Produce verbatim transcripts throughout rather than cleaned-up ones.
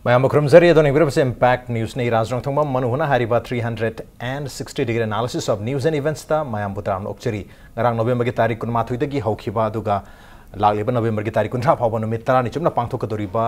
ꯃꯌꯥꯝꯕꯨ ꯈꯨꯔꯨꯝꯖꯔꯤ꯫ ꯑꯗꯣ ꯌꯦꯡꯕꯤꯔꯕꯁꯦ Impact News ꯅꯤ꯫ ꯔꯥꯖ ꯔꯣꯡꯊꯣꯡꯕꯝ ꯃꯅꯨ ꯍꯨꯅ ꯍꯥꯏꯔꯤꯕ three hundred and sixty degree analysis of news and events ꯇ ꯃꯌꯥꯝꯕꯨ ꯇꯔꯥꯝꯅ ꯑꯣꯛꯆꯔꯤ꯫ ꯉꯔꯥꯡ ꯅꯣꯕꯦꯝꯕꯔꯒꯤ ꯇꯥꯔꯤꯛ ꯀꯨꯟꯃꯥꯊꯣꯏꯗꯒꯤ ꯍꯧꯈꯤꯕ ꯑꯗꯨꯒ ꯂꯥꯛꯂꯤꯕ ꯅꯣꯕꯦꯝꯕꯔꯒꯤ ꯇꯥꯔꯤꯛ ꯀꯨꯟꯊ꯭ꯔꯥ ꯐꯥꯎꯕ ꯅꯨꯃꯤꯠ ꯇꯔꯥꯅꯤ ꯆꯨꯞꯅ ꯄꯥꯡꯊꯣꯛꯀꯗꯧꯔꯤꯕ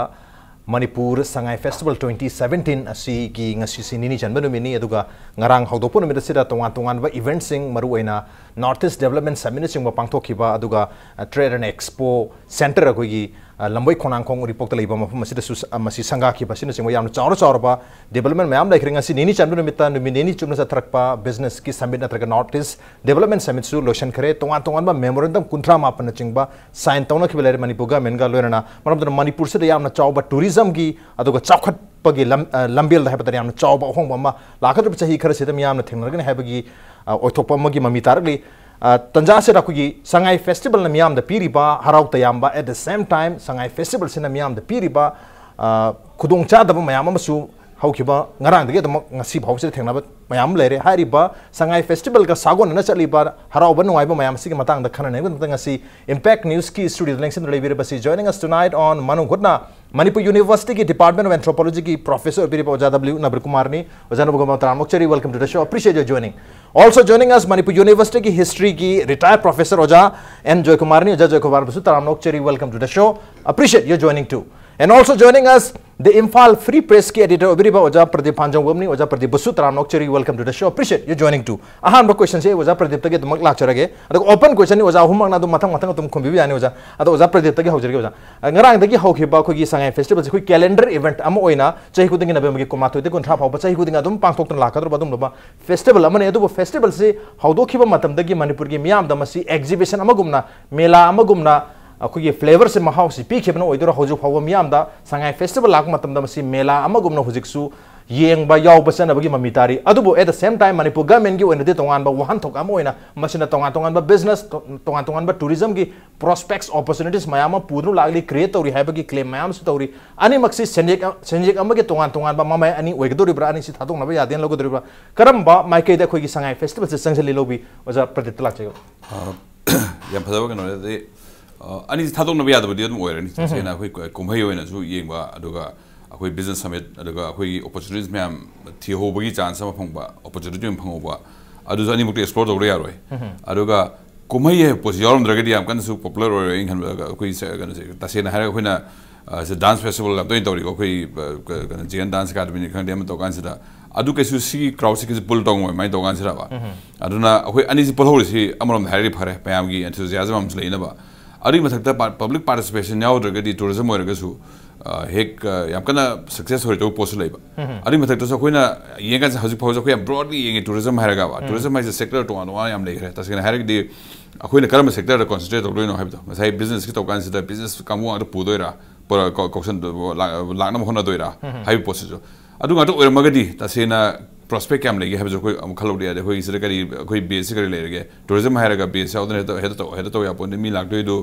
Manipur Sangai Festival twenty seventeen ꯑꯁꯤꯒꯤ ꯉꯁꯤꯁꯤ ꯅꯤꯅꯤ ꯆꯟꯕ ꯅꯨꯃꯤꯠꯅꯤ꯫ ꯑꯗꯨꯒ ꯉꯔꯥꯡ ꯍꯧꯗꯣꯛꯄ ꯅꯨꯃꯤꯠ ꯑꯁꯤꯗ ꯇꯣꯉꯥꯟ ꯇꯣꯉꯥꯟꯕ event ꯁꯤꯡ, ꯃꯔꯨꯑꯣꯏꯅ North East Development Summit ꯅꯆꯤꯡꯕ ꯄꯥꯡꯊꯣꯛꯈꯤꯕ, ꯑꯗꯨꯒ, ꯑ, Trade and Expo Center, ꯑꯩꯈꯣꯏꯒꯤ, ꯑ, ꯂꯝꯕꯣꯏ ꯈꯣꯡꯅꯥꯡꯈꯣꯡ ꯎꯔꯤꯄꯣꯛꯇ ꯂꯩꯕ ꯃꯐꯝ ꯑꯁꯤꯗꯁꯨ ꯁ-, ꯑ, ꯃꯁꯤ ꯁꯪꯒꯥꯈꯤꯕ ꯑꯁꯤꯅꯆꯤꯡꯕ ꯌꯥꯝꯅ ꯆꯥꯎꯔ ꯆꯥꯎꯔꯕ development ꯃꯌꯥꯝ ꯂꯩꯈ꯭ꯔꯦ꯫ ꯉꯁꯤ ꯅꯤꯅꯤ ꯆꯟꯕ ꯅꯨꯃꯤꯠꯇ ꯅꯨꯃꯤꯠ ꯅꯤꯅꯤ ꯆꯨꯞꯅ ꯆꯠꯊꯔꯛꯄ business ꯀꯤ summit ꯅꯠꯇ꯭ꯔꯒ North East Development Summit ꯁꯨ ꯂꯣꯏꯁꯤꯟꯈ꯭ꯔꯦ꯫ ꯇꯣꯉꯥꯟ ꯇꯣꯉꯥꯟꯕ memorandum ꯀꯨꯟꯊ꯭ꯔꯥ ꯃꯥꯄꯟꯅꯆꯤꯡꯕ sign ꯇꯧꯅꯈꯤꯕ ꯂꯩꯔꯦ ꯃꯅꯤꯄꯨꯔ government ꯒ ꯂꯣꯏꯅꯅ꯫ ꯃꯔꯝ ꯑꯗꯨꯅ ꯃꯅꯤꯄꯨꯔꯁꯤꯗ ꯌꯥꯝꯅ ꯆꯥꯎꯕ tourism ꯒꯤ ꯑꯗꯨꯒ ꯆꯥꯎꯈꯠꯄꯒꯤ ꯂꯝ-, ꯑ, ꯂꯝꯕꯦꯜꯗ ꯍꯥꯏꯕ ꯇꯥꯔꯦ, ꯌꯥꯝꯅ ꯆꯥꯎꯕ ꯑꯍꯣꯡꯕ ꯑꯃ ꯂꯥꯛꯀꯗꯧꯔꯤꯕ ꯆꯍꯤ ꯈꯔꯁꯤꯗ ꯃꯤꯌꯥꯝꯅ ꯊꯦꯡꯅꯔꯒꯅꯤ ꯍꯥꯏꯕꯒꯤ, ꯑ, ꯑꯣꯏꯊꯣꯛꯄ ꯑꯃꯒꯤ ꯃꯃꯤ ꯇꯥꯔꯛꯂꯤ꯫ ꯑ, ꯇꯟꯖꯥ ꯑꯁꯤꯗ ꯑꯩꯈꯣꯏꯒꯤ ꯁꯉꯥꯏ Festival ꯅ ꯃꯤꯌꯥꯝꯗ ꯄꯤꯔꯤꯕ ꯍꯔꯥꯎ ꯇꯌꯥꯝꯕ, at the same time Sangai Festival ꯁꯤꯅ ꯃꯤꯌꯥꯝꯗ ꯄꯤꯔꯤꯕ, ꯑ, ꯈꯨꯗꯣꯡꯆꯥꯗꯕ ꯃꯌꯥꯝ ꯑꯃꯁꯨ ꯍꯧꯈꯤꯕ ꯉꯔꯥꯡꯗꯒꯤ ꯑꯗꯨꯃꯛ ꯉꯁꯤ ꯐꯥꯎꯕꯁꯤꯗ ꯊꯦꯡꯅꯕ ꯃꯌꯥꯝ ꯑꯃ ꯂꯩꯔꯦ꯫ ꯍꯥꯏꯔꯤꯕ ꯁꯉꯥꯏ Festival ꯒ ꯁꯥꯒꯣꯟꯅꯅ ꯆꯠꯂꯤꯕ ꯍꯔꯥꯎꯕ ꯅꯨꯡꯉꯥꯏꯕ ꯃꯌꯥꯝ ꯑꯁꯤꯒꯤ ꯃꯇꯥꯡꯗ ꯈꯟꯅ ꯅꯩꯅꯕꯒꯤꯗꯃꯛꯇ ꯉꯁꯤ Impact News ꯀꯤ studio the ꯂꯦꯡꯁꯤꯟꯗꯨꯅ ꯂꯩꯕꯤꯔꯤꯕꯁꯤ, joining us tonight on Manu ꯍꯨꯠꯅ, Manipur University ꯒꯤ Department of Anthropology ꯒꯤ Professor ꯑꯣꯏꯕꯤꯔꯤꯕ ꯑꯣꯖꯥ W ꯅꯕꯤꯔ ꯀꯨꯃꯥꯔꯅꯤ꯫ ꯑꯣꯖꯥ ꯅꯕꯤꯔ ꯀꯨꯃꯥꯔ, ꯇꯔꯥꯝꯅ ꯑꯣꯛꯆꯔꯤ, welcome to the show, appreciate your joining. Also joining us, Manipur University ꯒꯤ History ꯒꯤ retired Professor ꯑꯣꯖꯥ N ꯖꯣꯏꯀꯨꯃꯥꯔꯅꯤ꯫ ꯑꯣꯖꯥ ꯖꯣꯏꯀꯨꯃꯥꯔꯕꯨꯁꯨ ꯇꯔꯥꯝꯅ ꯑꯣꯛꯆꯔꯤ, welcome to the show, appreciate your joining too. And also joining us, the Imphal Free Press ꯀꯤ editor ꯑꯣꯏꯕꯤꯔꯤꯕ ꯑꯣꯖꯥ ꯄ꯭ꯔꯗꯤꯞ ꯐꯥꯟꯖꯧꯕꯝꯅꯤ꯫ ꯑꯣꯖꯥ ꯄ꯭ꯔꯗꯤꯞꯕꯨꯁꯨ ꯇꯔꯥꯝꯅ ꯑꯣꯛꯆꯔꯤ, welcome to the show, appreciate your joining too. ꯑꯍꯥꯟꯕ question ꯁꯦ ꯑꯣꯖꯥ ꯄ꯭ꯔꯗꯤꯞꯇꯒꯤ ꯑꯗꯨꯃꯛ ꯂꯥꯛꯆꯔꯒꯦ, ꯑꯗꯨꯒ open question ꯅꯤ, ꯑꯣꯖꯥ ꯑꯍꯨꯝꯃꯛꯅ ꯑꯗꯨꯝ ꯃꯊꯪ ꯃꯊꯪ ꯑꯗꯨꯝ ꯈꯨꯝꯕꯤꯕ ꯌꯥꯅꯤ ꯑꯣꯖꯥ꯫ ꯑꯗꯣ ꯑꯣꯖꯥ ꯄ꯭ꯔꯗꯤꯞꯇꯒꯤ ꯍꯧꯖꯔꯒꯦ ꯑꯣꯖꯥ꯫ ꯑ, ꯉꯔꯥꯡꯗꯒꯤ ꯍꯧꯈꯤꯕ ꯑꯩꯈꯣꯏꯒꯤ ꯁꯉꯥꯏ Festival ꯁꯦ ꯑꯩꯈꯣꯏ calendar event ꯑꯃ ꯑꯣꯏꯅ ꯆꯍꯤ ꯈꯨꯗꯤꯡꯒꯤ ꯅꯕꯦꯝꯕꯔꯒꯤ ꯀꯨꯟꯃꯥꯊꯣꯏꯗꯒꯤ ꯀꯨꯟꯊ꯭ꯔꯥ ꯐꯥꯎꯕ ꯆꯍꯤ ꯈꯨꯗꯤꯡꯒꯤ ꯑꯗꯨꯝ ꯄꯥꯡꯊꯣꯛꯇꯨꯅ ꯂꯥꯛꯀꯗꯧꯔꯕ ꯑꯗꯨꯒꯨꯝꯂꯕ festival ꯑꯃꯅꯤ꯫ ꯑꯗꯨꯕꯨ festival ꯁꯤ ꯍꯧꯗꯣꯛꯈꯤꯕ ꯃꯇꯝꯗꯒꯤ ꯃꯅꯤꯄꯨꯔꯒꯤ ꯃꯤꯌꯥꯝꯗ ꯃꯁꯤ exhibition ꯑꯃꯒꯨꯝꯅ, ꯃꯦꯂꯥ ꯑꯃꯒꯨꯝꯅ ꯑꯩꯈꯣꯏꯒꯤ flavour ꯁꯦ, ꯃꯍꯥꯎꯁꯤ ꯄꯤꯈꯤꯕꯅ ꯑꯣꯏꯗꯣꯏꯔꯣ? ꯍꯧꯖꯤꯛ ꯐꯥꯎꯕ ꯃꯤꯌꯥꯝꯗ ꯁꯉꯥꯏ Festival ꯂꯥꯛꯄ ꯃꯇꯝꯗ ꯃꯁꯤ ꯃꯦꯂꯥ ꯑꯃꯒꯨꯝꯅ ꯍꯧꯖꯤꯛꯁꯨ ꯌꯦꯡꯕ ꯌꯥꯎꯕ ꯆꯠꯅꯕꯒꯤ ꯃꯃꯤ ꯇꯥꯔꯤ꯫ ꯑꯗꯨꯕꯨ at the same time Manipur government ꯀꯤ ꯑꯣꯏꯅꯗꯤ ꯇꯣꯉꯥꯟꯕ ꯋꯥꯍꯟꯊꯣꯛ ꯑꯃ ꯑꯣꯏꯅ ꯃꯁꯤꯅ ꯇꯣꯉꯥꯟ ꯇꯣꯉꯥꯟꯕ business, ꯇꯣ-, ꯇꯣꯉꯥꯟ ꯇꯣꯉꯥꯟꯕ tourism ꯒꯤ prospects, opportunities ꯃꯌꯥꯝ ꯑꯃ ꯄꯨꯗꯨꯅ ꯂꯥꯛꯂꯤ, create ꯇꯧꯔꯤ ꯍꯥꯏꯕꯒꯤ claim ꯃꯌꯥꯝ ꯑꯃꯁꯨ ꯇꯧꯔꯤ꯫ ꯑꯅꯤꯃꯛꯁꯤ ꯁꯦꯟꯌꯦꯛ, ꯁꯦꯟꯌꯦꯛ ꯑꯃꯒꯤ ꯇꯣꯉꯥꯟ ꯇꯣꯉꯥꯟꯕ ꯃꯃꯥꯏ ꯑꯅꯤ ꯑꯣꯏꯒꯗꯧꯔꯤꯕ꯭ꯔꯥ? ꯑꯅꯤꯁꯤ ꯊꯥꯗꯣꯛꯅꯕ ꯌꯥꯗꯦꯅ ꯂꯧꯒꯗꯧꯔꯤꯕ꯭ꯔꯥ? ꯀꯔꯝꯕ ꯃꯥꯏꯀꯩꯗ ꯑꯩꯈꯣꯏꯒꯤ ꯁꯉꯥꯏ Festival ꯁꯦ ꯆꯪꯁꯤꯜꯂꯤ ꯂꯧꯕꯤ? ꯑꯣꯖꯥ ꯄ꯭ꯔꯗꯤꯞꯇ ꯂꯥꯛꯆꯒꯦ꯫ ꯑ, ꯌꯥꯝ ꯐꯖꯕ ꯀꯩꯅꯣꯅꯦ꯫ ꯑꯗꯩ, ꯑ, ꯑꯅꯤꯁꯤ ꯊꯥꯗꯣꯛꯅꯕ ꯌꯥꯗꯕꯗꯤ ꯑꯗꯨꯝ ꯑꯣꯏꯔꯅꯤ꯫ ꯎꯝ꯫ ꯇꯁꯦꯡꯅ ꯑꯩꯈꯣꯏ ꯀ-, ꯀꯨꯝꯍꯩ ꯑꯣꯏꯅꯁꯨ ꯌꯦꯡꯕ, ꯑꯗꯨꯒ, ꯑꯩꯈꯣꯏ business summit, ꯑꯗꯨꯒ ꯑꯩꯈꯣꯏꯒꯤ opportunities ꯃꯌꯥꯝ ꯊꯤꯍꯧꯕꯒꯤ chance ꯑꯃ ꯐꯪꯕ, opportunity ꯑꯃ ꯐꯪꯍꯧꯕ, ꯑꯗꯨꯁꯨ ꯑꯅꯤꯃꯛꯇꯤ explore ꯇꯧꯗ ꯌꯥꯔꯣꯏ꯫ ꯑꯗꯨꯒ ꯀꯨꯝꯍꯩ ꯍꯥꯏꯕ ꯄꯣꯠꯁꯤ ꯌꯥꯎꯔꯝꯗ꯭ꯔꯒꯗꯤ ꯌꯥꯝ ꯀꯟꯅꯁꯨ popular ꯑꯣꯏꯔꯣꯏ ꯑꯩꯅ ꯈꯟꯕꯗ꯫ ꯑꯩꯈꯣꯏ ꯁ-, ꯀꯩꯅꯣꯁꯦ, ꯇꯁꯦꯡꯅ ꯍꯥꯏꯔꯒ ꯑꯩꯈꯣꯏꯅ, ꯑ, ꯁꯤ dance festival ꯌꯥꯝ ꯇꯣꯏꯅ ꯇꯧꯔꯤꯀꯣ, ꯑꯩꯈꯣꯏ, ꯑ, ꯀ-, ꯀꯩꯅꯣ, Jain Dance Academyꯅꯤ ꯈꯪꯗꯦ, ꯑꯃ ꯇꯧꯀꯥꯟꯁꯤꯗ꯫ ꯑꯗꯨ ꯀꯩꯁꯨ ꯁꯤꯒꯤ crowdꯁꯤ ꯀꯩꯁꯨ pull ꯇꯧꯉꯝꯃꯣꯏ ꯑꯗꯨꯃꯥꯏꯅ ꯇꯧꯀꯥꯟꯁꯤꯗ꯫ ꯑꯗꯨꯅ ꯑꯩꯈꯣꯏ ꯑꯅꯤꯁꯤ ꯄꯨꯜꯍꯧꯔꯤꯁꯤ ꯑꯃꯔꯣꯝꯗ ꯍꯥꯏꯔꯗꯤ ꯐꯔꯦ, ꯃꯌꯥꯝꯒꯤ enthusiasm ꯑꯃꯁꯨ ꯂꯩꯅꯕ꯫ ꯑꯗꯨꯒꯤ ꯃꯊꯛꯇ ꯄ-, public participation ꯌꯥꯎꯗ꯭ꯔꯒꯗꯤ tourism ꯑꯣꯏꯔꯒꯁꯨ, ꯑ, ꯍꯦꯛ, ꯑ, ꯌꯥꯝ ꯀꯟꯅ success ꯑꯣꯏꯔꯣꯏꯗꯧꯕ ꯄꯣꯠꯁꯨ ꯂꯩꯕ꯫ ꯑꯗꯨꯒꯤ ꯃꯊꯛꯇꯁꯨ ꯑꯩꯈꯣꯏꯅ ꯌꯦꯡꯀꯥꯟꯁꯦ ꯍꯧꯖꯤꯛ ꯐꯥꯎꯁꯦ ꯑꯩꯈꯣꯏ ꯌꯥꯝ broadly ꯌꯦꯡꯉꯤ tourism ꯍꯥꯏꯔꯒꯕ꯫ Tourism ꯍꯥꯏꯁꯦ sector ꯇꯣꯉꯥꯟ ꯇꯣꯉꯥꯟ ꯌꯥꯝ ꯂꯩꯈ꯭ꯔꯦ꯫ ꯇꯁꯦꯡꯅ ꯍꯥꯏꯔꯒꯗꯤ ꯑꯩꯈꯣꯏꯅ ꯀꯔꯝꯕ sectorꯗ concentrate ꯇꯧꯗꯣꯏꯅꯣ ꯍꯥꯏꯕꯗꯣ꯫ ꯉꯁꯥꯏ businessꯀꯤ ꯇꯧꯀꯥꯟꯁꯤꯗ business ꯀꯥꯡꯕꯨ ꯉꯥꯛꯇ ꯄꯨꯗꯣꯏꯔꯥ, ꯄꯨꯔ-, ꯀꯧ-, ꯀꯧꯁꯟ-, ꯂꯥꯛ-, ꯂꯥꯛꯅꯕ ꯍꯣꯠꯅꯗꯣꯏꯔꯥ ꯍꯥꯏꯕ ꯄꯣꯠꯁꯤꯁꯨ꯫ ꯑꯗꯨ ꯉꯥꯛꯇ ꯑꯣꯏꯔꯝꯃꯒꯗꯤ ꯇꯁꯦꯡꯅ prospect ꯀꯌꯥꯝ ꯂꯩꯒꯦ ꯍꯥꯏꯕꯁꯨ ꯑꯩꯈꯣꯏ ꯑꯃꯨꯛ ꯈꯜꯍꯧꯗ ꯌꯥꯗꯦ꯫ ꯑꯩꯈꯣꯏꯒꯤ ꯁꯤꯗ ꯀꯔꯤ, ꯑꯩꯈꯣꯏ baseꯁꯤ ꯀꯔꯤ ꯂꯩꯔꯒꯦ? Tourism ꯍꯥꯏꯔꯒ base ꯌꯥꯎꯗꯅ ꯍꯦꯛꯇ, ꯍꯦꯛꯇ ꯇꯧ-, ꯍꯦꯛꯇ ꯇꯧ ꯌꯥꯄꯣꯠ ꯅꯠꯇꯦ꯫ ꯃꯤ ꯂꯥꯛꯇꯣꯏꯗꯨ,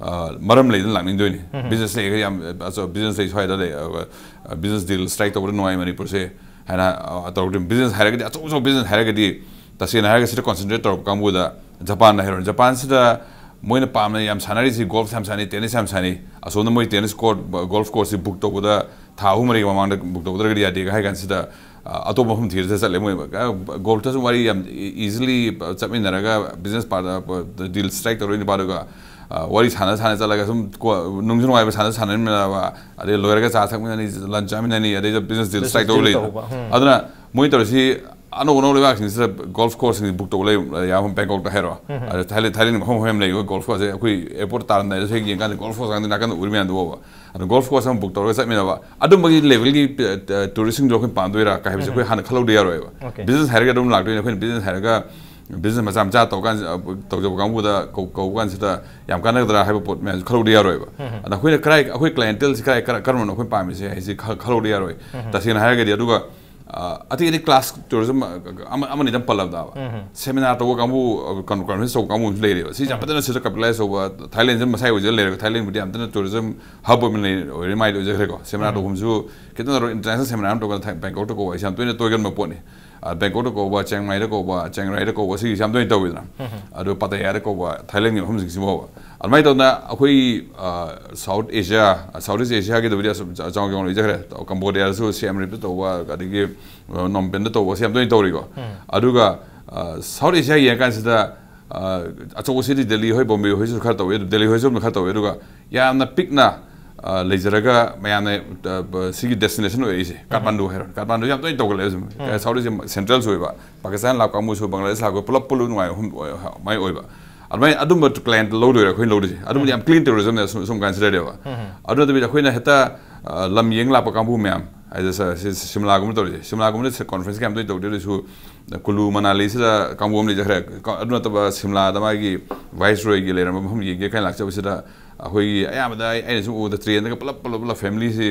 ꯑ, ꯃꯔꯝ ꯂꯩꯗꯅ ꯂꯥꯛꯅꯤꯡꯗꯣꯏꯅꯤ꯫ Business ꯂꯩꯔꯒ ꯌꯥꯝ, ꯑ, business ꯂꯩ ꯁ꯭ꯋꯥꯏꯗ ꯂꯩ, ꯑ, business deal strike ꯇꯧꯕꯗ ꯅꯨꯡꯉꯥꯏ ꯃꯅꯤꯄꯨꯔꯁꯦ ꯍꯥꯏꯅ, ꯑ, ꯇꯧꯔꯛꯇꯣꯏꯅꯤ꯫ Business ꯍꯥꯏꯔꯒꯗꯤ, ꯑꯆꯧ ꯑꯆꯧꯕ business ꯍꯥꯏꯔꯒꯗꯤ, ꯇꯁꯦꯡꯅ ꯍꯥꯏꯔꯒ ꯁꯤꯗ concentrate ꯇꯧꯔꯛꯄ ꯀꯥꯡꯕꯨꯗ ꯖꯄꯥꯟꯗ ꯍꯥꯏꯔꯣꯅꯦ꯫ ꯖꯄꯥꯟꯁꯤꯗ ꯃꯣꯏꯅ ꯄꯥꯝꯅ ꯌꯥꯝ ꯁꯥꯟꯅꯔꯤꯁꯤ golf ꯌꯥꯝ ꯁꯥꯟꯅꯩ, tennis ꯌꯥꯝ ꯁꯥꯟꯅꯩ꯫ ꯑꯁꯣꯝꯗ ꯃꯣꯏ tennis court, golf courseꯁꯤ book ꯇꯧꯕꯗ ꯊꯥ ꯑꯍꯨꯝ ꯃꯔꯤꯒꯤ ꯃꯃꯥꯡꯗ book ꯇꯧꯗ꯭ꯔꯒꯗꯤ ꯌꯥꯗꯦꯒ ꯍꯥꯏ ꯀꯥꯟꯁꯤꯗ, ꯑ, ꯑꯇꯣꯞꯄ ꯃꯐꯝ ꯊꯤꯔ ꯆꯠꯂꯦ꯫ ꯃꯣꯏ, ꯑ, golfꯇꯁꯨ ꯋꯥꯔꯤ ꯌꯥꯝ easily ꯆꯠꯃꯤꯟꯅꯔꯒ business part, deal strike ꯇꯧꯔꯣꯏ ꯅꯨꯄꯥꯗꯨꯒ, ꯑ, ꯋꯥꯔꯤ ꯁꯥꯟꯅ ꯁꯥꯟꯅ ꯆꯠꯂꯒ ꯁꯨꯝ ꯀꯣ-, ꯅꯨꯡꯁꯨ ꯅꯨꯡꯉꯥꯏꯕ ꯁꯥꯟꯅ ꯁꯥꯟꯅꯃꯤꯟꯅꯕ, ꯑꯗꯩ ꯂꯣꯏꯔꯒ ꯆꯥ ꯊꯛꯃꯤꯟꯅꯅꯤ, lunch ꯆꯥꯃꯤꯟꯅꯅꯤ, ꯑꯗꯩ business deal strike ꯇꯧꯕ ꯂꯩꯗꯅ꯫ ꯑꯗꯨꯅ ꯃꯣꯏ ꯇꯧꯔꯤꯁꯤ ꯑꯅꯧ ꯑꯅꯧ ꯂꯩꯕꯥꯛꯁꯤꯡꯁꯤꯗ golf courseꯁꯤꯡꯁꯤ book ꯇꯧꯕ ꯂꯩ, ꯌꯥꯝ ꯕꯦꯡꯀꯣꯛꯇ ꯍꯥꯏꯔꯣ꯫ ꯑꯗ ꯊꯥꯏꯂꯦꯟ, ꯊꯥꯏꯂꯦꯟ ꯃꯐꯝ ꯃꯐꯝ ꯌꯥꯝ ꯂꯩ golf courseꯁꯦ꯫ ꯑꯩꯈꯣꯏ airport ꯇꯥꯔꯝꯗꯥꯏꯗꯁꯨ ꯍꯦꯛ ꯌꯦꯡꯀꯥꯟꯗ golf course ꯉꯥꯛꯇ ꯅꯥꯀꯟꯗ ꯎꯔꯤ ꯃꯌꯥꯝꯗꯨ ꯎꯕ꯫ ꯑꯗꯣ golf course ꯑꯃ book ꯇꯧꯔꯒ ꯆꯠꯃꯤꯟꯅꯕ, ꯑꯗꯨꯝꯕꯒꯤ levelꯒꯤ, ꯑ, tourismꯗꯣ ꯑꯩꯈꯣꯏ ꯄꯥꯝꯗꯣꯏꯔꯥ ꯀꯥꯏ ꯍꯥꯏꯕꯁꯦ ꯑꯩꯈꯣꯏ ꯍꯥꯟꯅ ꯈꯜꯍꯧꯗ ꯌꯥꯔꯣꯏꯕ꯫ Business ꯍꯥꯏꯔꯒ ꯑꯗꯨꯝ ꯂꯥꯛꯇꯣꯏꯅꯦ꯫ ꯑꯩꯈꯣꯏꯅ business ꯍꯥꯏꯔꯒ business ꯃꯆꯥ ꯃꯆꯥ ꯇꯧ ꯀꯥꯟꯁꯤ-, ꯑ, ꯇꯧꯖꯕ ꯀꯥꯡꯕꯨꯗ ꯀꯧ-, ꯀꯧꯕ ꯀꯥꯟꯁꯤꯗ ꯌꯥꯝ ꯀꯥꯟꯅꯒꯗ꯭ꯔꯥ ꯍꯥꯏꯕ ꯄꯣꯠ ꯃꯌꯥꯝꯁꯨ ꯈꯜꯍꯧꯗ ꯌꯥꯔꯣꯏꯕ꯫ ꯑꯗ ꯑꯩꯈꯣꯏꯅ ꯀꯔꯥꯏ, ꯑꯩꯈꯣꯏ clienteleꯁꯤ ꯀꯔꯥꯏ, ꯀꯔ-, ꯀꯔꯝꯕꯅꯣ ꯑꯩꯈꯣꯏ ꯄꯥꯝꯃꯤꯁꯦ ꯍꯥꯏꯁꯤ ꯈ-, ꯈꯜꯍꯧꯗ ꯌꯥꯔꯣꯏ꯫ ꯇꯁꯦꯡꯅ ꯍꯥꯏꯔꯒꯗꯤ꯫ ꯑꯗꯨꯒ, ꯑ, ꯑꯇꯩ ꯑꯇꯩ class tourism ꯑꯃ, ꯑꯃꯅꯤꯗꯪ ꯄꯜꯂꯕꯗꯕ꯫ Seminar ꯇꯧꯕ ꯀꯥꯡꯕꯨ, ꯑ, ꯀꯩꯅꯣ, conference ꯇꯧꯕ ꯀꯥꯡꯕꯨ ꯑꯃꯁꯨ ꯂꯩꯔꯦꯕ꯫ ꯁꯤ ꯌꯥꯝ ꯐꯖꯅ ꯁꯤꯗ capitalize ꯇꯧꯕ, ꯊꯥꯏꯂꯦꯟꯁꯤꯅ ꯃꯁꯥꯒꯤ ꯑꯣꯏꯖꯔ ꯂꯩꯔꯒ, ꯊꯥꯏꯂꯦꯟꯕꯨꯗꯤ ꯌꯥꯝ ꯐꯖꯅ tourism hub ꯑꯣꯏꯅ ꯂꯩ-, ꯑꯣꯏꯔꯦ, ꯃꯥꯏꯗꯤ ꯑꯣꯏꯖꯈ꯭ꯔꯦꯀꯣ꯫ Seminar ꯇꯧꯐꯝꯁꯨ ꯈꯤꯇꯪ ꯇꯧꯔ international seminar ꯑꯃ ꯇꯧꯕ ꯀꯥꯟꯗ ꯊꯥꯏ-, ꯕꯦꯡꯀꯣꯛꯇ ꯀꯧꯕ ꯍꯥꯏꯁꯦ ꯌꯥꯝ ꯇꯣꯏꯅ ꯇꯣꯏꯒꯟꯕ ꯄꯣꯠꯅꯤ꯫ ꯑ, ꯕꯦꯡꯀꯣꯛꯇ ꯀꯧꯕ, ꯆꯤꯌꯥꯡ ꯃꯥꯏꯗ ꯀꯧꯕ, ꯆꯤꯌꯥꯡ ꯔꯥꯏꯗ ꯀꯧꯕ, ꯁꯤꯒꯤꯁꯤ ꯌꯥꯝ ꯇꯣꯏꯅ ꯇꯧꯋꯤꯗꯅ꯫ ꯑꯗꯨ ꯄꯥꯇꯌꯥꯗ ꯀꯧꯕ, ꯊꯥꯏꯂꯦꯟꯒꯤ ꯃꯐꯝꯁꯤꯡꯁꯤ ꯐꯥꯎꯕ꯫ ꯑꯗꯨꯃꯥꯏꯅ ꯇꯧꯗꯅ ꯑꯩꯈꯣꯏ, ꯑ, South Asia, South East Asiaꯒꯤꯗꯕꯨꯗꯤ ꯑꯁꯨꯝ ꯆ-, ꯆꯥꯎ ꯆꯥꯎꯅ ꯂꯩꯖꯈ꯭ꯔꯦ꯫ ꯀꯝꯕꯣꯗꯤꯌꯥꯗꯁꯨ Siem Reap ꯇꯧꯕ, ꯑꯗꯒꯤ, ꯑ, ꯅꯣꯝ ꯄꯦꯟꯗ ꯇꯧꯕ, ꯁꯤ ꯌꯥꯝ ꯇꯣꯏꯅ ꯇꯧꯔꯤꯀꯣ꯫ ꯎꯝ꯫ ꯑꯗꯨꯒ, ꯑ, South Asia ꯌꯦꯡꯉꯀꯥꯟꯁꯤꯗ, ꯑ, ꯑꯆꯧꯕꯁꯤꯗꯤ ꯗꯦꯜꯂꯤ ꯍꯣꯏ, ꯕꯣꯝꯕꯦ ꯍꯣꯏꯁꯨ ꯈꯔ ꯇꯧꯋꯦ, ꯑꯗꯨ ꯗꯦꯜꯂꯤ ꯍꯣꯏꯁꯨ ꯑꯗꯨꯝ ꯈꯔ ꯇꯧꯋꯦ, ꯑꯗꯨꯒ ꯌꯥꯝꯅ ꯄꯤꯛꯅ, ꯑ, ꯂꯩꯖꯔꯒ ꯃꯌꯥꯝꯅ, ꯑ, ꯕ-, ꯁꯤꯒꯤ destination ꯑꯣꯏꯔꯤꯁꯦ, ꯎꯝ꯫ ꯀꯥꯊꯃꯥꯟꯗꯨ ꯍꯥꯏꯔꯣ, ꯀꯥꯊꯃꯥꯟꯗꯨ ꯌꯥꯝ ꯇꯣꯏꯅ ꯇꯧꯒꯜꯂꯦ ꯍꯧꯖꯤꯛ꯫ ꯎꯝ꯫ South East Asian central ꯁꯨ ꯑꯣꯏꯕ, ꯄꯥꯀꯤꯁꯇꯥꯟ ꯂꯥꯛꯄ ꯀꯥꯡꯕꯨꯁꯨ, ꯕꯪꯒ꯭ꯂꯥꯗꯦꯁ ꯂꯥꯛꯄ, ꯄꯨꯂꯞ ꯄꯨꯜꯂ ꯅꯨꯡꯉꯥꯏꯕ ꯃꯐꯝ ꯑꯣꯏ-, ꯑꯗꯨꯃꯥꯏꯅ ꯑꯣꯏꯕ꯫ ꯑꯗꯨꯃꯥꯏꯅ ꯑꯗꯨꯝꯕ client ꯂꯧꯗꯣꯏꯔꯥ ꯑꯩꯈꯣꯏꯅ ꯂꯧꯗꯣꯏꯁꯦ? ꯑꯗꯨꯕꯨꯗꯤ ꯎꯝ꯫ ꯌꯥꯝ clean tourism ꯅꯦ, ꯁꯨꯝ, ꯁꯨꯝ consider ꯗꯦꯕ꯫ ꯎꯝ꯫ ꯑꯗꯨ ꯅꯠꯇꯕꯤꯗ ꯑꯩꯈꯣꯏꯅ ꯍꯦꯛꯇ, ꯑ, ꯂꯝ ꯌꯦꯡ ꯂꯥꯛꯄ ꯀꯥꯡꯕꯨ ꯃꯌꯥꯝ, ꯍꯥꯏꯗꯤ ꯁ-, ꯁꯤ-, ꯁꯤꯝꯂꯥꯒꯨꯝꯕ ꯇꯧꯔꯤꯁꯦ, ꯁꯤꯝꯂꯥꯒꯨꯝꯕꯗ conference ꯀ ꯌꯥꯝ ꯇꯣꯏꯅ ꯇꯧꯗꯦ, ꯑꯗꯨꯁꯨ ꯀꯨꯂꯨ ꯃꯅꯥꯂꯤꯁꯤꯗ ꯀꯥꯡꯕꯨ ꯑꯃ ꯂꯩꯖꯈ꯭ꯔꯦ꯫ ꯀ-, ꯑꯗꯨ ꯅꯠꯇꯕ ꯁꯤꯝꯂꯥꯗ ꯃꯥꯒꯤ Viceroy ꯒꯤ ꯂꯩꯔꯝꯕ ꯃꯐꯝ ꯌꯦꯡꯒꯦ ꯀꯥꯏꯅ ꯂꯥꯛꯆꯕꯁꯤꯗ ꯑꯩꯈꯣꯏꯒꯤ ꯑꯌꯥꯝꯕꯗ ꯑꯩ, ꯑꯩꯅ ꯁꯨꯝ ꯎꯕꯗ train ꯗꯒ ꯄꯨꯂꯞ, ꯄꯨꯂꯞ, ꯄꯨꯂꯞ family ꯁꯤ,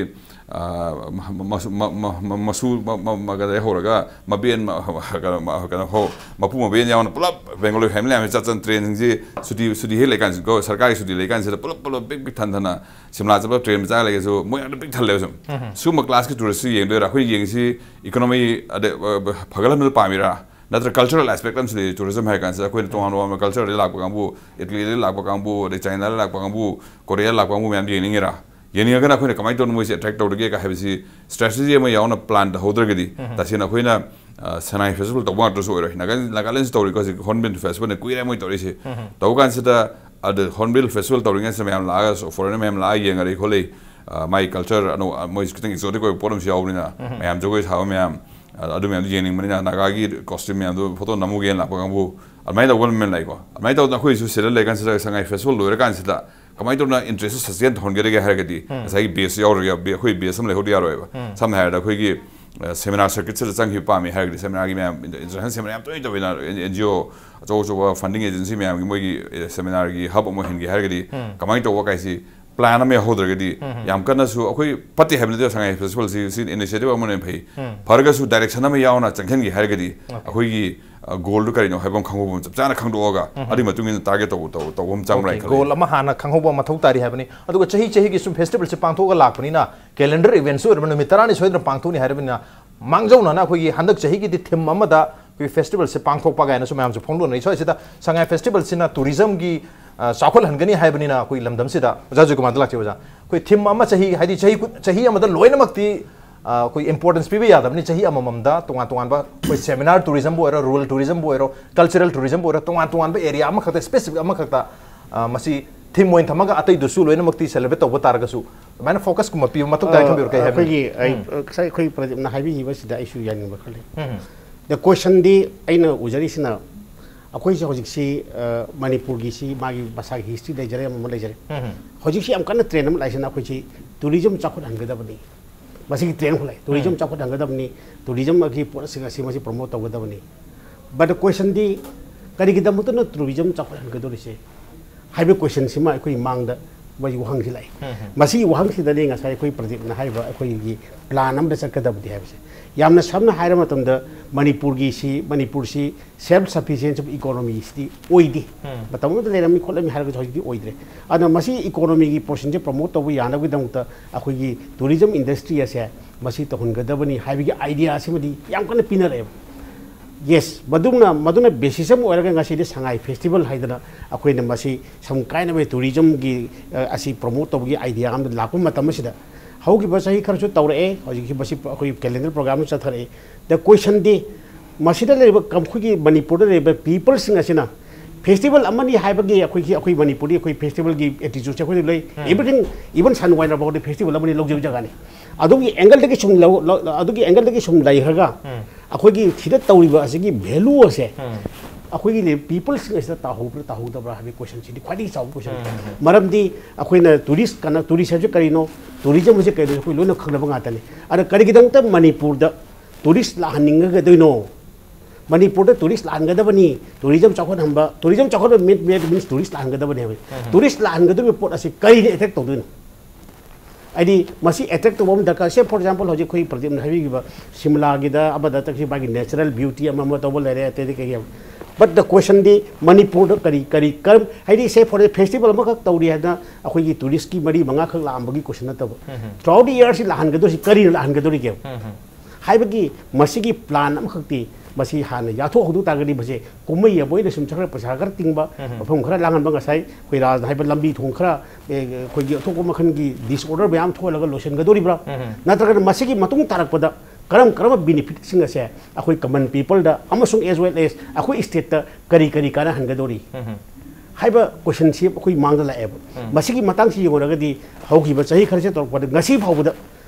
ꯑ, ꯃ-, ꯃ-, ꯃꯁꯨ-, ꯃ-, ꯃ-, ꯃ-, ꯃꯁꯨ ꯃ-, ꯃ-, ꯃ-, ꯀꯩꯅꯣꯗꯩ ꯍꯧꯔꯒ ꯃꯕꯦꯟ ꯃ-, ꯀꯩꯅꯣ, ꯃ-, ꯀꯩꯅꯣ ꯐꯥꯎ, ꯃꯄꯨ ꯃꯕꯦꯟ ꯌꯥꯎꯅ ꯄꯨꯂꯞ Bangalore family ꯃꯌꯥꯝꯁꯤ ꯆꯠ ꯆꯠ train ꯁꯤꯡꯁꯤ ꯁꯨꯇꯤ, ꯁꯨꯇꯤ ꯍꯦꯛ ꯂꯩꯀꯥꯟꯁꯤꯗꯀꯣ, ꯁꯔꯀꯥꯔꯒꯤ ꯁꯨꯇꯤ ꯂꯩꯀꯥꯟꯁꯤꯗ ꯄꯨꯂꯞ, ꯄꯨꯂꯞ ꯄꯤꯛ ꯄꯤꯛ ꯊꯟ ꯊꯟꯅ ꯁꯤꯝꯂꯥ ꯆꯠꯄ train ꯃꯆꯥ ꯂꯩꯔꯁꯨ ꯃꯣꯏ ꯑꯗꯨꯝ ꯄꯤꯛ ꯊꯜꯂꯦꯕ ꯁꯨꯝ꯫ ꯎꯝ꯫ ꯁꯤꯒꯨꯝꯕ class ꯀꯤ tourist ꯁꯤ ꯌꯦꯡꯗꯣꯏꯔꯥ? ꯑꯩꯈꯣꯏ ꯌꯦꯡꯉꯤꯁꯤ economy ꯑꯗꯩ, ꯑ, ꯐꯒꯠꯍꯟꯕꯗꯨ ꯄꯥꯝꯃꯤꯔꯥ? ꯅꯠꯇ꯭ꯔꯒ cultural aspect ꯑꯃꯁꯨ ꯂꯩ꯫ Tourism ꯍꯥꯏꯔ ꯀꯥꯟꯁꯤꯗ ꯑꯩꯈꯣꯏꯅ ꯇꯣꯉꯥꯟ ꯇꯣꯉꯥꯟꯕ culture ꯗꯒꯤ ꯂꯥꯛꯄ ꯀꯥꯡꯕꯨ, Italy ꯗꯒꯤ ꯂꯥꯛꯄ ꯀꯥꯡꯕꯨ, ꯑꯗꯩ China ꯗꯒꯤ ꯂꯥꯛꯄ ꯀꯥꯡꯕꯨ, Korea ꯗꯒꯤ ꯂꯥꯛꯄ ꯀꯥꯡꯕꯨ ꯃꯌꯥꯝ ꯌꯦꯡꯅꯤꯡꯉꯤꯔꯥ? ꯌꯦꯡꯅꯤꯡꯉꯒꯅ ꯑꯩꯈꯣꯏꯅ ꯀꯃꯥꯏꯅ ꯇꯧꯅ ꯃꯣꯏꯁꯦ attract ꯇꯧꯔꯒꯦ ꯀ ꯍꯥꯏꯕꯁꯤ strategy ꯑꯃ ꯌꯥꯎꯅ plan ꯇꯧꯍꯧꯗ꯭ꯔꯒꯗꯤ, ꯎꯝ꯫ ꯇꯁꯦꯡꯅ ꯑꯩꯈꯣꯏꯅ, ꯑ, ꯁꯉꯥꯏ festival ꯇꯧꯕ ꯉꯥꯛꯇꯁꯨ ꯑꯣꯏꯔꯣꯏ꯫ ꯅꯥꯒꯥꯂꯦꯟ, ꯅꯥꯒꯥꯂꯦꯟꯁꯨ ꯇꯧꯔꯤꯀꯣ ꯍꯧꯖꯤꯛ, Hornbill Festival ꯅ ꯀꯨꯏꯔꯦ ꯃꯣꯏ ꯇꯧꯔꯤꯁꯦ꯫ ꯎꯝ꯫ ꯇꯧꯕ ꯀꯥꯟꯁꯤꯗ, ꯑꯗ Hornbill Festival ꯇꯧꯔꯤꯉꯩꯁꯤꯗ ꯃꯌꯥꯝ ꯂꯥꯛꯑꯒ, foreigner ꯃꯌꯥꯝ ꯂꯥꯛꯑꯒ ꯌꯦꯡꯉꯔꯦ ꯈꯣꯠꯂꯦ, ꯑ, ꯃꯥꯏ culture ꯑꯅꯧ-, ꯑ, ꯃꯣꯏꯁꯨ ꯈꯤꯇꯪ exotic ꯑꯣꯏꯕ ꯄꯣꯠ ꯑꯃꯁꯨ ꯌꯥꯎꯕꯅꯤꯅ, ꯎꯝ꯫ ꯃꯌꯥꯝ ꯖꯒꯣꯏ ꯁꯥꯕ ꯃꯌꯥꯝ, ꯑ, ꯑꯗꯨ ꯃꯌꯥꯝꯗꯨ ꯌꯦꯡꯅꯤꯡꯕꯅꯤꯅ, ꯅꯥꯒꯥꯒꯤ costume ꯃꯌꯥꯝꯗꯨ photo ꯅꯝꯃꯨꯒꯦꯅ ꯂꯥꯛꯄ ꯀꯥꯡꯕꯨ, ꯑꯗꯨꯃꯥꯏꯅ ꯇꯧꯕ ꯃꯌꯥꯝ ꯂꯥꯛꯏꯀꯣ꯫ ꯑꯗꯨꯃꯥꯏꯅ ꯇꯧꯗꯅ ꯑꯩꯈꯣꯏꯁꯨ ꯁꯤꯗ ꯂꯩꯔꯀꯥꯟꯁꯤꯗ, ꯁꯉꯥꯏ festival ꯂꯣꯏꯔꯀꯥꯟꯁꯤꯗ ꯀꯃꯥꯏꯅ ꯇꯧꯗꯅ interest ꯁꯨ sustain ꯇꯧꯍꯟꯒꯗꯒꯦ ꯍꯥꯏꯔꯒꯗꯤ, ꯎꯝ꯫ ꯉꯁꯥꯏꯒꯤ base ꯌꯥꯎꯔꯒ, ꯕꯦ-, ꯑꯩꯈꯣꯏ base ꯑꯃ ꯂꯩꯍꯧꯗ ꯌꯥꯔꯣꯏꯕ꯫ ꯎꯝ꯫ ꯁꯝꯅ ꯍꯥꯏꯔꯕꯗ ꯑꯩꯈꯣꯏꯒꯤ, ꯑ, seminar circuit ꯁꯤꯗ ꯆꯪꯈꯤꯕ ꯄꯥꯝꯃꯤ ꯍꯥꯏꯔꯒꯗꯤ, seminar ꯒꯤ ꯃꯌꯥꯝ, international seminar ꯌꯥꯝ ꯇꯣꯏꯅ ꯇꯧꯋꯤꯅ, N-, N G O ꯑꯆꯧ ꯑꯆꯧꯕ funding agency ꯃꯌꯥꯝꯒꯤ ꯃꯣꯏꯒꯤ, ꯑ, seminar ꯒꯤ hub ꯑꯃ ꯑꯣꯏꯍꯟꯒꯦ ꯍꯥꯏꯔꯒꯗꯤ, ꯎꯝ꯫ ꯀꯃꯥꯏꯅ ꯇꯧꯕ ꯀꯥꯏꯁꯤ plan ꯑꯃ ꯌꯥꯎꯍꯧꯗ꯭ꯔꯒꯗꯤ, ꯎꯝ꯫ ꯌꯥꯝ ꯀꯟꯅꯁꯨ ꯑꯩꯈꯣꯏ ꯐꯠꯇꯦ ꯍꯥꯏꯕ ꯅꯠꯇꯦ, ꯁꯉꯥꯏ festival ꯁꯤ, ꯁꯤ initiative ꯑꯃꯅ ꯐꯩ꯫ ꯎꯝ꯫ ꯐꯔꯒꯁꯨ direction ꯑꯃ ꯌꯥꯎꯅ ꯆꯪꯁꯤꯟꯒꯦ ꯍꯥꯏꯔꯒꯗꯤ, Okay꯫ ꯑꯩꯈꯣꯏꯒꯤ, ꯑ, goal ꯗꯨ ꯀꯔꯤꯅꯣ ꯍꯥꯏꯕ ꯑꯃ ꯈꯪꯍꯧꯕ ꯑꯃ ꯆꯞ ꯆꯥꯅ ꯈꯪꯗꯣꯛꯑꯒ, ꯎꯝ꯫ ꯑꯗꯨꯒꯤ ꯃꯇꯨꯡ ꯏꯟꯅ target ꯇꯧꯕ, ꯇꯧꯕ, ꯇꯧꯕ ꯑꯃ ꯆꯪꯕ꯭ꯔꯥ Okay, ꯍꯥꯏꯅ ꯈꯜꯂꯤ꯫ Goal ꯑꯃ ꯍꯥꯟꯅ ꯈꯪꯍꯧꯕ ꯃꯊꯧ ꯇꯥꯔꯤ ꯍꯥꯏꯕꯅꯤ꯫ ꯑꯗꯨꯒ ꯆꯍꯤ ꯆꯍꯤꯒꯤ ꯁꯨꯝ festival ꯁꯦ ꯄꯥꯡꯊꯣꯛꯑꯒ ꯂꯥꯛꯄꯅꯤꯅ, calendar event ꯁꯨ ꯑꯣꯏꯔꯕꯅꯤꯅ ꯅꯨꯃꯤꯠ ꯇꯔꯥꯅꯤ ꯁꯣꯏꯗꯅ ꯄꯥꯡꯊꯣꯛꯅꯤ ꯍꯥꯏꯔꯕꯅꯤꯅ, ꯃꯥꯡꯖꯧꯅꯅ ꯑꯩꯈꯣꯏꯒꯤ ꯍꯟꯗꯛ ꯆꯍꯤꯒꯤꯗꯤ theme ꯑꯃꯗ ꯑꯩꯈꯣꯏ ꯐꯦꯁꯇꯤꯚꯦꯜꯁꯦ ꯄꯥꯡꯊꯣꯛꯄ ꯀꯥꯏꯅꯁꯨ ꯃꯌꯥꯝꯁꯨ ꯐꯣꯡꯗꯣꯛꯅꯔꯤ꯫ ꯁ꯭ꯋꯥꯏꯁꯤꯗ ꯁꯉꯥꯏ ꯐꯦꯁꯇꯤꯚꯦꯜꯁꯤꯅ ꯇꯨꯔꯤꯖꯝꯒꯤ, ꯑ, ꯆꯥꯎꯈꯠꯍꯟꯒꯅꯤ ꯍꯥꯏꯕꯅꯤꯅ ꯑꯩꯈꯣꯏ ꯂꯝꯗꯝꯁꯤꯗ꯫ ꯑꯣꯖꯥ ꯖꯣꯏꯀꯨꯃꯥꯔꯗ ꯂꯥꯛꯆꯩ꯫ ꯑꯣꯖꯥ, ꯑꯩꯈꯣꯏ ꯊꯤꯝ ꯑꯃ ꯆꯍꯤ, ꯍꯥꯏꯗꯤ ꯆꯍꯤ ꯈꯨ-, ꯆꯍꯤ ꯑꯃꯗ ꯂꯣꯏꯅꯃꯛꯇꯤ, ꯑ, ꯑꯩꯈꯣꯏ ꯏꯝꯄꯣꯔꯇꯦꯟꯁ ꯄꯤꯕ ꯌꯥꯗꯕꯅꯤ꯫ ꯆꯍꯤ ꯑꯃꯃꯝꯗ ꯇꯣꯉꯥꯟ ꯇꯣꯉꯥꯟꯕ ꯑꯩꯈꯣꯏ ꯁꯦꯃꯤꯅꯥꯔ ꯇꯨꯔꯤꯖꯝꯕꯨ ꯑꯣꯏꯔꯣ, ꯔꯨꯔꯦꯜ ꯇꯨꯔꯤꯖꯝꯕꯨ ꯑꯣꯏꯔꯣ, ꯀꯜꯆꯔꯦꯜ ꯇꯨꯔꯤꯖꯝꯕꯨ ꯑꯣꯏꯔꯣ, ꯇꯣꯉꯥꯟ ꯇꯣꯉꯥꯟꯕ ꯑꯦꯔꯤꯌꯥ ꯑꯃꯈꯛꯇ, ꯁ꯭ꯄꯦꯁꯤꯐꯤꯛ ꯑꯃꯈꯛꯇ, ꯑ, ꯃꯁꯤ ꯊꯤꯝ ꯑꯣꯏꯅ ꯊꯝꯃꯒ ꯑꯇꯩꯗꯨꯁꯨ ꯂꯣꯏꯅꯃꯛꯇꯤ ꯁꯦꯂꯦꯕ꯭ꯔꯦꯠ ꯇꯧꯕ ꯇꯥꯔꯒꯁꯨ, ꯑꯗꯨꯃꯥꯏꯅ ꯐꯣꯀꯁꯀꯨꯝꯕ ꯄꯤꯕ ꯃꯊꯧ ꯇꯥꯏ ꯈꯟꯕꯤꯕ꯭ꯔꯥ? ꯀꯩ ꯍꯥꯏꯕꯅꯣ? ꯑꯩꯈꯣꯏꯒꯤ, ꯑꯩ, ꯎꯝ꯫ ꯉꯁꯥꯏ ꯑꯩꯈꯣꯏ ꯄ꯭ꯔꯗꯤꯞꯅ ꯍꯥꯏꯕꯤꯈꯤꯕꯁꯤꯗ ꯑꯩꯁꯨ ꯌꯥꯅꯤꯡꯕ ꯈꯔ ꯂꯩ꯫ ꯎꯝ꯫ The questionꯗꯤ ꯑꯩꯅ ꯎꯖꯔꯤꯁꯤꯅ, ꯑꯩꯈꯣꯏꯁꯦ ꯍꯧꯖꯤꯛꯁꯤ, ꯑ, ꯃꯅꯤꯄꯨꯔꯒꯤꯁꯤ ꯃꯥꯒꯤ ꯃꯁꯥꯒꯤ ꯍꯤꯁꯇ꯭ꯔꯤ ꯂꯩꯖꯔꯦ, ꯑꯃ ꯑꯃ ꯂꯩꯖꯔꯦ꯫ ꯎꯝ꯫ ꯍꯧꯖꯤꯛꯁꯤ ꯌꯥꯝ ꯀꯟꯅ ꯇ꯭ꯔꯦꯟ ꯑꯃ ꯂꯥꯛꯏꯁꯤꯅ ꯑꯩꯈꯣꯏꯁꯤ ꯇꯨꯔꯤꯖꯝ ꯆꯥꯎꯈꯠꯍꯟꯒꯗꯕꯅꯤ꯫ ꯃꯁꯤꯒꯤ ꯇ꯭ꯔꯦꯟ ꯑꯃ ꯂꯩ꯫ ꯇꯨꯔꯤꯖꯝ ꯎꯝ꯫ ꯆꯥꯎꯈꯠꯍꯟꯒꯗꯕꯅꯤ, ꯇꯨꯔꯤꯖꯝꯒꯤ ꯄꯣꯠꯁꯤꯡ ꯑꯁꯤ ꯃꯁꯤ ꯄ꯭ꯔꯣꯃꯣꯠ ꯇꯧꯒꯗꯕꯅꯤ꯫ But the questionꯗꯤ ꯀꯔꯤꯒꯤꯗꯃꯛꯇꯅ ꯇꯨꯔꯤꯖꯝ ꯆꯥꯎꯈꯠꯍꯟꯒꯗꯧꯔꯤꯁꯦ ꯍꯥꯏꯕ questionꯁꯤꯃ ꯑꯩꯈꯣꯏ ꯃꯥꯡꯗ ꯃꯣꯏꯒꯤ ꯋꯥꯍꯪꯁꯤ ꯂꯥꯛꯏ꯫ ꯎꯝ, ꯎꯝ꯫ ꯃꯁꯤꯒꯤ ꯋꯥꯍꯪꯁꯤꯗꯅꯤ ꯉꯁꯥꯏ ꯑꯩꯈꯣꯏ ꯄ꯭ꯔꯗꯤꯞꯅ ꯍꯥꯏꯔꯤꯕ ꯑꯩꯈꯣꯏꯒꯤ plan ꯑꯃꯗ ꯆꯠꯀꯗꯕꯗꯤ ꯍꯥꯏꯕꯁꯦ꯫ ꯌꯥꯝꯅ ꯁꯝꯅ ꯍꯥꯏꯔ ꯃꯇꯝꯗ ꯃꯅꯤꯄꯨꯔꯒꯤꯁꯤ, ꯃꯅꯤꯄꯨꯔꯁꯤ self sufficiency of economyꯁꯤꯗꯤ ꯑꯣꯏꯗꯦ꯫ ꯎꯝ꯫ ꯃꯇꯝ ꯑꯃꯗ ꯂꯩꯔꯝꯃꯤ ꯈꯣꯠꯂꯝꯃꯤ ꯍꯥꯏꯔꯒꯁꯨ ꯍꯧꯖꯤꯛꯇꯤ ꯑꯣꯏꯗ꯭ꯔꯦ꯫ ꯑꯗꯨꯅ ꯃꯁꯤ economyꯒꯤ portionꯁꯦ promote ꯇꯧꯕ ꯌꯥꯅꯕꯒꯤꯗꯃꯛꯇ ꯑꯩꯈꯣꯏꯒꯤ tourism industry ꯑꯁꯦ ꯃꯁꯤ ꯇꯧꯍꯟꯒꯗꯕꯅꯤ ꯍꯥꯏꯕꯒꯤ idea ꯑꯁꯤꯃꯗꯤ ꯌꯥꯝ ꯀꯟꯅ ꯄꯤꯅꯔꯛꯑꯦꯕ꯫ Yes, ꯃꯗꯨꯅ, ꯃꯗꯨꯅ basis ꯑꯃ ꯑꯣꯏꯔꯒ ꯉꯁꯤꯗꯤ ꯁꯉꯥꯏ festival ꯍꯥꯏꯗꯅ ꯑꯩꯈꯣꯏꯅ ꯃꯁꯤ ꯁꯝ ꯀꯥꯏꯅꯕ tourismꯒꯤ, ꯑ, ꯑꯁꯤ promote ꯇꯧꯕꯒꯤ idea ꯑꯃ ꯂꯥꯛꯄ ꯃꯇꯝ ꯑꯁꯤꯗ ꯍꯧꯈꯤꯕ ꯆꯍꯤ ꯈꯔꯁꯨ ꯇꯧꯔꯛꯑꯦ, ꯍꯧꯖꯤꯛꯀꯤ ꯃꯁꯤ ꯑꯩꯈꯣꯏ calendar programꯗ ꯆꯠꯊꯔꯛꯑꯦ꯫ The questionꯗꯤ ꯃꯁꯤꯗ ꯂꯩꯔꯤꯕ ꯀꯝ-, ꯑꯩꯈꯣꯏꯒꯤ ꯃꯅꯤꯄꯨꯔꯗ ꯂꯩꯔꯤꯕ peopleꯁꯤꯡ ꯑꯁꯤꯅ festival ꯑꯃꯅꯤ ꯍꯥꯏꯕꯒꯤ ꯑꯩꯈꯣꯏꯒꯤ, ꯑꯩꯈꯣꯏ ꯃꯅꯤꯄꯨꯔꯗꯤ ꯑꯩꯈꯣꯏ festivalꯒꯤ attitudeꯁꯦ ꯑꯩꯈꯣꯏꯗ ꯂꯩ꯫ ꯎꯝ꯫ Everything, even ꯁꯟ ꯋꯥꯏꯅ ꯐꯥꯎꯗ festival ꯑꯃꯅꯤ ꯂꯧꯖꯕ ꯖꯒꯥꯅꯤ꯫ ꯑꯗꯨꯒꯤ angleꯗꯒꯤ ꯁꯨꯝ ꯂꯧ-, ꯂꯧ-, ꯑꯗꯨꯒꯤ angleꯗꯒꯤ ꯁꯨꯝ ꯂꯩꯈ꯭ꯔꯒ ꯎꯝ꯫ ꯑꯩꯈꯣꯏꯒꯤ ꯁꯤꯗ ꯇꯧꯔꯤꯕ ꯑꯁꯤꯒꯤ value ꯑꯁꯦ ꯎꯝ꯫ ꯑꯩꯈꯣꯏꯒꯤ peopleꯁꯤꯡ ꯑꯁꯤꯗ ꯇꯥꯍꯧꯕ꯭ꯔꯥ ꯇꯥꯍꯧꯗꯕ꯭ꯔꯥ ꯍꯥꯏꯕꯒꯤ questionꯁꯤꯗꯤ ꯈ꯭ꯋꯥꯏꯗꯒꯤ ꯆꯥꯎꯕ questionꯅꯤ꯫ ꯎꯝ꯫ ꯃꯔꯝꯗꯤ ꯑꯩꯈꯣꯏꯅ tourist ꯀꯅ-, tourist ꯍꯥꯏꯕꯁꯤ ꯀꯔꯤꯅꯣ, tourism ꯍꯥꯏꯕꯁꯤ ꯀꯔꯤꯅꯣ ꯑꯩꯈꯣꯏ ꯂꯣꯏꯅ ꯈꯪꯅꯕ ꯉꯥꯛꯇꯅꯤ꯫ ꯑꯗ ꯀꯔꯤꯒꯤꯗꯃꯛꯇ ꯃꯅꯤꯄꯨꯔꯗ tourist ꯂꯥꯛꯍꯟꯅꯤꯡꯉꯒꯗꯣꯏꯅꯣ? ꯃꯅꯤꯄꯨꯔꯗ tourist ꯂꯥꯛꯍꯟꯒꯗꯕꯅꯤ, tourism ꯆꯥꯎꯈꯠꯍꯟꯕ, tourism ꯆꯥꯎꯈꯠꯍꯟꯕ mean, mean, means tourist ꯂꯥꯛꯍꯟꯒꯗꯕꯅꯤ ꯍꯥꯏꯕꯅꯤ꯫ ꯎꯝ꯫ Tourist ꯂꯥꯛꯍꯟꯒꯗꯕꯒꯤ ꯄꯣꯠ ꯑꯁꯤ ꯀꯔꯤꯅ attract ꯇꯧꯗꯣꯏꯅꯣ? ꯍꯥꯏꯗꯤ ꯃꯁꯤ attract ꯇꯧꯕ ꯑꯃ ꯗꯔꯀꯥꯔ꯫ Say for example, ꯍꯧꯖꯤꯛ ꯑꯩꯈꯣꯏ ꯄ꯭ꯔꯗꯤꯞꯅ ꯍꯥꯏꯕꯤꯈꯤꯕ ꯁꯤꯝꯂꯥꯒꯤꯗ ꯑꯃꯗ ꯆꯠꯈꯤ, ꯃꯥꯒꯤ natural beauty ꯑꯃ ꯑꯃ ꯇꯧꯕ ꯂꯩꯔꯦ, ꯑꯇꯩꯗꯤ ꯀꯩꯀꯩ ꯑꯃ꯫ But the questionꯗꯤ ꯃꯅꯤꯄꯨꯔꯗ ꯀꯔꯤ, ꯀꯔꯤ, ꯀꯔꯝ, ꯍꯥꯏꯗꯤ say for a festival ꯑꯃꯈꯛ ꯇꯧꯔꯤ ꯍꯥꯏꯗꯅ ꯑꯩꯈꯣꯏꯒꯤ touristꯀꯤ ꯃꯔꯤ ꯃꯉꯥꯈꯛ ꯂꯥꯛꯑꯝꯕꯒꯤ question ꯅꯠꯇꯕ꯫ ꯎꯝ꯫ Throughout the yearꯁꯤ ꯂꯥꯛꯍꯟꯒꯗꯧꯔꯤꯁꯤ ꯀꯔꯤꯅ ꯂꯥꯛꯍꯟꯒꯗꯧꯔꯤꯒꯦ? ꯎꯝ꯫ ꯍꯥꯏꯕꯒꯤ ꯃꯁꯤꯒꯤ ꯄ꯭ꯂꯥꯟ ꯑꯃꯈꯛꯇꯤ ꯃꯁꯤ ꯍꯥꯟꯅ ꯌꯥꯊꯣꯛꯍꯧꯗ ꯇꯥꯔꯒꯗꯤ, ꯃꯁꯤ ꯀꯨꯝꯍꯩ ꯑꯃ ꯑꯣꯏꯅ ꯁꯨꯝ ꯈꯔ ꯄꯩꯁꯥ ꯈꯔ ꯇꯤꯡꯕ, ꯎꯝ꯫ ꯃꯐꯝ ꯈꯔ ꯂꯥꯡꯍꯟꯕ, ꯉꯁꯥꯏ ꯑꯩꯈꯣꯏ ꯔꯥꯖꯅ ꯍꯥꯏꯕ ꯂꯝꯕꯤ ꯊꯣꯡ ꯈꯔ, ꯑꯦ, ꯑꯩꯈꯣꯏꯒꯤ ꯑꯇꯣꯞꯄ ꯃꯈꯜꯒꯤ disorder ꯃꯌꯥꯝ ꯊꯣꯛꯍꯜꯂꯒ ꯂꯣꯏꯁꯤꯟꯒꯗꯧꯔꯤꯕ꯭ꯔꯥ? ꯎꯝ꯫ ꯅꯠꯇ꯭ꯔꯒꯅ ꯃꯁꯤꯒꯤ ꯃꯇꯨꯡ ꯇꯥꯔꯛꯄꯗ ꯀꯔꯝ ꯀꯔꯝꯕ benefitꯁꯤꯡ ꯑꯁꯦ ꯑꯩꯈꯣꯏ common peopleꯗ ꯑꯃꯁꯨꯡ as well as ꯑꯩꯈꯣꯏ stateꯇ ꯀꯔꯤ ꯀꯔꯤ ꯀꯥꯟꯅꯍꯟꯒꯗꯧꯔꯤ? ꯎꯝ꯫ ꯍꯥꯏꯕ questionꯁꯤ ꯑꯩꯈꯣꯏ ꯃꯥꯡꯗ ꯂꯥꯛꯑꯦꯕ꯫ ꯎꯝ꯫ ꯃꯁꯤꯒꯤ ꯃꯇꯥꯡꯁꯤ ꯌꯦꯡꯉꯨꯔꯒꯗꯤ ꯍꯧꯈꯤꯕ ꯆꯍꯤ ꯈꯔꯁꯤ ꯇꯧꯔꯛꯄꯗ ꯉꯁꯤ ꯐꯥꯎꯕꯗ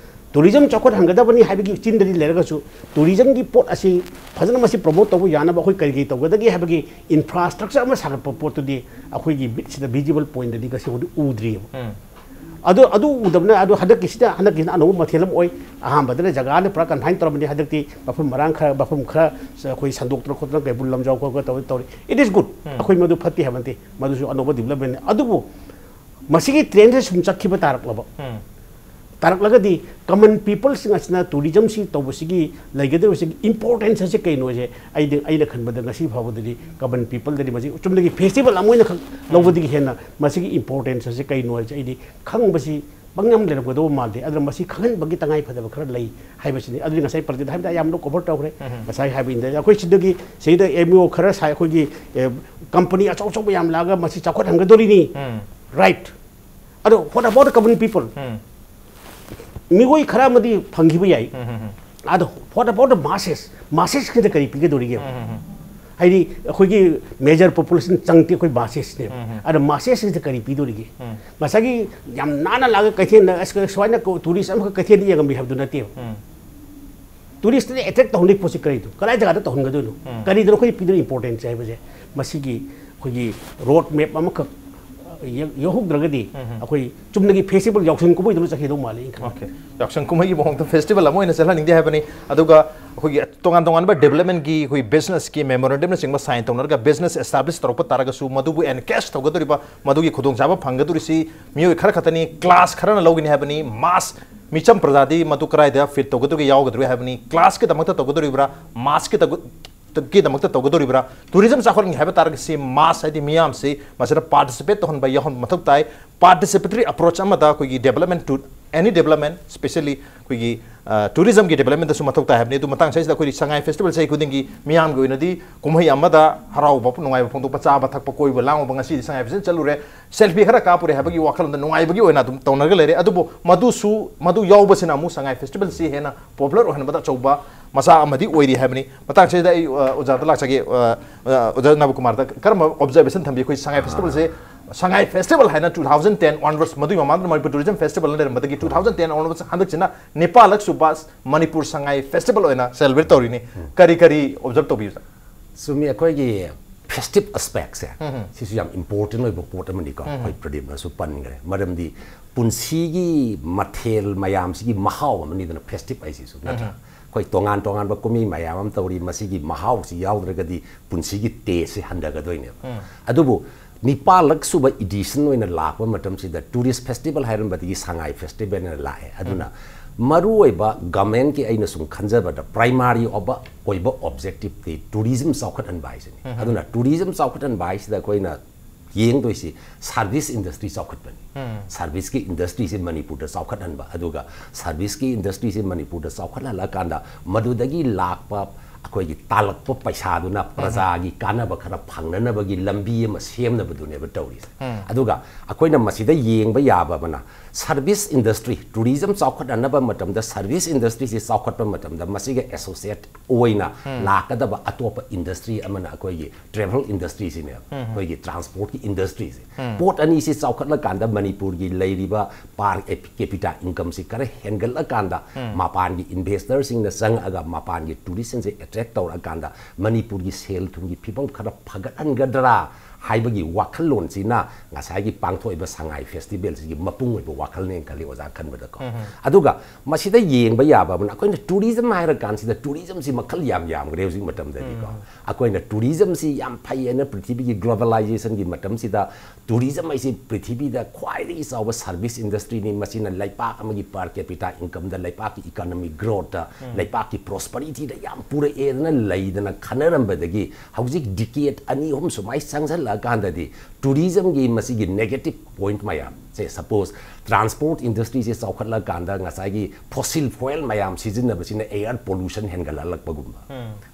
tourism ꯆꯥꯎꯈꯠꯍꯟꯒꯗꯕꯅꯤ ꯍꯥꯏꯕꯒꯤ ꯆꯤꯟꯗꯗꯤ ꯂꯩꯔꯒꯁꯨ, tourismꯒꯤ ꯄꯣꯠ ꯑꯁꯤ ꯐꯖꯅ ꯃꯁꯤ promote ꯇꯧꯕ ꯌꯥꯅꯕ ꯑꯩꯈꯣꯏ ꯀꯔꯤ ꯀꯔꯤ ꯇꯧꯒꯗꯒꯦ ꯍꯥꯏꯕꯒꯤ infrastructure ꯑꯃ ꯁꯥꯒꯠꯄ ꯄꯣꯠꯇꯨꯗꯤ ꯑꯩꯈꯣꯏꯒꯤ ꯃꯤꯠꯁꯤꯗ visible pointꯗꯗꯤ ꯉꯁꯤ ꯐꯥꯎꯗꯤ ꯎꯗ꯭ꯔꯤꯑꯕ꯫ ꯎꯝ꯫ ꯑꯗꯨ, ꯑꯗꯨ ꯎꯗꯕꯅ, ꯑꯗꯨ ꯍꯟꯗꯛꯀꯤꯁꯤꯗ, ꯍꯟꯗꯛꯀꯤꯁꯤꯅ ꯑꯅꯧꯕ ꯃꯊꯦꯜ ꯑꯃ ꯑꯣꯏ꯫ ꯑꯍꯥꯟꯕꯗꯅ ꯖꯒꯥꯅ ꯄꯨꯔꯥ confine ꯇꯧꯔꯝꯕꯅꯤ, ꯍꯟꯗꯛꯇꯤ ꯃꯐꯝ ꯃꯔꯥꯡ ꯈꯔ, ꯃꯐꯝ ꯈꯔ ꯑꯩꯈꯣꯏ ꯁꯟꯗꯣꯛꯇꯅ ꯈꯣꯠꯇꯅ ꯀꯩꯕꯨꯜ ꯂꯝꯖꯥꯎ ꯈꯣꯠꯄ ꯇꯧꯔꯤ, ꯇꯧꯔꯤ꯫ It is good꯫ ꯎꯝ꯫ ꯑꯩꯈꯣꯏ ꯃꯗꯨ ꯐꯠꯇꯦ ꯍꯥꯏꯕ ꯅꯠꯇꯦ, ꯃꯗꯨꯁꯨ ꯑꯅꯧꯕ developmentꯅꯤ꯫ ꯑꯗꯨꯕꯨ ꯃꯁꯤꯒꯤ trendꯁꯦ ꯁꯨꯝ ꯆꯠꯈꯤꯕ ꯇꯥꯔꯛꯂꯕ, ꯎꯝ꯫ ꯇꯥꯔꯛꯂꯒꯗꯤ common peopleꯁꯤꯡ ꯑꯁꯤꯅ tourismꯁꯤ ꯇꯧꯕꯁꯤꯒꯤ ꯂꯩꯒꯗꯧꯔꯤꯕꯁꯤꯒꯤ importance ꯑꯁꯤ ꯀꯩꯅꯣꯁꯦ ꯑꯩꯗꯤ, ꯑꯩꯅ ꯈꯟꯕꯗ ꯉꯁꯤ ꯐꯥꯎꯕꯗꯗꯤ common peopleꯗꯗꯤ ꯃꯁꯤ ꯆꯨꯝꯅꯒꯤ festival ꯑꯃ ꯑꯣꯏꯅꯈꯛ ꯎꯝ꯫ ꯂꯧꯕꯗꯒꯤ ꯍꯦꯟꯅ ꯃꯁꯤꯒꯤ importance ꯑꯁꯤ ꯀꯩꯅꯣ ꯍꯥꯏꯁꯦ ꯑꯩꯗꯤ ꯈꯪꯕꯁꯤ ꯄꯪꯌꯥꯝ ꯂꯩꯔꯝꯒꯗꯧꯕ ꯃꯥꯟꯗꯦ꯫ ꯑꯗꯨꯅ ꯃꯁꯤ ꯈꯪꯍꯟꯕꯒꯤ ꯇꯉꯥꯏ ꯐꯗꯕ ꯈꯔ ꯂꯩ ꯍꯥꯏꯕꯁꯤꯅꯤ꯫ ꯑꯗꯨꯗꯤ ꯉꯁꯥꯏ ꯄ꯭ꯔꯗꯤꯞꯅ ꯍꯥꯏꯕꯗ ꯑꯌꯥꯝꯕꯅ cover ꯇꯧꯈ꯭ꯔꯦ꯫ ꯎꯝ꯫ ꯉꯁꯥꯏ ꯍꯥꯏꯕ ꯏꯟꯗ ꯑꯩꯈꯣꯏ ꯁꯤꯗꯒꯤ, ꯁꯤꯗ M U ꯈꯔ ꯁꯥꯏ, ꯑꯩꯈꯣꯏꯒꯤ, ꯑꯦ, company ꯑꯆꯧ ꯑꯆꯧꯕ ꯌꯥꯝ ꯂꯥꯛꯑꯒ ꯃꯁꯤ ꯆꯥꯎꯈꯠꯍꯟꯒꯗꯧꯔꯤꯅꯤ꯫ ꯎꯝ꯫ Right꯫ ꯑꯗꯣ what about the common people? ꯎꯝ꯫ ꯃꯤꯑꯣꯏ ꯈꯔ ꯑꯃꯗꯤ ꯐꯪꯈꯤꯕ ꯌꯥꯏ꯫ ꯎꯝ, ꯎꯝ, ꯎꯝ꯫ ꯑꯗꯣ what about the masses? Massesꯁꯤꯡꯗ ꯀꯔꯤ ꯄꯤꯒꯗꯧꯔꯤꯒꯦ? ꯎꯝ, ꯎꯝ, ꯎꯝ꯫ ꯍꯥꯏꯗꯤ ꯑꯩꯈꯣꯏꯒꯤ major population chunk ꯑꯩꯈꯣꯏ massesꯅꯦꯕ꯫ ꯎꯝ, ꯎꯝ꯫ ꯑꯗꯣ massesꯁꯤꯡꯗ ꯀꯔꯤ ꯄꯤꯗꯧꯔꯤꯒꯦ? ꯎꯝ꯫ ꯉꯁꯥꯏꯒꯤ ꯌꯥꯝ ꯅꯥꯟꯅ ꯂꯥꯛꯑꯒ ꯀꯩꯊꯦꯜꯗ ꯑꯁ ꯁꯨꯃꯥꯏꯅ tourist ꯑꯃꯈꯛ ꯀꯩꯊꯦꯜꯗ ꯌꯦꯡꯉꯝꯃꯤ ꯍꯥꯏꯕꯗꯨ ꯅꯠꯇꯦꯕ꯫ ꯎꯝ꯫ Touristꯇꯗꯤ attract ꯇꯧꯍꯟꯗꯣꯏ ꯄꯣꯠꯁꯤ ꯀꯔꯤꯗꯣ? ꯀꯗꯥꯏ ꯖꯒꯥꯗ ꯇꯧꯍꯟꯒꯗꯣꯏꯅꯣ? ꯎꯝ꯫ ꯀꯔꯤꯗꯅꯣ ꯑꯩꯈꯣꯏꯅ ꯄꯤꯗꯣꯏ importance ꯍꯥꯏꯕꯁꯦ? ꯃꯁꯤꯒꯤ ꯑꯩꯈꯣꯏꯒꯤ road map ꯑꯃꯈꯛ ꯌꯦ-, ꯌꯧꯍꯧꯗ꯭ꯔꯒꯗꯤ ꯎꯝ, ꯎꯝ꯫ ꯑꯩꯈꯣꯏ ꯆꯨꯝꯅꯒꯤ festival ꯌꯥꯎꯁꯪ ꯀꯨꯝꯍꯩꯗꯧꯅ ꯆꯠꯈꯤꯗꯧ ꯃꯥꯜꯂꯦ ꯑꯩꯅ ꯈꯟꯕꯗ꯫ Okay꯫ ꯌꯥꯎꯁꯪ ꯀꯨꯝꯍꯩꯒꯤ ꯃꯑꯣꯡꯗ festival ꯑꯃ ꯑꯣꯏꯅ ꯆꯠꯍꯟꯅꯤꯡꯗꯦ ꯍꯥꯏꯕꯅꯤ꯫ ꯑꯗꯨꯒ ꯑꯩꯈꯣꯏꯒꯤ ꯇꯣꯉꯥꯟ ꯇꯣꯉꯥꯟꯕ developmentꯀꯤ ꯑꯩꯈꯣꯏ businessꯀꯤ memorandumꯅꯆꯤꯡꯕ sign ꯇꯧꯅꯔꯒ business establish ꯇꯧꯔꯛꯄ ꯇꯥꯔꯒꯁꯨ ꯃꯗꯨꯕꯨ encash ꯇꯧꯒꯗꯧꯔꯤꯕ, ꯃꯗꯨꯒꯤ ꯈꯨꯗꯣꯡꯆꯥꯕ ꯐꯪꯒꯗꯧꯔꯤꯁꯤ ꯃꯤꯑꯣꯏ ꯈꯔ ꯈꯛꯇꯅꯤ, class ꯈꯔꯅ ꯂꯧꯒꯅꯤ ꯍꯥꯏꯕꯅꯤ꯫ Mass ꯃꯤꯆꯝ ꯄ꯭ꯔꯖꯥꯗꯤ ꯃꯗꯨ ꯀꯗꯥꯏꯗ fit ꯇꯧꯒꯗꯧꯔꯤꯒꯦ, ꯌꯥꯎꯒꯗꯧꯔꯤꯒꯦ ꯍꯥꯏꯕꯅꯤ꯫ Classꯀꯤꯗꯃꯛꯇ ꯇꯧꯒꯗꯧꯔꯤꯕ꯭ꯔꯥ, massꯀꯤ ꯇꯧꯒ-, ꯀꯤꯗꯃꯛꯇ ꯇꯧꯒꯗꯧꯔꯤꯕ꯭ꯔꯥ? Tourism ꯆꯥꯎꯈꯠꯍꯟꯒꯦ ꯍꯥꯏꯕ ꯇꯥꯔꯒꯗꯤ ꯁꯤ mass ꯍꯥꯏꯗꯤ ꯃꯤꯌꯥꯝꯁꯤ ꯃꯁꯤꯗ participate ꯇꯧꯍꯟꯕ, ꯌꯥꯎꯍꯟꯕ ꯃꯊꯧ ꯇꯥꯏ꯫ Participatory approach ꯑꯃꯗ ꯑꯩꯈꯣꯏꯒꯤ development to Any development, specially ꯑꯩꯈꯣꯏꯒꯤ ꯇꯨꯔꯤꯖꯝꯒꯤ ꯗꯦꯕꯂꯞꯃꯦꯟꯗꯁꯨ ꯃꯊꯧ ꯇꯥꯏ ꯍꯥꯏꯕꯅꯤ꯫ ꯑꯗꯨ ꯃꯇꯥꯡ ꯑꯁꯤꯗ ꯑꯩꯈꯣꯏꯗꯤ ꯁꯉꯥꯏ ꯐꯦꯁꯇꯤꯚꯦꯜ ꯆꯍꯤ ꯈꯨꯗꯤꯡꯒꯤ ꯃꯤꯌꯥꯝꯒꯤ ꯑꯣꯏꯅꯗꯤ ꯀꯨꯝꯍꯩ ꯑꯃꯗ ꯍꯔꯥꯎꯕ, ꯅꯨꯡꯉꯥꯏꯕ ꯐꯣꯡꯗꯣꯛꯄ, ꯆꯥꯕ ꯊꯛꯄ, ꯀꯣꯏꯕ ꯂꯥꯡꯕ, ꯉꯁꯤꯗꯤ ꯁꯉꯥꯏ ꯐꯦꯁꯇꯤꯚꯦꯜ ꯆꯠꯂꯨꯔꯦ, ꯁꯦꯜꯐꯤ ꯈꯔ ꯀꯥꯞꯄꯨꯔꯦ ꯍꯥꯏꯕꯒꯤ ꯋꯥꯈꯜꯂꯣꯟꯗ ꯅꯨꯡꯉꯥꯏꯕꯒꯤ ꯑꯣꯏꯅ ꯑꯗꯨꯝ ꯇꯧꯅꯔꯒ ꯂꯩꯔꯦ꯫ ꯑꯗꯨꯕꯨ ꯃꯗꯨꯁꯨ, ꯃꯗꯨ ꯌꯥꯎꯕꯁꯤꯅ ꯑꯃꯨꯛ ꯁꯉꯥꯏ ꯐꯦꯁꯇꯤꯚꯦꯜꯁꯤ ꯍꯦꯟꯅ ꯄꯣꯄꯨꯂꯔ ꯑꯣꯏꯍꯟꯕꯗ ꯑꯆꯧꯕ ꯃꯆꯥꯛ ꯑꯃꯗꯤ ꯑꯣꯏꯔꯤ ꯍꯥꯏꯕꯅꯤ꯫ ꯃꯇꯥꯡꯁꯤꯗ ꯑꯩ ꯑ, ꯑꯣꯖꯥꯗ ꯂꯥꯛꯆꯒꯦ꯫ ꯑ, ꯑ, ꯑꯣꯖꯥ ꯅꯕꯀꯨꯃꯥꯔꯗ ꯀꯔꯝꯕ ꯑꯣꯕꯖꯔꯕꯦꯁꯟ ꯊꯝꯕꯤ? ꯑꯩꯈꯣꯏ ꯁꯉꯥꯏ ꯐꯦꯁꯇꯤꯚꯦꯜꯁꯦ, ꯁꯉꯥꯏ ꯐꯦꯁꯇꯤꯚꯦꯜ ꯍꯥꯏꯅ two thousand ten onwards, ꯃꯗꯨꯒꯤ ꯃꯃꯥꯡꯗ ꯃꯅꯤꯄꯨꯔ ꯇꯨꯔꯤꯖꯝ ꯐꯦꯁꯇꯤꯚꯦꯜ ꯂꯩꯔꯝꯕꯗꯒꯤ two thousand ten onwards ꯍꯟꯗꯛꯁꯤꯅ ꯅꯤꯄꯥꯜꯂꯛ ꯁꯨꯕ ꯃꯅꯤꯄꯨꯔ ꯁꯉꯥꯏ ꯐꯦꯁꯇꯤꯚꯦꯜ ꯑꯣꯏꯅ ꯁꯦꯂꯦꯕ꯭ꯔꯦꯠ ꯇꯧꯔꯤꯅꯤ꯫ ꯀꯔꯤ ꯀꯔꯤ ꯑꯣꯕꯖꯔꯕ ꯇꯧꯕꯤꯕ? ꯆꯨꯝꯃꯤ, ꯑꯩꯈꯣꯏꯒꯤ ꯐꯦꯁꯇꯤꯚ ꯑꯦꯁꯄꯦꯛꯁꯦ ꯁꯤꯁꯨ ꯌꯥꯝ ꯏꯝꯄꯣꯔꯇꯦꯟ ꯑꯣꯏꯕ ꯄꯣꯠ ꯑꯃꯅꯤꯀꯣ꯫ ꯑꯩꯈꯣꯏ ꯄ꯭ꯔꯗꯤꯞꯅꯁꯨ ꯄꯟꯈ꯭ꯔꯦ꯫ ꯃꯔꯝꯗꯤ ꯄꯨꯟꯁꯤꯒꯤ ꯃꯊꯦꯜ ꯃꯌꯥꯝꯁꯤꯒꯤ ꯃꯍꯥꯎ ꯑꯃꯅꯤꯗꯅ ꯐꯦꯁꯇꯤꯚ ꯍꯥꯏꯁꯤꯁꯨ, ꯅꯠꯇ꯭ꯔꯥ? ꯑꯩꯈꯣꯏ ꯇꯣꯉꯥꯟ ꯇꯣꯉꯥꯟꯕ ꯀꯨꯝꯍꯩ ꯃꯌꯥꯝ ꯑꯃ ꯇꯧꯔꯤ, ꯃꯁꯤꯒꯤ ꯃꯍꯥꯎꯁꯤ ꯌꯥꯎꯗ꯭ꯔꯒꯗꯤ ꯄꯨꯟꯁꯤꯒꯤ ꯇꯦꯁꯁꯦ ꯍꯟꯊꯒꯗꯣꯏꯅꯦꯕ꯫ ꯑꯗꯨꯕꯨ ꯅꯤꯄꯥꯜꯂꯛ ꯁꯨꯕ ꯏꯗꯤꯁꯟ ꯑꯣꯏꯅ ꯂꯥꯛꯄ ꯃꯇꯝꯁꯤꯗ ꯇꯨꯔꯤꯁ ꯐꯦꯁꯇꯤꯚꯦꯜ ꯍꯥꯏꯔꯝꯕꯗꯒꯤ ꯁꯉꯥꯏ ꯐꯦꯁꯇꯤꯚꯦꯜꯅ ꯂꯥꯛꯑꯦ꯫ ꯑꯗꯨꯅ ꯃꯔꯨꯑꯣꯏꯕ ꯒꯃꯦꯟꯒꯤ ꯑꯩꯅ ꯁꯨꯝ ꯈꯟꯖꯕꯗ ꯄ꯭ꯔꯥꯏꯃꯥꯔꯤ ꯑꯣꯏꯕ, ꯑꯣꯏꯕ ꯑꯣꯕꯖꯦꯛꯇꯤꯚꯇꯤ ꯇꯨꯔꯤꯖꯝ ꯆꯥꯎꯈꯠꯍꯟꯕ ꯍꯥꯏꯁꯤꯅꯤ꯫ ꯑꯗꯨꯅ ꯇꯨꯔꯤꯖꯝ ꯆꯥꯎꯈꯠꯍꯟꯕ ꯍꯥꯏꯁꯤꯗ ꯑꯩꯈꯣꯏꯅ ꯌꯦꯡꯗꯣꯏꯁꯤ ꯁꯥꯔꯚꯤꯁ ꯏꯟꯗꯁꯇ꯭ꯔꯤ ꯆꯥꯎꯈꯠꯄꯅꯤ꯫ ꯁꯥꯔꯚꯤꯁꯀꯤ ꯏꯟꯗꯁꯇ꯭ꯔꯤꯁꯤ ꯃꯅꯤꯄꯨꯔꯗ ꯆꯥꯎꯈꯠꯍꯟꯕ, ꯑꯗꯨꯒ ꯁꯥꯔꯚꯤꯁꯀꯤ ꯏꯟꯗꯁꯇ꯭ꯔꯤꯁꯤ ꯃꯅꯤꯄꯨꯔꯗ ꯆꯥꯎꯈꯠꯍꯜꯂꯀꯥꯟꯗ ꯃꯗꯨꯗꯒꯤ ꯂꯥꯛꯄ ꯑꯩꯈꯣꯏꯒꯤ ꯇꯥꯜꯂꯛꯄ ꯄꯩꯁꯥꯗꯨꯅ ꯄ꯭ꯔꯖꯥꯒꯤ ꯀꯥꯟꯅꯕ ꯈꯔ ꯐꯪꯅꯅꯕꯒꯤ ꯂꯝꯕꯤ ꯑꯃ ꯁꯦꯝꯅꯕꯗꯨꯅꯦꯕ ꯇꯧꯔꯤꯁꯦ꯫ ꯑꯗꯨꯒ ꯑꯩꯈꯣꯏꯅ ꯃꯁꯤꯗ ꯌꯦꯡꯕ ꯌꯥꯕ ꯑꯃꯅ ꯁꯥꯔꯚꯤꯁ ꯏꯟꯗꯁꯇ꯭ꯔꯤ, ꯇꯨꯔꯤꯖꯝ ꯆꯥꯎꯈꯠꯍꯟꯅꯕ ꯃꯇꯝꯗ ꯁꯥꯔꯚꯤꯁ ꯏꯟꯗꯁꯇ꯭ꯔꯤꯁꯤ ꯆꯥꯎꯈꯠꯄ ꯃꯇꯝꯗ ꯃꯁꯤꯒ ꯑꯦꯁꯣꯁꯤꯌꯦꯠ ꯑꯣꯏꯅ ꯂꯥꯛꯀꯗꯕ ꯑꯇꯣꯞꯄ ꯏꯟꯗꯁꯇ꯭ꯔꯤ ꯑꯃꯅ ꯑꯩꯈꯣꯏꯒꯤ ꯇ꯭ꯔꯦꯚꯦꯜ ꯏꯟꯗꯁꯇ꯭ꯔꯤꯁꯤꯅꯦꯕ꯫ ꯑꯩꯈꯣꯏꯒꯤ ꯇ꯭ꯔꯥꯟꯁꯄꯣꯔꯠꯀꯤ ꯏꯟꯗꯁꯇ꯭ꯔꯤꯁꯦ꯫ ꯄꯣꯠ ꯑꯅꯤꯁꯤ ꯆꯥꯎꯈꯠꯂꯀꯥꯟꯗ ꯃꯅꯤꯄꯨꯔꯒꯤ ꯂꯩꯔꯤꯕ ꯄꯥꯔ ꯀꯦꯄꯤꯇꯥ ꯏꯟꯀꯝꯁꯤ ꯈꯔ ꯍꯦꯟꯒꯠꯂꯀꯥꯟꯗ ꯃꯄꯥꯟꯒꯤ ꯏꯟꯚꯦꯁꯇꯔꯁꯤꯡꯅ ꯆꯪꯉꯛꯑꯒ ꯃꯄꯥꯟꯒꯤ ꯇꯨꯔꯤꯁꯁꯤꯡꯁꯦ ꯑꯦꯇ꯭ꯔꯦꯛ ꯇꯧꯔꯛꯑꯀꯥꯟꯗ ꯃꯅꯤꯄꯨꯔꯒꯤ ꯁꯦꯜ ꯊꯨꯝꯒꯤ ꯐꯤꯕꯝ ꯈꯔ ꯐꯒꯠꯍꯟꯒꯗ꯭ꯔꯥ ꯍꯥꯏꯕꯒꯤ ꯋꯥꯈꯜꯂꯣꯟꯁꯤꯅ ꯉꯁꯥꯏꯒꯤ ꯄꯥꯡꯊꯣꯛꯏꯕ ꯁꯉꯥꯏ ꯐꯦꯁꯇꯤꯚꯦꯜꯁꯤꯒꯤ ꯃꯄꯨꯡ ꯑꯣꯏꯕ ꯋꯥꯈꯜꯅꯦꯅ ꯈꯜꯂꯤ, ꯑꯣꯖꯥ ꯈꯟꯕꯗꯀꯣ꯫ ꯑꯗꯨꯒ ꯃꯁꯤꯗ ꯌꯦꯡꯕ ꯌꯥꯕ ꯑꯃꯅ, ꯑꯩꯈꯣꯏꯅ ꯇꯨꯔꯤꯖꯝ ꯍꯥꯏꯔꯀꯥꯟꯁꯤꯗ ꯇꯨꯔꯤꯖꯝꯁꯤ ꯃꯈꯜ ꯌꯥꯝ ꯌꯥꯝꯈ꯭ꯔꯦ ꯍꯧꯖꯤꯛ ꯃꯇꯝꯗꯗꯤꯀꯣ꯫ ꯑꯩꯈꯣꯏꯅ ꯇꯨꯔꯤꯖꯝꯁꯤ ꯌꯥꯝ ꯐꯩ ꯍꯥꯏꯅ ꯄ꯭ꯔꯤꯊꯤꯕꯤꯒꯤ ꯒ꯭ꯂꯣꯕꯦꯂꯥꯏꯖꯦꯁꯟꯒꯤ ꯃꯇꯝꯁꯤꯗ ꯇꯨꯔꯤꯖꯝ ꯍꯥꯏꯁꯤ ꯄ꯭ꯔꯤꯊꯤꯕꯤꯗ ꯈ꯭ꯋꯥꯏꯗꯒꯤ ꯆꯥꯎꯕ ꯁꯥꯔꯚꯤꯁ ꯏꯟꯗꯁꯇ꯭ꯔꯤꯅꯤ꯫ ꯃꯁꯤꯅ ꯂꯩꯄꯥꯛ ꯑꯃꯒꯤ ꯄꯥꯔ ꯀꯦꯄꯤꯇꯥ ꯏꯟꯀꯝꯗ, ꯂꯩꯄꯥꯛꯀꯤ ꯏꯀꯣꯅꯣꯃꯤꯛ ꯒ꯭ꯔꯣꯠꯇ, ꯂꯩꯄꯥꯛꯀꯤ ꯄ꯭ꯔꯣꯁꯄꯔꯤꯇꯤꯗ ꯌꯥꯝ ꯄꯨꯔꯛꯑꯦꯗꯅ ꯂꯩꯗꯅ ꯈꯟꯅꯔꯝꯕꯗꯒꯤ ꯍꯧꯖꯤꯛ ꯗꯤꯀꯦꯠ ꯑꯅꯤ ꯑꯍꯨꯝ ꯁꯨꯃꯥꯏꯅ ꯆꯪꯁꯜꯂ ꯀꯥꯟꯗꯗꯤ ꯇꯨꯔꯤꯖꯝꯒꯤ ꯃꯁꯤꯒꯤ negative point ꯃꯌꯥꯝ ꯁꯦ, suppose transport industry ꯁꯦ ꯆꯥꯎꯈꯠꯂꯀꯥꯟꯗ ꯉꯁꯥꯏꯒꯤ fossil fuel ꯃꯌꯥꯝ ꯁꯤꯖꯤꯟꯅꯕꯁꯤꯅ air pollution ꯍꯦꯟꯒꯠꯍꯜꯂꯛꯄꯒꯨꯝꯕ,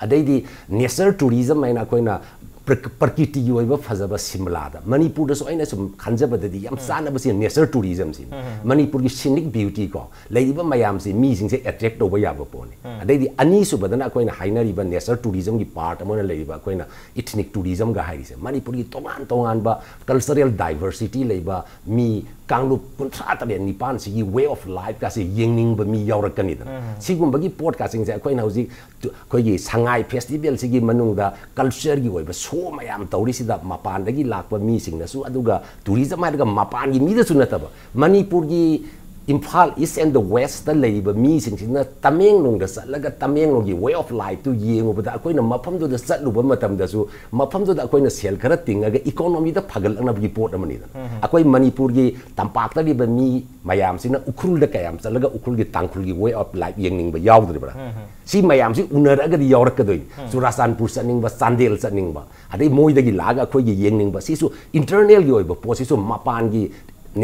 ꯑꯗꯩꯗꯤ nature tourism ꯍꯥꯏꯅ ꯑꯩꯈꯣꯏꯅ ꯄ꯭ꯔ- ꯄ꯭ꯔꯀꯤꯇꯤꯒꯤ ꯑꯣꯏꯕ ꯐꯖꯕ ꯁꯤꯝꯂꯥꯗ, ꯃꯅꯤꯄꯨꯔꯗꯁꯨ ꯑꯩꯅ ꯁꯨꯝ ꯈꯟꯖꯕꯗꯗꯤ ꯌꯥꯝ ꯆꯥꯟꯅꯕꯁꯤ nature tourism ꯁꯤꯅꯤ꯫ ꯃꯅꯤꯄꯨꯔꯒꯤ scenic beauty ꯀꯣ, ꯂꯩꯔꯤꯕ ꯃꯌꯥꯝꯁꯤ ꯃꯤꯁꯤꯡꯁꯦ attract ꯇꯧꯕ ꯌꯥꯕ ꯄꯣꯠꯅꯤ꯫ ꯑꯗꯩꯗꯤ ꯑꯅꯤꯁꯨꯕꯗꯅ ꯑꯩꯈꯣꯏꯅ ꯍꯥꯏꯅꯔꯤꯕ nature tourism ꯒꯤ part ꯑꯃ ꯑꯣꯏꯅ ꯂꯩꯔꯤꯕ ꯑꯩꯈꯣꯏꯅ ethnic tourism ꯒ ꯍꯥꯏꯔꯤꯁꯦ, ꯃꯅꯤꯄꯨꯔꯒꯤ ꯇꯣꯉꯥꯟ ꯇꯣꯉꯥꯟꯕ cultural diversity ꯂꯩꯕ ꯃꯤ ꯀꯥꯡꯂꯨꯞ ꯀꯨꯟꯊ꯭ꯔꯥ ꯇꯔꯦꯠ ꯅꯤꯄꯥꯟꯁꯤꯒꯤ way of life ꯀꯥꯁꯦ ꯌꯦꯡꯅꯤꯡꯕ ꯃꯤ ꯌꯥꯎꯔꯛꯀꯅꯤꯗꯅ꯫ ꯁꯤꯒꯨꯝꯕꯒꯤ ꯄꯣꯠ ꯀꯥꯁꯤꯡꯁꯦ ꯑꯩꯈꯣꯏꯅ ꯍꯧꯖꯤꯛ ꯇꯨ- ꯑꯩꯈꯣꯏꯒꯤ ꯁꯉꯥꯏ festival ꯁꯤꯒꯤ ꯃꯅꯨꯡꯗ culture ꯒꯤ ꯑꯣꯏꯕ show ꯃꯌꯥꯝ ꯇꯧꯔꯤꯁꯤꯗ ꯃꯄꯥꯟꯗꯒꯤ ꯂꯥꯛꯄ ꯃꯤꯁꯤꯡꯅꯁꯨ, ꯑꯗꯨꯒ tourism ꯍꯥꯏꯔꯒ ꯃꯄꯥꯟꯒꯤ ꯃꯤꯗꯁꯨ ꯅꯠꯇꯕ, ꯃꯅꯤꯄꯨꯔꯒꯤ Imphal East and the West ꯇ ꯂꯩꯔꯤꯕ ꯃꯤꯁꯤꯡꯁꯤꯅ ꯇꯃꯦꯡꯂꯣꯡꯗ ꯆꯠꯂꯒ ꯇꯃꯦꯡꯂꯣꯡꯒꯤ way of life ꯇꯨ ꯌꯦꯡꯉꯨꯕꯗ, ꯑꯩꯈꯣꯏꯅ ꯃꯐꯝꯗꯨꯗ ꯆꯠꯂꯨꯕ ꯃꯇꯝꯗꯁꯨ ꯃꯐꯝꯗꯨꯗ ꯑꯩꯈꯣꯏꯅ ꯁꯦꯜ ꯈꯔ ꯇꯤꯡꯉꯒ economy ꯗ ꯐꯒꯠꯂꯛꯅꯕꯒꯤ ꯄꯣꯠ ꯑꯃꯅꯤꯗꯅ꯫ ꯑꯩꯈꯣꯏ ꯃꯅꯤꯄꯨꯔꯒꯤ ꯇꯝꯄꯥꯛꯇ ꯂꯩꯕ ꯃꯤ ꯃꯌꯥꯝꯁꯤꯅ ꯎꯈ꯭ꯔꯨꯜꯗ ꯀꯌꯥꯝ ꯆꯠꯂꯒ ꯎꯈ꯭ꯔꯨꯜꯒꯤ ꯇꯥꯡꯈꯨꯜꯒꯤ way of life ꯌꯦꯡꯅꯤꯡꯕ ꯌꯥꯎꯗ꯭ꯔꯤꯕ꯭ꯔꯥ? ꯁꯤ ꯃꯌꯥꯝꯁꯤ ꯎꯅꯔꯒꯗꯤ ꯌꯥꯎꯔꯛꯀꯗꯣꯏꯅꯤ꯫ ꯆꯨꯔꯥꯆꯥꯟꯄꯨꯔ ꯆꯠꯅꯤꯡꯕ, ꯆꯥꯟꯗꯦꯜ ꯆꯠꯅꯤꯡꯕ, ꯑꯗꯩ ꯃꯣꯏꯗꯒꯤ ꯂꯥꯛꯑꯒ ꯑꯩꯈꯣꯏꯒꯤ ꯌꯦꯡꯅꯤꯡꯕ, ꯁꯤꯁꯨ internal ꯒꯤ ꯑꯣꯏꯕ ꯄꯣꯠꯁꯤꯁꯨ ꯃꯄꯥꯟꯒꯤ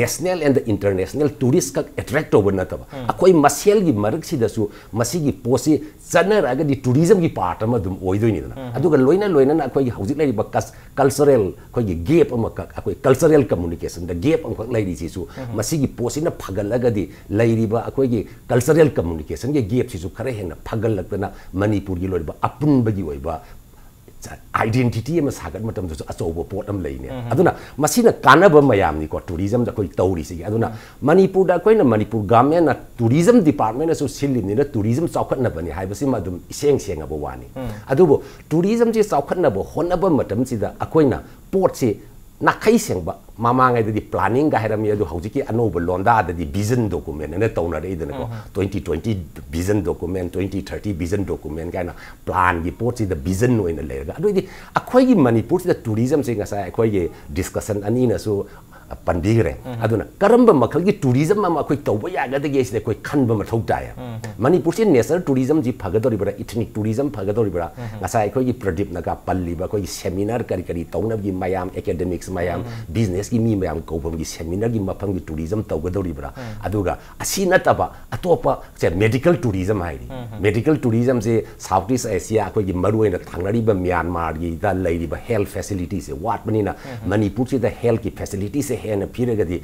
national and international tourist ꯈꯛ attract ꯇꯧꯕ ꯅꯠꯇꯕ, ꯑꯩꯈꯣꯏ ꯃꯁꯦꯜꯒꯤ ꯃꯔꯛꯁꯤꯗꯁꯨ ꯃꯁꯤꯒꯤ ꯄꯣꯠꯁꯤ ꯆꯠꯅꯔꯛꯑꯒꯗꯤ tourism ꯒꯤ part ꯑꯃ ꯑꯗꯨꯝ ꯑꯣꯏꯗꯣꯏꯅꯤꯗꯅ꯫ ꯑꯗꯨꯒ ꯂꯣꯏꯅ ꯂꯣꯏꯅꯅ ꯑꯩꯈꯣꯏꯒꯤ ꯍꯧꯖꯤꯛ ꯂꯩꯔꯤꯕ ꯀꯁ- cultural ꯑꯩꯈꯣꯏꯒꯤ gap ꯑꯃꯈꯛ, ꯑꯩꯈꯣꯏ cultural communication ꯗ gap ꯑꯃꯈꯛ ꯂꯩꯔꯤꯁꯤꯁꯨ, ꯃꯁꯤꯒꯤ ꯄꯣꯠꯁꯤꯅ ꯐꯒꯠꯂꯒꯗꯤ ꯂꯩꯔꯤꯕ ꯑꯩꯈꯣꯏꯒꯤ cultural communication ꯒꯤ gap ꯁꯤꯁꯨ ꯈꯔ ꯍꯦꯟꯅ ꯐꯒꯠꯂꯛꯇꯅ ꯃꯅꯤꯄꯨꯔꯒꯤ ꯂꯣꯏꯔꯤꯕ ꯑꯄꯨꯟꯕꯒꯤ ꯑꯣꯏꯕ identity ꯑꯃ ꯁꯥꯒꯠ ꯃꯇꯝꯗꯁꯨ ꯑꯆꯧꯕ ꯄꯣꯠ ꯑꯃ ꯂꯩꯅꯦ꯫ ꯑꯗꯨꯅ ꯃꯁꯤꯅ ꯀꯥꯟꯅꯕ ꯃꯌꯥꯝꯅꯤꯀꯣ tourism ꯗ ꯑꯩꯈꯣꯏ ꯇꯧꯔꯤꯁꯤꯒꯤ꯫ ꯑꯗꯨꯅ ꯃꯅꯤꯄꯨꯔꯗ ꯑꯩꯈꯣꯏꯅ ꯃꯅꯤꯄꯨꯔ government ꯅ tourism department ꯅꯁꯨ ꯁꯤꯜꯂꯤꯕꯅꯤꯅ tourism ꯆꯥꯎꯈꯠꯅꯕꯅꯤ ꯍꯥꯏꯕꯁꯤꯃ ꯑꯗꯨꯝ ꯏꯁꯦꯡ ꯁꯦꯡꯉꯕ ꯋꯥꯅꯤ꯫ ꯑꯗꯨꯕꯨ tourism ꯁꯤ ꯆꯥꯎꯈꯠꯅꯕ ꯍꯣꯠꯅꯕ ꯃꯇꯝꯁꯤꯗ ꯑꯩꯈꯣꯏꯅ ꯄꯣꯠꯁꯤ ꯅꯥꯈꯩ ꯁꯦꯡꯕ, ꯃꯃꯥꯡꯉꯩꯗꯗꯤ planning ꯒ ꯍꯥꯏꯔꯝꯃꯤ, ꯑꯗꯨ ꯍꯧꯖꯤꯛꯀꯤ ꯑꯅꯧꯕ ꯂꯣꯟꯗꯥꯗꯗꯤ vision document ꯑꯅ ꯇꯧꯅꯔꯛꯏꯗꯅꯀꯣ꯫ Twenty twenty vision document, twenty thirty vision document ꯀꯥꯏꯅ plan ꯒꯤ ꯄꯣꯠꯁꯤꯗ vision ꯑꯣꯏꯅ ꯂꯩꯔꯒ, ꯑꯗꯨꯑꯣꯏꯗꯤ ꯑꯩꯈꯣꯏꯒꯤ ꯃꯅꯤꯄꯨꯔꯁꯤꯗ tourism ꯁꯦ ꯉꯁꯥꯏ ꯑꯩꯈꯣꯏꯒꯤ discussion ꯑꯅꯤꯅꯁꯨ ꯄꯟꯕꯤꯈ꯭ꯔꯦ꯫ ꯑꯗꯨꯅ ꯀꯔꯝꯕ ꯃꯈꯜꯒꯤ tourism ꯑꯃ ꯑꯩꯈꯣꯏ ꯇꯧꯕ ꯌꯥꯒꯗꯒꯦ ꯁꯤꯗ ꯑꯩꯈꯣꯏ ꯈꯟꯕ ꯃꯊꯧ ꯇꯥꯏ꯫ ꯃꯅꯤꯄꯨꯔꯁꯤ nature tourismꯁꯤ ꯐꯒꯗꯧꯔꯤꯕ꯭ꯔꯥ, ethnic tourism ꯐꯒꯗꯧꯔꯤꯕ꯭ꯔꯥ? ꯉꯁꯥꯏ ꯑꯩꯈꯣꯏꯒꯤ ꯄ꯭ꯔꯗꯤꯞꯅꯒ ꯄꯜꯂꯤꯕ ꯑꯩꯈꯣꯏꯒꯤ seminar ꯀꯔꯤ ꯀꯔꯤ ꯇꯧꯅꯕꯒꯤ ꯃꯌꯥꯝ, academics ꯃꯌꯥꯝ, businessꯀꯤ ꯃꯤ ꯃꯌꯥꯝ ꯀꯧꯐꯝꯒꯤ seminarꯒꯤ ꯃꯐꯝꯒꯤ tourism ꯇꯧꯒꯗꯧꯔꯤꯕ꯭ꯔꯥ? ꯑꯗꯨꯒ ꯑꯁꯤ ꯅꯠꯇꯕ ꯑꯇꯣꯞꯄ ꯁꯦ medical tourism ꯍꯥꯏꯔꯤ꯫ Medical tourismꯁꯦ South East Asia ꯑꯩꯈꯣꯏꯒꯤ ꯃꯔꯨꯑꯣꯏꯅ ꯊꯪꯅꯔꯤꯕ ꯃ꯭ꯌꯥꯟꯃꯥꯔꯒꯤꯗ ꯂꯩꯔꯤꯕ health facilitiesꯁꯦ ꯋꯥꯠꯄꯅꯤꯅ ꯃꯅꯤꯄꯨꯔꯁꯤꯗ healthꯀꯤ facilitiesꯁꯦ ꯍꯦꯟꯅ ꯄꯤꯔꯒꯗꯤ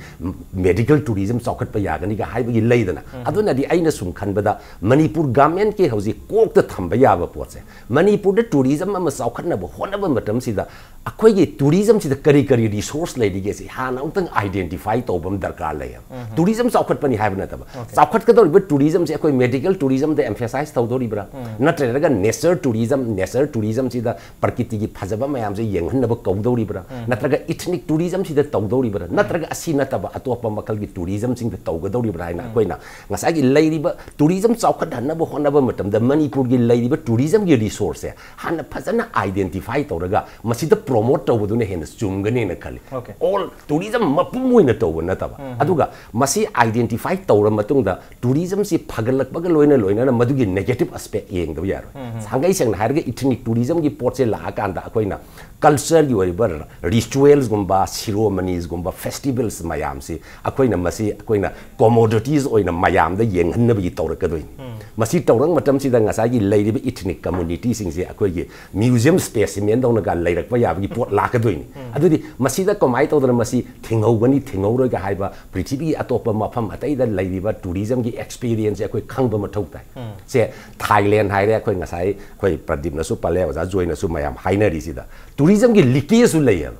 medical tourism ꯆꯥꯎꯈꯠꯄ ꯌꯥꯒꯅꯤꯒ ꯍꯥꯏꯕꯒꯤ ꯂꯩꯗꯅ꯫ ꯑꯗꯨꯅꯗꯤ ꯑꯩꯅ ꯁꯨꯝ ꯈꯟꯕꯗ ꯃꯅꯤꯄꯨꯔ governmentꯀꯤ ꯍꯧꯖꯤꯛ ꯀꯣꯛꯇ ꯊꯝꯕ ꯌꯥꯕ ꯄꯣꯠꯁꯦ, ꯃꯅꯤꯄꯨꯔꯗ tourism ꯑꯃ ꯆꯥꯎꯈꯠꯅꯕ ꯍꯣꯠꯅꯕ ꯃꯇꯝꯁꯤꯗ ꯑꯩꯈꯣꯏꯒꯤ tourismꯁꯤꯗ ꯀꯔꯤ ꯀꯔꯤ resource ꯂꯩꯔꯤꯒꯦ ꯁꯤ ꯍꯥꯟꯅ ꯑꯃꯨꯛꯇꯪ identify ꯇꯧꯕ ꯑꯃ ꯗꯔꯀꯥꯔ ꯂꯩꯌꯦꯕ꯫ Tourism ꯆꯥꯎꯈꯠꯄꯅꯤ ꯍꯥꯏꯕ ꯅꯠꯇꯕ, ꯆꯥꯎꯈꯠꯀꯗꯧꯔꯤꯕ tourismꯁꯦ ꯑꯩꯈꯣꯏ medical tourismꯗ emphasize ꯇꯧꯗꯧꯔꯤꯕ꯭ꯔꯥ? ꯅꯠꯇ꯭ꯔꯒ nature tourism, nature tourismꯁꯤꯗ ꯄ꯭ꯔꯀꯤꯇꯤꯒꯤ ꯐꯖꯕ ꯃꯌꯥꯝꯁꯦ ꯌꯦꯡꯍꯟꯅꯕ ꯀꯧꯗꯧꯔꯤꯕ꯭ꯔꯥ? ꯅꯠꯇ꯭ꯔꯒ ethnic tourismꯁꯤꯗ ꯇꯧꯗꯧꯔꯤꯕ꯭ꯔꯥ? ꯅꯠꯇ꯭ꯔꯒ ꯑꯁꯤ ꯅꯠꯇꯕ ꯑꯇꯣꯞꯄ ꯃꯈꯜꯒꯤ tourismꯁꯤꯡꯗ ꯇꯧꯒꯗꯧꯔꯤꯕ꯭ꯔꯥ ꯍꯥꯏꯅ ꯑꯩꯈꯣꯏꯅ ꯉꯁꯥꯏꯒꯤ ꯂꯩꯔꯤꯕ tourism ꯆꯥꯎꯈꯠꯍꯟꯅꯕ ꯍꯣꯠꯅꯕ ꯃꯇꯝꯗ ꯃꯅꯤꯄꯨꯔꯒꯤ ꯂꯩꯔꯤꯕ tourismꯒꯤ resourceꯁꯦ ꯍꯥꯟꯅ ꯐꯖꯅ identify ꯇꯧꯔꯒ ꯃꯁꯤꯗ promote ꯇꯧꯕꯗꯨꯅ ꯍꯦꯟꯅ ꯆꯨꯝꯒꯅꯦꯅ ꯈꯜꯂꯤ꯫ Okay. All tourism ꯃꯄꯨꯝ ꯑꯣꯏꯅ ꯇꯧꯕ ꯅꯠꯇꯕ꯫ ꯑꯗꯨꯒ ꯃꯁꯤ identify ꯇꯧꯔ ꯃꯇꯨꯡꯗ tourismꯁꯤ ꯐꯒꯠꯂꯛꯄꯒ ꯂꯣꯏꯅ ꯂꯣꯏꯅꯅ ꯃꯗꯨꯒꯤ negative aspect ꯌꯦꯡꯗꯕ ꯌꯥꯔꯣꯏ꯫ ꯁꯥꯡꯒꯩ ꯁꯦꯡꯅ ꯍꯥꯏꯔꯒ ethnic tourismꯒꯤ ꯄꯣꯠꯁꯦ ꯂꯥꯛꯑꯀꯥꯟꯗ ꯑꯩꯈꯣꯏꯅ cultureꯒꯤ ꯑꯣꯏꯕ ritualsꯒꯨꯝꯕ, ceremoniesꯒꯨꯝꯕ, festivals ꯃꯌꯥꯝꯁꯤ ꯑꯩꯈꯣꯏꯅ ꯃꯁꯤ ꯑꯩꯈꯣꯏꯅ commodities ꯑꯣꯏꯅ ꯃꯌꯥꯝꯗ ꯌꯦꯡꯍꯟꯅꯕꯒꯤ ꯇꯧꯔꯛꯀꯗꯣꯏꯅꯤ꯫ ꯃꯁꯤ ꯇꯧꯔꯛ ꯃꯇꯝꯁꯤꯗ ꯉꯁꯥꯏꯒꯤ ꯂꯩꯔꯤꯕ ethnic communitiesꯁꯤꯡꯁꯦ ꯑꯩꯈꯣꯏꯒꯤ museum specimenꯗꯧꯅꯒ ꯂꯩꯔꯛꯄ ꯌꯥꯕꯒꯤ ꯄꯣꯠ ꯂꯥꯛꯀꯗꯣꯏꯅꯤ꯫ ꯑꯗꯨꯗꯤ ꯃꯁꯤꯗ ꯀꯃꯥꯏꯅ ꯇꯧꯗꯅ ꯃꯁꯤ ꯊꯤꯡꯍꯧꯒꯅꯤ, ꯊꯤꯡꯍꯧꯔꯣꯏꯒ ꯍꯥꯏꯕ ꯄ꯭ꯔꯤꯊꯤꯕꯤꯒꯤ ꯑꯇꯣꯞꯄ ꯃꯐꯝ ꯑꯇꯩꯗ ꯂꯩꯔꯤꯕ tourismꯒꯤ experienceꯁꯦ ꯑꯩꯈꯣꯏ ꯈꯪꯕ ꯃꯊꯧ ꯇꯥꯏ꯫ ꯁꯦ, Thailand ꯍꯥꯏꯔꯦ, ꯑꯩꯈꯣꯏ ꯉꯁꯥꯏ ꯑꯩꯈꯣꯏ ꯄ꯭ꯔꯗꯤꯞꯅꯁꯨ ꯄꯜꯂꯦ, ꯑꯣꯖꯥ ꯖꯣꯏꯅꯁꯨ ꯃꯌꯥꯝ ꯍꯥꯏꯅꯔꯤꯁꯤꯗ tourismꯒꯤ leakageꯁꯨ ꯂꯩꯌꯦꯕ꯫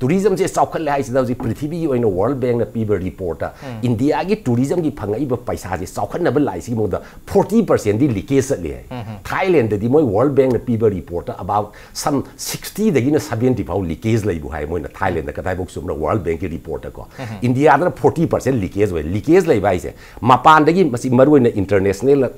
Tourismꯁꯦ ꯆꯥꯎꯈꯠꯂꯦ ꯍꯥꯏꯁꯤꯗ ꯍꯧꯖꯤꯛ ꯄ꯭ꯔꯤꯊꯤꯕꯤꯒꯤ ꯑꯣꯏꯅ World Bankꯅ ꯄꯤꯕ reportꯇ Indiaꯒꯤ tourismꯒꯤ ꯐꯪꯉꯛꯏꯕ ꯄꯩꯁꯥꯁꯦ ꯆꯥꯎꯈꯠꯅꯕ ꯂꯥꯛꯏꯁꯤꯒꯤ ꯃꯅꯨꯡꯗ forty percentꯗꯤ leakage ꯆꯠꯂꯤ ꯍꯥꯏ꯫ Thailandꯗꯗꯤ ꯃꯣꯏ World Bankꯅ ꯄꯤꯕ reportꯇ about some sixtyꯗꯒꯤꯅ seventy ꯐꯥꯎ leakage ꯂꯩꯕꯨ ꯍꯥꯏ ꯃꯣꯏꯅ Thailandꯗ ꯀꯗꯥꯏꯐꯥꯎ ꯆꯨꯝꯅ World Bankꯀꯤ reportꯇꯀꯣ꯫ Indiaꯗꯅ forty percent leakage ꯑꯣꯏ꯫ Leakage ꯂꯩꯕ ꯍꯥꯏꯁꯦ ꯃꯄꯥꯟꯗꯒꯤ ꯃꯁꯤ ꯃꯔꯨꯑꯣꯏꯅ international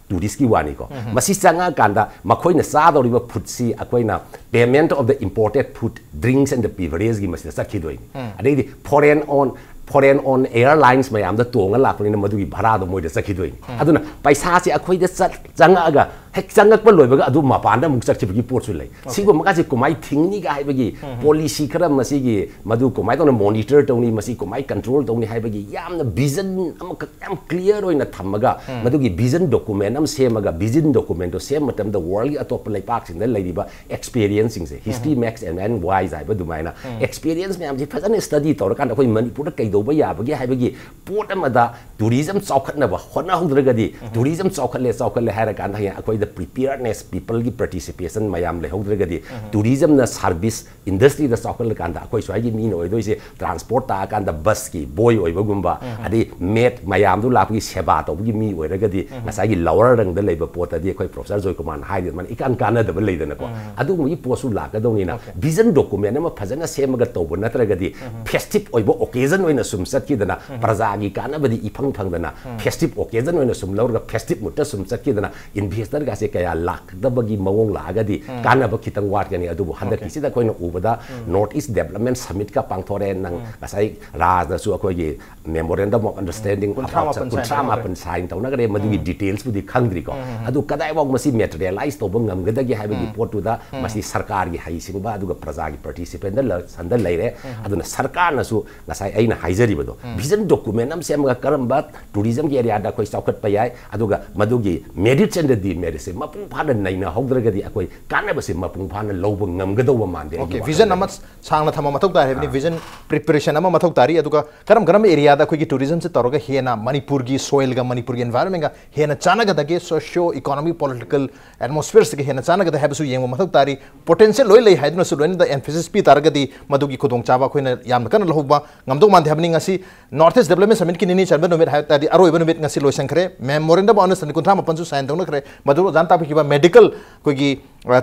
ꯇꯨꯔꯤꯁꯀꯤ ꯋꯥꯅꯤꯀꯣ꯫ ꯃꯁꯤ ꯆꯪꯉꯛꯑꯀꯥꯟꯗ ꯃꯈꯣꯏꯅ ꯆꯥꯗꯧꯔꯤꯕ ꯐꯨꯗꯁꯤ ꯑꯩꯈꯣꯏꯅ payment of the imported food, drinks and the beverageꯀꯤ ꯃꯁꯤꯗ ꯆꯠꯈꯤꯗꯣꯏꯅꯤ꯫ ꯑꯗꯩꯗꯤ foreign on foreign on airlines ꯃꯌꯥꯝꯗ ꯇꯣꯡꯉ ꯂꯥꯛꯄꯅꯤꯅ ꯃꯗꯨꯒꯤ ꯚꯔꯥꯗꯣ ꯃꯣꯏꯗ ꯆꯠꯈꯤꯗꯣꯏꯅꯤ꯫ ꯑꯗꯨꯅ ꯄꯩꯁꯥꯁꯦ ꯑꯩꯈꯣꯏꯗ ꯆꯠ- ꯆꯪꯉꯛꯑꯒ ꯍꯦꯛ ꯆꯪꯉꯛꯄ ꯂꯣꯏꯕꯒ ꯑꯗꯨ ꯃꯄꯥꯟꯗ ꯑꯃꯨꯛ ꯆꯠꯈꯤꯕꯒꯤ ꯄꯣꯠꯁꯨ ꯂꯩ꯫ ꯁꯤꯒꯨꯝꯕꯒꯁꯦ ꯀꯃꯥꯏꯅ ꯊꯤꯡꯅꯤꯒ ꯍꯥꯏꯕꯒꯤ ꯄꯣꯂꯤꯁꯤ ꯈꯔ ꯃꯁꯤꯒꯤ ꯃꯗꯨ ꯀꯃꯥꯏꯅ ꯇꯧꯅ ꯃꯣꯅꯤꯇꯔ ꯇꯧꯅꯤ, ꯃꯁꯤ ꯀꯃꯥꯏꯅ ꯀꯟꯇ꯭ꯔꯣꯜ ꯇꯧꯅꯤ ꯍꯥꯏꯕꯒꯤ ꯌꯥꯝꯅ ꯚꯤꯖꯟ ꯑꯃꯈꯛ ꯌꯥꯝ ꯀ꯭ꯂꯤꯌꯥꯔ ꯑꯣꯏꯅ ꯊꯝꯃꯒ ꯃꯗꯨꯒꯤ ꯚꯤꯖꯟ ꯗꯣꯀꯨꯃꯦꯟ ꯑꯃ ꯁꯦꯝꯃꯒ, ꯚꯤꯖꯟ ꯗꯣꯀꯨꯃꯦꯟꯗꯣ ꯁꯦꯝꯕ ꯃꯇꯝꯗ ꯋꯥꯔꯜꯒꯤ ꯑꯇꯣꯞꯄ ꯂꯩꯄꯥꯛꯁꯤꯡꯗ ꯂꯩꯔꯤꯕ ꯑꯦꯛꯁꯄꯤꯔꯤꯌꯦꯟꯁꯁꯤꯡꯁꯦ, history makes an an wise ꯍꯥꯏꯕ ꯑꯗꯨꯃꯥꯏꯅ ꯑꯦꯛꯁꯄꯤꯔꯤꯌꯦꯟꯁ ꯃꯌꯥꯝꯁꯤ ꯐꯖꯅ ꯁ꯭ꯇꯗꯤ ꯇꯧꯔꯀꯥꯟꯗ ꯑꯩꯈꯣꯏ ꯃꯅꯤꯄꯨꯔꯗ ꯀꯩꯗꯧꯕ ꯌꯥꯕꯒꯦ ꯍꯥꯏꯕꯒꯤ ꯄꯣꯠ ꯑꯃꯗ ꯇꯨꯔꯤꯖꯝ ꯆꯥꯎꯈꯠꯅꯕ ꯍꯣꯠꯅꯍꯧꯗ꯭ꯔꯒꯗꯤ, ꯇꯨꯔꯤꯖꯝ ꯆꯥꯎꯈꯠꯂꯦ ꯆꯥꯎꯈꯠꯂꯦ ꯍꯥꯏꯔ ꯀꯥꯟꯗ ꯍꯌꯦꯡ ꯑꯩꯈꯣꯏꯗ ꯄ꯭ꯔꯤꯄꯤꯌꯔꯅꯦꯁ, ꯄꯤꯄꯜꯒꯤ ꯄꯥꯔꯇꯤꯁꯤꯄꯦꯁꯟ ꯃꯌꯥꯝ ꯂꯩꯍꯧꯗ꯭ꯔꯒꯗꯤ, ꯇꯨꯔꯤꯖꯝꯅ ꯁꯥꯔꯚꯤꯁ ꯏꯟꯗꯁꯇ꯭ꯔꯤꯗ ꯆꯥꯎꯈꯠꯂꯀꯥꯟꯗ ꯑꯩꯈꯣꯏ ꯁ꯭ꯋꯥꯏꯒꯤ ꯃꯤꯅ ꯑꯣꯏꯗꯣꯏꯁꯦ ꯇ꯭ꯔꯥꯟꯁꯄꯣꯔꯠ ꯇꯥꯛꯑꯀꯥꯟꯗ ꯕꯁꯀꯤ ꯕꯣꯏ ꯑꯣꯏꯕꯒꯨꯝꯕ, ꯑꯗꯩ ꯃꯦꯠ ꯃꯌꯥꯝꯗꯨ ꯂꯥꯛꯄꯒꯤ ꯁꯦꯕꯥ ꯇꯧꯕꯒꯤ ꯃꯤ ꯑꯣꯏꯔꯒꯗꯤ ꯉꯁꯥꯏꯒꯤ ꯂꯋꯔ ꯔꯪꯗ ꯂꯩꯕ ꯄꯣꯠꯇꯗꯤ ꯑꯩꯈꯣꯏ ꯄ꯭ꯔꯣꯐꯦꯁꯔ ꯖꯣꯏꯀꯨꯃꯥꯔꯅ ꯍꯥꯏꯗꯤ ꯑꯗꯨꯃꯥꯏꯅ ꯏꯀꯥꯟ ꯀꯥꯟꯅꯗꯕ ꯂꯩꯗꯅꯀꯣ꯫ ꯑꯗꯨꯒꯨꯝꯕꯒꯤ ꯄꯣꯠꯁꯨ ꯂꯥꯛꯀꯗꯧꯅꯤꯅ ꯚꯤꯖꯟ ꯗꯣꯀꯨꯃꯦꯟ ꯑꯃ ꯐꯖꯅ ꯁꯦꯝꯃꯒ ꯇꯧꯕ ꯅꯠꯇ꯭ꯔꯒꯗꯤ ꯐꯦꯁꯇꯤꯞ ꯑꯣꯏꯕ ꯑꯣꯀꯦꯖꯟ ꯑꯣꯏꯅ ꯁꯨꯝ ꯆꯠꯈꯤꯗꯅ ꯄ꯭ꯔꯖꯥꯒꯤ ꯀꯥꯟꯅꯕꯗꯤ ꯏꯐꯪ ꯐꯪꯗꯅ ꯐꯦꯁꯇꯤꯞ ꯑꯣꯀꯦꯖꯟ ꯑꯣꯏꯅ ꯁꯨꯝ ꯂꯧꯔꯒ ꯐꯦꯁꯇꯤꯞ ꯃꯨꯠꯇ ꯁꯨꯝ ꯆꯠꯈꯤꯗꯅ ꯏꯟꯚꯦꯁꯇꯔꯒꯁꯦ ꯀꯌꯥ ꯂꯥꯛꯇꯕꯒꯤ ꯃꯑꯣꯡ ꯂꯥꯛꯑꯒꯗꯤ ꯀꯥꯟꯅꯕ ꯈꯤꯇꯪ ꯋꯥꯠꯀꯅꯤ꯫ ꯑꯗꯨꯕꯨ ꯍꯟꯗꯛꯀꯤꯁꯤꯗ ꯑꯩꯈꯣꯏꯅ ꯎꯕꯗ ꯅꯣꯔꯠ ꯏꯁ ꯗꯦꯕꯂꯞꯃꯦꯟ ꯁꯃꯤꯠꯀ ꯄꯥꯡꯊꯣꯔꯛꯑꯦ꯫ ꯅꯪ ꯉꯁꯥꯏ ꯔꯥꯖꯅꯁꯨ ꯑꯩꯈꯣꯏꯒꯤ ꯃꯦꯃꯣꯔꯦꯟꯗꯝ ꯑꯣꯐ ꯑꯟꯗꯔꯁꯇꯦꯟꯗꯤꯡ ꯀꯨꯟꯊ꯭ꯔꯥ ꯃꯥꯄꯟ ꯁꯥꯏꯟ ꯀꯨꯟꯊ꯭ꯔꯥ ꯃꯥꯄꯟ ꯁꯥꯏꯟ ꯇꯧꯅꯈ꯭ꯔꯦ꯫ ꯃꯗꯨꯒꯤ ꯗꯤꯇꯦꯜꯁꯄꯨꯗꯤ ꯈꯪꯗ꯭ꯔꯤꯀꯣ꯫ ꯑꯗꯨ ꯀꯗꯥꯏꯐꯥꯎ ꯃꯁꯤ ꯃꯦꯇꯔꯤꯌꯦꯂꯥꯏꯁ ꯇꯧꯕ ꯉꯝꯒꯗꯒꯦ ꯍꯥꯏꯕꯒꯤ ꯄꯣꯠꯇꯨꯗ ꯃꯁꯤ ꯁꯔꯀꯥꯔꯒꯤ ꯍꯩꯁꯤꯡꯕ ꯑꯗꯨꯒ ꯄ꯭ꯔꯖꯥꯒꯤ ꯄꯥꯔꯇꯤꯁꯤꯄꯦꯟꯗ ꯂ-, ꯁꯟꯗ ꯂꯩꯔꯦ꯫ ꯑꯗꯨꯅ ꯁꯔꯀꯥꯔꯅꯁꯨ ꯉꯁꯥꯏ ꯑꯩꯅ ꯍꯥꯏꯖꯔꯤꯕꯗꯣ, ꯚꯤꯖꯟ ꯗꯣꯀꯨꯃꯦꯟ ꯑꯃ ꯁꯦꯝꯃꯒ ꯀꯔꯝꯕ ꯇꯨꯔꯤꯖꯝꯒꯤ ꯑꯦꯔꯤꯌꯥꯗ ꯑꯩꯈꯣꯏ ꯆꯥꯎꯈꯠꯄ ꯌꯥꯏ, ꯑꯗꯨꯒ ꯃꯗꯨꯒꯤ ꯃꯦꯔꯤꯠꯁ ꯑꯦꯟ ꯗ ꯗꯤꯃꯦꯔꯤꯠꯁꯦ ꯃꯄꯨꯡ ꯐꯥꯅ ꯅꯩꯅꯍꯧꯗ꯭ꯔꯒꯗꯤ ꯑꯩꯈꯣꯏ ꯀꯥꯟꯅꯕꯁꯦ ꯃꯄꯨꯡ ꯐꯥꯅ ꯂꯧꯕ ꯉꯝꯒꯗꯧꯕ ꯃꯥꯟꯗꯦ ꯑꯩꯒꯤ ꯑꯣꯀꯦ, ꯋꯥꯈꯜꯗ꯫ ꯚꯤꯖꯟ ꯑꯃ ꯁꯥꯡꯅ ꯊꯝꯕ ꯃꯊꯧ ꯇꯥꯏ ꯍꯥꯏꯕꯅꯤ꯫ ꯚꯤꯖꯟ ꯄ꯭ꯔꯤꯄꯦꯔꯦꯁꯟ ꯑꯃ ꯃꯊꯧ ꯇꯥꯔꯤ꯫ ꯑꯗꯨꯒ ꯀꯔꯝ ꯀꯔꯝꯕ ꯑꯦꯔꯤꯌꯥꯗ ꯑꯩꯈꯣꯏꯒꯤ ꯇꯨꯔꯤꯖꯝꯁꯦ ꯇꯧꯔꯒ ꯍꯦꯟꯅ ꯃꯅꯤꯄꯨꯔꯒꯤ ꯁꯣꯏꯜꯒ ꯃꯅꯤꯄꯨꯔꯒꯤ ꯏꯟꯚꯥꯏꯔꯣꯟꯃꯦꯟꯒ ꯍꯦꯟꯅ ꯆꯥꯟꯅꯒꯗꯒꯦ, ꯁꯣꯁꯤꯌꯣ ꯏꯀꯣꯅꯣꯃꯤꯛ ꯄꯣꯂꯤꯇꯤꯀꯦꯜ ꯑꯦꯠꯃꯣꯁꯐꯤꯌꯔꯁꯤꯒ ꯍꯦꯟꯅ ꯆꯥꯟꯅꯒꯗꯒꯦ ꯍꯥꯏꯕꯁꯨ ꯌꯦꯡꯕ ꯃꯊꯧ ꯇꯥꯔꯤ꯫ ꯄꯣꯇꯦꯟꯁꯤꯌꯦꯜ ꯂꯣꯏ ꯂꯩ ꯍꯥꯏꯗꯨꯅꯁꯨ ꯂꯣꯏꯅꯗ ꯑꯦꯝꯐꯦꯁꯤꯁ ꯄꯤ ꯇꯥꯔꯒꯗꯤ ꯃꯗꯨꯒꯤ ꯈꯨꯗꯣꯡꯆꯥꯕ ꯑꯩꯈꯣꯏꯅ ꯌꯥꯝꯅ ꯀꯟꯅ ꯂꯧꯍꯧꯕ ꯉꯝꯗꯧ ꯃꯥꯟꯗꯦ ꯍꯥꯏꯕꯅꯤ꯫ ꯉꯁꯤ ꯅꯣꯔꯠ ꯏꯁ ꯗꯦꯕꯂꯞꯃꯦꯟ ꯁꯃꯤꯠꯀꯤ ꯅꯤꯅꯤ ꯆꯟꯕ ꯅꯨꯃꯤꯠ ꯍꯥꯏꯕ ꯇꯥꯔꯗꯤ ꯑꯔꯣꯏꯕ ꯅꯨꯃꯤꯠ ꯉꯁꯤ ꯂꯣꯏꯁꯤꯟꯈ꯭ꯔꯦ꯫ ꯃꯦꯃꯣꯔꯦꯟꯗꯝ ꯑꯣꯐ ꯑꯟꯗꯔꯁꯇꯦꯟꯗꯤꯡ ꯀꯨꯟꯊ꯭ꯔꯥ ꯃꯥꯄꯟꯁꯨ ꯁꯥꯏꯟ ꯇꯧꯅꯈ꯭ꯔꯦ꯫ ꯃꯗꯨ ꯑꯣꯖꯥꯅ ꯇꯥꯛꯄꯤꯈꯤꯕ ꯃꯦꯗꯤꯀꯦꯜ ꯑꯩꯈꯣꯏꯒꯤ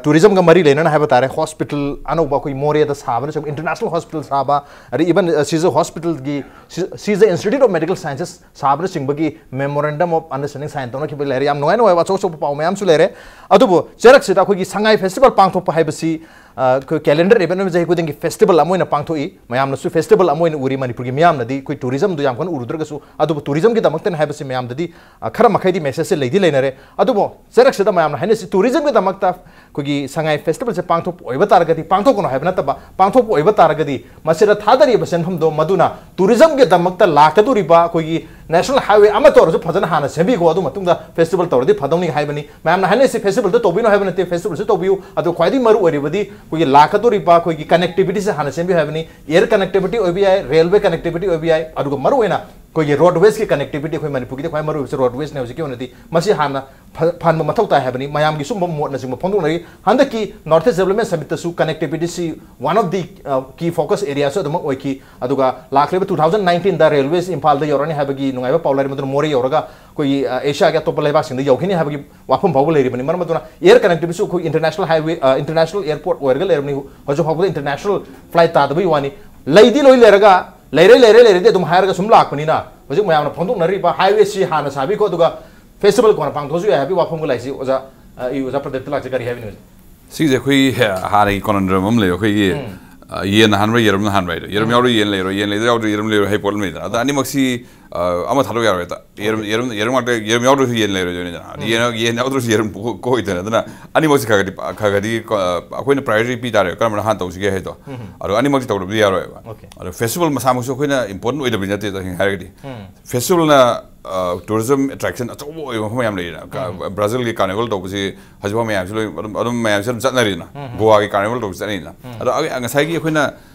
ꯇꯨꯔꯤꯖꯝꯒ ꯃꯔꯤ ꯂꯩꯅꯅ ꯍꯥꯏꯕ ꯇꯥꯔꯦ, ꯍꯣꯁꯄꯤꯇꯥꯜ ꯑꯅꯧꯕ ꯑꯩꯈꯣꯏ ꯃꯣꯔꯦꯗ ꯁꯥꯕꯅꯆꯤꯡꯕ, ꯏꯟꯇꯔꯅꯦꯁꯅꯦꯜ ꯍꯣꯁꯄꯤꯇꯥꯜ ꯁꯥꯕ, ꯑꯗꯩ ꯏꯚꯟ ꯁꯤꯖ ꯍꯣꯁꯄꯤꯇꯥꯜꯒꯤ, Shija institute of medical sciences ꯁꯥꯕꯅꯆꯤꯡꯕꯒꯤ ꯃꯦꯃꯣꯔꯦꯟꯗꯝ ꯑꯣꯐ ꯑꯟꯗꯔꯁ꯭ꯇꯦꯟꯗꯤꯡ ꯁꯥꯏꯟ ꯇꯧꯅꯈꯤꯕ ꯂꯩꯔꯦ꯫ ꯌꯥꯝ ꯅꯨꯡꯉꯥꯏ ꯅꯨꯡꯉꯥꯏꯕ ꯑꯆꯧ ꯑꯆꯧꯕ ꯄꯥꯎ ꯃꯌꯥꯝꯁꯨ ꯂꯩꯔꯦ꯫ ꯑꯗꯨꯕꯨ ꯆꯩꯔꯛꯁꯤꯗ ꯑꯩꯈꯣꯏꯒꯤ ꯁꯉꯥꯏ ꯐꯦꯁꯇꯤꯚꯦꯜ ꯄꯥꯡꯊꯣꯛꯄ ꯍꯥꯏꯕꯁꯤ ꯑ, ꯑꯩꯈꯣꯏ ꯀꯦꯂꯦꯟꯗꯔ ꯏꯚꯦꯟ ꯑꯃ ꯆꯍꯤ ꯈꯨꯗꯤꯡꯒꯤ ꯐꯦꯁꯇꯤꯚꯦꯜ ꯑꯃ ꯑꯣꯏꯅ ꯄꯥꯡꯊꯣꯛꯏ꯫ ꯃꯌꯥꯝꯅꯁꯨ ꯐꯦꯁꯇꯤꯚꯦꯜ ꯑꯃ ꯑꯣꯏꯅ ꯎꯔꯤ꯫ ꯃꯅꯤꯄꯨꯔꯒꯤ ꯃꯤꯌꯥꯝꯅꯗꯤ ꯑꯩꯈꯣꯏ ꯇꯨꯔꯤꯖꯝꯗꯨ ꯌꯥꯝ ꯀꯟꯅ ꯎꯔꯨꯗ꯭ꯔꯒꯁꯨ, ꯑꯗꯨꯕꯨ ꯇꯨꯔꯤꯖꯝꯒꯤꯗꯃꯛꯇꯅꯤ ꯍꯥꯏꯕꯁꯤ ꯃꯌꯥꯝꯗꯗꯤ, ꯑ, ꯈꯔ ꯃꯈꯩꯗꯤ ꯃꯦꯁꯦꯖꯁꯦ ꯂꯩꯗꯤ ꯂꯩꯅꯔꯦ꯫ ꯑꯗꯨꯕꯨ ꯆꯩꯔꯛꯁꯤꯗ ꯃꯌꯥꯝꯅ ꯍꯥꯏꯅꯔꯤꯁꯤ ꯇꯨꯔꯤꯖꯝꯒꯤꯗꯃꯛꯇ ꯑꯩꯈꯣꯏꯒꯤ ꯁꯉꯥꯏ ꯐꯦꯁꯇꯤꯚꯦꯜꯁꯦ ꯄꯥꯡꯊꯣꯛꯄ ꯑꯣꯏꯕ ꯇꯥꯔꯒꯗꯤ, ꯄꯥꯡꯊꯣꯛꯀꯅꯨ ꯍꯥꯏꯕ ꯅꯠꯇꯕ, ꯄꯥꯡꯊꯣꯛꯄ ꯑꯣꯏꯕ ꯇꯥꯔꯒꯗꯤ ꯃꯁꯤꯗ ꯊꯥꯗꯔꯤꯕ ꯁꯦꯟꯐꯝꯗꯣ ꯃꯗꯨꯅ ꯇꯨꯔꯤꯖꯝꯒꯤꯗꯃꯛꯇ ꯂꯥꯛꯀꯗꯧꯔꯤꯕ ꯑꯩꯈꯣꯏꯒꯤ ꯅꯦꯁꯅꯦꯜ ꯍꯥꯏꯋꯦ ꯑꯃ ꯇꯧꯔꯁꯨ ꯐꯖꯅ ꯍꯥꯟꯅ ꯁꯦꯝꯕꯤꯈꯣ, ꯑꯗꯨ ꯃꯇꯨꯡꯗ ꯐꯦꯁꯇꯤꯚꯦꯜ ꯇꯧꯔꯗꯤ ꯐꯗꯧꯅꯤ ꯍꯥꯏꯕꯅꯤ꯫ ꯃꯌꯥꯝꯅ ꯍꯥꯏꯅꯔꯤꯁꯤ ꯐꯦꯁꯇꯤꯚꯦꯜꯗ ꯇꯧꯕꯤꯅꯣ ꯍꯥꯏꯕ ꯅꯠꯇꯦ, ꯐꯦꯁꯇꯤꯚꯦꯜꯁꯨ ꯇꯧꯕꯤꯌꯨ꯫ ꯑꯗꯨ ꯈ꯭ꯋꯥꯏꯗꯒꯤ ꯃꯔꯨ ꯑꯣꯏꯔꯤꯕꯗꯤ ꯑꯩꯈꯣꯏꯒꯤ ꯂꯥꯛꯀꯗꯧꯔꯤꯕ ꯑꯩꯈꯣꯏꯒꯤ ꯀꯅꯦꯛꯇꯤꯚꯤꯇꯤꯁꯦ ꯍꯥꯟꯅ ꯁꯦꯝꯕꯤꯌꯨ ꯍꯥꯏꯕꯅꯤ꯫ ꯑꯦꯌꯔ ꯀꯅꯦꯛꯇꯤꯚꯤꯇꯤ ꯑꯣꯏꯕ ꯌꯥꯏ, ꯔꯦꯜꯋꯦ ꯀꯅꯦꯛꯇꯤꯚꯤꯇꯤ ꯑꯣꯏꯕ ꯌꯥꯏ, ꯑꯗꯨꯒ ꯃꯔꯨꯑꯣꯏꯅ ꯑꯩꯈꯣꯏꯒꯤ ꯔꯣꯗꯋꯦꯁꯀꯤ ꯀꯅꯦꯛꯇꯤꯚꯤꯇꯤ, ꯑꯩꯈꯣꯏ ꯃꯅꯤꯄꯨꯔꯒꯤꯗꯤ ꯈ꯭ꯋꯥꯏ ꯃꯔꯨ ꯑꯣꯏꯕꯁꯤ ꯔꯣꯗꯋꯦꯁꯅꯦ꯫ ꯍꯧꯖꯤꯛꯀꯤ ꯑꯣꯏꯅꯗꯤ ꯃꯁꯤ ꯍꯥꯟꯅ ꯐ-, ꯐꯍꯟꯕ ꯃꯊꯧ ꯇꯥꯏ ꯍꯥꯏꯕꯅꯤ꯫ ꯃꯌꯥꯝꯒꯤ ꯁꯨꯝꯕ ꯃꯣꯠꯅꯆꯤꯡꯕ ꯐꯣꯡꯗꯣꯛꯅꯔꯤ꯫ ꯍꯟꯗꯛꯀꯤ ꯅꯣꯔꯠ ꯏꯁ ꯗꯦꯕꯂꯞꯃꯦꯟ ꯁꯃꯤꯠꯇꯁꯨ ꯀꯅꯦꯛꯇꯤꯚꯤꯇꯤꯁꯤ one of the key focus ꯑꯦꯔꯤꯌꯥꯁꯨ ꯑꯗꯨꯃꯛ ꯑꯣꯏꯈꯤ꯫ ꯑꯗꯨꯒ ꯂꯥꯛꯂꯤꯕ ꯇꯨ ꯊꯥꯎꯖꯟ ꯅꯥꯏꯟꯇꯤꯟꯗ ꯔꯦꯜꯋꯦꯁ ꯏꯝꯐꯥꯜꯗ ꯌꯧꯔꯅꯤ ꯍꯥꯏꯕꯒꯤ ꯅꯨꯡꯉꯥꯏꯕ ꯄꯥꯎ ꯂꯩꯔꯦ꯫ ꯃꯗꯨꯅ ꯃꯣꯔꯦ ꯌꯧꯔꯒ ꯑꯩꯈꯣꯏꯒꯤ, ꯑ, ꯑꯦꯁꯤꯌꯥꯒꯤ ꯑꯇꯣꯞꯄ ꯂꯩꯕꯥꯛꯁꯤꯡꯗ ꯌꯧꯈꯤꯅꯤ ꯍꯥꯏꯕꯒꯤ ꯋꯥꯐꯝ ꯐꯥꯎꯕ ꯂꯩꯔꯤꯕꯅꯤ꯫ ꯃꯔꯝ ꯑꯗꯨꯅ ꯑꯦꯌꯔ ꯀꯅꯦꯛꯇꯤꯚꯤꯇꯤꯁꯨ ꯑꯩꯈꯣꯏ ꯏꯟꯇꯔꯅꯦꯁꯅꯦꯜ ꯍꯥꯏꯋꯦ, ꯑ, ꯏꯟꯇꯔꯅꯦꯁꯅꯦꯜ ꯑꯦꯌꯔꯄꯣꯔꯠ ꯑꯣꯏꯔꯒ ꯂꯩꯔꯕꯅꯤ꯫ ꯍꯧꯖꯤꯛ ꯐꯥꯎꯕꯗ ꯏꯟꯇꯔꯅꯦꯁꯅꯦꯜ ꯐ꯭ꯂꯥꯏꯠ ꯇꯥꯗꯕꯒꯤ ꯋꯥꯅꯤ꯫ ꯂꯩꯗꯤ ꯂꯣꯏ ꯂꯩꯔꯒ, ꯂꯩꯔꯦ, ꯂꯩꯔꯦ, ꯂꯩꯔꯦꯗꯤ ꯑꯗꯨꯝ ꯍꯥꯏꯔꯒ ꯁꯨꯝ ꯂꯥꯛꯄꯅꯤꯅ ꯍꯧꯖꯤꯛ ꯃꯌꯥꯝꯅ ꯐꯣꯡꯗꯣꯛꯅꯔꯤꯕ ꯍꯥꯏꯋꯦꯁꯤ ꯍꯥꯟꯅ ꯁꯥꯕꯤꯈꯣ, ꯑꯗꯨꯒ ꯐꯦꯁꯇꯤꯚꯦꯜ ꯀꯣꯟꯅ ꯄꯥꯡꯊꯣꯛꯑꯁꯨ ꯌꯥꯏ ꯍꯥꯏꯕꯒꯤ ꯋꯥꯐꯝꯒ ꯂꯩꯁꯤ꯫ ꯑꯣꯖꯥ, ꯑ, ꯑꯩ ꯑꯣꯖꯥ ꯄ꯭ꯔꯗꯤꯞꯇ ꯂꯥꯛꯆꯒꯦ, ꯀꯔꯤ ꯍꯥꯏꯕꯤꯅꯤꯡꯕ? ꯁꯤꯒꯤꯁꯦ ꯑꯩꯈꯣꯏꯒꯤ, ꯍꯦ, ꯍꯥꯟꯅꯒꯤ ꯀꯣꯅꯟꯗ꯭ꯔꯝ ꯑꯃ ꯂꯩꯕ, ꯑꯩꯈꯣꯏꯒꯤ, ꯎꯝ꯫ ꯑ, ꯌꯦꯟꯅ ꯍꯥꯟꯕ꯭ꯔꯥ, ꯌꯦꯔꯨꯝꯅ ꯍꯥꯟꯕ꯭ꯔꯥ ꯍꯥꯏꯗꯣ꯫ ꯌꯦꯔꯨꯝ ꯎꯝ꯫ ꯌꯥꯎꯔꯗꯤ ꯌꯦꯟ ꯂꯩꯔꯣꯏ, ꯌꯦꯟ ꯂꯩꯗ ꯌꯥꯎꯗ꯭ꯔꯗꯤ ꯌꯦꯔꯨꯝ ꯂꯩꯔꯣꯏ ꯍꯥꯏꯕ ꯄꯣꯠ ꯑꯃ ꯂꯩꯗꯅ꯫ ꯑꯗ ꯎꯝ꯫ ꯑꯅꯤꯃꯛꯁꯤ, ꯑ, ꯑꯃ ꯊꯥꯗꯣꯛ ꯌꯥꯔꯣꯏ ꯍꯦꯛꯇ꯫ ꯌꯦꯔꯨꯝ, ꯑꯣꯀꯦ꯫ ꯌꯦꯔꯨꯝ, ꯌꯦꯔꯨꯝ ꯉꯥꯛꯇ, ꯌꯦꯔꯨꯝ ꯌꯥꯎꯗ꯭ꯔꯁꯨ ꯌꯦꯟ ꯂꯩꯔꯣꯏꯗꯣꯏꯅꯤꯗꯅ꯫ ꯑꯗ ꯎꯝ꯫ ꯌꯦꯟ, ꯌꯦꯟ ꯌꯥꯎꯗ꯭ꯔꯁꯨ ꯌꯦꯔꯨꯝ ꯀꯣ-, ꯀꯣꯛꯑꯣꯏꯗꯅ꯫ ꯑꯗꯨꯅ ꯑꯅꯤꯃꯛꯁꯤ ꯈꯔ ꯈꯔꯗꯤ, ꯈꯔ ꯈꯔꯗꯤ ꯀꯣ-, ꯑꯩꯈꯣꯏꯅ ꯄ꯭ꯔꯥꯏꯌꯣꯔꯤꯇꯤ ꯄꯤ ꯇꯥꯔꯦ, ꯀꯔꯝꯕꯅ ꯍꯥꯟꯅ ꯇꯧꯁꯤꯒꯦ ꯍꯥꯏꯗꯣ꯫ ꯎꯝ꯫ ꯑꯗꯣ ꯑꯅꯤꯃꯛꯁꯤ ꯇꯧꯗꯕꯗꯤ ꯌꯥꯔꯣꯏꯕ꯫ ꯑꯣꯀꯦ꯫ ꯑꯗꯣ ꯐꯦꯁꯇꯤꯚꯦꯜ ꯃꯁꯥꯃꯛꯁꯨ ꯑꯩꯈꯣꯏꯅ ꯏꯝꯄꯣꯔꯇꯦꯟ ꯑꯣꯏꯗꯕꯗꯤ ꯅꯠꯇꯦ, ꯇꯁꯦꯡꯅ ꯍꯥꯏꯔꯒꯗꯤ꯫ ꯎꯝ꯫ ꯐꯦꯁꯇꯤꯚꯦꯜꯅ, ꯑ, ꯇꯨꯔꯤꯖꯝ ꯑꯦꯇ꯭ꯔꯦꯛꯁꯟ ꯑꯆꯧꯕ ꯑꯣꯏꯕ ꯃꯐꯝ ꯌꯥꯝ ꯂꯩꯗꯅ꯫ ꯀ-, ꯎꯝ꯫ ꯕ꯭ꯔꯥꯖꯤꯜꯒꯤ ꯀꯥꯔꯅꯤꯚꯦꯜ ꯇꯧꯕꯁꯤ ꯍꯧꯖꯤꯛꯐꯥꯎ ꯃꯌꯥꯝꯁꯤ ꯂꯣꯏ ꯑꯗꯨꯝ, ꯑꯗꯨꯝ ꯃꯌꯥꯝꯁꯤ ꯑꯗꯨꯝ ꯆꯠꯅꯔꯤꯗꯅ꯫ ꯎꯝ꯫ ꯒꯣꯋꯥꯒꯤ ꯀꯥꯔꯅꯤꯚꯦꯜ ꯇꯧꯕꯁꯤ ꯆꯠꯅꯔꯤꯗꯅ꯫ ꯎꯝ꯫ ꯑꯗꯣ ꯑꯩ-, ꯉꯁꯥꯏꯒꯤ ꯑꯩꯈꯣꯏꯅ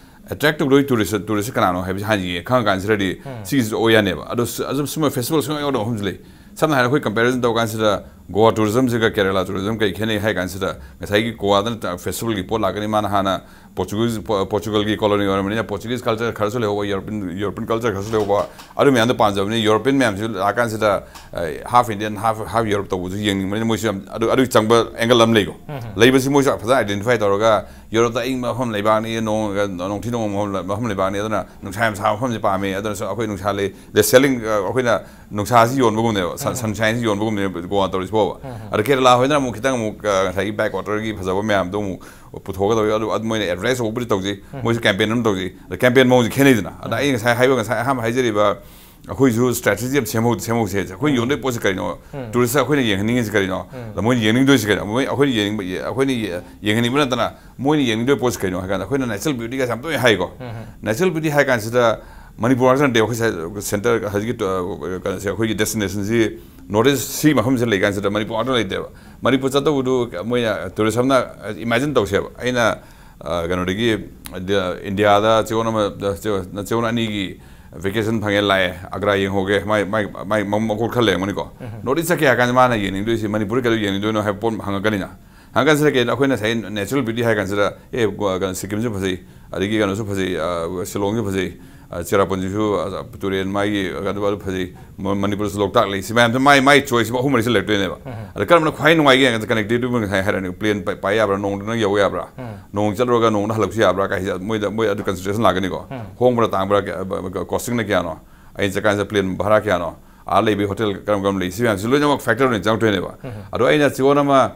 ꯑꯦꯇ꯭ꯔꯦꯛ ꯇꯧꯗꯣꯏ ꯇꯨꯔꯤꯁ, ꯇꯨꯔꯤꯁꯁꯤ ꯀꯅꯥꯅꯣ ꯍꯥꯏꯕꯁꯤ ꯍꯥꯟꯅ ꯌꯦꯡꯉꯦ ꯈꯪꯉ ꯀꯥꯟꯁꯤꯗꯗꯤ ꯎꯝ꯫ ꯁꯤꯒꯤꯁꯨ ꯑꯣꯏ ꯌꯥꯅꯦꯕ꯫ ꯑꯗꯣ ꯁ-, ꯑꯗꯨꯝ ꯁꯨꯝꯕ ꯐꯦꯁꯇꯤꯚꯦꯜ ꯁꯨꯡꯌꯥꯎ ꯌꯥꯎꯗꯕ ꯃꯐꯝꯁꯨ ꯂꯩ꯫ ꯁꯝꯅ ꯍꯥꯏꯔꯕꯗ ꯑꯩꯈꯣꯏ ꯀꯝꯄꯦꯔꯤꯖꯟ ꯇꯧ ꯀꯥꯟꯁꯤꯗ ꯒꯣꯋꯥ ꯇꯨꯔꯤꯖꯝꯁꯤꯒ ꯀꯦꯔꯦꯂꯥ ꯇꯨꯔꯤꯖꯝ ꯀꯩ ꯈꯦꯠꯅꯩ ꯍꯥꯏ ꯀꯥꯟꯁꯤꯗ, ꯉꯁꯥꯏꯒꯤ ꯒꯣꯋꯥꯗꯅ ꯐꯦꯁꯇꯤꯚꯦꯜꯒꯤ ꯄꯣꯠ ꯂꯥꯛꯀꯅꯤ, ꯃꯥꯅ ꯍꯥꯟꯅ ꯄꯣꯔꯆꯨꯒꯜ ꯄꯣꯔꯆꯨꯒꯜꯒꯤ ꯀꯣꯂꯣꯅꯤ ꯑꯣꯏꯔꯕꯅꯤꯅ ꯄꯣꯔꯆꯨꯒꯤꯁ ꯀꯜꯆꯔ ꯈꯔꯁꯨ ꯂꯩꯍꯧꯕ, ꯌꯨꯔꯣꯄꯤꯌꯟ ꯌꯨꯔꯣꯄꯤꯌꯟ ꯀꯜꯆꯔ ꯈꯔꯁꯨ ꯂꯩꯍꯧꯕ, ꯑꯗꯨ ꯃꯌꯥꯝꯗꯣ ꯄꯥꯝꯖꯕꯅꯤ꯫ ꯌꯨꯔꯣꯄꯤꯌꯟ ꯃꯌꯥꯝꯁꯤ ꯂꯥꯛꯑꯀꯥꯟꯁꯤꯗ half Indian half half Europe ꯇꯧꯕꯁꯨ ꯌꯦꯡꯅꯤꯡꯕꯅꯤꯅ ꯃꯣꯏꯁꯨ ꯌꯥꯝ ꯑꯗꯨ ꯑꯗꯨꯒꯤ ꯆꯪꯕ ꯑꯦꯡꯒꯜ ꯑꯃ ꯂꯩꯀꯣ꯫ ꯂꯩꯕꯁꯤ ꯃꯣꯏꯁꯨ ꯐꯖꯅ ꯑꯥꯏꯗꯦꯟꯇꯤꯐꯥꯏ ꯇꯧꯔꯒ ꯌꯨꯔꯣꯞꯇ ꯑꯏꯪꯕ ꯃꯐꯝ ꯂꯩꯕꯥꯛꯅꯤ, ꯅꯣꯡ ꯅꯣꯡꯊꯤ ꯅꯣꯡꯃ ꯃꯐꯝ ꯃꯐꯝ ꯂꯩꯕꯥꯛꯅꯤ, ꯑꯗꯨꯅ ꯅꯨꯡꯁꯥ ꯌꯥꯝ ꯁꯥꯕ ꯃꯐꯝꯁꯤ ꯄꯥꯝꯃꯤ꯫ ꯑꯗꯨꯅꯁꯨ ꯑꯩꯈꯣꯏ ꯅꯨꯡꯁꯥ ꯂꯩ, ꯗ ꯁꯦꯂꯤꯡ ꯑꯩꯈꯣꯏꯅ ꯅꯨꯡꯁꯥꯁꯤ ꯌꯣꯟꯕꯒꯨꯝꯅꯦꯕ, ꯁꯟ ꯁꯟꯁꯥꯏꯟꯁꯤ ꯌꯣꯟꯕꯒꯨꯝꯅꯦꯕ ꯒꯣꯋꯥ ꯇꯧꯔꯤꯁꯤ ꯐꯥꯎꯕ꯫ ꯑꯗ ꯀꯦꯔꯂꯥ ꯍꯣꯏꯅ ꯑꯃꯨꯛ ꯈꯤꯇꯪ ꯑꯃꯨꯛ ꯉꯁꯥꯏꯒꯤ ꯕꯦꯛ ꯋꯥꯇꯔꯒꯤ ꯐꯖꯕ ꯃꯌꯥꯝꯗꯣ ꯑꯃꯨꯛ ꯄꯨꯊꯣꯛꯀꯗꯧꯔꯤ꯫ ꯑꯗꯨ ꯑꯗꯨ ꯃꯣꯏꯅ ꯑꯦꯗꯚꯔꯇꯥꯏꯁ ꯇꯧꯕꯕꯨꯗꯤ ꯇꯧꯖꯩ, ꯃꯣꯏꯁꯨ ꯀꯦꯝꯄꯦꯟ ꯑꯃ ꯇꯧꯖꯩ꯫ ꯑꯗ ꯀꯦꯝꯄꯦꯟ ꯃꯑꯣꯡꯁꯦ ꯈꯦꯠꯅꯩꯗꯅ꯫ ꯑꯗ ꯑꯩ ꯉꯁꯥꯏ ꯍꯥꯏꯕ, ꯉꯁꯥꯏ ꯑꯍꯥꯟꯕ ꯍꯥꯏꯖꯔꯤꯕ, ꯑꯩꯈꯣꯏꯁꯨ ꯁ꯭ꯇ꯭ꯔꯦꯇꯦꯖꯤ ꯑꯃ ꯁꯦꯝꯍꯧ ꯁꯦꯝꯍꯧꯁꯦ꯫ ꯑꯩꯈꯣꯏ ꯌꯣꯟꯗꯣꯏ ꯄꯣꯠꯁꯦ ꯀꯔꯤꯅꯣ? ꯇꯨꯔꯤꯁꯇ ꯑꯩꯈꯣꯏꯅ ꯌꯦꯡꯍꯟꯅꯤꯡꯉꯤꯁꯦ ꯀꯔꯤꯅꯣ? ꯑꯗ ꯃꯣꯏꯅ ꯌꯦꯡꯅꯤꯡꯗꯣꯏꯁꯦ ꯀꯔꯤꯅꯣ? ꯃꯣꯏ ꯑꯩꯈꯣꯏꯅ ꯌꯦꯡꯅꯤꯡꯕ ꯑꯩꯈꯣꯏꯅ ꯌꯦꯡꯍꯟꯅꯤꯡꯕ ꯅꯠꯇꯅ ꯃꯣꯏꯅ ꯌꯦꯡꯅꯤꯡꯗꯣꯏ ꯄꯣꯠꯁꯦ ꯀꯔꯤꯅꯣ ꯍꯥꯏ ꯀꯥꯟꯗ, ꯑꯩꯈꯣꯏꯅ ꯅꯦꯆꯔꯦꯜ ꯕ꯭ꯌꯨꯇꯤꯒꯁꯦ ꯌꯥꯝ ꯇꯣꯏꯅ ꯍꯥꯏꯀꯣ꯫ ꯅꯦꯆꯔꯦꯜ ꯕ꯭ꯌꯨꯇꯤ ꯍꯥꯏ ꯀꯥꯟꯁꯤꯗ ꯃꯅꯤꯄꯨꯔ ꯉꯥꯛꯇ ꯅꯠꯇꯦ, ꯑꯩꯈꯣꯏ ꯁꯦꯟꯇꯔ ꯍꯧꯖꯤꯛꯀꯤ ꯀꯩꯅꯣꯁꯦ, ꯑꯩꯈꯣꯏꯒꯤ ꯗꯦꯁꯇꯤꯅꯦꯁꯟꯁꯤ ꯅꯣꯔꯠ ꯏꯁ ꯁꯤ ꯃꯐꯝꯁꯤꯗ ꯂꯩ ꯀꯥꯟꯁꯤꯗ ꯃꯅꯤꯄꯨꯔ ꯉꯥꯛꯇ ꯂꯩꯇꯦꯕ꯫ ꯃꯅꯤꯄꯨꯔ ꯆꯠꯇꯧꯕꯗꯨ ꯃꯣꯏꯅ ꯇꯨꯔꯤꯁ ꯑꯃꯅ ꯏꯃꯥꯖꯤꯟ ꯇꯧꯁꯦꯕ, ꯑꯩꯅ ꯀꯩꯅꯣꯗꯒꯤ ꯏꯟꯗꯤꯌꯥꯗ ꯆꯌꯣꯜ ꯑꯃ ꯆꯌꯣꯜ ꯑꯅꯤꯒꯤ ꯚꯦꯀꯦꯁꯟ ꯐꯪꯉꯦ, ꯂꯥꯛꯑꯦ, ꯑꯒ꯭ꯔꯥ ꯌꯦꯡꯍꯧꯒꯦ, ꯃꯥꯏ ꯃꯥꯏ ꯃꯥꯏ ꯃꯒꯨꯟ ꯈꯔ ꯂꯩꯔꯝꯒꯅꯤꯀꯣ꯫ ꯅꯣꯔꯠ ꯏꯁ ꯆꯠꯀꯦ ꯍꯥꯏ ꯀꯥꯟꯗ ꯃꯥꯅ ꯌꯦꯡꯅꯤꯡꯗꯣꯏꯁꯤ ꯃꯅꯤꯄꯨꯔꯗ ꯀꯩꯗꯧ ꯌꯦꯡꯅꯤꯡꯗꯣꯏꯅꯣ ꯍꯥꯏꯕ ꯄꯣꯠ ꯑꯃ ꯍꯪꯉꯛꯀꯅꯤꯅ꯫ ꯍꯪꯉꯀꯥꯟꯁꯤꯗ ꯀꯩꯅꯣ, ꯑꯩꯈꯣꯏꯅ ꯉꯁꯥꯏ ꯅꯦꯆꯔꯦꯜ ꯕ꯭ꯌꯨꯇꯤ ꯍꯥꯏ ꯀꯥꯟꯁꯤꯗ, ꯑꯦ, ꯀꯩꯅꯣ, ꯁꯤꯛꯀꯤꯝꯁꯨ ꯐꯖꯩ, ꯑꯗꯒꯤ ꯀꯩꯅꯣꯁꯨ ꯐꯖꯩ, ꯁꯤꯂꯣꯡꯁꯨ ꯐꯖꯩ, ꯆꯦꯔꯥꯄꯨꯟꯁꯤꯁꯨ ꯇꯨꯔꯦꯟ ꯃꯥꯒꯤ ꯑꯗꯨ ꯑꯗꯨ ꯐꯖꯩ, ꯃꯅꯤꯄꯨꯔꯁꯨ ꯂꯣꯛꯇꯥꯛ ꯂꯩ, ꯁꯤ ꯃꯌꯥꯝꯁꯦ ꯃꯥꯏ ꯃꯥꯏ ꯆꯣꯏꯁ ꯑꯍꯨꯝ ꯃꯔꯤꯁꯦ ꯂꯩꯔꯛꯇꯣꯏꯅꯦꯕ꯫ ꯑꯗ ꯀꯔꯝꯕꯅ ꯈ꯭ꯋꯥꯏ ꯅꯨꯡꯉꯥꯏꯒꯦ ꯍꯥꯏ ꯀꯥꯟꯗ ꯀꯅꯦꯛꯇꯤꯕꯤꯇꯤ ꯉꯁꯥꯏ ꯍꯥꯏꯔꯅꯤ, ꯄ꯭ꯂꯦꯟ ꯄꯥꯏ ꯌꯥꯕ꯭ꯔꯥ, ꯅꯣꯡꯗ ꯅꯪ ꯌꯧ ꯌꯥꯕ꯭ꯔꯥ, ꯅꯣꯡ ꯆꯠꯂꯨꯔꯒ ꯅꯣꯡꯗ ꯍꯜꯂꯛꯄꯁꯨ ꯌꯥꯕ꯭ꯔꯥ ꯀꯥꯏꯁꯦ ꯃꯣꯏꯗ ꯃꯣꯏ ꯑꯗꯨ ꯀꯟꯁꯤꯗꯔꯦꯁꯟ ꯂꯥꯛꯀꯅꯤꯀꯣ꯫ ꯍꯣꯡꯕ꯭ꯔꯥ ꯇꯥꯡꯕ꯭ꯔꯥ, ꯀꯣꯁꯇꯤꯡꯅ ꯀꯌꯥꯅꯣ, ꯑꯩꯅ ꯆꯠꯀꯥꯟꯁꯤꯗ ꯄ꯭ꯂꯦꯟ ꯚꯔꯥ ꯀꯌꯥꯅꯣ, ꯑꯥ ꯂꯩꯕꯒꯤ ꯍꯣꯇꯦꯜ ꯀꯔꯝ ꯀꯔꯝ ꯂꯩ, ꯁꯤ ꯃꯌꯥꯝꯁꯤ ꯂꯣꯏꯅꯃꯛ ꯐꯦꯛꯇꯔ ꯑꯣꯏꯅ ꯆꯪꯉꯛꯇꯣꯏꯅꯦꯕ꯫ ꯑꯗꯣ ꯑꯩꯅ ꯆꯌꯣꯜ ꯑꯃ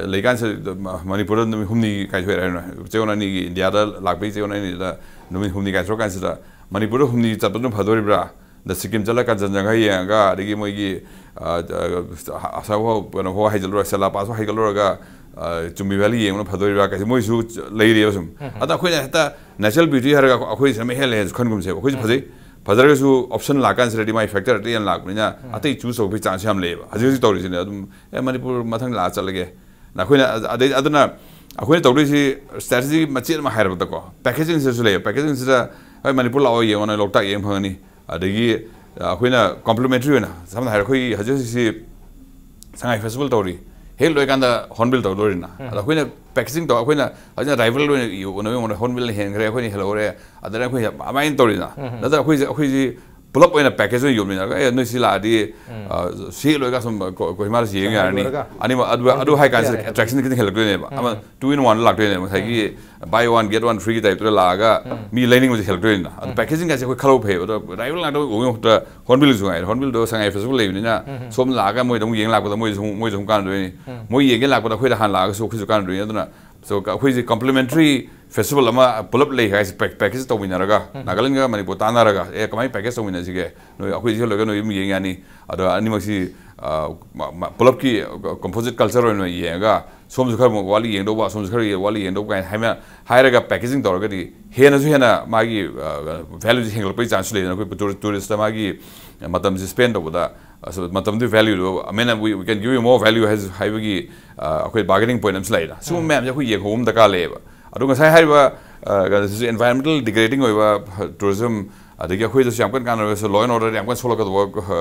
ꯂꯩꯀꯥꯟꯁꯤꯗ ꯃꯅꯤꯄꯨꯔꯗ ꯅꯨꯃꯤꯠ ꯍꯨꯝꯅꯤ ꯀꯥꯏꯊꯣꯛꯑꯦ ꯍꯥꯏꯔꯦ, ꯆꯌꯣꯜ ꯑꯅꯤꯒꯤ ꯏꯟꯗꯤꯌꯥꯗ ꯂꯥꯛꯄꯒꯤ ꯆꯌꯣꯜ ꯑꯅꯤꯗ ꯅꯨꯃꯤꯠ ꯍꯨꯝꯅꯤ ꯀꯥꯏꯊꯣꯛꯑꯀꯥꯟꯁꯤꯗ ꯃꯅꯤꯄꯨꯔꯗ ꯍꯨꯝꯅꯤ ꯆꯠꯄꯗꯨꯅ ꯐꯗꯣꯔꯤꯕ꯭ꯔꯥ? ꯗ ꯁꯤꯛꯀꯤꯝ ꯆꯠꯂꯒ ꯀꯥꯟꯆꯟꯖꯪꯒ ꯌꯦꯡꯉꯒ, ꯑꯗꯒꯤ ꯃꯣꯏꯒꯤ ꯑꯁꯥ ꯀꯩꯅꯣ ꯐꯥꯎ ꯍꯩꯖꯤꯜꯂꯨꯔꯒ, ꯁꯦꯂꯥ ꯄꯥꯁ ꯐꯥꯎ ꯍꯩꯒꯠꯂꯨꯔꯒ ꯆꯨꯝꯕꯤ ꯚꯦꯂꯤ ꯌꯦꯡꯕꯅ ꯐꯗꯣꯔꯤꯕ꯭ꯔꯥ ꯀꯥꯏꯁꯦ ꯃꯣꯏꯁꯨ ꯂꯩꯔꯤꯕ ꯁꯨꯝ꯫ ꯑꯗ ꯑꯩꯈꯣꯏꯅ ꯍꯦꯛꯇ ꯅꯦꯆꯔꯦꯜ ꯕ꯭ꯌꯨꯇꯤ ꯍꯥꯏꯔꯒ ꯑꯩꯈꯣꯏꯁꯤꯅ ꯑꯃ ꯍꯦꯜꯂꯦ ꯍꯥꯏꯅꯁꯨ ꯈꯟꯒꯨꯝꯁꯦꯕ꯫ ꯑꯩꯈꯣꯏꯁꯨ ꯐꯖꯩ, ꯐꯖꯔꯒꯁꯨ ꯑꯣꯞꯁꯟ ꯂꯥꯛꯀꯥꯟꯁꯤꯗꯗꯤ ꯃꯥꯏ ꯐꯦꯛꯇꯔ ꯑꯇꯩ ꯍꯦꯟꯅ ꯂꯥꯛꯄꯅꯤꯅ ꯑꯇꯩ ꯆꯨꯁ ꯇꯧꯕꯒꯤ ꯆꯥꯟꯁ ꯌꯥꯝ ꯂꯩꯌꯦꯕ꯫ ꯍꯧꯖꯤꯛ ꯍꯧꯖꯤꯛ ꯇꯧꯔꯤꯁꯤꯅꯦ ꯑꯗꯨꯝ, ꯑꯦ, ꯃꯅꯤꯄꯨꯔ ꯃꯊꯪ ꯂꯥꯛꯑ ꯆꯠꯂꯒꯦ꯫ ꯑꯩꯈꯣꯏꯅ ꯑꯗꯩ ꯑꯗꯨꯅ ꯑꯩꯈꯣꯏꯅ ꯇꯧꯗꯣꯏꯁꯤ ꯁ꯭ꯇ꯭ꯔꯦꯇꯦꯖꯤ ꯃꯆꯦꯠ ꯑꯃ ꯍꯥꯏꯔꯕꯗꯀꯣ, ꯄꯦꯀꯦꯖꯤꯡꯁꯤꯗꯁꯨ ꯂꯩꯌꯦ꯫ ꯄꯦꯀꯦꯖꯤꯡꯁꯤꯗ, "ꯍꯣꯏ, ꯃꯅꯤꯄꯨꯔ ꯂꯥꯛꯑꯣ, ꯌꯦꯡꯉꯣ, ꯅꯣꯏ ꯂꯣꯛꯇꯥꯛ ꯌꯦꯡ ꯐꯪꯒꯅꯤ"꯫ ꯑꯗꯒꯤ ꯑꯩꯈꯣꯏꯅ ꯀꯝꯄ꯭ꯂꯤꯃꯦꯟꯇꯔꯤ ꯑꯣꯏꯅ ꯁꯝꯅ ꯍꯥꯏꯔ ꯑꯩꯈꯣꯏ ꯍꯧꯖꯤꯛ ꯍꯧꯖꯤꯛꯁꯤ ꯁꯉꯥꯏ ꯐꯦꯁꯇꯤꯚꯦꯜ ꯇꯧꯔꯤ, ꯍꯦꯛ ꯂꯣꯏꯀꯥꯟꯗ ꯍꯣꯔꯟꯕꯤꯜ ꯇꯧꯗꯣꯏꯔꯤꯅ꯫ ꯑꯗꯣ ꯑꯩꯈꯣꯏꯅ ꯄꯦꯀꯦꯖꯤꯡ ꯇꯧ, ꯑꯩꯈꯣꯏꯅ ꯍꯧꯖꯤꯛ ꯔꯥꯏꯕꯦꯜ ꯑꯣꯏꯅ ꯎꯅꯕ ꯃꯉꯣꯟꯗ ꯍꯣꯔꯟꯕꯤꯜꯅ ꯍꯦꯟꯈ꯭ꯔꯦ, ꯑꯩꯈꯣꯏꯅ ꯍꯦꯜꯍꯧꯔꯦ, ꯑꯗꯨꯅ ꯑꯩꯈꯣꯏ ꯑꯗꯨꯃꯥꯏꯅ ꯇꯧꯔꯤꯅ꯫ ꯅꯠꯇ꯭ꯔꯒ ꯑꯩꯈꯣꯏꯁꯦ ꯑꯩꯈꯣꯏꯁꯤ ꯄꯨꯂꯞ ꯑꯣꯏꯅ ꯄꯦꯀꯦꯖ ꯑꯣꯏꯅ ꯌꯣꯟꯃꯤꯟꯅꯔꯒ, "ꯑꯦ, ꯅꯣꯏ ꯁꯤ ꯂꯥꯛꯑꯗꯤ, ꯑ, ꯁꯤ ꯂꯣꯏꯔꯒ ꯁꯨꯝ ꯀꯣ-, ꯀꯣꯍꯤꯃꯥꯗ ꯌꯦꯡ ꯌꯥꯔꯅꯤ"꯫ ꯑꯅꯤꯃꯛ ꯑꯗꯨ, ꯑꯗꯨ ꯍꯥꯏ ꯀꯥꯟꯁꯤꯗ ꯑꯦꯇ꯭ꯔꯦꯛꯁꯟ ꯈꯤꯇꯪ ꯍꯦꯜꯂꯛꯇꯣꯏꯅꯦꯕ꯫ ꯑꯃ ꯇꯨ ꯏꯟ ꯋꯥꯟ ꯂꯥꯛꯇꯣꯏꯅꯦꯕ꯫ ꯉꯁꯥꯏꯒꯤ ꯕꯥꯏ ꯋꯥꯟ ꯒꯦꯠ ꯋꯥꯟ ꯐ꯭ꯔꯤꯒꯤ ꯇꯥꯏꯞꯇ ꯂꯥꯛꯑꯒ ꯃꯤ ꯂꯩꯅꯤꯡꯕꯁꯦ ꯍꯦꯜꯂꯛꯇꯣꯏꯅꯤꯅ꯫ ꯑꯗꯨ ꯄꯦꯀꯦꯖꯤꯡ ꯍꯥꯏꯁꯦ ꯑꯩꯈꯣꯏ ꯈꯜꯍꯧ ꯐꯩꯌꯦꯕ꯫ ꯑꯗꯣ ꯔꯥꯏꯕꯦꯜ ꯉꯥꯛꯇ ꯑꯣꯏꯕ ꯃꯍꯨꯠꯇ ꯍꯣꯔꯟꯕꯤꯜꯁꯨ ꯉꯥꯏꯔꯦ꯫ ꯍꯣꯔꯟꯕꯤꯜꯗꯣ ꯁꯉꯥꯏ ꯐꯦꯁꯇꯤꯚꯦꯜ ꯂꯩꯕꯅꯤꯅ ꯁꯣꯝ ꯂꯥꯛꯑꯒ ꯃꯣꯏꯗ ꯑꯃꯨꯛ ꯌꯦꯡ ꯂꯥꯛꯄꯗ ꯃꯣꯏꯁꯨ ꯑꯃꯨꯛ, ꯃꯣꯏꯁꯨ ꯑꯃꯨꯛ ꯀꯥꯟꯅꯗꯣꯏꯅꯤ꯫ ꯃꯣꯏ ꯌꯦꯡꯒꯦ ꯂꯥꯛꯄꯗ ꯑꯩꯈꯣꯏꯗ ꯍꯥꯟꯅ ꯂꯥꯛꯑꯒꯁꯨ ꯑꯩꯈꯣꯏꯁꯨ ꯀꯥꯟꯅꯗꯣꯏꯅꯤ꯫ ꯑꯗꯨꯅ so ꯑꯩꯈꯣꯏꯁꯦ ꯀꯝꯄ꯭ꯂꯤꯃꯦꯟꯇꯔꯤ ꯐꯦꯁꯇꯤꯚꯦꯜ ꯑꯃ ꯄꯨꯂꯞ ꯂꯩ ꯍꯥꯏꯁꯦ ꯄꯦꯛ-, ꯄꯦꯀꯦꯖ ꯇꯧꯃꯤꯟꯅꯔꯒ ꯅꯥꯒꯥꯂꯦꯟꯒ ꯃꯅꯤꯄꯨꯔ ꯇꯥꯟꯅꯔꯒ, "ꯑꯦ, ꯀꯃꯥꯏꯅ ꯄꯦꯀꯦꯖ ꯇꯧꯃꯤꯟꯅꯁꯤꯒꯦ? ꯅꯣꯏ ꯑꯩꯈꯣꯏ ꯁꯤ ꯂꯣꯏꯔꯒ ꯅꯣꯏ ꯑꯗꯨꯝ ꯌꯦꯡ ꯌꯥꯅꯤ"꯫ ꯑꯗꯣ ꯑꯅꯤꯃꯛꯁꯤ, ꯑ, ꯃ-, ꯃ-, ꯄꯨꯂꯞꯀꯤ ꯀꯝꯄꯣꯖꯤꯠ ꯀꯜꯆꯔ ꯑꯣꯏꯅ ꯌꯦꯡꯉꯒ ꯁꯣꯝꯁꯨ ꯈꯔ ꯑꯃꯨꯛ ꯋꯥꯠꯂꯤ ꯌꯦꯡꯗꯧꯕ, ꯁꯣꯝꯁꯨ ꯈꯔ ꯋꯥꯠꯂꯤ ꯌꯦꯡꯗꯧꯕ ꯀꯥꯏꯅ ꯍꯥꯏꯅ-, ꯍꯥꯏꯔꯒ ꯄꯦꯀꯦꯖꯤꯡ ꯇꯧꯔꯒꯗꯤ ꯍꯦꯟꯅꯁꯨ ꯍꯦꯟꯅ ꯃꯥꯒꯤ, ꯑ, ꯚꯦꯂꯨꯁꯤ ꯍꯦꯟꯒꯠꯂꯛꯄꯒꯤ ꯆꯥꯟꯁꯁꯨ ꯂꯩꯗꯅ꯫ ꯑꯩꯈꯣꯏ ꯇꯨꯔꯤ-, ꯇꯨꯔꯤꯁꯇ ꯃꯥꯒꯤ ꯃꯇꯝꯁꯤ ꯁ꯭ꯄꯦꯟ ꯇꯧꯕꯗ, ꯑꯁ, ꯃꯇꯝꯗꯨꯒꯤ ꯚꯦꯂ꯭ꯌꯨꯗꯣ, I mean, we, we can give you more value ꯍꯥꯏꯁꯨ ꯍꯥꯏꯕꯒꯤ, ꯑ, ꯑꯩꯈꯣꯏ ꯕꯥꯔꯒꯦꯅꯤꯡ ꯄꯣꯏꯟꯠ ꯑꯃꯁꯨ ꯂꯩꯗꯅ꯫ ꯁꯤꯒꯨꯝꯕ ꯃꯌꯥꯝꯁꯦ ꯑꯩꯈꯣꯏ ꯌꯦꯡꯍꯧꯕ ꯑꯃ ꯗꯔꯀꯥꯔ ꯂꯩꯌꯦꯕ꯫ ꯑꯗꯣ ꯉꯁꯥꯏ ꯍꯥꯏꯔꯤꯕ, ꯑ, ꯀꯩꯅꯣꯁꯤꯁꯨ environmental degrading ꯑꯣꯏꯕ ꯇꯨꯔꯤꯖꯝ, ꯑꯗꯒꯤ ꯑꯩꯈꯣꯏꯗꯁꯨ ꯌꯥꯝ ꯀꯟꯅ ꯀꯥꯟꯅꯔꯣꯏꯁꯨ law and order ꯌꯥꯝ ꯀꯟꯅ ꯁꯣꯛꯂꯛꯀꯗꯧꯕ,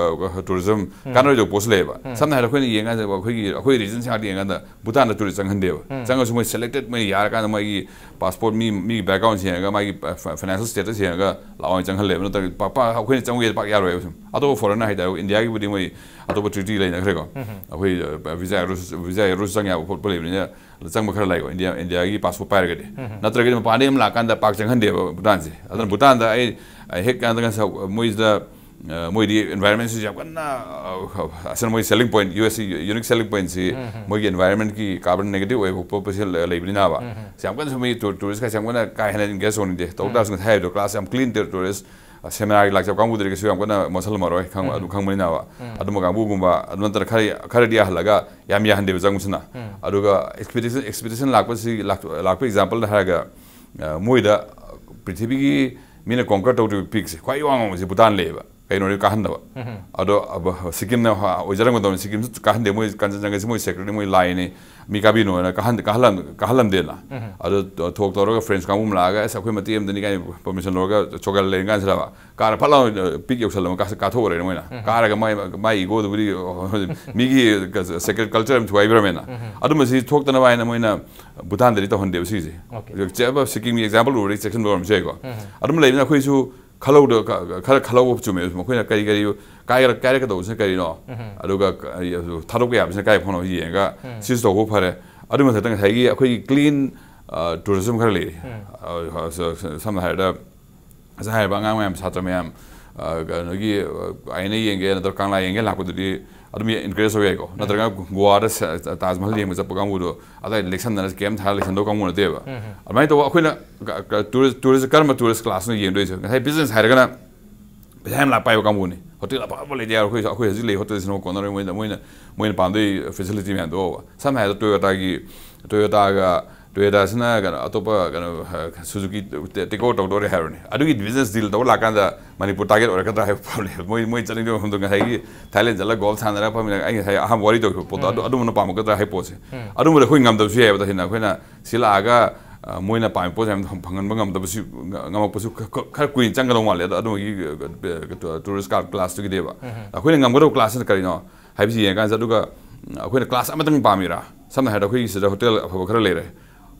ꯑ, ꯇꯨꯔꯤꯖꯝ ꯀꯥꯟꯅꯔꯣꯏꯗꯧꯕ ꯄꯣꯠꯁꯨ ꯂꯩꯌꯦꯕ꯫ ꯁꯝꯅ ꯍꯥꯏꯔꯕꯗ ꯑꯩꯈꯣꯏꯅ ꯌꯦꯡꯀꯥꯟꯗ ꯑꯩꯈꯣꯏꯒꯤ, ꯑꯩꯈꯣꯏ ꯔꯤꯖꯟꯁꯦ ꯉꯥꯛꯇ ꯌꯦꯡꯀꯥꯟꯗ ꯚꯨꯇꯥꯟꯗ ꯇꯨꯔꯤꯁ ꯆꯪꯍꯟꯗꯦꯕ꯫ ꯆꯪꯉꯁꯨ ꯃꯣꯏ ꯁꯦꯂꯦꯛꯇꯦꯗ ꯃꯣꯏꯅ ꯌꯥꯔꯀꯥꯟꯗ ꯃꯣꯏꯒꯤ ꯄꯥꯁꯄꯣꯔꯠ ꯃꯤ, ꯃꯤꯒꯤ ꯕꯦꯛꯒ꯭ꯔꯥꯎꯟ ꯌꯦꯡꯉꯒ ꯃꯥꯒꯤ, ꯑ, ꯐ-, ꯐꯥꯏꯅꯥꯟꯁꯤꯌꯦꯜ ꯁ꯭ꯇꯦꯇꯁ ꯌꯦꯡꯉꯒ ꯂꯥꯛꯑꯣ ꯍꯥꯏꯅ ꯆꯪꯍꯜꯂꯦꯕ꯫ ꯅꯠꯇ꯭ꯔꯒꯗꯤ ꯄꯥꯛ, ꯄꯥꯛ ꯑꯩꯈꯣꯏꯅ ꯆꯪꯕ ꯌꯥꯏ ꯄꯥꯛ ꯌꯥꯔꯣꯏꯕ ꯁꯨꯝ꯫ ꯑꯇꯣꯞꯄ ꯐꯣꯔꯦꯟꯅꯔ ꯍꯥꯏꯇꯥꯔꯦ, ꯏꯟꯗꯤꯌꯥꯒꯤꯕꯨꯗꯤ ꯃꯣꯏ ꯑꯇꯣꯞꯄ ꯇ꯭ꯔꯤꯇꯤ ꯂꯩꯅꯈ꯭ꯔꯦꯀꯣ꯫ ꯑꯩꯈꯣꯏ, ꯑ, ꯚꯤꯖꯥ ꯌꯥꯎꯗ꯭ꯔꯁꯨ, ꯚꯤꯖꯥ ꯌꯥꯎꯗ꯭ꯔꯁꯨ ꯆꯪ ꯌꯥꯕ ꯈꯣꯠꯄ ꯂꯩꯕꯅꯤꯅ ꯆꯪꯕ ꯈꯔ ꯂꯩꯀꯣ, ꯏꯟꯗꯤꯌꯥ, ꯏꯟꯗꯤꯌꯥꯒꯤ ꯄꯥꯁꯄꯣꯔꯠ ꯄꯥꯏꯔꯒꯗꯤ꯫ ꯅꯠꯇ꯭ꯔꯒꯗꯤ ꯃꯄꯥꯟꯗꯒꯤ ꯑꯃ ꯂꯥꯛꯀꯥꯟꯗ ꯄꯥꯛ ꯆꯪꯍꯟꯗꯦꯕ ꯚꯨꯇꯥꯟꯁꯦ꯫ ꯑꯗꯨꯅ ꯚꯨꯇꯥꯟꯗ ꯑꯩ, ꯑꯩ ꯍꯦꯛ ꯀꯩꯅꯣ ꯉꯁꯥꯏ ꯃꯣꯏꯁꯤꯗ, ꯑ, ꯃꯣꯏꯗꯤ ꯏꯟꯚꯥꯏꯔꯟꯃꯦꯟꯁꯤꯁꯨ ꯌꯥꯝ ꯀꯟꯅ, ꯑ, ꯑꯁꯤꯅ ꯃꯣꯏ selling point, U S C unique selling ꯄꯣꯏꯟꯠꯁꯤ ꯃꯣꯏꯒꯤ ꯏꯟꯚꯥꯏꯔꯟꯃꯦꯟꯠꯀꯤ ꯀꯥꯔꯕꯟ ꯅꯦꯒꯦꯇꯤꯚ ꯑꯣꯏꯕ ꯈꯣꯠꯄꯁꯤ ꯂ-, ꯂꯩꯕꯅꯤꯅꯕ꯫ ꯁꯤ ꯌꯥꯝ ꯀꯟꯅꯁꯨ ꯃꯤ ꯇꯨ-, ꯇꯨꯔꯤꯁꯀꯁꯦ ꯌꯥꯝ ꯀꯟꯅ ꯀꯥ ꯍꯦꯟꯅ ꯏꯟꯒꯦꯖ ꯇꯧꯅꯤꯡꯗꯦ꯫ ꯇꯧ ꯇꯥꯔꯁꯨ ꯉꯁꯥꯏ ꯍꯥꯏꯕꯗꯣ ꯀ꯭ꯂꯥꯁ ꯌꯥꯝ ꯀ꯭ꯂꯤꯟ ꯇꯨꯔꯤꯁ, ꯑ, ꯁꯦꯃꯤꯅꯥꯔꯒꯤ ꯂꯥꯛꯆꯕ ꯀꯥꯡꯕꯨꯗꯨꯗꯤ ꯀꯩꯁꯨ ꯌꯥꯝ ꯀꯟꯅ ꯃꯣꯠꯁꯜꯂꯝꯃꯔꯣꯏ, ꯈꯪꯕ, ꯑꯗꯨ ꯈꯪꯕꯅꯤꯅꯕ꯫ ꯑꯗꯨꯝꯕ ꯀꯥꯡꯕꯨꯒꯨꯝꯕ ꯑꯗꯨ ꯅꯠꯇꯅ ꯈꯔ, ꯈꯔꯗꯤ ꯌꯥꯍꯜꯂꯒ ꯌꯥꯝ ꯌꯥꯍꯟꯗꯦꯕ ꯆꯪꯕꯁꯤꯅ꯫ ꯑꯗꯨꯒ ꯑꯦꯛꯁꯄꯤꯗꯤꯁꯟ, ꯑꯦꯛꯁꯄꯤꯗꯤꯁꯟ ꯂꯥꯛꯄꯁꯤ, ꯂꯥꯛ-, ꯂꯥꯛꯄ ꯑꯦꯛꯖꯥꯝꯄꯜꯗ ꯍꯥꯏꯔꯒ, ꯑ, ꯃꯣꯏꯗ ꯄ꯭ꯔꯤꯊꯤꯕꯤꯒꯤ ꯃꯤꯅ ꯀꯣꯟꯀꯔ ꯇꯧꯗ꯭ꯔꯤꯕ ꯄꯤꯛꯁꯦ, ꯈ꯭ꯋꯥꯏ ꯋꯥꯡ ꯋꯥꯡꯕꯁꯦ ꯚꯨꯇꯥꯟ ꯂꯩꯌꯦꯕ꯫ ꯀꯩꯅꯣꯗꯤ ꯀꯥꯍꯟꯗꯕ꯫ ꯑꯗꯣ ꯁꯤꯛꯀꯤꯝꯅ ꯑꯣꯏꯖꯔꯝꯒꯗꯕꯅꯤ꯫ ꯁꯤꯛꯀꯤꯝꯁꯨ ꯀꯥꯍꯟꯗꯦ꯫ ꯃꯣꯏ ꯀꯥꯟꯆꯟꯖꯪꯒꯁꯤ ꯃꯣꯏ ꯁꯦꯀ꯭ꯔꯦꯠꯅꯤ, ꯃꯣꯏ ꯂꯥꯏꯅꯤ, ꯃꯤ ꯀꯥꯕꯤꯅꯣꯅ ꯀꯥꯍꯟꯗꯦ, ꯀꯥꯍꯜꯂꯝꯗꯦꯅ꯫ ꯑꯗꯣ ꯊꯣꯛ ꯇꯧꯔꯒ ꯐ꯭ꯔꯦꯟꯁ ꯀꯥꯡꯕꯨ ꯑꯃ ꯂꯥꯛꯑꯒ, "ꯑꯁ, ꯑꯩꯈꯣꯏ ꯃꯇꯦꯛ ꯑꯃꯗꯅꯤ" ꯀꯥꯏꯅ ꯄꯔꯃꯤꯁꯟ ꯂꯧꯔꯒ ꯆꯣꯒꯜ ꯂꯩꯔꯤ ꯀꯥꯟꯁꯤꯗ ꯀꯥꯔ ꯐꯠ ꯂꯥꯎꯅ ꯄꯤꯛ ꯌꯧꯁꯜꯂꯝꯃꯒ ꯀꯥꯊꯣꯛꯎꯔꯦ ꯃꯣꯏꯅ꯫ ꯀꯥꯔꯒ ꯃꯥꯏ, ꯃꯥꯏ ꯏꯒꯣꯗꯨꯕꯨꯗꯤ ꯃꯤꯒꯤ ꯁꯦꯀ꯭ꯔꯦꯠ ꯀꯜꯆꯔ ꯑꯃ ꯊꯨꯒꯥꯏꯕꯤꯔꯝꯃꯦꯅ꯫ ꯑꯗꯨꯝꯕꯁꯤ ꯊꯣꯛꯇꯅꯕ ꯍꯥꯏꯅ ꯃꯣꯏꯅ ꯚꯨꯇꯥꯟꯗꯗꯤ ꯇꯧꯍꯟꯗꯦꯕ ꯁꯤꯁꯦ꯫ ꯁꯤꯛꯀꯤꯝꯒꯤ ꯑꯦꯛꯖꯥꯝꯄꯜ ꯎꯔꯗꯤ ꯆꯦꯛꯁꯤꯟꯕ ꯑꯣꯏꯔꯝꯕꯁꯨ ꯌꯥꯏꯀꯣ꯫ ꯑꯗꯨꯝ ꯂꯩꯕꯅꯤꯅ ꯑꯩꯈꯣꯏꯁꯨ ꯈꯜꯍꯧꯗ-, ꯈ-, ꯈꯔ ꯈꯜꯍꯧꯕ ꯆꯨꯝꯃꯦꯕ꯫ ꯃꯈꯣꯏꯅ ꯀꯔꯤ ꯀꯔꯤ ꯀꯥꯏꯔꯛ-, ꯀꯥꯏꯔꯛꯀꯗꯧꯕꯁꯤꯅ ꯀꯔꯤꯅꯣ, ꯑꯗꯨꯒ ꯊꯥꯗꯣꯛꯄ ꯌꯥꯕꯁꯤꯅ ꯀꯥꯏ ꯐꯥꯎꯅꯣ ꯌꯦꯡꯉꯒ ꯁꯤꯁꯨ ꯇꯧꯕ ꯐꯔꯦ꯫ ꯑꯗꯨ ꯃꯊꯛꯇ ꯉꯁꯥꯏꯒꯤ ꯑꯩꯈꯣꯏꯒꯤ ꯀ꯭ꯂꯤꯟ ꯇꯨꯔꯤꯖꯝ ꯈꯔ ꯂꯩꯔꯤ꯫ ꯁꯝꯅ ꯍꯥꯏꯔꯕꯗ, ꯉꯁꯥꯏ ꯍꯥꯏꯔꯤꯕ ꯑꯉꯥꯡ ꯃꯌꯥꯝ, ꯁꯥꯇ꯭ꯔ ꯃꯌꯥꯝ, ꯀꯩꯅꯣꯒꯤ, ꯑꯥꯏ ꯑꯦꯟ ꯑꯦ ꯌꯦꯡꯒꯦ ꯅꯠꯇ꯭ꯔꯒ ꯀꯪꯂꯥ ꯌꯦꯡꯒꯦ ꯂꯥꯛꯄꯗꯨꯗꯤ ꯑꯗꯨꯝ ꯏꯟꯀꯔꯦꯖ ꯇꯧꯕ ꯌꯥꯏꯀꯣ꯫ ꯅꯠꯇ꯭ꯔꯒ ꯒꯣꯋꯥꯗ ꯁ-, ꯇꯥꯖ ꯃꯍꯜ ꯌꯦꯡꯕ ꯆꯠꯄ ꯀꯥꯡꯕꯨꯗꯣ ꯑꯗꯥꯏꯗ ꯂꯦꯛꯁꯟꯗꯅ ꯀꯦꯝ ꯊꯥꯔ ꯂꯩꯁꯟꯗꯧ ꯀꯥꯡꯕꯨ ꯅꯠꯇꯦꯕ꯫ ꯑꯗꯨꯃꯥꯏꯅ ꯇꯧꯕ ꯑꯩꯈꯣꯏꯅ ꯀ-, ꯀ-, ꯇꯨꯔꯤꯁ, ꯇꯨꯔꯤꯁ, ꯀꯔꯝꯕ ꯇꯨꯔꯤꯁ ꯀ꯭ꯂꯥꯁꯅꯣ ꯌꯦꯡꯗꯣꯏꯁꯦ? ꯉꯁꯥꯏ ꯕꯤꯖꯤꯅꯦꯁ ꯍꯥꯏꯔꯒꯅ ꯄꯩꯁꯥ ꯌꯥꯝ ꯂꯥꯛꯄ ꯍꯥꯏꯕ ꯀꯥꯡꯕꯨꯅꯤ꯫ ꯍꯣꯇꯦꯜ ꯑꯐꯕ ꯂꯩꯇꯦ ꯍꯥꯏꯔꯣ, ꯑꯩꯈꯣꯏ, ꯑꯩꯈꯣꯏ ꯍꯧꯖꯤꯛ ꯂꯩ ꯍꯣꯇꯦꯜꯁꯤꯅ ꯀꯣꯟꯅꯔꯣꯏ꯫ ꯃꯣꯏꯅ, ꯃꯣꯏꯅ, ꯃꯣꯏꯅ ꯄꯥꯝꯗꯣꯏ ꯐꯦꯁꯤꯂꯤꯇꯤ ꯃꯌꯥꯝꯗꯣ ꯎꯕ꯫ ꯁꯝꯅ ꯍꯥꯏꯔꯕꯗ ꯇꯣꯌꯣꯇꯥꯒꯤ, ꯇꯣꯌꯣꯇꯥꯒ, ꯇꯣꯌꯣꯇꯥꯁꯤꯅ ꯀꯩꯅꯣ ꯑꯇꯣꯞꯄ ꯀꯩꯅꯣ, ꯁꯨꯖꯨꯀꯤ ꯇꯦꯛ ꯑꯣꯚꯔ ꯇꯧꯗꯣꯔꯦ ꯍꯥꯏꯔꯣꯅꯦ꯫ ꯑꯗꯨꯒꯤ ꯕꯤꯖꯤꯅꯦꯁ ꯗꯤꯜ ꯇꯧꯕ ꯂꯥꯛꯀꯥꯟꯗ ꯃꯅꯤꯄꯨꯔ ꯇꯥꯔꯒꯦꯠ ꯑꯣꯏꯔꯛꯀꯗ꯭ꯔꯥ ꯍꯥꯏꯕ ꯄ꯭ꯔꯣꯕ꯭ꯂꯦꯝ꯫ ꯃꯣꯏ, ꯃꯣꯏ ꯆꯠꯅꯤꯡꯕ ꯃꯐꯝꯗꯣ ꯉꯁꯥꯏꯒꯤ ꯊꯥꯏꯂꯦꯟ ꯆꯠꯂꯒ ꯒꯣꯜꯐ ꯁꯥꯟꯅꯔꯒ ꯐꯝꯃꯤꯟꯅ ꯑꯩ ꯉꯁꯥꯏ ꯑꯍꯥꯟꯕ ꯋꯥꯔꯤ ꯇꯧꯈꯤꯕ ꯄꯣꯠꯇꯣ ꯑꯗꯨ, ꯑꯗꯨꯝꯕꯅ ꯄꯥꯝꯃꯛꯀꯗ꯭ꯔꯥ ꯍꯥꯏꯕ ꯄꯣꯠꯁꯦ꯫ ꯑꯗꯨꯝꯕꯗ ꯑꯩꯈꯣꯏ ꯉꯝꯗꯕꯁꯨ ꯌꯥꯏꯑꯕ꯫ ꯇꯁꯦꯡꯅ ꯑꯩꯈꯣꯏꯅ ꯁꯤ ꯂꯥꯛꯑꯒ, ꯑ, ꯃꯣꯏꯅ ꯄꯥꯝꯃꯤ ꯄꯣꯠꯁꯦ ꯌꯥꯝ ꯐꯪꯍꯟꯕ ꯉꯝꯗꯕꯁꯨ, ꯉ-, ꯉꯝꯃꯛꯄꯁꯨ ꯈ-, ꯈ-, ꯈꯔ ꯀꯨꯏꯅ ꯆꯪꯒꯗꯧ ꯃꯥꯜꯂꯦ꯫ ꯑꯗꯣ ꯑꯗꯨꯝꯕꯒꯤ, ꯑ, ꯇꯨꯔꯤꯁ ꯀ꯭ꯂꯥꯁꯇꯨꯒꯤꯗꯤꯕ꯫ ꯑꯩꯈꯣꯏꯅ ꯉꯝꯒꯗꯕ ꯀ꯭ꯂꯥꯁꯁꯤꯅ ꯀꯔꯤꯅꯣ ꯍꯥꯏꯕꯁꯤ ꯌꯦꯡꯉꯀꯥꯟꯁꯤꯗ, ꯑꯗꯨꯒ, ꯎꯝ, ꯑꯩꯈꯣꯏꯅ ꯀ꯭ꯂꯥꯁ ꯑꯃꯇꯪ ꯄꯥꯝꯃꯤꯔꯥ? ꯁꯝꯅ ꯍꯥꯏꯔꯕꯗ ꯑꯩꯈꯣꯏꯒꯤ ꯁꯤꯗ ꯍꯣꯇꯦꯜ ꯑꯐꯕ ꯈꯔ ꯂꯩꯔꯦ꯫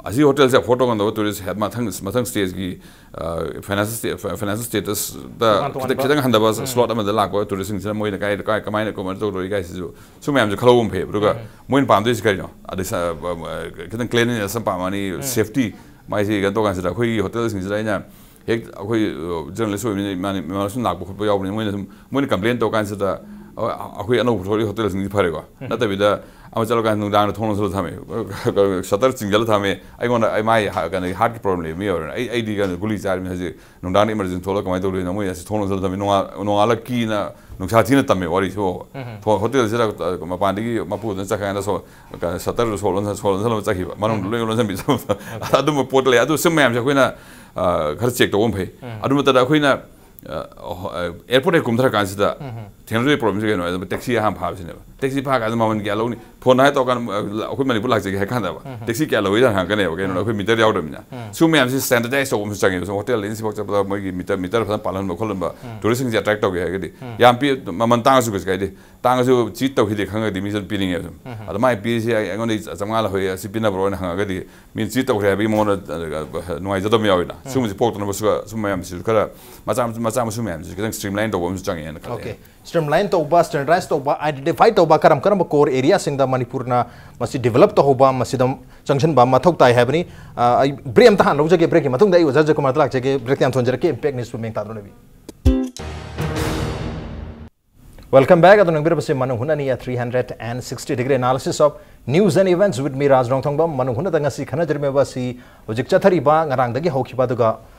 ꯑꯁꯤ ꯍꯣꯇꯦꯜꯁꯦ ꯑꯦꯐꯣꯔꯗ ꯇꯧ ꯉꯝꯗꯕ ꯇꯨꯔꯤꯁ ꯍꯦꯠ ꯃꯊꯪ, ꯃꯊꯪ ꯁ꯭ꯇꯦꯖꯀꯤ, ꯑ, ꯐꯥꯏꯅꯥꯟꯁꯤꯌꯦꯜ ꯁ꯭ꯇꯦ-, ꯐꯥꯏꯅꯥꯟꯁꯤꯌꯦꯜ ꯁ꯭ꯇꯦꯇꯁꯇ ꯇꯣꯉꯥꯟ ꯈꯤꯇꯪ, ꯇꯣꯉꯥꯟꯕ꯫ ꯈꯤꯇꯪ ꯍꯟꯊꯕ ꯎꯝ꯫ ꯁ꯭ꯂꯣꯠ ꯑꯃꯗ ꯂꯥꯛꯄ ꯇꯨꯔꯤꯁꯁꯤꯡꯁꯤꯅ ꯃꯣꯏꯅ ꯀꯥꯏꯗ, ꯀꯥꯏ, ꯀꯃꯥꯏꯅ, ꯀꯃꯥꯏꯅ ꯇꯧꯗꯣꯔꯤ ꯀꯥꯏꯁꯤꯁꯨ ꯁꯨꯝ ꯃꯌꯥꯝꯁꯦ ꯈꯜꯍꯧꯕ ꯑꯃ ꯐꯩꯌꯦꯕ꯫ ꯑꯗꯨꯒ ꯎꯝ꯫ ꯃꯣꯏꯅ ꯄꯥꯝꯗꯣꯏꯁꯤ ꯀꯔꯤꯅꯣ? ꯑꯗꯩ ꯁ-, ꯑ, ꯑ, ꯈꯤꯇꯪ ꯀ꯭ꯂꯤꯟꯂꯤꯅꯦꯁ ꯑꯃ ꯄꯥꯝꯃꯅꯤ, ꯎꯝ꯫ ꯁꯦꯐꯇꯤ꯫ ꯃꯥꯏꯁꯤ ꯀꯩꯅꯣ ꯇꯧꯀꯥꯟꯁꯤꯗ ꯑꯩꯈꯣꯏꯒꯤ ꯍꯣꯇꯦꯜꯁꯤꯡꯁꯤꯗ ꯑꯩꯅ ꯍꯦꯛ ꯑꯩꯈꯣꯏ, ꯑ, ꯖꯔꯅꯦꯂꯤꯁ ꯑꯣꯏꯕꯅꯤꯅ ꯏꯃꯥꯟ-, ꯏꯃꯥꯟꯅꯕ ꯁꯨꯝ ꯂꯥꯛꯄ ꯈꯣꯠꯄ ꯌꯥꯎꯕꯅꯤꯅ ꯃꯣꯏꯅ ꯁꯨꯝ, ꯃꯣꯏꯅ ꯀꯝꯄ꯭ꯂꯦꯟ ꯇꯧꯔꯀꯥꯟꯁꯤꯗ, ꯑ, ꯑꯩꯈꯣꯏ ꯑꯅꯧꯕ ꯄꯨꯊꯣꯔꯛꯏ ꯍꯣꯇꯦꯜꯁꯤꯡꯁꯤ ꯐꯔꯦꯀꯣ꯫ ꯎꯝ꯫ ꯅꯠꯇꯕꯤꯗ ꯑꯃ ꯆꯠꯂꯀꯥꯟꯗ ꯅꯨꯡꯗꯥꯡꯗ ꯊꯣꯡ ꯂꯣꯟꯁꯤꯜꯂ ꯊꯝꯃꯦ, ꯁꯇꯔ ꯆꯤꯡꯖꯜꯂ ꯊꯝꯃꯦ꯫ ꯑꯩꯉꯣꯟꯗ, ꯑꯩ ꯃꯥꯏ ꯍꯥ-, ꯀꯩꯅꯣ, ꯍꯥꯔꯠꯀꯤ ꯄ꯭ꯔꯣꯕ꯭ꯂꯦꯝ ꯂꯩꯕ ꯃꯤ ꯑꯣꯏꯔꯦ꯫ ꯑꯩ, ꯑꯩꯗꯤ ꯀꯩꯅꯣ, ꯒꯨꯂꯤ ꯆꯥꯔꯤꯕꯅꯤ ꯍꯧꯖꯤꯛ꯫ ꯅꯨꯡꯗꯥꯡꯗ ꯏꯃꯔꯖꯦꯟꯁꯤ ꯊꯣꯛꯂꯒ ꯀꯃꯥꯏꯅ ꯇꯧꯗꯣꯏꯅꯣ? ꯃꯣꯏ ꯑꯁꯤ ꯊꯣꯡ ꯂꯣꯟꯁꯤꯜꯂ ꯊꯝꯃꯦ꯫ ꯅꯣꯡꯉꯥ-, ꯅꯣꯡꯉꯥꯜꯂꯛꯀꯤꯅ ꯅꯨꯡꯁꯥ ꯊꯤꯅ ꯇꯝꯃꯦ ꯋꯥꯔꯤꯁꯨ꯫ ꯎꯝ꯫ ꯊꯣ-, ꯍꯣꯇꯦꯜꯁꯤꯗ, ꯑ, ꯃꯄꯥꯟꯗꯒꯤ ꯃꯄꯨꯗꯨꯅ ꯆꯠꯈ꯭ꯔꯀꯥꯟꯗ ꯁꯣ-, ꯀ-, ꯁꯇꯔꯗꯨ ꯁꯣ ꯂꯣꯟꯁꯤꯟ-, ꯁꯣ ꯂꯣꯟꯁꯤꯜꯂꯝꯃ ꯆꯠꯈꯤꯕ꯫ ꯃꯅꯨꯡꯗ ꯎꯝ꯫ ꯂꯣꯏ ꯂꯣꯟꯁꯤꯟꯕꯤ꯫ ꯑꯗꯨꯝꯕ ꯄꯣꯠ ꯂꯩ꯫ ꯑꯗꯨ ꯁꯨꯝ ꯃꯌꯥꯝꯁꯦ ꯑꯩꯈꯣꯏꯅ, ꯑ, ꯈꯔ ꯆꯦꯛ ꯇꯧꯕ ꯑꯃ ꯐꯩ꯫ ꯎꯝ꯫ ꯑꯗꯨ ꯅꯠꯇꯅ ꯑꯩꯈꯣꯏꯅ ꯑꯦꯌꯔꯄꯣꯔꯠ ꯍꯦꯛ ꯀꯨꯝꯊꯔꯀꯥꯟꯁꯤꯗ ꯊꯦꯡꯅꯗꯣꯏ ꯄ꯭ꯔꯣꯕ꯭ꯂꯦꯝꯁꯦ ꯀꯩꯅꯣ ꯍꯥꯏꯕꯗ ꯇꯦꯛꯁꯤ ꯑꯍꯥꯟꯕ ꯐꯥꯕꯁꯤꯅꯦꯕ꯫ ꯇꯦꯛꯁꯤ ꯐꯥꯀꯥꯟꯗ ꯃꯃꯜ ꯀꯌꯥ ꯂꯧꯅꯤ, ꯐꯣꯟ ꯍꯥꯏ ꯇꯧꯔꯀꯥꯟꯗ ꯑꯩꯈꯣꯏ ꯃꯅꯤꯄꯨꯔ ꯂꯥꯛꯆꯒꯦ ꯍꯥꯏ ꯀꯥꯟꯗꯕ ꯇꯦꯛꯁꯤ ꯀꯌꯥ ꯂꯧꯏꯗꯅ ꯍꯪꯉꯛꯀꯅꯦꯕ꯫ ꯀꯩꯅꯣ, ꯑꯩꯈꯣꯏ ꯃꯤꯇꯔ ꯌꯥꯎꯗꯕꯅꯤꯅ꯫ ꯁꯨꯝ ꯃꯌꯥꯝꯁꯤ ꯁ꯭ꯇꯦꯟꯗꯔꯗꯥꯏꯁ ꯇꯧꯕ ꯑꯃꯁꯨ ꯆꯪꯉꯦꯕ꯫ ꯁꯨꯝ ꯍꯣꯇꯦꯜ ꯏꯟꯁꯤꯐꯥꯎ ꯆꯠꯄꯗ ꯃꯣꯏꯒꯤ ꯃꯤꯇꯔ ꯃꯤꯇꯔ ꯐꯖꯅ ꯄꯥꯜꯍꯟꯕ ꯈꯣꯠꯍꯟꯕ, ꯇꯨꯔꯤꯁꯁꯤꯡꯁꯦ ꯑꯦꯇ꯭ꯔꯦꯛ ꯇꯧꯒꯦ ꯍꯥꯏꯔꯒꯗꯤ꯫ ꯌꯥꯝ ꯄꯤ, ꯃꯃꯜ ꯇꯥꯡꯉꯁꯨ ꯀꯩꯁꯨ ꯀꯥꯏꯗꯦ꯫ ꯇꯥꯡꯉꯁꯨ ꯆꯤꯠ ꯇꯧꯈꯤꯗꯦ ꯈꯪꯉꯒꯗꯤ ꯃꯤꯁꯨ ꯑꯗꯨꯝ ꯄꯤꯅꯤꯡꯉꯦꯕ꯫ ꯁꯨꯝ ꯑꯗꯣ ꯃꯥꯏ ꯄꯤꯔꯤꯁꯦ ꯑꯩ- ꯑꯩꯉꯣꯟꯗ ꯆꯥꯝꯃꯉꯥ ꯂꯧꯍꯧꯔꯦ, ꯑꯁꯤ ꯄꯤꯅꯕ꯭ꯔꯣꯅ ꯍꯪꯉꯒꯗꯤ ꯃꯤꯅ ꯆꯤꯠ ꯇꯧꯈ꯭ꯔꯦ ꯍꯥꯏꯕꯒꯤ ꯃꯉꯣꯟꯗ, ꯑ, ꯅꯨꯡꯉꯥꯏꯖꯗꯕ ꯌꯥꯎꯋꯤꯅ꯫ ꯁꯤꯒꯨꯝꯕꯁꯤ ꯄꯣꯛꯇꯅꯕꯁꯨ ꯁꯨꯝ ꯃꯌꯥꯝꯁꯤꯁꯨ ꯈꯔ ꯃꯆꯥ ꯃꯆꯥ ꯃꯁꯨ ꯃꯌꯥꯝꯁꯤꯁꯨ ꯈꯤꯇꯪ ꯁ꯭ꯇ꯭ꯔꯤꯝꯂꯥꯏꯟ ꯇꯧꯕ ꯑꯃꯁꯨ ꯆꯪꯉꯦꯅ ꯈꯜꯂꯦ꯫ ꯑꯣꯀꯦ꯫ ꯁ꯭ꯇ꯭ꯔꯤꯝꯂꯥꯏꯟ ꯇꯧꯕ, ꯁ꯭ꯇꯦꯟꯗꯔꯗꯥꯏꯁ ꯇꯧꯕ, ꯑꯥꯏꯗꯦꯟꯇꯤꯐꯥꯏ ꯇꯧꯕ, ꯀꯔꯝ ꯀꯔꯝꯕ ꯀꯣꯔ ꯑꯦꯔꯤꯌꯥꯁꯤꯡꯗ ꯃꯅꯤꯄꯨꯔꯅ ꯃꯁꯤ ꯗꯤꯕꯂꯞ ꯇꯧꯍꯧꯕ, ꯃꯁꯤꯗ ꯆꯪꯁꯤꯟꯕ ꯃꯊꯧ ꯇꯥꯏ ꯍꯥꯏꯕꯅꯤ꯫ ꯑ, ꯑꯩ ꯕ꯭ꯔꯦꯛ ꯑꯝꯇ ꯍꯥꯟꯅ ꯂꯧꯖꯒꯦ꯫ ꯕ꯭ꯔꯦꯛꯀꯤ ꯃꯇꯨꯡꯗ ꯑꯩ ꯑꯣꯖꯥ ꯖꯣꯏꯀꯨꯃꯥꯔꯗ ꯂꯥꯛꯆꯒꯦ꯫ ꯕ꯭ꯔꯦꯛꯇ ꯌꯥꯝ ꯊꯣꯟꯖꯔꯛꯀꯦ꯫ ꯏꯝꯄꯦꯛ ꯅ꯭ꯌꯨꯁꯄꯨ ꯃꯦꯡ ꯇꯥꯗꯨꯅ ꯂꯩꯕꯤ꯫ Welcome back꯫ ꯑꯗꯨ ꯅꯪꯕꯤꯔꯕꯁꯤ ꯃꯅꯨꯡ ꯍꯨꯠꯅꯅꯤ three hundred and sixty degree analysis of news and events with me, ꯔꯥꯖ ꯔꯣꯡꯊꯣꯡꯕꯝ꯫ ꯃꯅꯨꯡ ꯍꯨꯠꯅꯗ ꯉꯁꯤ ꯈꯟꯅꯖꯔꯝꯃꯤꯕ ꯑꯁꯤ ꯍꯧꯖꯤꯛ ꯆꯠꯊꯔꯤꯕ, ꯉꯔꯥꯡꯗꯒꯤ ꯍꯧꯈꯤꯕ, ꯑꯗꯨꯒ,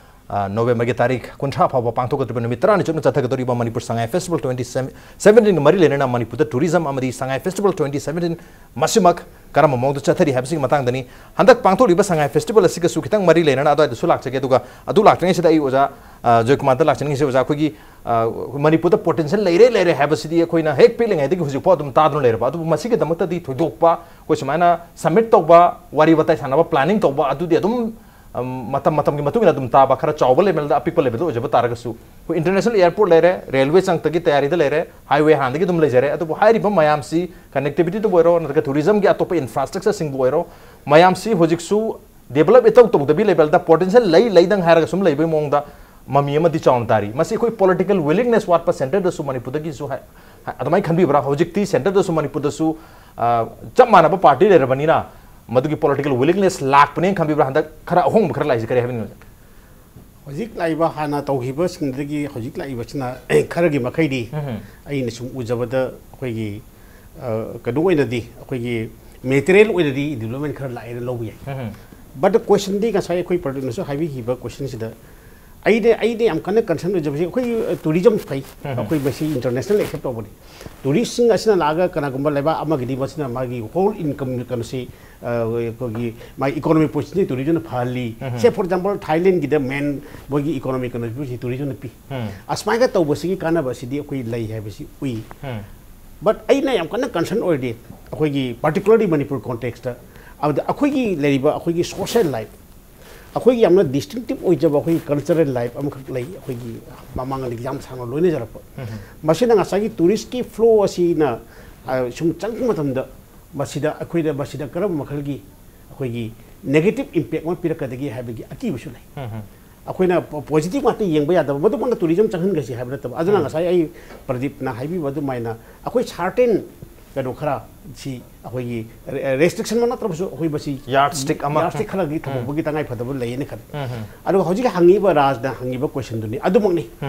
ꯑ, ꯅꯣꯕꯦꯝꯕꯔꯒꯤ ꯇꯥꯔꯤꯛ ꯀꯨꯟꯊ꯭ꯔꯥ ꯐꯥꯎꯕ ꯄꯥꯡꯊꯣꯛꯀꯗꯧꯔꯤꯕ ꯅꯨꯃꯤꯠ ꯇꯔꯥꯅꯤ ꯆꯨꯞꯅ ꯆꯠꯊꯒꯗꯧꯔꯤꯕ Manipur Sangai festival twenty seventeen ꯒ ꯃꯔꯤ ꯂꯩꯅꯅ ꯃꯅꯤꯄꯨꯔꯗ ꯇꯨꯔꯤꯖꯝ ꯑꯃꯗꯤ ꯁꯉꯥꯏ ꯐꯦꯁꯇꯤꯚꯦꯜ twenty seventeen ꯃꯁꯤꯃꯛ ꯀꯔꯝꯕ ꯃꯑꯣꯡꯗ ꯆꯠꯊꯔꯤ ꯍꯥꯏꯕꯁꯤꯒꯤ ꯃꯇꯥꯡꯗꯅꯤ꯫ ꯍꯟꯗꯛ ꯄꯥꯡꯊꯣꯛꯂꯤꯕ ꯁꯉꯥꯏ ꯐꯦꯁꯇꯤꯚꯦꯜ ꯑꯁꯤꯒꯁꯨ ꯈꯤꯇꯪ ꯃꯔꯤ ꯂꯩꯅꯅ ꯑꯗꯨꯋꯥꯏꯗꯁꯨ ꯂꯥꯛꯆꯒꯦ꯫ ꯑꯗꯨꯒ ꯑꯗꯨ ꯂꯥꯛꯇ꯭ꯔꯤꯉꯩꯁꯤꯗ ꯑꯩ ꯑꯣꯖꯥ, ꯑ, ꯖꯣꯏꯀꯨꯃꯥꯔꯗ ꯂꯥꯛꯆꯅꯤꯡꯉꯤꯁꯦ꯫ ꯑꯣꯖꯥ, ꯑꯩꯈꯣꯏꯒꯤ, ꯑ, ꯃꯅꯤꯄꯨꯔꯗ ꯄꯣꯇꯦꯟꯁꯤꯌꯦꯜ ꯂꯩꯔꯦ, ꯂꯩꯔꯦ ꯍꯥꯏꯕꯁꯤꯗꯤ ꯑꯩꯈꯣꯏꯅ ꯍꯦꯛ ꯄꯤꯛꯂꯤꯉꯩꯗꯒꯤ ꯍꯧꯖꯤꯛꯐꯥꯎ ꯑꯗꯨꯝ ꯇꯥꯗꯨꯅ ꯂꯩꯔꯕ꯫ ꯑꯗꯨꯕꯨ ꯃꯁꯤꯒꯤꯗꯃꯛꯇꯗꯤ ꯊꯣꯏꯗꯣꯛꯄ ꯑꯩꯈꯣꯏ ꯁꯨꯃꯥꯏꯅ ꯁꯝꯃꯤꯠ ꯇꯧꯕ, ꯋꯥꯔꯤ ꯋꯥꯇꯥꯏ ꯁꯥꯟꯅꯕ, ꯄ꯭ꯂꯥꯅꯤꯡ ꯇꯧꯕ ꯑꯗꯨꯗꯤ ꯑꯗꯨꯝ, ꯑꯝ, ꯃꯇꯝ ꯃꯇꯝꯒꯤ ꯃꯇꯨꯡ ꯏꯟꯅ ꯑꯗꯨꯝ ꯇꯥꯕ, ꯈꯔ ꯆꯥꯎꯕ ꯂꯦꯚꯦꯜꯗ, ꯑꯄꯤꯛꯄ ꯂꯦꯚꯦꯜꯗ ꯑꯣꯏꯖꯕ ꯇꯥꯔꯒꯁꯨ, ꯑꯩꯈꯣꯏ ꯏꯟꯇꯔꯅꯦꯁꯅꯦꯜ ꯑꯦꯌꯔꯄꯣꯔꯠ ꯂꯩꯔꯦ, ꯔꯦꯜꯋꯦ ꯆꯪꯉꯛꯇꯒꯤ ꯇꯌꯥꯔꯤꯗ ꯂꯩꯔꯦ, ꯍꯥꯏꯋꯦ ꯍꯥꯟꯅꯗꯒꯤ ꯑꯗꯨꯝ ꯂꯩꯖꯔꯦ꯫ ꯑꯗꯨꯕꯨ ꯍꯥꯏꯔꯤꯕ ꯃꯌꯥꯝꯁꯤ, ꯀꯅꯦꯛꯇꯤꯚꯤꯇꯤꯗꯕꯨ ꯑꯣꯏꯔꯣ, ꯅꯠꯇ꯭ꯔꯒ ꯇꯨꯔꯤꯖꯝꯒꯤ ꯑꯇꯣꯞꯄ ꯏꯟꯐ꯭ꯔꯥꯁ꯭ꯇ꯭ꯔꯛꯆꯔꯁꯤꯡꯕꯨ ꯑꯣꯏꯔꯣ, ꯃꯌꯥꯝꯁꯤ ꯍꯧꯖꯤꯛꯁꯨ ꯗꯦꯕꯂꯞ ꯏꯇꯧ ꯇꯧꯗꯕꯤ ꯂꯦꯚꯦꯜꯗ ꯄꯣꯇꯦꯟꯁꯤꯌꯦꯜ ꯂꯩ, ꯂꯩꯗꯪ ꯍꯥꯏꯔꯒ ꯁꯨꯝ ꯂꯩꯕꯒꯤ ꯃꯑꯣꯡꯗ ꯃꯃꯤ ꯑꯃꯗꯤ ꯆꯥꯎꯅ ꯇꯥꯔꯤ꯫ ꯃꯁꯤ ꯑꯩꯈꯣꯏ ꯄꯣꯂꯤꯇꯤꯀꯦꯜ ꯋꯤꯂꯤꯡꯅꯦꯁ ꯋꯥꯠꯄ ꯁꯦꯟꯇꯔꯗꯁꯨ ꯃꯅꯤꯄꯨꯔꯗꯒꯤꯁꯨ ꯍꯥꯏ-, ꯍꯥꯏ-, ꯑꯗꯨꯃꯥꯏꯅ ꯈꯟꯕꯤꯕ꯭ꯔꯥ? ꯍꯧꯖꯤꯛꯇꯤ ꯁꯦꯟꯇꯔꯗꯁꯨ ꯃꯅꯤꯄꯨꯔꯗꯁꯨ, ꯑ, ꯆꯞ ꯃꯥꯟꯅꯕ ꯄꯥꯔꯇꯤ ꯂꯩꯔꯕꯅꯤꯅ ꯃꯗꯨꯒꯤ ꯄꯣꯂꯤꯇꯤꯀꯦꯜ ꯋꯤꯂꯤꯡꯅꯦꯁ ꯂꯥꯛꯄꯅꯦꯅ ꯈꯟꯕꯤꯕ꯭ꯔꯥ? ꯍꯟꯗꯛ ꯈꯔ ꯑꯍꯣꯡꯕ ꯈꯔ ꯂꯥꯛꯏꯁꯦ ꯀꯔꯤ ꯍꯥꯏꯕꯤꯅꯤꯡꯕ? ꯍꯧꯖꯤꯛ ꯂꯥꯛꯏꯕ ꯍꯥꯟꯅ ꯇꯧꯈꯤꯕꯁꯤꯡꯗꯒꯤ ꯍꯧꯖꯤꯛ ꯂꯥꯛꯏꯕꯁꯤꯅ ꯈꯔꯒꯤ ꯃꯈꯩꯗꯤ ꯑꯩꯅ ꯁꯨꯝ ꯎꯖꯕꯗ ꯑꯩꯈꯣꯏꯒꯤ, ꯑ, ꯀꯩꯅꯣ ꯑꯣꯏꯅꯗꯤ, ꯑꯩꯈꯣꯏꯒꯤ ꯃꯦꯇꯔꯤꯌꯦꯜ ꯑꯣꯏꯅꯗꯤ ꯗꯤꯕꯂꯞꯃꯦꯟ ꯈꯔ ꯂꯥꯛꯑꯦꯅ ꯂꯧꯕ ꯌꯥꯏ꯫ ꯕꯠ ꯀꯣꯏꯁꯟꯗꯤ ꯉꯁꯥꯏ ꯑꯩꯈꯣꯏ ꯄ꯭ꯔꯗꯛꯅꯁꯨ ꯍꯥꯏꯕꯤꯈꯤꯕ ꯀꯣꯏꯁꯟꯁꯤꯗ ꯑꯩꯅ ꯑꯩꯅ ꯌꯥꯝ ꯀꯟꯅ ꯀꯟꯁꯔꯟ ꯑꯣꯏꯖꯕꯁꯦ ꯑꯩꯈꯣꯏ ꯇꯨꯔꯤꯖꯝ ꯐꯩ꯫ ꯑꯩꯈꯣꯏ ꯃꯁꯤ ꯏꯟꯇꯔꯅꯦꯁꯅꯦꯜ ꯑꯦꯛꯁꯦꯞ ꯇꯧꯕꯅꯤ꯫ ꯇꯨꯔꯤꯁꯁꯤꯡ ꯑꯁꯤꯅ ꯂꯥꯛꯑꯒ ꯀꯅꯥꯒꯨꯝꯕ ꯂꯩꯕꯥꯛ ꯑꯃꯒꯤꯗꯤ ꯃꯁꯤꯅ ꯃꯥꯒꯤ ꯍꯣꯜ ꯏꯟꯀꯝ ꯀꯩꯅꯣꯁꯤ ꯑꯩꯈꯣꯏꯒꯤ ꯃꯥꯒꯤ ꯏꯀꯣꯅꯣꯃꯤꯛ ꯄꯣꯖꯤꯁꯟꯁꯤ ꯇꯨꯔꯤꯖꯝꯅ ꯐꯍꯜꯂꯤ꯫ ꯁꯦ ꯐꯣꯔ ꯑꯦꯛꯖꯥꯝꯄꯜ ꯊꯥꯏꯂꯦꯟꯒꯤꯗ ꯃꯦꯟ ꯃꯣꯏꯒꯤ ꯏꯀꯣꯅꯣꯃꯤꯛ ꯀꯩꯅꯣꯁꯤ ꯇꯨꯔꯤꯖꯝꯅ ꯄꯤ꯫ ꯑꯁꯨꯃꯥꯏꯅ ꯇꯧꯕꯁꯤꯒꯤ ꯀꯥꯟꯅꯕ ꯑꯁꯤꯗꯤ ꯑꯩꯈꯣꯏ ꯂꯩ ꯍꯥꯏꯕꯁꯤ ꯎꯏ꯫ ꯕꯠ ꯑꯩꯅ ꯌꯥꯝ ꯀꯟꯅ ꯀꯟꯁꯔꯟ ꯑꯣꯏꯔꯗꯤ ꯑꯩꯈꯣꯏꯒꯤ ꯄꯥꯔꯇꯤꯀꯨꯂꯔꯂꯤ ꯃꯅꯤꯄꯨꯔ ꯀꯣꯟꯇꯦꯛꯁꯇ ꯑꯗꯨꯗ ꯑꯩꯈꯣꯏꯒꯤ ꯂꯩꯔꯤꯕ ꯑꯩꯈꯣꯏꯒꯤ ꯁꯣꯁꯦꯜ ꯂꯥꯏꯐ ꯑꯩꯈꯣꯏꯒꯤ ꯌꯥꯝꯅ ꯗꯤꯁꯇꯤꯡꯇꯤꯞ ꯑꯣꯏꯖꯕ ꯑꯩꯈꯣꯏꯒꯤ ꯀꯜꯆꯔꯦꯜ ꯂꯥꯏꯐ ꯑꯃꯈꯛ ꯂꯩ꯫ ꯑꯩꯈꯣꯏꯒꯤ ꯃꯃꯥꯡꯗꯒꯤ ꯌꯥꯝ ꯁꯥꯡꯅ ꯂꯣꯏꯅꯖꯔꯛꯄ ꯃꯁꯤꯅ ꯉꯁꯥꯏꯒꯤ ꯇꯨꯔꯤꯁꯀꯤ ꯐ꯭ꯂꯣ ꯑꯁꯤꯅ ꯑ, ꯁꯨꯝ ꯆꯪꯕ ꯃꯇꯝꯗ ꯃꯁꯤꯗ ꯑꯩꯈꯣꯏꯗ ꯃꯁꯤꯗ ꯀꯔꯝꯕ ꯃꯈꯜꯒꯤ ꯑꯩꯈꯣꯏꯒꯤ ꯅꯦꯒꯦꯇꯤꯞ ꯏꯝꯄꯦꯛ ꯑꯃ ꯄꯤꯔꯛꯀꯗꯒꯦ ꯍꯥꯏꯕꯒꯤ ꯑꯀꯤꯕꯁꯨ ꯂꯩ꯫ ꯑꯩꯈꯣꯏꯅ ꯄꯣ- ꯄꯣꯖꯤꯇꯤꯚ ꯉꯥꯛꯇ ꯌꯦꯡꯕ ꯌꯥꯗꯕ, ꯃꯗꯨꯃꯛꯅ ꯇꯨꯔꯤꯖꯝ ꯆꯪꯍꯟꯈ꯭ꯔꯁꯤ ꯍꯥꯏꯕ ꯅꯠꯇꯕ꯫ ꯑꯗꯨꯅ ꯉꯁꯥꯏ ꯑꯩ ꯄ꯭ꯔꯗꯤꯞꯅ ꯍꯥꯏꯕꯤꯕ ꯑꯗꯨꯃꯥꯏꯅ ꯑꯩꯈꯣꯏ ꯁꯥꯔꯇꯦꯟ ꯀꯩꯅꯣ ꯈꯔ ꯁꯤ ꯑꯩꯈꯣꯏꯒꯤ ꯔꯦ- ꯔꯦꯁꯇ꯭ꯔꯤꯛꯁꯟꯃꯛ ꯅꯠꯇ꯭ꯔꯕꯁꯨ ꯑꯩꯈꯣꯏ ꯃꯁꯤ ꯌꯥꯔꯠ ꯁ꯭ꯇꯤꯛ ꯑꯃ꯫ ꯌꯥꯔꯠ ꯁ꯭ꯇꯤꯛ ꯈꯔꯒꯤ ꯊꯝꯍꯧꯕꯒꯤ ꯇꯉꯥꯏ ꯐꯗꯕ ꯂꯩꯌꯦꯅ ꯈꯜꯂꯤ꯫ ꯑꯗꯨꯒ ꯍꯧꯖꯤꯛ ꯍꯪꯉꯤꯕ ꯔꯥꯖꯅ ꯍꯪꯉꯤꯕ ꯀꯣꯏꯁꯟꯗꯨꯅꯤ ꯑꯗꯨꯃꯛꯅꯤ꯫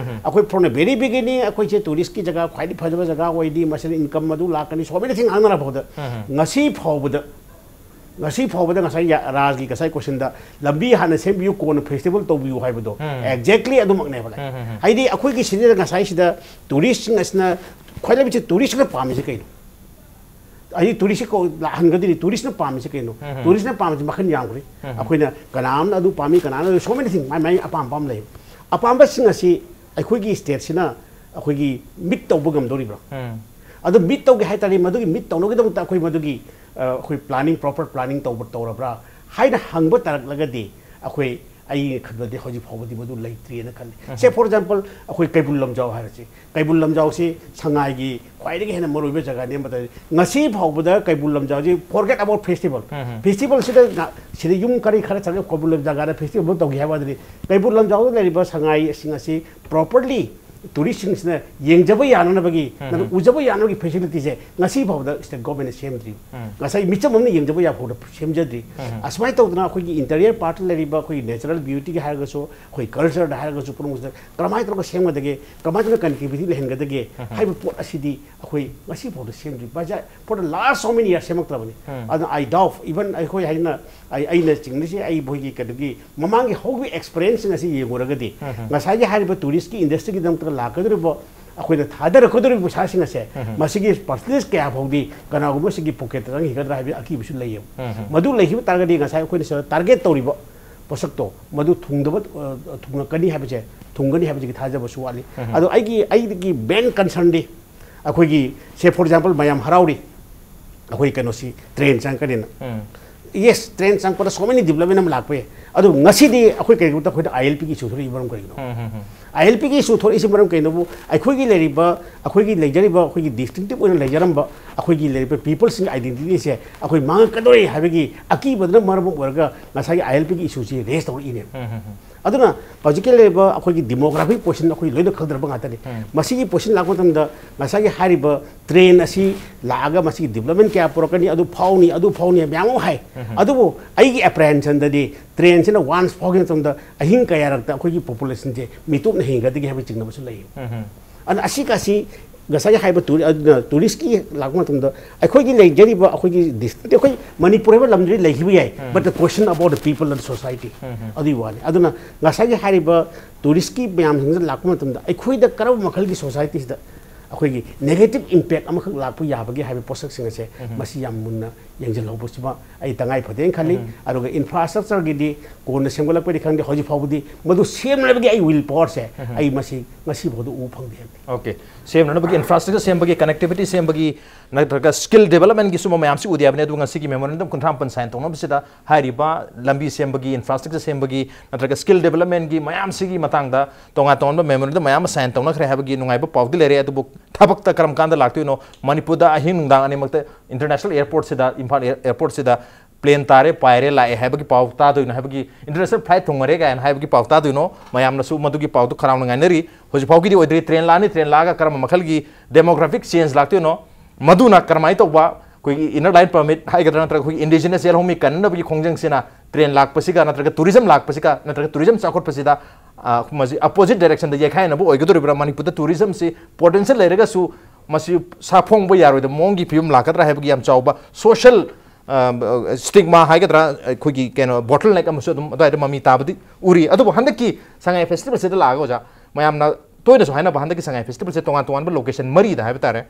ꯑꯩꯈꯣꯏ from the very beginning ꯑꯩꯈꯣꯏꯁꯦ ꯇꯨꯔꯤꯁꯀꯤ ꯖꯒꯥ ꯈ꯭ꯋꯥꯏꯗꯒꯤ ꯐꯖꯕ ꯖꯒꯥ ꯑꯣꯏꯅꯤ, ꯃꯁꯤꯗ ꯏꯟꯀꯝ ꯑꯗꯨ ꯂꯥꯛꯀꯅꯤ, so many thing ꯉꯥꯡꯅꯔ ꯐꯥꯎꯗ ꯉꯁꯤ ꯐꯥꯎꯕꯗ ꯉꯁꯤ ꯐꯥꯎꯕꯗ ꯉꯁꯥꯏ ꯌꯥ- ꯔꯥꯖꯒꯤ ꯉꯁꯥꯏ ꯀꯣꯏꯁꯟꯗ ꯂꯝꯕꯤ ꯍꯥꯟꯅ ꯁꯦꯝꯕꯤꯌꯨ ꯀꯣꯟꯅ ꯐꯦꯁꯇꯤꯚꯦꯜ ꯇꯧꯕꯤꯌꯨ ꯍꯥꯏꯕꯗꯣ ꯑꯦꯛꯖꯦꯛꯂꯤ ꯑꯗꯨꯃꯛꯅꯦꯕ ꯂꯩ꯫ ꯍꯥꯏꯗꯤ ꯑꯩꯈꯣꯏꯒꯤ ꯁꯤꯗ ꯉꯁꯥꯏꯁꯤꯗ ꯇꯨꯔꯤꯁꯁꯤꯡ ꯑꯁꯤꯅ ꯈ꯭ꯋꯥꯏꯗꯒꯤ ꯇꯨꯔꯤꯁꯅ ꯄꯥꯝꯃꯤꯁꯦ ꯀꯩꯅꯣ? ꯑꯩ ꯇꯨꯔꯤꯁꯁꯦ ꯀꯧ- ꯂꯥꯛꯍꯟꯒꯗꯣꯏꯅꯤ꯫ ꯇꯨꯔꯤꯁꯅ ꯄꯥꯝꯃꯤꯁꯦ ꯀꯩꯅꯣ? ꯇꯨꯔꯤꯁꯅ ꯄꯥꯝꯃꯤꯁꯦ ꯃꯈꯜ ꯌꯥꯝꯈ꯭ꯔꯦ꯫ ꯑꯩꯈꯣꯏꯅ ꯀꯅꯥ ꯑꯃꯅ ꯑꯗꯨ ꯄꯥꯝꯃꯤ, ꯀꯅꯥꯅ so many thing ꯃꯥꯏ ꯃꯥꯏ ꯑꯄꯥꯝꯕ ꯑꯃ ꯂꯩ꯫ ꯑꯄꯥꯝꯕꯁꯤꯡ ꯑꯁꯤ ꯑꯩꯈꯣꯏꯒꯤ ꯁ꯭ꯇꯦꯠꯁꯤꯅ ꯑꯩꯈꯣꯏꯒꯤ ꯃꯤꯠ ꯇꯧꯕ ꯉꯝꯗꯣꯔꯤꯕ꯭ꯔꯥ? ꯑꯗꯨ ꯃꯤꯠ ꯇꯧꯒꯦ ꯍꯥꯏ ꯇꯥꯔꯗꯤ ꯃꯗꯨꯒꯤ ꯃꯤꯠ ꯇꯧꯅꯕꯒꯤꯗꯃꯛꯇ ꯑꯩꯈꯣꯏ ꯃꯗꯨꯒꯤ ꯑ, ꯑꯩꯈꯣꯏ ꯄ꯭ꯂꯥꯅꯤꯡ, ꯄ꯭ꯔꯣꯄꯔ ꯄ꯭ꯂꯥꯅꯤꯡ ꯇꯧꯕ ꯇꯧꯔꯕ꯭ꯔꯥ ꯍꯥꯏꯅ ꯍꯪꯕ ꯇꯥꯔꯛꯂꯒꯗꯤ ꯑꯩꯈꯣꯏ ꯑꯩꯅ ꯈꯟꯕꯗꯤ ꯍꯧꯖꯤꯛ ꯐꯥꯎꯕꯗꯤ ꯃꯗꯨ ꯂꯩꯇ꯭ꯔꯤꯅ ꯈꯜꯂꯤ꯫ ꯁꯦ ꯐꯣꯔ ꯑꯦꯛꯖꯥꯝꯄꯜ ꯑꯩꯈꯣꯏ ꯀꯩꯕꯨꯜ ꯂꯝꯖꯥꯎ ꯍꯥꯏꯔꯁꯤ꯫ ꯀꯩꯕꯨꯜ ꯂꯝꯖꯥꯎꯁꯤ ꯁꯉꯥꯏꯒꯤ ꯈ꯭ꯋꯥꯏꯗꯒꯤ ꯍꯦꯟꯅ ꯃꯔꯨꯑꯣꯏꯕ ꯖꯒꯥꯅꯤ꯫ ꯃꯇꯝ ꯉꯁꯤ ꯐꯥꯎꯕꯗ ꯀꯩꯕꯨꯜ ꯂꯝꯖꯥꯎꯁꯤ forget about festival, ꯐꯦꯁꯇꯤꯚꯦꯜꯁꯤꯗ ꯉ- ꯁꯤꯗ ꯌꯨꯝ ꯀꯔꯤ ꯈꯔ ꯆꯠꯂꯒ ꯀꯩꯕꯨꯜ ꯂꯝꯖꯥꯎ ꯖꯒꯥꯗ ꯐꯦꯁꯇꯤꯚꯦꯜ ꯇꯧꯒꯦ ꯍꯥꯏꯕ ꯋꯥꯗꯗꯤ ꯀꯩꯕꯨꯜ ꯂꯝꯖꯥꯎꯗ ꯂꯩꯔꯤꯕ ꯁꯉꯥꯏꯁꯤꯡ ꯑꯁꯤ ꯄ꯭ꯔꯣꯄꯔꯂꯤ ꯇꯨꯔꯤꯁꯁꯤꯡꯁꯤꯅ ꯌꯦꯡꯖꯕ ꯌꯥꯅꯅꯕꯒꯤ, ꯎꯝ꯫ ꯅꯠꯇ꯭ꯔꯒ ꯎꯖꯕ ꯌꯥꯅꯕꯒꯤ ꯐꯦꯁꯤꯂꯤꯇꯤꯁꯦ ꯉꯁꯤ ꯐꯥꯎꯕꯗ ꯁ꯭ꯇꯦꯠ ꯒꯣꯔꯃꯦꯟꯅ ꯁꯦꯝꯗ꯭ꯔꯤ꯫ ꯎꯝ꯫ ꯉꯁꯥꯏ ꯃꯤꯆꯝ ꯑꯃꯅ ꯌꯦꯡꯖꯕ ꯌꯥꯕ ꯐꯥꯎꯗ ꯁꯦꯝꯖꯗ꯭ꯔꯤ꯫ ꯎꯝ꯫ ꯑꯁꯨꯃꯥꯏꯅ ꯇꯧꯗꯅ ꯑꯩꯈꯣꯏꯒꯤ ꯏꯟꯇꯔꯤꯌꯔ ꯄꯥꯔꯠꯇ ꯂꯩꯔꯤꯕ ꯑꯩꯈꯣꯏꯒꯤ ꯅꯦꯆꯔꯦꯜ ꯕ꯭ꯌꯨꯇꯤꯒꯤ ꯍꯥꯏꯔꯒꯁꯨ, ꯑꯩꯈꯣꯏ ꯀꯜꯆꯔꯗ ꯍꯥꯏꯔꯒꯁꯨ, ꯄꯨꯝꯅꯃꯛꯁꯤꯗ ꯀꯔꯝꯍꯥꯏꯅ ꯇꯧꯔꯒ ꯁꯦꯝꯒꯗꯒꯦ, ꯀꯔꯝꯍꯥꯏꯅ ꯇꯧꯔꯒ ꯀꯅꯦꯛꯇꯤꯚꯤꯇꯤ ꯂꯩꯍꯟꯒꯗꯒꯦ ꯎꯝ꯫ ꯍꯥꯏꯕ ꯄꯣꯠ ꯑꯁꯤꯗꯤ ꯑꯩꯈꯣꯏ ꯉꯁꯤ ꯐꯥꯎꯗ ꯁꯦꯝꯗ꯭ꯔꯤ꯫ ꯕꯖꯥꯔ, for the last so many years ꯁꯦꯝꯃꯛꯇ꯭ꯔꯕꯅꯤ꯫ ꯎꯝ꯫ ꯑꯗꯨꯅ I doubt, even ꯑꯩꯈꯣꯏ ꯍꯥꯏꯅ ꯑꯩ, ꯑꯩꯅ ꯆꯤꯡꯅꯔꯤꯁꯦ ꯑꯩ ꯃꯣꯏꯒꯤ ꯀꯩꯅꯣꯒꯤ ꯃꯃꯥꯡꯒꯤ ꯍꯧꯈꯤꯕ ꯑꯦꯛꯁꯄꯤꯔꯤꯌꯦꯟꯁꯁꯤꯡ ꯑꯁꯤ ꯌꯦꯡꯉꯨꯔꯒꯗꯤ ꯎꯝ ꯍꯝ꯫ ꯉꯁꯥꯏꯒꯤ ꯍꯥꯏꯔꯤꯕ ꯇꯨꯔꯤꯁꯀꯤ ꯏꯟꯗꯁꯇ꯭ꯔꯤꯒꯤꯗꯃꯛꯇ ꯂꯥꯛꯀꯗꯧꯔꯤꯕ, ꯑꯩꯈꯣꯏꯅ ꯊꯥꯗꯔꯛꯀꯗꯧꯔꯤꯕ ꯄꯩꯁꯥꯁꯤꯡ ꯑꯁꯦ ꯎꯝ ꯍꯝ꯫ ꯃꯁꯤꯒꯤ ꯄꯥꯔꯁꯦꯟꯇꯦꯖ ꯀꯌꯥ ꯐꯥꯎꯗꯤ ꯀꯅꯥꯒꯨꯝꯕ ꯁꯤꯒꯤ ꯄꯣꯀꯦꯠꯇ ꯆꯪꯈꯤꯒꯗ꯭ꯔꯥ ꯍꯥꯏꯕꯒꯤ ꯑꯀꯤꯕꯁꯨ ꯂꯩꯌꯦꯕ꯫ ꯎꯝ ꯍꯝ꯫ ꯃꯗꯨ ꯂꯩꯈꯤꯕ ꯇꯥꯔꯒꯗꯤ ꯉꯁꯥꯏ ꯑꯩꯈꯣꯏꯅ ꯁꯤꯗ ꯇꯥꯔꯒꯦꯠ ꯇꯧꯔꯤꯕ ꯄꯣꯠꯁꯛꯇꯣ ꯃꯗꯨ ꯊꯨꯡꯗꯕ, ꯑ, ꯊꯨꯡꯉꯛꯀꯅꯤ ꯍꯥꯏꯕꯁꯦ, ꯊꯨꯡꯒꯅꯤ ꯍꯥꯏꯕꯁꯤꯒꯤ ꯊꯥꯖꯕꯁꯨ ꯋꯥꯠꯂꯤ꯫ ꯎꯝ ꯍꯝ꯫ ꯑꯗꯣ ꯑꯩꯒꯤ, ꯑꯩꯒꯤ ꯃꯦꯟ ꯀꯟꯁꯔꯟꯗꯤ ꯑꯩꯈꯣꯏꯒꯤ, say for example, ꯃꯌꯥꯝ ꯍꯔꯥꯎꯔꯤ, ꯑꯩꯈꯣꯏ ꯀꯩꯅꯣꯁꯤ ꯇ꯭ꯔꯦꯟ ꯆꯪꯉꯛꯀꯅꯤꯅ꯫ ꯎꯝ꯫ Yes, ꯇ꯭ꯔꯦꯟ ꯆꯪꯉꯛꯄꯗ so many development ꯑꯃ ꯂꯥꯛꯄ ꯌꯥꯏ꯫ ꯑꯗꯨ ꯉꯁꯤꯗꯤ ꯑꯩꯈꯣꯏ ꯀꯩꯒꯤꯅꯣꯗ ꯑꯩꯈꯣꯏꯗ ILPꯒꯤ issue ꯊꯣꯛꯂꯛꯏ ꯃꯔꯝ ꯀꯔꯤꯒꯤꯅꯣ? ꯎꯝ, ꯎꯝ, ꯎꯝ꯫ ILPꯒꯤ issue ꯊꯣꯛꯂꯛꯏꯁꯤ ꯃꯔꯝ ꯀꯩꯅꯣꯕꯨ ꯑꯩꯈꯣꯏꯒꯤ ꯂꯩꯔꯤꯕ, ꯑꯩꯈꯣꯏꯒꯤ ꯂꯩꯖꯔꯤꯕ, ꯑꯩꯈꯣꯏꯒꯤ distinctive ꯑꯣꯏꯅ ꯂꯩꯖꯔꯝꯕ ꯑꯩꯈꯣꯏꯒꯤ ꯂꯩꯔꯤꯕ peopleꯁꯤꯡꯒꯤ identityꯁꯦ ꯑꯩꯈꯣꯏ ꯃꯥꯡꯉꯛꯀꯗꯧꯔꯦ ꯍꯥꯏꯕꯒꯤ ꯑꯀꯤꯕꯗꯨꯅ ꯃꯔꯝ ꯑꯣꯏꯔꯒ ꯉꯁꯥꯏꯒꯤ ILPꯒꯤ issueꯁꯤ raise ꯇꯧꯔꯛꯏꯅꯦꯕ꯫ ꯎꯝ, ꯎꯝ, ꯎꯝ꯫ ꯑꯗꯨꯅ ꯍꯧꯖꯤꯛꯀꯤ ꯂꯩꯔꯤꯕ ꯑꯩꯈꯣꯏꯒꯤ demographic position ꯑꯩꯈꯣꯏ ꯂꯣꯏꯅ ꯈꯪꯗ꯭ꯔꯕ ꯉꯥꯛꯇꯅꯤ꯫ ꯎꯝ꯫ ꯃꯁꯤꯒꯤ position ꯂꯥꯛꯄ ꯃꯇꯝꯗ ꯉꯁꯥꯏꯒꯤ ꯍꯥꯏꯔꯤꯕ ꯇ꯭ꯔꯦꯟ ꯑꯁꯤ ꯂꯥꯛꯑꯒ ꯃꯁꯤꯒꯤ development ꯀꯌꯥ ꯄꯨꯔꯛꯀꯅꯤ, ꯑꯗꯨ ꯐꯥꯎꯅꯤ, ꯑꯗꯨ ꯐꯥꯎꯅꯤ ꯍꯥꯏꯕ ꯃꯌꯥꯝ ꯑꯃ ꯍꯥꯏ꯫ ꯎꯝ꯫ ꯑꯗꯨꯕꯨ ꯑꯩꯒꯤ apprehensionꯗꯗꯤ ꯇ꯭ꯔꯦꯟꯁꯤꯅ once ꯐꯥꯎꯈꯤꯕ ꯃꯇꯝꯗ ꯑꯍꯤꯡ ꯀꯌꯥꯔꯛꯇ ꯑꯩꯈꯣꯏꯒꯤ populationꯁꯦ ꯃꯤꯇꯣꯞꯅ ꯍꯦꯟꯒꯗꯒꯦ ꯍꯥꯏꯕꯒꯤ ꯆꯤꯡꯅꯕꯁꯨ ꯂꯩ꯫ ꯎꯝ꯫ ꯑꯗꯨꯅ ꯑꯁꯤꯒ ꯑꯁꯤ ꯉꯁꯥꯏꯒꯤ ꯍꯥꯏꯔꯤꯕ ꯇꯨꯔꯤ-, ꯑꯗꯨꯅ ꯇꯨꯔꯤꯁꯀꯤ ꯂꯥꯛꯄ ꯃꯇꯝꯗ ꯑꯩꯈꯣꯏꯒꯤ ꯂꯩꯖꯔꯤꯕ ꯑꯩꯈꯣꯏꯒꯤ district, ꯑꯩꯈꯣꯏ ꯃꯅꯤꯄꯨꯔ ꯍꯥꯏꯕ ꯂꯝꯗꯨꯗꯤ ꯂꯩꯈꯤꯕ ꯌꯥꯏ, ꯎꯝ꯫ But the question about the people and society, ꯎꯝ, ꯎꯝ꯫ ꯑꯗꯨꯒꯤ ꯋꯥꯅꯤ꯫ ꯑꯗꯨꯅ ꯉꯁꯥꯏꯒꯤ ꯍꯥꯏꯔꯤꯕ ꯇꯨꯔꯤꯁꯀꯤ ꯃꯌꯥꯝꯁꯤꯡꯁꯤꯅ ꯂꯥꯛꯄ ꯃꯇꯝꯗ ꯑꯩꯈꯣꯏꯗ ꯀꯔꯝꯕ ꯃꯈꯜꯒꯤ societyꯁꯤꯗ ꯑꯩꯈꯣꯏꯒꯤ negative impact ꯑꯃꯈꯛ ꯂꯥꯛꯄ ꯌꯥꯕꯒꯦ ꯍꯥꯏꯕ ꯄꯣꯠꯁꯛꯁꯤꯡ ꯑꯁꯦ ꯎꯝ꯫ ꯃꯁꯤ ꯌꯥꯝ ꯃꯨꯟꯅ ꯌꯦꯡꯁꯤꯜꯍꯧꯕꯁꯤꯃ ꯑꯩ ꯇꯉꯥꯏ ꯐꯗꯦꯅ ꯈꯜꯂꯤ꯫ ꯎꯝ꯫ ꯑꯗꯨꯒ infrastructureꯒꯤꯗꯤ ꯀꯣꯟꯅ ꯁꯦꯝꯒꯠꯂꯛꯄꯗꯤ ꯈꯪꯗꯦ, ꯍꯧꯖꯤꯛ ꯐꯥꯎꯕꯗꯤ ꯃꯗꯨ ꯁꯦꯝꯅꯕꯒꯤ ꯑꯩ will powerꯁꯦ ꯎꯝ꯫ ꯑꯩ ꯃꯁꯤ ꯉꯁꯤ ꯐꯥꯎꯗ ꯎꯕ ꯐꯪꯗꯦ ꯍꯥꯏꯕꯅꯤ꯫ Okay, ꯁꯦꯝꯅꯅꯕꯒꯤ infrastructure ꯁꯦꯝꯕꯒꯤ, connectivity ꯁꯦꯝꯕꯒꯤ, ꯅꯠꯇ꯭ꯔꯒ skill development ꯒꯤ ꯁꯨꯝꯕ ꯃꯌꯥꯝꯁꯤ ꯎꯗꯦ ꯍꯥꯏꯕꯅꯤ꯫ ꯑꯗꯨ ꯉꯁꯤꯒꯤ memorandum ꯀꯨꯟꯊ꯭ꯔꯥ ꯃꯥꯄꯟ sign ꯇꯧꯅꯕꯁꯤꯗ ꯍꯥꯏꯔꯤꯕ ꯂꯝꯕꯤ ꯁꯦꯝꯕꯒꯤ, infrastructure ꯁꯦꯝꯕꯒꯤ, ꯅꯠꯇ꯭ꯔꯒ skill development ꯒꯤ ꯃꯌꯥꯝꯁꯤꯒꯤ ꯃꯇꯥꯡꯗ ꯇꯣꯉꯥꯟ ꯇꯣꯉꯥꯟꯕ memorandum ꯃꯌꯥꯝ ꯑꯃ sign ꯇꯧꯅꯈ꯭ꯔꯦ ꯍꯥꯏꯕꯒꯤ ꯅꯨꯡꯉꯥꯏꯕ ꯄꯥꯎꯗꯤ ꯂꯩꯔꯦ꯫ ꯑꯗꯨꯕꯨ ꯊꯕꯛꯇ ꯀꯔꯝ ꯀꯥꯟꯗ ꯂꯥꯛꯇꯣꯏꯅꯣ? ꯃꯅꯤꯄꯨꯔꯗ ꯑꯍꯤꯡ ꯅꯨꯡꯗꯥꯡ ꯑꯅꯤꯃꯛꯇ international airport ꯁꯤꯗ, ꯏꯝꯐꯥꯜ air-, airport ꯁꯤꯗ ꯄ꯭ꯂꯦꯟ ꯇꯥꯔꯦ, ꯄꯥꯏꯔꯦ, ꯂꯥꯛꯑꯦ ꯍꯥꯏꯕꯒꯤ ꯄꯥꯎ ꯇꯥꯗꯣꯏꯅꯣ ꯍꯥꯏꯕꯒꯤ, ꯏꯟꯇꯔꯅꯦꯁꯅꯦꯜ ꯐ꯭ꯂꯥꯏꯠ ꯊꯨꯡꯉꯔꯦ ꯀꯥꯏꯅ ꯍꯥꯏꯕꯒꯤ ꯄꯥꯎ ꯇꯥꯗꯣꯏꯅꯣ? ꯃꯌꯥꯝꯅꯁꯨ ꯃꯗꯨꯒꯤ ꯄꯥꯎꯗꯨ ꯈꯔꯥꯎꯅ ꯉꯥꯏꯅꯔꯤ꯫ ꯍꯧꯖꯤꯛ ꯐꯥꯎꯒꯤꯗꯤ ꯑꯣꯏꯗ꯭ꯔꯤ꯫ ꯇ꯭ꯔꯦꯟ ꯂꯥꯛꯑꯅꯤ, ꯇ꯭ꯔꯦꯟ ꯂꯥꯛꯑꯒ ꯀꯔꯝꯕ ꯃꯈꯜꯒꯤ ꯗꯦꯃꯣꯒ꯭ꯔꯥꯐꯤꯛ ꯆꯦꯟꯖ ꯂꯥꯛꯇꯣꯏꯅꯣ? ꯃꯗꯨꯅ ꯀꯔꯝꯍꯥꯏꯅ ꯇꯧꯕ, ꯑꯩꯈꯣꯏꯒꯤ ꯏꯅꯔ ꯂꯥꯏꯟ ꯄꯔꯃꯤꯠ ꯍꯥꯏꯒꯗ꯭ꯔꯥ, ꯅꯠꯇ꯭ꯔꯒ ꯑꯩꯈꯣꯏꯒꯤ ꯏꯟꯗꯤꯖꯤꯅꯁ ꯌꯦꯜꯍꯧꯃꯤ ꯀꯟꯅꯕꯒꯤ ꯈꯣꯡꯖꯪꯁꯤꯅ ꯇ꯭ꯔꯦꯟ ꯂꯥꯛꯄꯁꯤꯒ, ꯅꯠꯇ꯭ꯔꯒ ꯇꯨꯔꯤꯖꯝ ꯂꯥꯛꯄꯁꯤꯒ, ꯅꯠꯇ꯭ꯔꯒ ꯇꯨꯔꯤꯖꯝ ꯆꯥꯎꯈꯠꯄꯁꯤꯗ, ꯑ, ꯃꯁꯤ ꯑꯄꯣꯖꯤꯠ ꯗꯥꯏꯔꯦꯛꯁꯟꯗ ꯌꯩꯈꯥꯏꯅꯕ ꯑꯣꯏꯒꯗꯧꯔꯤꯕ꯭ꯔꯥ? ꯃꯅꯤꯄꯨꯔꯗ ꯇꯨꯔꯤꯖꯝꯁꯤ ꯄꯣꯇꯦꯟꯁꯤꯌꯦꯜ ꯂꯩꯔꯒꯁꯨ ꯃꯁꯤ ꯁꯥꯐꯣꯡꯕ ꯌꯥꯔꯣꯏꯗꯕ ꯃꯑꯣꯡꯒꯤ ꯐꯤꯕꯝ ꯂꯥꯛꯀꯗ꯭ꯔꯥ ꯍꯥꯏꯕꯒꯤ ꯌꯥꯝ ꯆꯥꯎꯕ ꯁꯣꯁꯤꯌꯦꯜ ꯁ꯭ꯇꯤꯒꯃꯥ ꯍꯥꯏꯒꯗ꯭ꯔꯥ, ꯑꯩꯈꯣꯏꯒꯤ ꯀꯩꯅꯣ ꯕꯣꯇꯜ ꯅꯦꯛ ꯑꯃꯁꯨ ꯑꯗꯨꯝ ꯑꯗꯨꯋꯥꯏꯗ ꯃꯃꯤ ꯇꯥꯕꯗꯤ ꯎꯔꯤ꯫ ꯑꯗꯨꯕꯨ ꯍꯟꯗꯛꯀꯤ ꯁꯉꯥꯏ ꯐꯦꯁꯇꯤꯚꯦꯜꯁꯤꯗ ꯂꯥꯛꯑꯒ, ꯑꯣꯖꯥ, ꯃꯌꯥꯝꯅ ꯇꯣꯏꯅꯁꯨ ꯍꯥꯏꯅꯕ, ꯍꯟꯗꯛꯀꯤ ꯁꯉꯥꯏ ꯐꯦꯁꯇꯤꯚꯦꯜꯁꯦ ꯇꯣꯉꯥꯟ ꯇꯣꯉꯥꯟꯕ ꯂꯣꯀꯦꯁꯟ ꯃꯔꯤꯗ ꯍꯥꯏꯕ ꯇꯥꯔꯦ,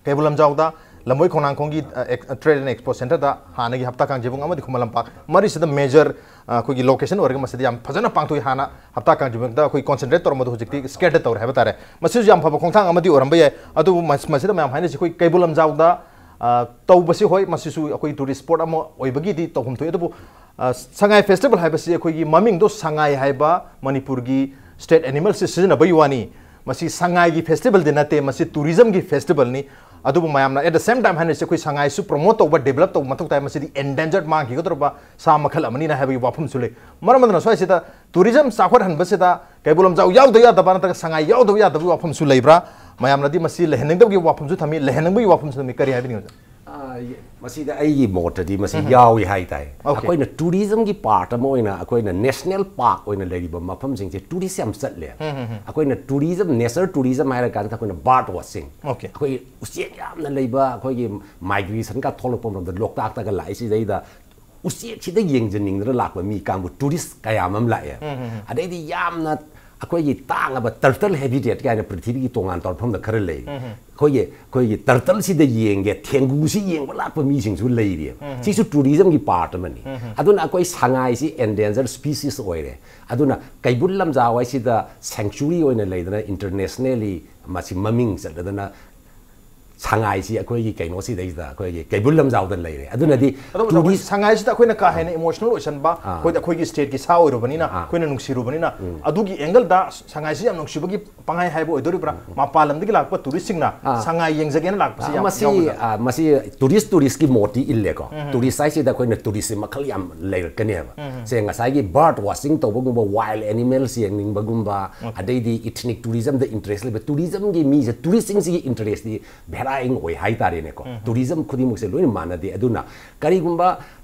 ꯀꯩꯕꯨꯜ ꯂꯝꯖꯥꯎꯗ, ꯂꯝꯕꯣꯏ ꯈꯣꯡꯅꯥꯡꯈꯣꯡꯒꯤ, ꯑ, ꯑꯦꯛ-, ꯇ꯭ꯔꯦꯗ ꯑꯦꯟ ꯑꯦꯛꯁꯄꯣ ꯁꯦꯟꯇꯔꯗ, ꯍꯥꯟꯅꯒꯤ ꯍꯞꯇꯥ ꯀꯥꯡꯖꯩꯕꯨꯡ ꯑꯃꯗꯤ ꯈꯨꯃꯟ ꯂꯝꯄꯥꯛ, ꯃꯔꯤꯁꯤꯗ ꯃꯦꯖꯔ, ꯑ, ꯑꯩꯈꯣꯏꯒꯤ ꯂꯣꯀꯦꯁꯟ ꯑꯣꯏꯔꯒ ꯃꯁꯤꯗ ꯌꯥꯝ ꯐꯖꯅ ꯄꯥꯡꯊꯣꯛꯏ꯫ ꯍꯥꯟꯅ ꯍꯞꯇꯥ ꯀꯥꯡꯖꯩꯕꯨꯡꯗ ꯑꯩꯈꯣꯏ ꯀꯣꯟꯁꯦꯟꯇ꯭ꯔꯦꯠ ꯇꯧꯔꯝꯕꯗꯣ ꯍꯧꯖꯤꯛꯇꯤ ꯁ꯭ꯀꯦꯇꯔ ꯇꯧꯔꯦ ꯍꯥꯏꯕ ꯇꯥꯔꯦ꯫ ꯃꯁꯤꯁꯨ ꯌꯥꯝ ꯐꯕ ꯈꯣꯡꯊꯥꯡ ꯑꯃꯗꯤ ꯑꯣꯏꯔꯝꯕ ꯌꯥꯏ꯫ ꯑꯗꯨꯕꯨ ꯃꯁ-, ꯃꯁꯤꯗ ꯃꯌꯥꯝ ꯍꯥꯏꯅꯔꯤꯁꯤ ꯑꯩꯈꯣꯏ ꯀꯩꯕꯨꯜ ꯂꯝꯖꯥꯎꯗ, ꯑ, ꯇꯧꯕꯁꯤ, ꯍꯣꯏ, ꯃꯁꯤꯁꯨ ꯑꯩꯈꯣꯏ ꯇꯨꯔꯤꯁ ꯁ꯭ꯄꯣꯠ ꯑꯃ ꯑꯣꯏꯕꯒꯤꯗꯤ ꯇꯧꯐꯝ ꯊꯣꯛꯏ꯫ ꯑꯗꯨꯕꯨ, ꯑ, ꯁꯉꯥꯏ ꯐꯦꯁꯇꯤꯚꯦꯜ ꯍꯥꯏꯕꯁꯤ ꯑꯩꯈꯣꯏꯒꯤ ꯃꯃꯤꯡꯗꯣ ꯁꯉꯥꯏ ꯍꯥꯏꯕ ꯃꯅꯤꯄꯨꯔꯒꯤ ꯁ꯭ꯇꯦꯠ ꯑꯦꯅꯤꯃꯦꯜꯁꯤ ꯁꯤꯖꯤꯟꯅꯕꯒꯤ ꯋꯥꯅꯤ꯫ ꯃꯁꯤ ꯁꯉꯥꯏꯒꯤ ꯐꯦꯁꯇꯤꯚꯦꯜꯗꯤ ꯅꯠꯇꯦ, ꯃꯁꯤ ꯇꯨꯔꯤꯖꯝꯒꯤ ꯐꯦꯁꯇꯤꯚꯦꯜꯅꯤ꯫ ꯑꯗꯨꯕꯨ ꯃꯌꯥꯝꯅ at the same time ꯍꯥꯏꯅꯔꯤꯁꯦ ꯑꯩꯈꯣꯏ ꯁꯉꯥꯏꯁꯨ ꯄ꯭ꯔꯣꯃꯣꯠ ꯇꯧꯕ, ꯗꯤꯕꯦꯂꯞ ꯇꯧꯕ ꯃꯊꯧ ꯇꯥꯏ꯫ ꯃꯁꯤꯗꯤ ꯑꯦꯟꯗꯦꯟꯖꯔꯗ, ꯃꯥꯡꯈꯤꯒꯗꯧꯔꯕ ꯁꯥ ꯃꯈꯜ ꯑꯃꯅꯤꯅ ꯍꯥꯏꯕꯒꯤ ꯋꯥꯐꯝꯁꯨ ꯂꯩ꯫ ꯃꯔꯝ ꯑꯗꯨꯅ ꯁ꯭ꯋꯥꯏꯁꯤꯗ ꯇꯨꯔꯤꯖꯝ ꯆꯥꯎꯈꯠꯍꯟꯕꯁꯤꯗ ꯀꯩꯕꯨꯜ ꯂꯝꯖꯥꯎ ꯌꯥꯎꯗꯕ ꯌꯥꯗꯕ ꯅꯠꯇ꯭ꯔꯒ ꯁꯉꯥꯏ ꯌꯥꯎꯗꯕ ꯌꯥꯗꯕꯒꯤ ꯋꯥꯐꯝꯁꯨ ꯂꯩꯕ꯭ꯔꯥ? ꯃꯌꯥꯝꯅꯗꯤ ꯃꯁꯤ ꯂꯩꯍꯟꯅꯤꯡꯗꯕꯒꯤ ꯋꯥꯐꯝꯁꯨ ꯊꯝꯃꯤ, ꯂꯩꯍꯟꯅꯤꯡꯕꯒꯤ ꯋꯥꯐꯝꯁꯨ ꯊꯝꯃꯤ꯫ ꯀꯔꯤ ꯍꯥꯏꯕꯤꯅꯤꯡꯉꯤ, ꯑꯣꯖꯥ? ꯑꯥ, ꯃꯁꯤꯗ ꯑꯩꯒꯤ ꯃꯣꯠꯇꯗꯤ ꯃꯁꯤ ꯎꯝ꯫ ꯌꯥꯎꯏ ꯍꯥꯏ ꯇꯥꯏ꯫ ꯑꯣꯀꯦ꯫ ꯑꯩꯈꯣꯏꯅ ꯇꯨꯔꯤꯖꯝꯒꯤ ꯄꯥꯔꯠ ꯑꯃ ꯑꯣꯏꯅ ꯑꯩꯈꯣꯏꯅ ꯅꯦꯁꯅꯦꯜ ꯄꯥꯔꯛ ꯑꯣꯏꯅ ꯂꯩꯔꯤꯕ ꯃꯐꯝꯁꯤꯡꯁꯦ ꯇꯨꯔꯤꯁ ꯌꯥꯝ ꯆꯠꯂꯦ꯫ ꯎꯝ, ꯎꯝ, ꯎꯝ꯫ ꯑꯩꯈꯣꯏꯅ ꯇꯨꯔꯤꯖꯝ, ꯅꯦꯆꯔ ꯇꯨꯔꯤꯖꯝ ꯍꯥꯏꯔ ꯀꯥꯟꯗ ꯑꯩꯈꯣꯏꯅ ꯕꯥꯔꯗ ꯋꯥꯆꯤꯡ, ꯑꯣꯀꯦ꯫ ꯑꯩꯈꯣꯏ ꯎꯆꯦꯛ ꯌꯥꯝꯅ ꯂꯩꯕ, ꯑꯩꯈꯣꯏꯒꯤ ꯃꯥꯏꯒ꯭ꯔꯦꯁꯟꯒ ꯊꯣꯛꯂꯛꯄ ꯃꯇꯝꯗ ꯂꯣꯛꯇꯥꯛꯇꯒ ꯂꯥꯛꯏꯁꯤꯗꯩꯗ ꯎꯆꯦꯛꯁꯤꯗ ꯌꯦꯡꯖꯅꯤꯡꯗꯅ ꯂꯥꯛꯄ ꯃꯤ ꯀꯥꯡꯕꯨ ꯇꯨꯔꯤꯁ ꯀꯌꯥ ꯑꯃ ꯂꯥꯛꯑꯦ꯫ ꯎꯝ, ꯎꯝ, ꯎꯝ꯫ ꯑꯗꯩꯗꯤ ꯌꯥꯝꯅ ꯑꯩꯈꯣꯏꯒꯤ ꯇꯥꯡꯉꯕ ꯇꯔꯇꯜ ꯍꯦꯕꯤꯇꯦꯠ ꯀꯥꯏꯅ ꯄ꯭ꯔꯤꯊꯤꯕꯤꯒꯤ ꯇꯣꯉꯥꯟ ꯇꯧꯔꯐꯝꯗ ꯈꯔ ꯂꯩ꯫ ꯎꯝ, ꯎꯝ꯫ ꯑꯩꯈꯣꯏꯒꯤ, ꯑꯩꯈꯣꯏꯒꯤ ꯇꯔꯇꯜꯁꯤꯗ ꯌꯦꯡꯒꯦ, ꯊꯦꯡꯒꯨꯁꯤ ꯌꯦꯡꯕ ꯂꯥꯛꯄ ꯃꯤꯁꯤꯡꯁꯨ ꯂꯩꯔꯤ꯫ ꯎꯝ, ꯎꯝ꯫ ꯁꯤꯁꯨ ꯇꯨꯔꯤꯖꯝꯒꯤ ꯄꯥꯔꯠ ꯑꯃꯅꯤ꯫ ꯎꯝ, ꯎꯝ꯫ ꯑꯗꯨꯅ ꯑꯩꯈꯣꯏ ꯁꯉꯥꯏꯁꯤ ꯑꯦꯟꯗꯦꯟꯖꯔ ꯁ꯭ꯄꯤꯁꯤꯁ ꯑꯣꯏꯔꯦ꯫ ꯑꯗꯨꯅ ꯀꯩꯕꯨꯜ ꯂꯝꯖꯥꯎ ꯍꯥꯏꯁꯤꯗ ꯁꯦꯡꯆꯨꯔꯤ ꯑꯣꯏꯅ ꯂꯩꯗꯅ ꯏꯟꯇꯔꯅꯦꯁꯅꯦꯜꯂꯤ ꯃꯁꯤ ꯃꯃꯤꯡ ꯆꯠꯂꯗꯅ ꯁꯉꯥꯏꯁꯤ ꯑꯩꯈꯣꯏꯒꯤ ꯀꯩꯅꯣꯁꯤꯗꯩꯁꯤꯗ ꯑꯩꯈꯣꯏꯒꯤ ꯀꯩꯕꯨꯜ ꯂꯝꯖꯥꯎꯗ ꯂꯩꯔꯦ꯫ ꯑꯗꯨꯅꯗꯤ ꯑꯗꯨꯕꯨ ꯑꯩꯈꯣꯏ tourist ꯁꯉꯥꯏꯁꯤꯗ ꯑꯩꯈꯣꯏꯅ ꯀꯥ ꯍꯦꯟꯅ ꯏꯃꯣꯁꯅꯦꯜ ꯑꯣꯏꯁꯟꯕ, ꯑꯩꯈꯣꯏꯗ ꯑꯩꯈꯣꯏꯒꯤ ꯁ꯭ꯇꯦꯠꯀꯤ ꯁꯥ ꯑꯣꯏꯔꯨꯕꯅꯤꯅ, ꯑꯩꯈꯣꯏꯅ ꯅꯨꯡꯁꯤꯔꯨꯕꯅꯤꯅ, ꯑꯗꯨꯒꯤ ꯑꯦꯡꯒꯜꯗ ꯁꯉꯥꯏꯁꯤ ꯌꯥꯝ ꯅꯨꯡꯁꯤꯕꯒꯤ ꯄꯪꯍꯥꯏ ꯍꯥꯏꯕ ꯑꯣꯏꯗꯣꯔꯤꯕ꯭ꯔꯥ? ꯃꯄꯥꯟ ꯂꯝꯗꯒꯤ ꯂꯥꯛꯄ ꯇꯨꯔꯤꯁꯁꯤꯡꯅ ꯁꯉꯥꯏ ꯌꯦꯡꯖꯒꯦꯅ ꯂꯥꯛꯄꯁꯤ ꯌꯥꯝ ꯃꯁꯤ ꯌꯥꯎꯒꯗ꯭ꯔꯥ? ꯑ, ꯃꯁꯤ ꯇꯨꯔꯤꯁ ꯇꯨꯔꯤꯁꯀꯤ ꯃꯣꯠꯇꯤ ꯏꯜꯂꯦꯀꯣ꯫ ꯇꯨꯔꯤꯁ ꯍꯥꯏꯁꯤꯗ ꯑꯩꯈꯣꯏꯅ ꯇꯨꯔꯤꯁꯁꯤ ꯃꯈꯜ ꯌꯥꯝ ꯂꯩꯔꯛꯀꯅꯦꯕ꯫ ꯁꯦ, ꯉꯁꯥꯏꯒꯤ ꯕꯥꯔꯠ ꯋꯥꯆꯤꯡ ꯇꯧꯕꯒꯨꯝꯕ, ꯋꯥꯏꯜ ꯑꯦꯅꯤꯃꯦꯜꯁ ꯌꯦꯡꯅꯤꯡꯕꯒꯨꯝꯕ, ꯑꯗꯩꯗꯤ ꯏꯊꯅꯤꯛ ꯇꯨꯔꯤꯖꯝꯗ ꯏꯟꯇꯔꯦꯁ ꯂꯩꯕ ꯇꯨꯔꯤꯖꯝꯒꯤ ꯃꯤꯁꯦ, ꯇꯨꯔꯤꯁꯁꯤꯡꯁꯤꯒꯤ ꯏꯟꯇꯔꯦꯁꯇꯤ ꯚꯦꯔꯥꯏꯡ ꯑꯣꯏ ꯍꯥꯏꯇꯥꯔꯦꯅꯦꯀꯣ꯫ ꯇꯨꯔꯤꯖꯝ ꯈꯨꯗꯤꯡꯃꯛꯁꯦ ꯂꯣꯏꯅ ꯃꯥꯟꯅꯗꯦ꯫ ꯑꯗꯨꯅ ꯀꯔꯤꯒꯨꯝꯕ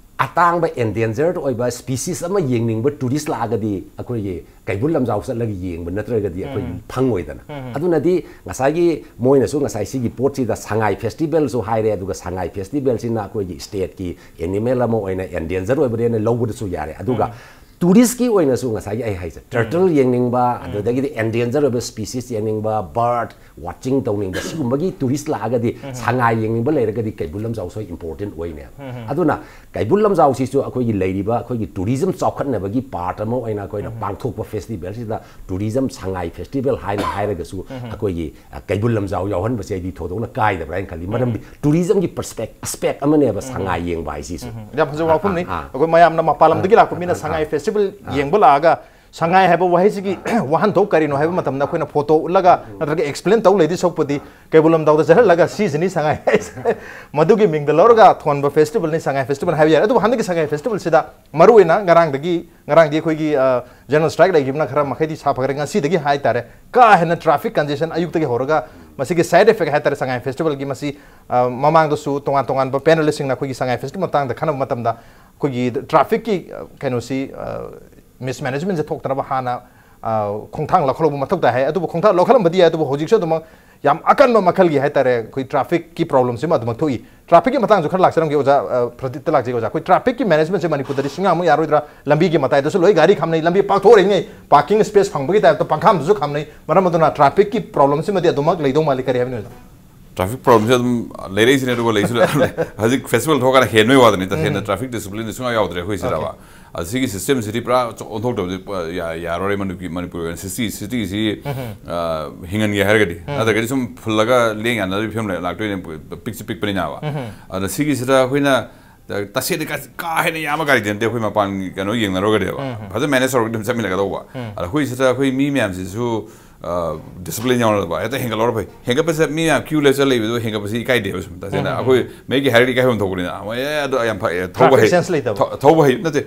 ꯑꯇꯥꯡꯕ ꯑꯦꯟꯗꯦꯟꯖꯔꯗ ꯑꯣꯏꯕ ꯁ꯭ꯄꯤꯁꯤꯁ ꯑꯃ ꯌꯦꯡꯅꯤꯡꯕ ꯇꯨꯔꯤꯁ ꯂꯥꯛꯑꯒꯗꯤ ꯑꯩꯈꯣꯏꯒꯤ ꯀꯩꯕꯨꯜ ꯂꯝꯖꯥꯎ ꯆꯠꯂꯒ ꯌꯦꯡꯕ ꯅꯠꯇ꯭ꯔꯒꯗꯤ ꯑꯩꯈꯣꯏ ꯐꯪꯉꯣꯏꯗꯅ꯫ ꯑꯗꯨꯅꯗꯤ ꯉꯁꯥꯏꯒꯤ ꯃꯣꯏꯅꯁꯨ ꯉꯁꯥꯏ ꯁꯤꯒꯤ ꯄꯣꯠꯁꯤꯗ ꯁꯉꯥꯏ ꯐꯦꯁꯇꯤꯚꯦꯜꯁꯨ ꯍꯥꯏꯔꯦ, ꯑꯗꯨꯒ ꯁꯉꯥꯏ ꯐꯦꯁꯇꯤꯚꯦꯜꯁꯤꯅ ꯑꯩꯈꯣꯏꯒꯤ ꯁ꯭ꯇꯦꯠꯀꯤ ꯑꯦꯅꯤꯃꯦꯜ ꯑꯃ ꯑꯣꯏꯅ ꯑꯦꯟꯗꯦꯟꯖꯔ ꯑꯣꯏꯕꯅꯦꯅ ꯂꯧꯕꯗꯁꯨ ꯌꯥꯔꯦ꯫ ꯑꯗꯨꯒ ꯇꯨꯔꯤꯁꯀꯤ ꯑꯣꯏꯅꯁꯨ ꯉꯁꯥꯏꯒꯤ ꯑꯩ ꯍꯥꯏꯁꯦ, ꯇꯔꯇꯜ ꯌꯦꯡꯅꯤꯡꯕ, ꯑꯗꯨꯗꯒꯤꯗꯤ ꯑꯦꯟꯗꯦꯟꯖꯔ ꯑꯣꯏꯕ ꯁ꯭ꯄꯤꯁꯤꯁ ꯌꯦꯡꯅꯤꯡꯕ, ꯕꯥꯔꯠ ꯋꯥꯆꯤꯡ ꯇꯧꯅꯤꯡꯕ, ꯁꯤꯒꯨꯝꯕꯒꯤ ꯇꯨꯔꯤꯁ ꯂꯥꯛꯑꯒꯗꯤ, ꯁꯉꯥꯏ ꯌꯦꯡꯅꯤꯡꯕ ꯂꯩꯔꯒꯗꯤ ꯀꯩꯕꯨꯜ ꯂꯝꯖꯥꯎꯁꯨ ꯏꯝꯄꯣꯔꯇꯦꯟ ꯑꯣꯏꯅꯦꯕ꯫ ꯑꯗꯨꯅ ꯀꯩꯕꯨꯜ ꯂꯝꯖꯥꯎꯁꯤꯁꯨ ꯑꯩꯈꯣꯏꯒꯤ ꯂꯩꯔꯤꯕ ꯑꯩꯈꯣꯏꯒꯤ ꯇꯨꯔꯤꯖꯝ ꯆꯥꯎꯈꯠꯅꯕꯒꯤ ꯄꯥꯔꯠ ꯑꯃ ꯑꯣꯏꯅ ꯑꯩꯈꯣꯏꯅ ꯄꯥꯡꯊꯣꯛꯄ ꯐꯦꯁꯇꯤꯚꯦꯜꯁꯤꯗ ꯇꯨꯔꯤꯖꯝ ꯁꯉꯥꯏ ꯐꯦꯁꯇꯤꯚꯦꯜ ꯍꯥꯏꯅ ꯍꯥꯏꯔꯒꯁꯨ ꯑꯩꯈꯣꯏꯒꯤ, ꯑ, ꯀꯩꯕꯨꯜ ꯂꯝꯖꯥꯎ ꯌꯥꯎꯍꯟꯕꯁꯦ ꯑꯩꯗꯤ ꯊꯣꯏꯗꯣꯛꯅ ꯀꯥꯏꯗꯕ꯭ꯔꯥ ꯍꯥꯏꯅ ꯈꯜꯂꯤ꯫ ꯃꯔꯝꯗꯤ ꯇꯨꯔꯤꯖꯝꯒꯤ ꯄꯔꯁꯄꯦꯛ ꯑꯁꯄꯦꯛ ꯑꯃꯅꯦꯕ ꯁꯉꯥꯏ ꯌꯦꯡꯕ ꯍꯥꯏꯁꯤꯁꯨ꯫ ꯌꯥꯝ ꯐꯖꯕ ꯋꯥꯐꯝꯅꯤ꯫ ꯑꯥ, ꯑꯥ꯫ ꯑꯩꯈꯣꯏ ꯃꯌꯥꯝꯅ ꯃꯄꯥꯟ ꯂꯝꯗꯒꯤ ꯂꯥꯛꯄ ꯃꯤꯅ ꯁꯉꯥꯏ ꯐꯦꯁꯇꯤꯚꯦꯜ ꯌꯦꯡꯕ ꯂꯥꯛꯑꯒ ꯁꯉꯥꯏ ꯍꯥꯏꯕ ꯋꯥꯍꯩꯁꯤꯒꯤ ꯋꯥꯍꯟꯊꯣꯛ ꯀꯔꯤꯅꯣ ꯍꯥꯏꯕ ꯃꯇꯝꯗ ꯑꯩꯈꯣꯏꯅ ꯐꯣꯇꯣ ꯎꯠꯂꯒ ꯅꯠꯇ꯭ꯔꯒ ꯑꯦꯛꯁꯄ꯭ꯂꯦꯟ ꯇꯧ ꯂꯩꯗꯤ ꯁꯔꯨꯛꯄꯨꯗꯤ ꯀꯩꯕꯨꯜ ꯂꯝꯖꯥꯎꯗ ꯆꯠꯍꯜꯂꯒ ꯁꯤꯁꯤꯅꯤ ꯁꯉꯥꯏ ꯍꯥꯏꯁꯦ, ꯃꯗꯨꯒꯤ ꯃꯤꯡꯗ ꯂꯧꯔꯒ ꯊꯣꯟꯕ ꯐꯦꯁꯇꯤꯚꯦꯜꯅꯤ ꯁꯉꯥꯏ ꯐꯦꯁꯇꯤꯚꯦꯜ ꯍꯥꯏꯕ ꯌꯥꯔꯦ꯫ ꯑꯗꯨꯕꯨ ꯍꯟꯗꯛꯀꯤ ꯁꯉꯥꯏ ꯐꯦꯁꯇꯤꯚꯦꯜꯁꯤꯗ ꯃꯔꯨꯑꯣꯏꯅ ꯉꯔꯥꯡꯗꯒꯤ, ꯉꯔꯥꯡꯗꯤ ꯑꯩꯈꯣꯏꯒꯤ, ꯑ, ꯖꯦꯅꯔꯦꯜ ꯁ꯭ꯇ꯭ꯔꯥꯏꯛ ꯂꯩꯈꯤꯕꯅ ꯈꯔ ꯃꯈꯩꯗꯤ ꯁꯥ ꯐꯒꯠꯂꯦ꯫ ꯉꯁꯤꯗꯒꯤ ꯍꯥꯏꯇꯥꯔꯦ ꯀꯥ ꯍꯦꯟꯅ ꯇ꯭ꯔꯥꯐꯤꯛ ꯀꯟꯖꯦꯁꯟ ꯑꯌꯨꯛꯇꯒꯤ ꯍꯧꯔꯒ ꯃꯁꯤꯒꯤ ꯁꯥꯏꯗ ꯏꯐꯦꯛ ꯍꯥꯏꯇꯥꯔꯦ ꯁꯉꯥꯏ ꯐꯦꯁꯇꯤꯚꯦꯜꯒꯤ ꯃꯁꯤ, ꯑ, ꯃꯃꯥꯡꯗꯁꯨ ꯇꯣꯉꯥꯟ ꯇꯣꯉꯥꯟꯕ ꯄꯦꯅꯦꯂꯤꯁꯁꯤꯡꯅ ꯑꯩꯈꯣꯏꯒꯤ ꯁꯉꯥꯏ ꯐꯦꯁꯇꯤꯚꯦꯜ ꯃꯇꯥꯡꯗ ꯈꯟꯅꯕ ꯃꯇꯝꯗ ꯑꯩꯈꯣꯏꯒꯤ ꯇ꯭ꯔꯥꯐꯤꯛꯀꯤ, ꯑ, ꯀꯩꯅꯣꯁꯤ, ꯑ, ꯃꯤꯁꯃꯦꯅꯦꯖꯃꯦꯟꯁꯦ ꯊꯣꯛꯇꯅꯕ ꯍꯥꯟꯅ, ꯑ, ꯈꯣꯡꯊꯥꯡ ꯂꯧꯈꯠꯍꯧꯕ ꯃꯊꯧ ꯇꯥꯏ ꯍꯥꯏ꯫ ꯑꯗꯨꯕꯨ ꯈꯣꯡꯊꯥꯡ ꯂꯧꯈꯠꯂꯝꯕꯗꯤ ꯌꯥꯏ, ꯑꯗꯨꯕꯨ ꯍꯧꯖꯤꯛꯁꯨ ꯑꯗꯨꯃꯛ ꯌꯥꯝ ꯑꯀꯟꯕ ꯃꯈꯜꯒꯤ ꯍꯥꯏꯇꯥꯔꯦ ꯑꯩꯈꯣꯏ ꯇ꯭ꯔꯥꯐꯤꯛꯀꯤ ꯄ꯭ꯔꯣꯕ꯭ꯂꯦꯝꯁꯤꯃ ꯑꯗꯨꯃꯛ ꯊꯣꯛꯏ꯫ ꯇ꯭ꯔꯥꯐꯤꯛꯀꯤ ꯃꯇꯥꯡꯁꯨ ꯈꯔ ꯂꯥꯛꯆꯔꯝꯒꯦ ꯑꯣꯖꯥ, ꯑ, ꯄ꯭ꯔꯗꯤꯞꯇ ꯂꯥꯛꯆꯒꯦ ꯑꯣꯖꯥ꯫ ꯑꯩꯈꯣꯏ ꯇ꯭ꯔꯥꯐꯤꯛꯀꯤ ꯃꯦꯅꯦꯖꯃꯦꯟꯁꯦ ꯃꯅꯤꯄꯨꯔꯗꯗꯤ ꯁꯨꯡꯌꯥꯃꯛ ꯌꯥꯔꯣꯏꯗ꯭ꯔꯥ? ꯂꯝꯕꯤꯒꯤ ꯃꯇꯥꯏꯗꯁꯨ ꯂꯣꯏ ꯒꯥꯔꯤ ꯈꯥꯝꯅꯩ, ꯂꯝꯕꯤ ꯄꯥꯛꯊꯣꯛꯔꯤꯉꯩ ꯄꯥꯔꯀꯤꯡ ꯁ꯭ꯄꯦꯁ ꯐꯪꯕꯒꯤ ꯇꯥꯏꯞꯇ ꯄꯪꯈꯥꯝꯗꯁꯨ ꯈꯥꯝꯅꯩ꯫ ꯃꯔꯝ ꯑꯗꯨꯅ ꯇ꯭ꯔꯥꯐꯤꯛꯀꯤ ꯄ꯭ꯔꯣꯕ꯭ꯂꯦꯝꯁꯤꯃꯗꯤ ꯑꯗꯨꯃꯛ ꯂꯩꯗꯧ ꯃꯥꯜꯂꯤ꯫ ꯀꯔꯤ ꯍꯥꯏꯕꯅꯣ ꯑꯣꯖꯥ? ꯇ꯭ꯔꯥꯐꯤꯛ ꯄ꯭ꯔꯣꯕ꯭ꯂꯦꯝꯁꯦ ꯑꯗꯨꯝ ꯂꯩꯔꯛꯏꯁꯤꯅꯦ, ꯑꯗꯨꯒ ꯂꯩꯁꯨ ꯂꯩ-, ꯍꯧꯖꯤꯛ ꯐꯦꯁꯇꯤꯚꯦꯜ ꯊꯣꯛꯑꯀꯥꯟꯗ ꯍꯦꯟꯕꯩ ꯋꯥꯗꯅꯤ, ꯇꯁꯦꯡꯅ ꯇ꯭ꯔꯥꯐꯤꯛ ꯗꯤꯁꯤꯄ꯭ꯂꯤꯟꯗꯤ ꯁꯨꯡꯌꯥꯎ ꯌꯥꯎꯗ꯭ꯔꯦ ꯑꯩꯈꯣꯏ ꯁꯤꯗꯕ꯫ ꯑꯁꯤꯒꯤ system ꯁꯤꯗꯤ ꯄꯨꯔꯥ ꯑꯣꯟꯊꯣꯛꯇꯕꯗꯤ ꯄ-, ꯌꯥ-, ꯌꯥꯔꯔꯣꯏ꯫ ꯃꯅꯤꯄꯨꯔ, ꯃꯅꯤꯄꯨꯔꯒꯤ ꯑꯣꯏꯅ city, city ꯁꯤ, ꯑ, ꯍꯤꯡꯍꯟꯒꯦ ꯍꯥꯏꯔꯒꯗꯤ꯫ ꯅꯠꯇ꯭ꯔꯒꯗꯤ ꯁꯨꯝ ꯐꯨꯜꯂꯒ ꯂꯦꯡ ꯌꯥꯅꯕꯒꯤ ꯐꯤꯕꯝ ꯂꯩ-, ꯂꯥꯛꯇꯣꯏꯅꯦ꯫ ꯄꯤꯛꯁꯨ ꯄꯤꯛꯄꯅꯤꯅꯕ꯫ ꯑꯗ ꯁꯤꯒꯤꯁꯤꯗ ꯑꯩꯈꯣꯏꯅ ꯇ-, ꯇꯁꯦꯡꯅ ꯀ-, ꯀꯥ ꯍꯦꯟꯅ ꯌꯥꯝꯕ ꯒꯥꯔꯤꯗꯤ ꯅꯠꯇꯦ, ꯑꯩꯈꯣꯏ ꯃꯄꯥꯟꯒꯤ ꯀꯩꯅꯣ ꯌꯦꯡꯅꯔꯨꯔꯒꯗꯤꯕ꯫ ꯐꯖꯅ manage ꯇꯧꯔꯒ ꯑꯗꯨꯝ ꯆꯠꯃꯤꯟꯅꯒꯗꯧꯕ꯫ ꯑꯗ ꯑꯩꯈꯣꯏ ꯁꯤꯗ ꯑꯩꯈꯣꯏ ꯃꯤ ꯃꯌꯥꯝꯁꯤꯁꯨ, ꯑ, discipline ꯌꯥꯎꯅꯗꯕ, ꯍꯦꯛꯇ ꯍꯦꯟꯒꯠꯂꯧꯔ ꯐꯩ꯫ ꯍꯦꯟꯒꯠꯄꯁꯦ ꯃꯤ ꯃꯌꯥꯝ queue ꯂꯦꯞꯆ ꯂꯩꯕꯗꯣ ꯍꯦꯟꯒꯠꯄꯁꯤ ꯏꯀꯥꯏꯗꯦꯕ ꯁꯨꯝ꯫ ꯇꯁꯦꯡꯅ ꯑꯩꯈꯣꯏ ꯃꯤꯒꯤ ꯍꯥꯏꯔꯒꯗꯤ ꯏꯀꯥꯏꯐꯝ ꯊꯣꯛꯄꯅꯤꯅ꯫ ꯃꯣꯏ, "ꯑꯦ, ꯑꯗꯣ ꯌꯥꯝ ꯐꯩ, ꯊꯧꯕ ꯍꯩ-, ꯊꯧ-, ꯊꯧꯕ ꯍꯩ-, ꯅꯠꯇꯦ,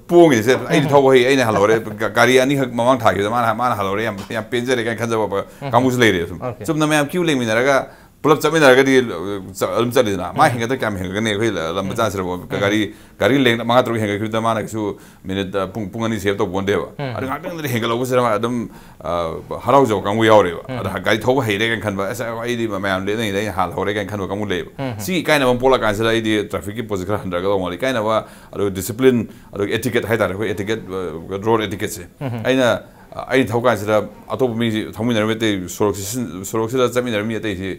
ꯄꯣꯡꯉꯤꯁꯦ, ꯑꯩꯗꯤ ꯊꯧꯕ ꯍꯩ, ꯑꯩꯅ ꯍꯜꯍꯧꯔꯦ, ꯒ-, ꯒꯥꯔꯤ ꯑꯅꯤꯈꯛ ꯃꯃꯥꯡ ꯊꯥꯈꯤꯕꯗ ꯃꯥꯅ, ꯃꯥꯅ ꯍꯜꯍꯧꯔꯦ, ꯌꯥꯝ, ꯌꯥꯝ ꯄꯦꯟꯖꯔꯦ" ꯀꯥꯏꯅ ꯈꯟꯖꯕ ꯀꯥꯡꯕꯨꯁꯨ ꯂꯩꯔꯦ ꯁꯨꯝ꯫ ꯆꯨꯝꯅ ꯃꯌꯥꯝ queue ꯂꯦꯡꯃꯤꯟꯅꯔꯒ ꯄꯨꯂꯞ ꯆꯠꯃꯤꯟꯅꯔꯒꯗꯤ, ꯑ, ꯆ-, ꯑꯗꯨꯝ ꯆꯠꯂꯤꯗꯅ꯫ ꯃꯥ ꯍꯦꯟꯒꯠꯇ ꯀꯌꯥꯝ ꯍꯦꯟꯒꯠꯀꯅꯤ? ꯑꯩꯈꯣꯏ ꯂ-, ꯂꯝ ꯃꯆꯥꯁꯤꯗꯕꯨ ꯒꯥꯔꯤ, ꯒꯥꯔꯤ ꯂꯦꯡ ꯃꯉꯥ ꯇꯔꯨꯛ ꯍꯦꯟꯒꯠꯈꯤꯕꯗ ꯃꯥꯅ ꯀꯩꯁꯨ ꯃꯤꯅꯤꯠ, ꯑ, ꯄꯨꯡ, ꯄꯨꯡ ꯑꯅꯤ save ꯇꯧꯕ ꯄꯣꯟꯇꯦꯕ꯫ ꯑꯗꯨ ꯉꯥꯛꯇꯪꯗꯗꯤ ꯍꯦꯟꯒꯠꯍꯧꯕꯁꯤꯗ ꯃꯥ ꯑꯗꯨꯝ, ꯑ, ꯍꯔꯥꯎꯖꯕ ꯀꯥꯡꯕꯨ ꯌꯥꯎꯔꯦꯕ꯫ ꯑꯗ ꯒꯥꯔꯤ ꯊꯧꯕ ꯍꯩꯔꯦ ꯀꯥꯏꯅ ꯈꯟꯕ, "ꯑꯁ, ꯑꯩꯗꯤ ꯃꯌꯥꯝ ꯂꯦꯞꯅꯉꯩꯗ ꯑꯩꯅ ꯍꯥꯜꯍꯧꯔꯦ" ꯀꯥꯏꯅ ꯈꯟꯕ ꯀꯥꯡꯕꯨ ꯂꯩꯌꯦꯕ꯫ ꯁꯤ ꯏꯀꯥꯏꯅꯕ ꯑꯃ ꯄꯣꯛꯂꯛꯀꯥꯟꯁꯤꯗ ꯑꯩꯗꯤ traffic ꯀꯤ ꯄꯣꯠꯁꯦ ꯈꯔ ꯍꯟꯊꯔꯛꯀꯗꯧꯕ ꯃꯥꯜꯂꯤ꯫ ꯏꯀꯥꯏꯅꯕ, ꯑꯗꯨꯒ discipline, ꯑꯗꯨꯒ etiquette ꯍꯥꯏꯇꯥꯔꯦ, ꯑꯩꯈꯣꯏ etiquette, ꯑ, road etiquette ꯁꯦ꯫ ꯑꯩꯅ, ꯑ, ꯑꯩ ꯊꯧꯀꯥꯟꯁꯤꯗ ꯑꯇꯣꯞꯄ ꯃꯤꯁꯤ ꯊꯧꯃꯤꯟꯅꯔꯝꯃꯤ ꯑꯇꯩ ꯁꯣꯔꯣꯛꯁꯤ ꯁꯤꯟ-, ꯁꯣꯔꯣꯛꯁꯤꯗ ꯆꯠꯃꯤꯟꯅꯔꯝꯃꯤ ꯑꯇꯩꯁꯤ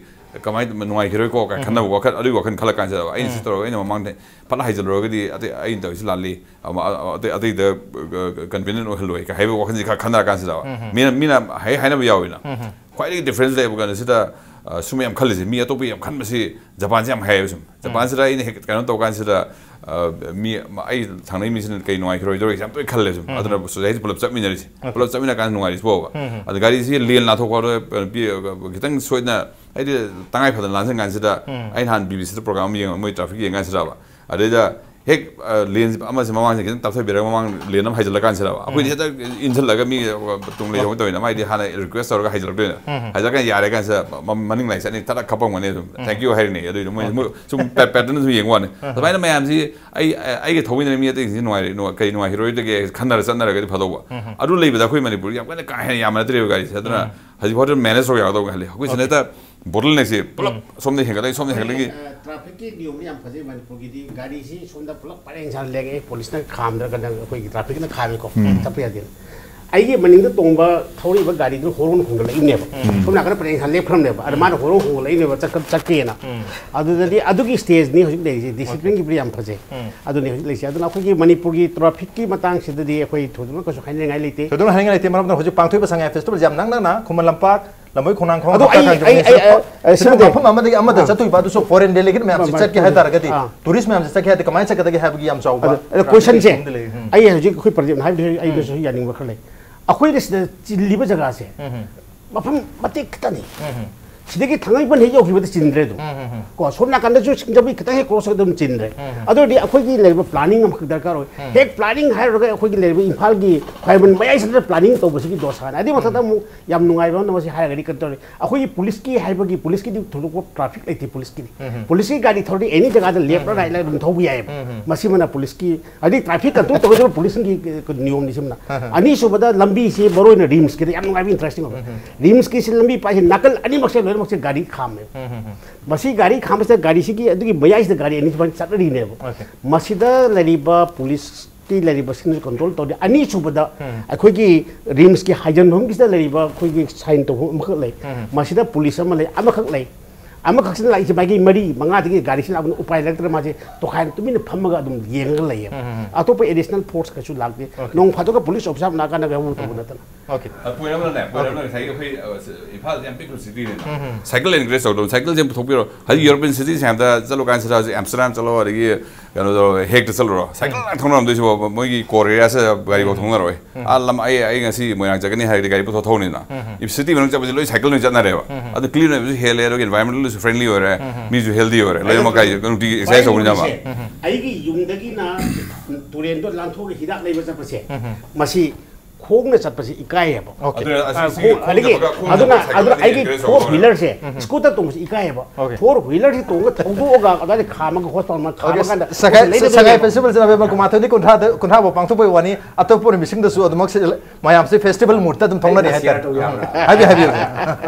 ꯀꯃꯥꯏꯅ ꯅꯨꯡꯉꯥꯏꯈꯤꯔꯣꯏꯀꯣ ꯀꯥꯏꯅ ꯈꯟꯅꯕ ꯋꯥꯈꯜ, ꯑꯗꯨꯒꯤ ꯋꯥꯈꯜ ꯈꯜꯂ ꯀꯥꯟꯁꯤꯗ ꯑꯩꯅ ꯁꯤ ꯇꯧꯔꯒ ꯑꯩꯅ ꯃꯃꯥꯡꯗ ꯐꯠ ꯍꯥꯏꯖꯤꯜꯂꯨꯔꯒꯗꯤ ꯑꯇꯩ, ꯑꯩꯅ ꯇꯧꯔꯤꯁꯤ ꯂꯥꯜꯂꯤ, ꯑꯃ, ꯑ-, ꯑꯇꯩ, ꯑꯇꯩꯗ, ꯑ, convenient ꯑꯣꯏꯍꯜꯂꯣꯏ ꯀꯥꯏ ꯍꯥꯏꯕ ꯋꯥꯈꯜꯁꯤ ꯈꯔ ꯈꯟꯅꯔ ꯀꯥꯟꯁꯤꯗ ꯃꯤꯅ, ꯃꯤꯅ ꯍꯥꯏ-, ꯍꯥꯏꯅꯕ ꯌꯥꯎꯋꯤꯅ꯫ ꯈ꯭ꯋꯥꯏꯗꯒꯤ difference ꯂꯩꯕ ꯀꯩꯅꯣꯁꯤꯗ, ꯑ, ꯁꯨꯝ ꯌꯥꯝ ꯈꯜꯂꯤꯁꯦ, ꯃꯤ ꯑꯇꯣꯞꯄ ꯌꯥꯝ ꯈꯟꯕꯁꯤ ꯖꯄꯥꯟꯁꯦ ꯌꯥꯝ ꯍꯥꯏꯌꯦꯕ ꯁꯨꯝ꯫ ꯖꯄꯥꯟꯁꯤꯗ ꯑꯩꯅ ꯍꯦꯛ ꯀꯩꯅꯣ ꯇꯧ ꯀꯥꯟꯁꯤꯗ, ꯑ, ꯃꯤ ꯑꯃ, ꯑꯩ ꯊꯪꯅꯩ ꯃꯤꯁꯤꯅ ꯀꯩ ꯅꯨꯡꯉꯥꯏꯈꯤꯔꯣꯏꯗꯧꯔꯤ ꯌꯥꯝ ꯇꯣꯏꯅ ꯈꯜꯂꯦ ꯁꯨꯝ꯫ ꯑꯗꯨꯅ society ꯄꯨꯂꯞ ꯆꯠꯃꯤꯟꯅꯔꯤꯁꯦ꯫ ꯄꯨꯂꯞ ꯆꯠꯃꯤꯟꯅꯔ ꯀꯥꯟꯗ ꯅꯨꯡꯉꯥꯏꯔꯤꯁꯤ ꯐꯥꯎꯕ꯫ ꯑꯗ ꯒꯥꯔꯤꯁꯤ lane ꯂꯥꯟꯊꯣꯛꯄ ꯐꯥꯎꯗ ꯄꯤ-, ꯈꯤꯇꯪ ꯁꯣꯏꯗꯅ, ꯍꯥꯏꯗꯤ ꯇꯉꯥꯏ ꯐꯗꯅ ꯂꯥꯟꯁꯤꯟ ꯀꯥꯟꯁꯤꯗ ꯑꯩꯅ ꯍꯥꯟꯅ B B C ꯗ program ꯑꯃ ꯌꯦꯡꯉ, ꯃꯣꯏ traffic ꯌꯦꯡ ꯀꯥꯟꯁꯤꯗꯕ꯫ ꯑꯗꯩꯗ ꯍꯦꯛ, ꯑ, lane ꯑꯃꯁꯦ ꯃꯃꯥꯡꯁꯦ ꯈꯤꯇꯪ ꯇꯞꯊꯕꯤꯔꯒ ꯃꯃꯥꯡ lane ꯑꯃ ꯍꯥꯏꯖꯤꯜꯂ ꯀꯥꯟꯁꯤꯗꯕ꯫ ꯑꯩꯈꯣꯏꯗꯤ ꯍꯦꯛꯇ ꯏꯟꯁꯤꯜꯂꯒ ꯃꯤ, ꯑ, ꯇꯨꯡ ꯂꯩꯍꯧꯕ ꯇꯧꯋꯤꯅ꯫ ꯃꯥꯏꯗꯤ ꯍꯥꯟꯅ request ꯇꯧꯔꯒ ꯍꯥꯏꯖꯤꯜꯂꯛꯇꯣꯏꯅ꯫ ꯍꯥꯏꯖꯤꯜꯂꯀꯥꯟꯗ ꯌꯥꯔꯦ ꯀꯥꯟꯁꯤꯗ ꯃ-, ꯃ-, ꯃꯅꯤꯡ ꯂꯥꯏ ꯆꯠꯅꯤ ꯊꯠꯂ ꯈꯞꯄꯝꯒꯅꯤ ꯑꯗꯨꯝ꯫ "Thank you" ꯍꯥꯏꯔꯤꯅꯦ꯫ ꯑꯗꯨꯏꯗꯤ ꯃꯣꯏ, ꯃꯣꯏ ꯁꯨꯝ pa-, pattern ꯁꯨꯝ ꯌꯦꯡꯕ ꯋꯥꯅꯤ꯫ ꯑꯗꯨꯃꯥꯏꯅ ꯃꯌꯥꯝꯁꯤ ꯑꯩ, ꯑꯩꯒ ꯊꯧꯃꯤꯟꯅꯔꯤ ꯃꯤ ꯑꯇꯩꯁꯤꯡꯁꯤ ꯅꯨꯡꯉꯥꯏꯔꯤ-, ꯅꯨꯡꯉꯥꯏ-, ꯀꯩ ꯅꯨꯡꯉꯥꯏꯈꯤꯔꯣꯏꯗꯒꯦ ꯈꯟꯅꯔ ꯆꯠꯅꯔꯒꯗꯤ ꯐꯗꯧꯕ꯫ ꯑꯗꯨ ꯂꯩꯕꯗ ꯑꯩꯈꯣꯏ ꯃꯅꯤꯄꯨꯔ ꯌꯥꯝ ꯀꯟꯅ ꯀꯥ ꯍꯦꯟꯅ ꯌꯥꯝꯕ ꯅꯠꯇ꯭ꯔꯦꯕ ꯒꯥꯔꯤꯁꯦ꯫ ꯑꯗꯨꯅ ꯍꯧꯖꯤꯛ ꯐꯥꯎꯗ manage ꯇꯧ ꯌꯥꯒꯗꯧꯕ ꯈꯜꯂꯤ꯫ ꯑꯩꯈꯣꯏ ꯁꯤꯗ ꯍꯦꯛꯇ bottleneck ꯁꯦ ꯄꯨꯂꯞ ꯁꯣꯝꯗ ꯍꯦꯟꯒꯠꯂꯛꯏ, ꯁꯣꯝꯗ ꯍꯦꯟꯒꯠꯂꯛꯏ꯫ ꯑꯩꯈꯣꯏꯒꯤ, ꯑ, traffic ꯀꯤ ꯅꯤꯌꯣꯝꯗꯤ ꯌꯥꯝ ꯐꯖꯩ ꯃꯅꯤꯄꯨꯔꯒꯤꯗꯤ꯫ ꯒꯥꯔꯤꯁꯤ ꯁꯣꯝꯗ ꯄꯨꯂꯞ ꯄꯔꯦꯡ ꯁꯥꯅ ꯂꯦꯡꯉꯛꯑꯦ, ꯄꯨꯂꯤꯁꯅ ꯈꯥꯝꯗ꯭ꯔꯒꯅ ꯑꯩꯈꯣꯏꯒꯤ traffic ꯅ ꯈꯥꯝꯃꯤꯀꯣ, ꯆꯠꯄ ꯌꯥꯗꯦꯅ꯫ ꯑꯩꯒꯤ ꯃꯅꯤꯡꯗ ꯇꯣꯡꯕ ꯊꯧꯔꯤꯕ ꯒꯥꯔꯤꯗꯨꯅ ꯍꯣꯔꯣꯟ ꯈꯣꯡꯒꯠꯂꯛꯏꯅꯦꯕ꯫ ꯁꯣꯝ ꯅꯥꯀꯟꯗ ꯄꯔꯦꯡ ꯁꯥꯟ ꯂꯦꯞꯈ꯭ꯔꯕꯅꯦꯕ꯫ ꯑꯗ ꯃꯥꯅ ꯍꯣꯔꯣꯟ ꯈꯣꯡꯒꯠꯂꯛꯏꯅꯦꯕ, ꯆꯠꯀ- ꯆꯠꯀꯦꯅ꯫ ꯑꯗꯨꯗꯗꯤ ꯑꯗꯨꯒꯤ ꯁ꯭ꯇꯦꯖꯅꯤ ꯍꯧꯖꯤꯛ ꯂꯩꯔꯤꯁꯦ꯫ ꯗꯤꯁꯤꯄ꯭ꯂꯤꯟꯒꯤꯕꯨꯗꯤ ꯌꯥꯝ ꯐꯖꯩ꯫ ꯑꯗꯨꯅꯤ ꯍꯧꯖꯤꯛ ꯂꯩꯔꯤꯁꯦ꯫ ꯑꯗꯨꯅ ꯑꯩꯈꯣꯏꯒꯤ ꯃꯅꯤꯄꯨꯔꯒꯤ ꯇ꯭ꯔꯥꯐꯤꯛꯀꯤ ꯃꯇꯥꯡꯁꯤꯗꯗꯤ ꯑꯩꯈꯣꯏ ꯊꯣꯏꯗꯣꯛꯅ ꯀꯩꯁꯨ ꯍꯥꯏꯅꯤꯡꯉꯥꯏ ꯂꯩꯇꯦ꯫ ꯊꯣꯏꯗꯣꯛꯅ ꯍꯥꯏꯅꯤꯡꯉꯥꯏ ꯂꯩꯇꯦ꯫ ꯃꯔꯝꯗꯤ ꯍꯧꯖꯤꯛ ꯄꯥꯡꯊꯣꯛꯏꯕ ꯁꯉꯥꯏ ꯐꯦꯁꯇꯤꯚꯦꯜꯁꯦ ꯌꯥꯝ ꯅꯛꯅꯅ ꯈꯨꯃꯟ ꯂꯝꯄꯥꯛ, ꯂꯝꯕꯣꯏ ꯈꯣꯡꯅꯥꯡ ꯈꯣꯡ ꯑꯗꯣ ꯑꯩ, ꯀꯥꯡꯖꯩ ꯑꯩ, ꯐꯦꯁꯇꯤꯚꯦꯜ ꯑꯩ, ꯑꯩ, ꯁꯤꯗ ꯁꯤꯃꯗꯤ ꯃꯐꯝ ꯑꯃꯗꯒꯤ ꯑꯃꯗ ꯑꯥ꯫ ꯆꯠꯇꯣꯏꯕ, ꯑꯗꯨꯁꯨ ꯐꯣꯔꯦꯟ ꯗꯦꯂꯤꯒꯦꯠ ꯃꯌꯥꯝꯁꯦ ꯃꯥ-, ꯆꯠꯀꯦ ꯃꯥ-, ꯍꯥꯏꯇꯥꯔꯒꯗꯤ, ꯑꯥ꯫ ꯇꯨꯔꯤꯁ ꯃꯌꯥꯝꯁꯦ ꯆꯠꯀꯦ ꯍꯥꯏꯔꯗꯤ ꯀꯃꯥꯏꯅ ꯆꯠꯀꯗꯒꯦ ꯍꯥꯏꯕꯒꯤ ꯌꯥꯝ ꯆꯥꯎꯕ ꯑꯗꯣ, ꯑꯗꯣ ꯀꯣꯏꯁꯟꯁꯦ, ꯇ꯭ꯔꯥꯐꯤꯛ ꯑꯃꯗꯤ ꯂꯩ꯫ ꯎꯝ꯫ ꯑꯩ ꯍꯧꯖꯤꯛ ꯑꯩꯈꯣꯏ ꯄ꯭ꯔꯗꯤꯞꯅ ꯍꯥꯏꯕꯗꯨꯁꯨ ꯑꯩꯅꯁꯨ ꯎꯝ꯫ ꯌꯥꯅꯤꯡꯕ ꯈꯔ ꯂꯩ꯫ ꯑꯩꯈꯣꯏꯅ ꯁꯤꯗ ꯆꯤꯜꯂꯤꯕ ꯖꯒꯥꯁꯦ ꯎꯝ꯫ ꯃꯐꯝ ꯃꯇꯦꯛ ꯈꯤꯇꯅꯤ꯫ ꯎꯝ꯫ ꯁꯤꯗꯒꯤ ꯊꯥꯡꯃꯩꯕꯟ ꯍꯦꯛ ꯌꯧꯈꯤꯕꯗ ꯆꯤꯟꯗ꯭ꯔꯦ ꯑꯗꯨꯝ꯫ ꯎꯝ, ꯎꯝ, ꯎꯝ꯫ ꯀꯣ, ꯁꯣꯝ ꯅꯥꯀꯟꯗꯁꯨ ꯁꯤꯡꯖꯃꯩ ꯈꯤꯇꯪ ꯍꯦꯛ ꯀ꯭ꯔꯣꯁ ꯑꯗꯨꯝ ꯆꯤꯟꯗ꯭ꯔꯦ꯫ ꯎꯝ, ꯎꯝ꯫ ꯑꯗꯨ ꯑꯣꯏꯔꯗꯤ ꯑꯩꯈꯣꯏꯒꯤ ꯂꯩꯔꯤꯕ ꯄ꯭ꯂꯥꯅꯤꯡ ꯑꯃꯈꯛ ꯗꯔꯀꯥꯔ ꯑꯣꯏ꯫ ꯎꯝ꯫ ꯍꯦꯛ ꯄ꯭ꯂꯥꯅꯤꯡ ꯍꯥꯏꯔꯨꯔꯒ ꯑꯩꯈꯣꯏꯒꯤ ꯂꯩꯔꯤꯕ ꯏꯝꯐꯥꯜꯒꯤ ꯈ꯭ꯋꯥꯏꯔꯝꯕꯟ ꯃꯌꯥꯏꯁꯤꯗ ꯄ꯭ꯂꯥꯅꯤꯡ ꯇꯧꯕꯁꯤꯒꯤ ꯗꯣꯁꯥꯅꯤ꯫ ꯑꯗꯨꯏ ꯃꯊꯛꯇ ꯎꯝ꯫ ꯑꯃꯨꯛ ꯌꯥꯝ ꯅꯨꯡꯉꯥꯏꯕ ꯑꯃꯅ ꯃꯁꯤ ꯍꯥꯏꯔꯒꯗꯤ ꯀꯩꯅꯣ ꯇꯧꯔꯦ, ꯑꯩꯈꯣꯏꯒꯤ ꯄꯨꯂꯤꯁꯀꯤ ꯍꯥꯏꯕꯒꯤ, ꯄꯨꯂꯤꯁꯀꯤꯗꯤ ꯊꯣꯏꯗꯣꯛꯄ ꯇ꯭ꯔꯥꯐꯤꯛ ꯂꯩꯇꯦ ꯄꯨꯂꯤꯁꯀꯤꯗꯤ꯫ ꯎꯝ, ꯎꯝ꯫ ꯄꯨꯂꯤꯁꯀꯤ ꯒꯥꯔꯤ ꯊꯧꯔꯗꯤ ꯑꯦꯅꯤ ꯖꯒꯥꯗ ꯂꯦꯐ ꯎꯝ, ꯎꯝ꯫ ꯔꯥꯏꯠ ꯑꯗꯨꯝ ꯊꯧꯕ ꯌꯥꯏꯑꯕ꯫ ꯎꯝ, ꯎꯝ꯫ ꯃꯁꯤꯃꯅ ꯄꯨꯂꯤꯁꯀꯤ ꯍꯥꯏꯗꯤ ꯇ꯭ꯔꯥꯐꯤꯛ ꯀꯟꯇ꯭ꯔꯣꯜ ꯇꯧꯒꯗꯕ ꯄꯨꯂꯤꯁꯁꯤꯡꯒꯤ, ꯑ, ꯅꯤꯌꯣꯝꯅꯤ ꯁꯤꯃꯅ꯫ ꯍꯥ, ꯍꯥ꯫ ꯑꯅꯤꯁꯨꯕꯗ ꯂꯝꯕꯤꯁꯤ ꯃꯔꯨꯑꯣꯏꯅ ꯔꯤꯝꯁꯀꯤꯗ ꯌꯥꯝ ꯅꯨꯡꯉꯥꯏꯕ ꯏꯟꯇꯔꯦꯁꯇꯤꯡ ꯑꯣꯏꯕ꯫ ꯎꯝ, ꯍꯝ꯫ ꯔꯤꯝꯁꯀꯤꯁꯤ ꯂꯝꯕꯤ ꯄꯥꯏꯁꯤ ꯅꯥꯀꯜ ꯑꯅꯤꯃꯛꯁꯦ ꯂꯣꯏꯅꯃꯛꯁꯦ ꯒꯥꯔꯤ ꯈꯥꯝꯃꯦꯕ꯫ ꯎꯝ, ꯍꯝ, ꯍꯝ꯫ ꯃꯁꯤ ꯒꯥꯔꯤ ꯈꯥꯝꯕꯁꯤꯗ ꯒꯥꯔꯤꯁꯤꯒꯤ ꯑꯗꯨꯒꯤ ꯃꯌꯥꯏꯁꯤꯗ ꯒꯥꯔꯤ ꯑꯅꯤ ꯁꯨꯃꯥꯏꯅ ꯆꯠꯅꯔꯤꯅꯦꯕ꯫ ꯑꯣꯀꯦ꯫ ꯃꯁꯤꯗ ꯂꯩꯔꯤꯕ ꯄꯨꯂꯤꯁꯀꯤ ꯂꯩꯔꯤꯕꯁꯤꯡꯁꯨ ꯀꯟꯇ꯭ꯔꯣꯜ ꯇꯧꯗꯦ꯫ ꯑꯅꯤꯁꯨꯕꯗ ꯎꯝ꯫ ꯑꯩꯈꯣꯏꯒꯤ ꯔꯤꯝꯁꯀꯤ ꯍꯥꯏꯖꯟꯐꯝꯒꯤꯁꯤꯗ ꯂꯩꯔꯤꯕ ꯑꯩꯈꯣꯏꯒꯤ ꯁꯥꯏꯟ ꯇꯧꯐꯝ ꯑꯃꯈꯛ ꯂꯩ꯫ ꯎꯝ꯫ ꯃꯁꯤꯗ ꯄꯨꯂꯤꯁ ꯑꯃ ꯂꯩ, ꯑꯃꯈꯛ ꯂꯩ꯫ ꯑꯃꯈꯛꯁꯤꯅ ꯂꯥꯛꯏꯁꯦ ꯃꯥꯒꯤ ꯃꯔꯤ ꯃꯉꯥꯗꯒꯤ ꯒꯥꯔꯤꯁꯤ ꯂꯥꯛꯄꯗ ꯎꯄꯥꯏ ꯂꯩꯔꯛꯇ꯭ꯔꯦ, ꯃꯥꯁꯦ ꯇꯣꯈꯥꯏꯅ ꯇꯨꯃꯤꯟꯅ ꯐꯝꯃꯒ ꯑꯗꯨꯝ ꯌꯦꯡꯉꯒ ꯂꯩꯌꯦꯕ꯫ ꯎꯝ, ꯎꯝ, ꯎꯝ꯫ ꯑꯇꯣꯞꯄ ꯑꯦꯗꯤꯁꯅꯦꯜ ꯐꯣꯔꯁ ꯀꯩꯁꯨ ꯂꯥꯛꯇꯦ꯫ ꯑꯣꯀꯦ꯫ ꯅꯣꯡ ꯐꯥꯗꯣꯛꯀ ꯄꯨꯂꯤꯁ ꯑꯣꯐꯤꯁꯥꯔ ꯂꯥꯛꯑꯀꯥꯟꯗꯒ ꯑꯃꯨꯛ ꯇꯧꯕ ꯎꯝ꯫ ꯅꯠꯇꯅ꯫ ꯑꯣꯀꯦ꯫ ꯑ, point ꯑꯃꯅꯅꯦ, point ꯑꯣꯀꯦ꯫ ꯑꯃꯅ ꯉꯁꯥꯏꯒꯤ ꯑꯩꯈꯣꯏ, ꯑ, ꯏꯝꯐꯥꯜꯁꯦ ꯌꯥꯝ ꯄꯤꯛꯈ꯭ꯔꯕ ꯁꯤꯇꯤꯅꯤꯅ꯫ ꯎꯝ, ꯎꯝ꯫ ꯁꯥꯏꯀꯜ ꯑꯦꯟꯀꯔꯦꯖ ꯇꯧꯗꯕ, ꯁꯥꯏꯀꯜꯁꯦ ꯑꯃ ꯄꯨꯊꯣꯛꯄꯤꯔꯣ꯫ ꯍꯧꯖꯤꯛ ꯌꯨꯔꯣꯄꯤꯌꯟ ꯁꯤꯇꯤꯁ ꯃꯌꯥꯝꯗ ꯆꯠꯂꯨ ꯀꯥꯟꯁꯤꯗ ꯍꯧꯖꯤꯛ ꯑꯦꯝꯁꯇꯔꯗꯥꯝ ꯆꯠꯂꯣ, ꯑꯗꯒꯤ ꯀꯩꯅꯣꯗꯣ, ꯍꯦꯛꯇ ꯆꯠꯂꯨꯔꯣ꯫ ꯁꯥꯏꯀꯜ ꯎꯝ꯫ ꯉꯥꯛ ꯊꯧꯅꯔꯝꯗꯣꯏꯁꯤꯕꯣ, ꯃꯣꯏꯒꯤ ꯀꯣꯔ ꯑꯦꯔꯤꯌꯥꯁꯦ ꯒꯥꯔꯤꯐꯥꯎ ꯎꯝ꯫ ꯊꯧꯅꯔꯣꯏ꯫ ꯎꯝ꯫ ꯑꯥ, ꯂꯝ ꯑꯩ, ꯑꯩ ꯉꯁꯤ ꯃꯣꯏꯔꯥꯡ ꯆꯠꯀꯅꯤ ꯍꯥꯏꯔꯗꯤ ꯒꯥꯔꯤ ꯄꯨꯊꯣꯛ ꯊꯧꯅꯤꯅ꯫ ꯎꯝ꯫ ꯁꯤꯇꯤ ꯃꯅꯨꯡ ꯆꯠꯄꯁꯦ ꯂꯣꯏ ꯁꯥꯏꯀꯜ ꯂꯣꯏ ꯆꯠꯅꯔꯦꯕ꯫ ꯎꯝ꯫ ꯑꯗꯨ ꯀ꯭ꯂꯤꯟ ꯑꯣꯏꯕꯁꯨ ꯍꯦꯜꯂꯦ, ꯑꯗꯨꯒ ꯏꯟꯚꯥꯏꯔꯟꯃꯦꯟꯇꯦꯜꯁꯨ ꯐ꯭ꯔꯦꯟꯂꯤ ꯑꯣꯏꯔꯦ꯫ ꯎꯝ꯫ ꯃꯤꯁꯨ ꯍꯦꯜꯗꯤ ꯑꯣꯏꯔꯦ꯫ ꯂꯣꯏꯅꯃꯛ ꯀꯥꯏ ꯅꯨꯡꯇꯤꯒꯤ ꯑꯦꯛꯁꯔꯁꯥꯏꯁ ꯇꯧꯕꯅꯤꯅ ꯑꯃ꯫ ꯎꯝ꯫ ꯑꯩꯒꯤ ꯌꯨꯝꯗꯒꯤꯅ ꯇꯨꯔꯦꯟꯗꯣ ꯂꯥꯟꯊꯣꯛꯑꯒ ꯍꯤꯗꯥꯛ ꯂꯩꯕ ꯆꯠꯄꯁꯦ, ꯎꯝ꯫ ꯃꯁꯤ ꯈꯣꯡꯅ ꯆꯠꯄꯁꯤ ꯏꯀꯥꯏꯌꯦꯕ꯫ ꯑꯣꯀꯦ꯫ ꯑꯗꯨꯅ ꯑꯁꯤ ꯑꯥ, ꯁꯤꯒꯤ ꯈꯣꯡ-, ꯈꯣꯡ ꯑꯗꯒꯤ ꯆꯠꯄꯒ ꯈꯣꯡ ꯑꯗꯨꯅ, ꯆꯠꯄꯒ ꯑꯗꯨꯅ ꯁꯥꯏꯀꯜꯗ ꯑꯩꯒꯤ ꯑꯦꯟꯀꯔꯦꯖ ꯐꯣꯔ ꯇꯧꯕ ꯍ꯭ꯋꯤꯂꯔꯁꯦ, ꯎꯝ꯫ ꯁ꯭ꯀꯨꯇꯔ ꯇꯣꯡꯕꯁꯤ ꯏꯀꯥꯏꯌꯦꯕ꯫ ꯑꯣꯀꯦ꯫ ꯐꯣꯔ ꯍ꯭ꯋꯤꯂꯔꯁꯤ ꯇꯣꯡꯉꯒ ꯊꯧꯗꯣꯛꯑꯒ ꯑꯗꯨꯋꯥꯏꯗ ꯈꯥꯝꯃꯒ ꯍꯣꯁꯄꯤꯇꯥꯜ ꯃꯅꯥꯛ ꯈꯥꯝꯃ ꯑꯣꯀꯦ꯫ ꯀꯥꯟꯗ ꯁꯉꯥꯏ, ꯄꯣꯠꯁꯦ ꯂꯩꯗꯣꯏꯅꯦꯕ꯫ ꯁꯉꯥꯏ ꯐꯦꯁꯇꯤꯚꯦꯜꯁꯤ ꯅꯕꯦꯝꯕꯔ ꯀꯨꯟꯃꯥꯊꯣꯏꯗꯒꯤ ꯀꯨꯟꯊ꯭ꯔꯥꯗ, ꯀꯨꯟꯊ꯭ꯔꯥ ꯐꯥꯎ ꯄꯥꯡꯊꯣꯛꯄꯒꯤ ꯋꯥꯅꯤ꯫ ꯑꯇꯣꯞꯄ ꯅꯨꯃꯤꯠꯁꯤꯡꯗꯁꯨ ꯑꯗꯨꯃꯛ ꯁꯤ-, ꯃꯌꯥꯝꯁꯦ ꯐꯦꯁꯇꯤꯚꯦꯜ ꯃꯨꯗꯇ ꯑꯗꯨꯝ ꯊꯧꯅꯔꯤ ꯑꯩꯅ ꯍꯥꯏꯇꯥꯔꯦ꯫ ꯁꯤꯌꯔ ꯇꯧ ꯌꯥꯕ꯭ꯔꯥ? ꯍꯥꯏꯕꯤꯌꯨ, ꯍꯥꯏꯕꯤꯌꯨ꯫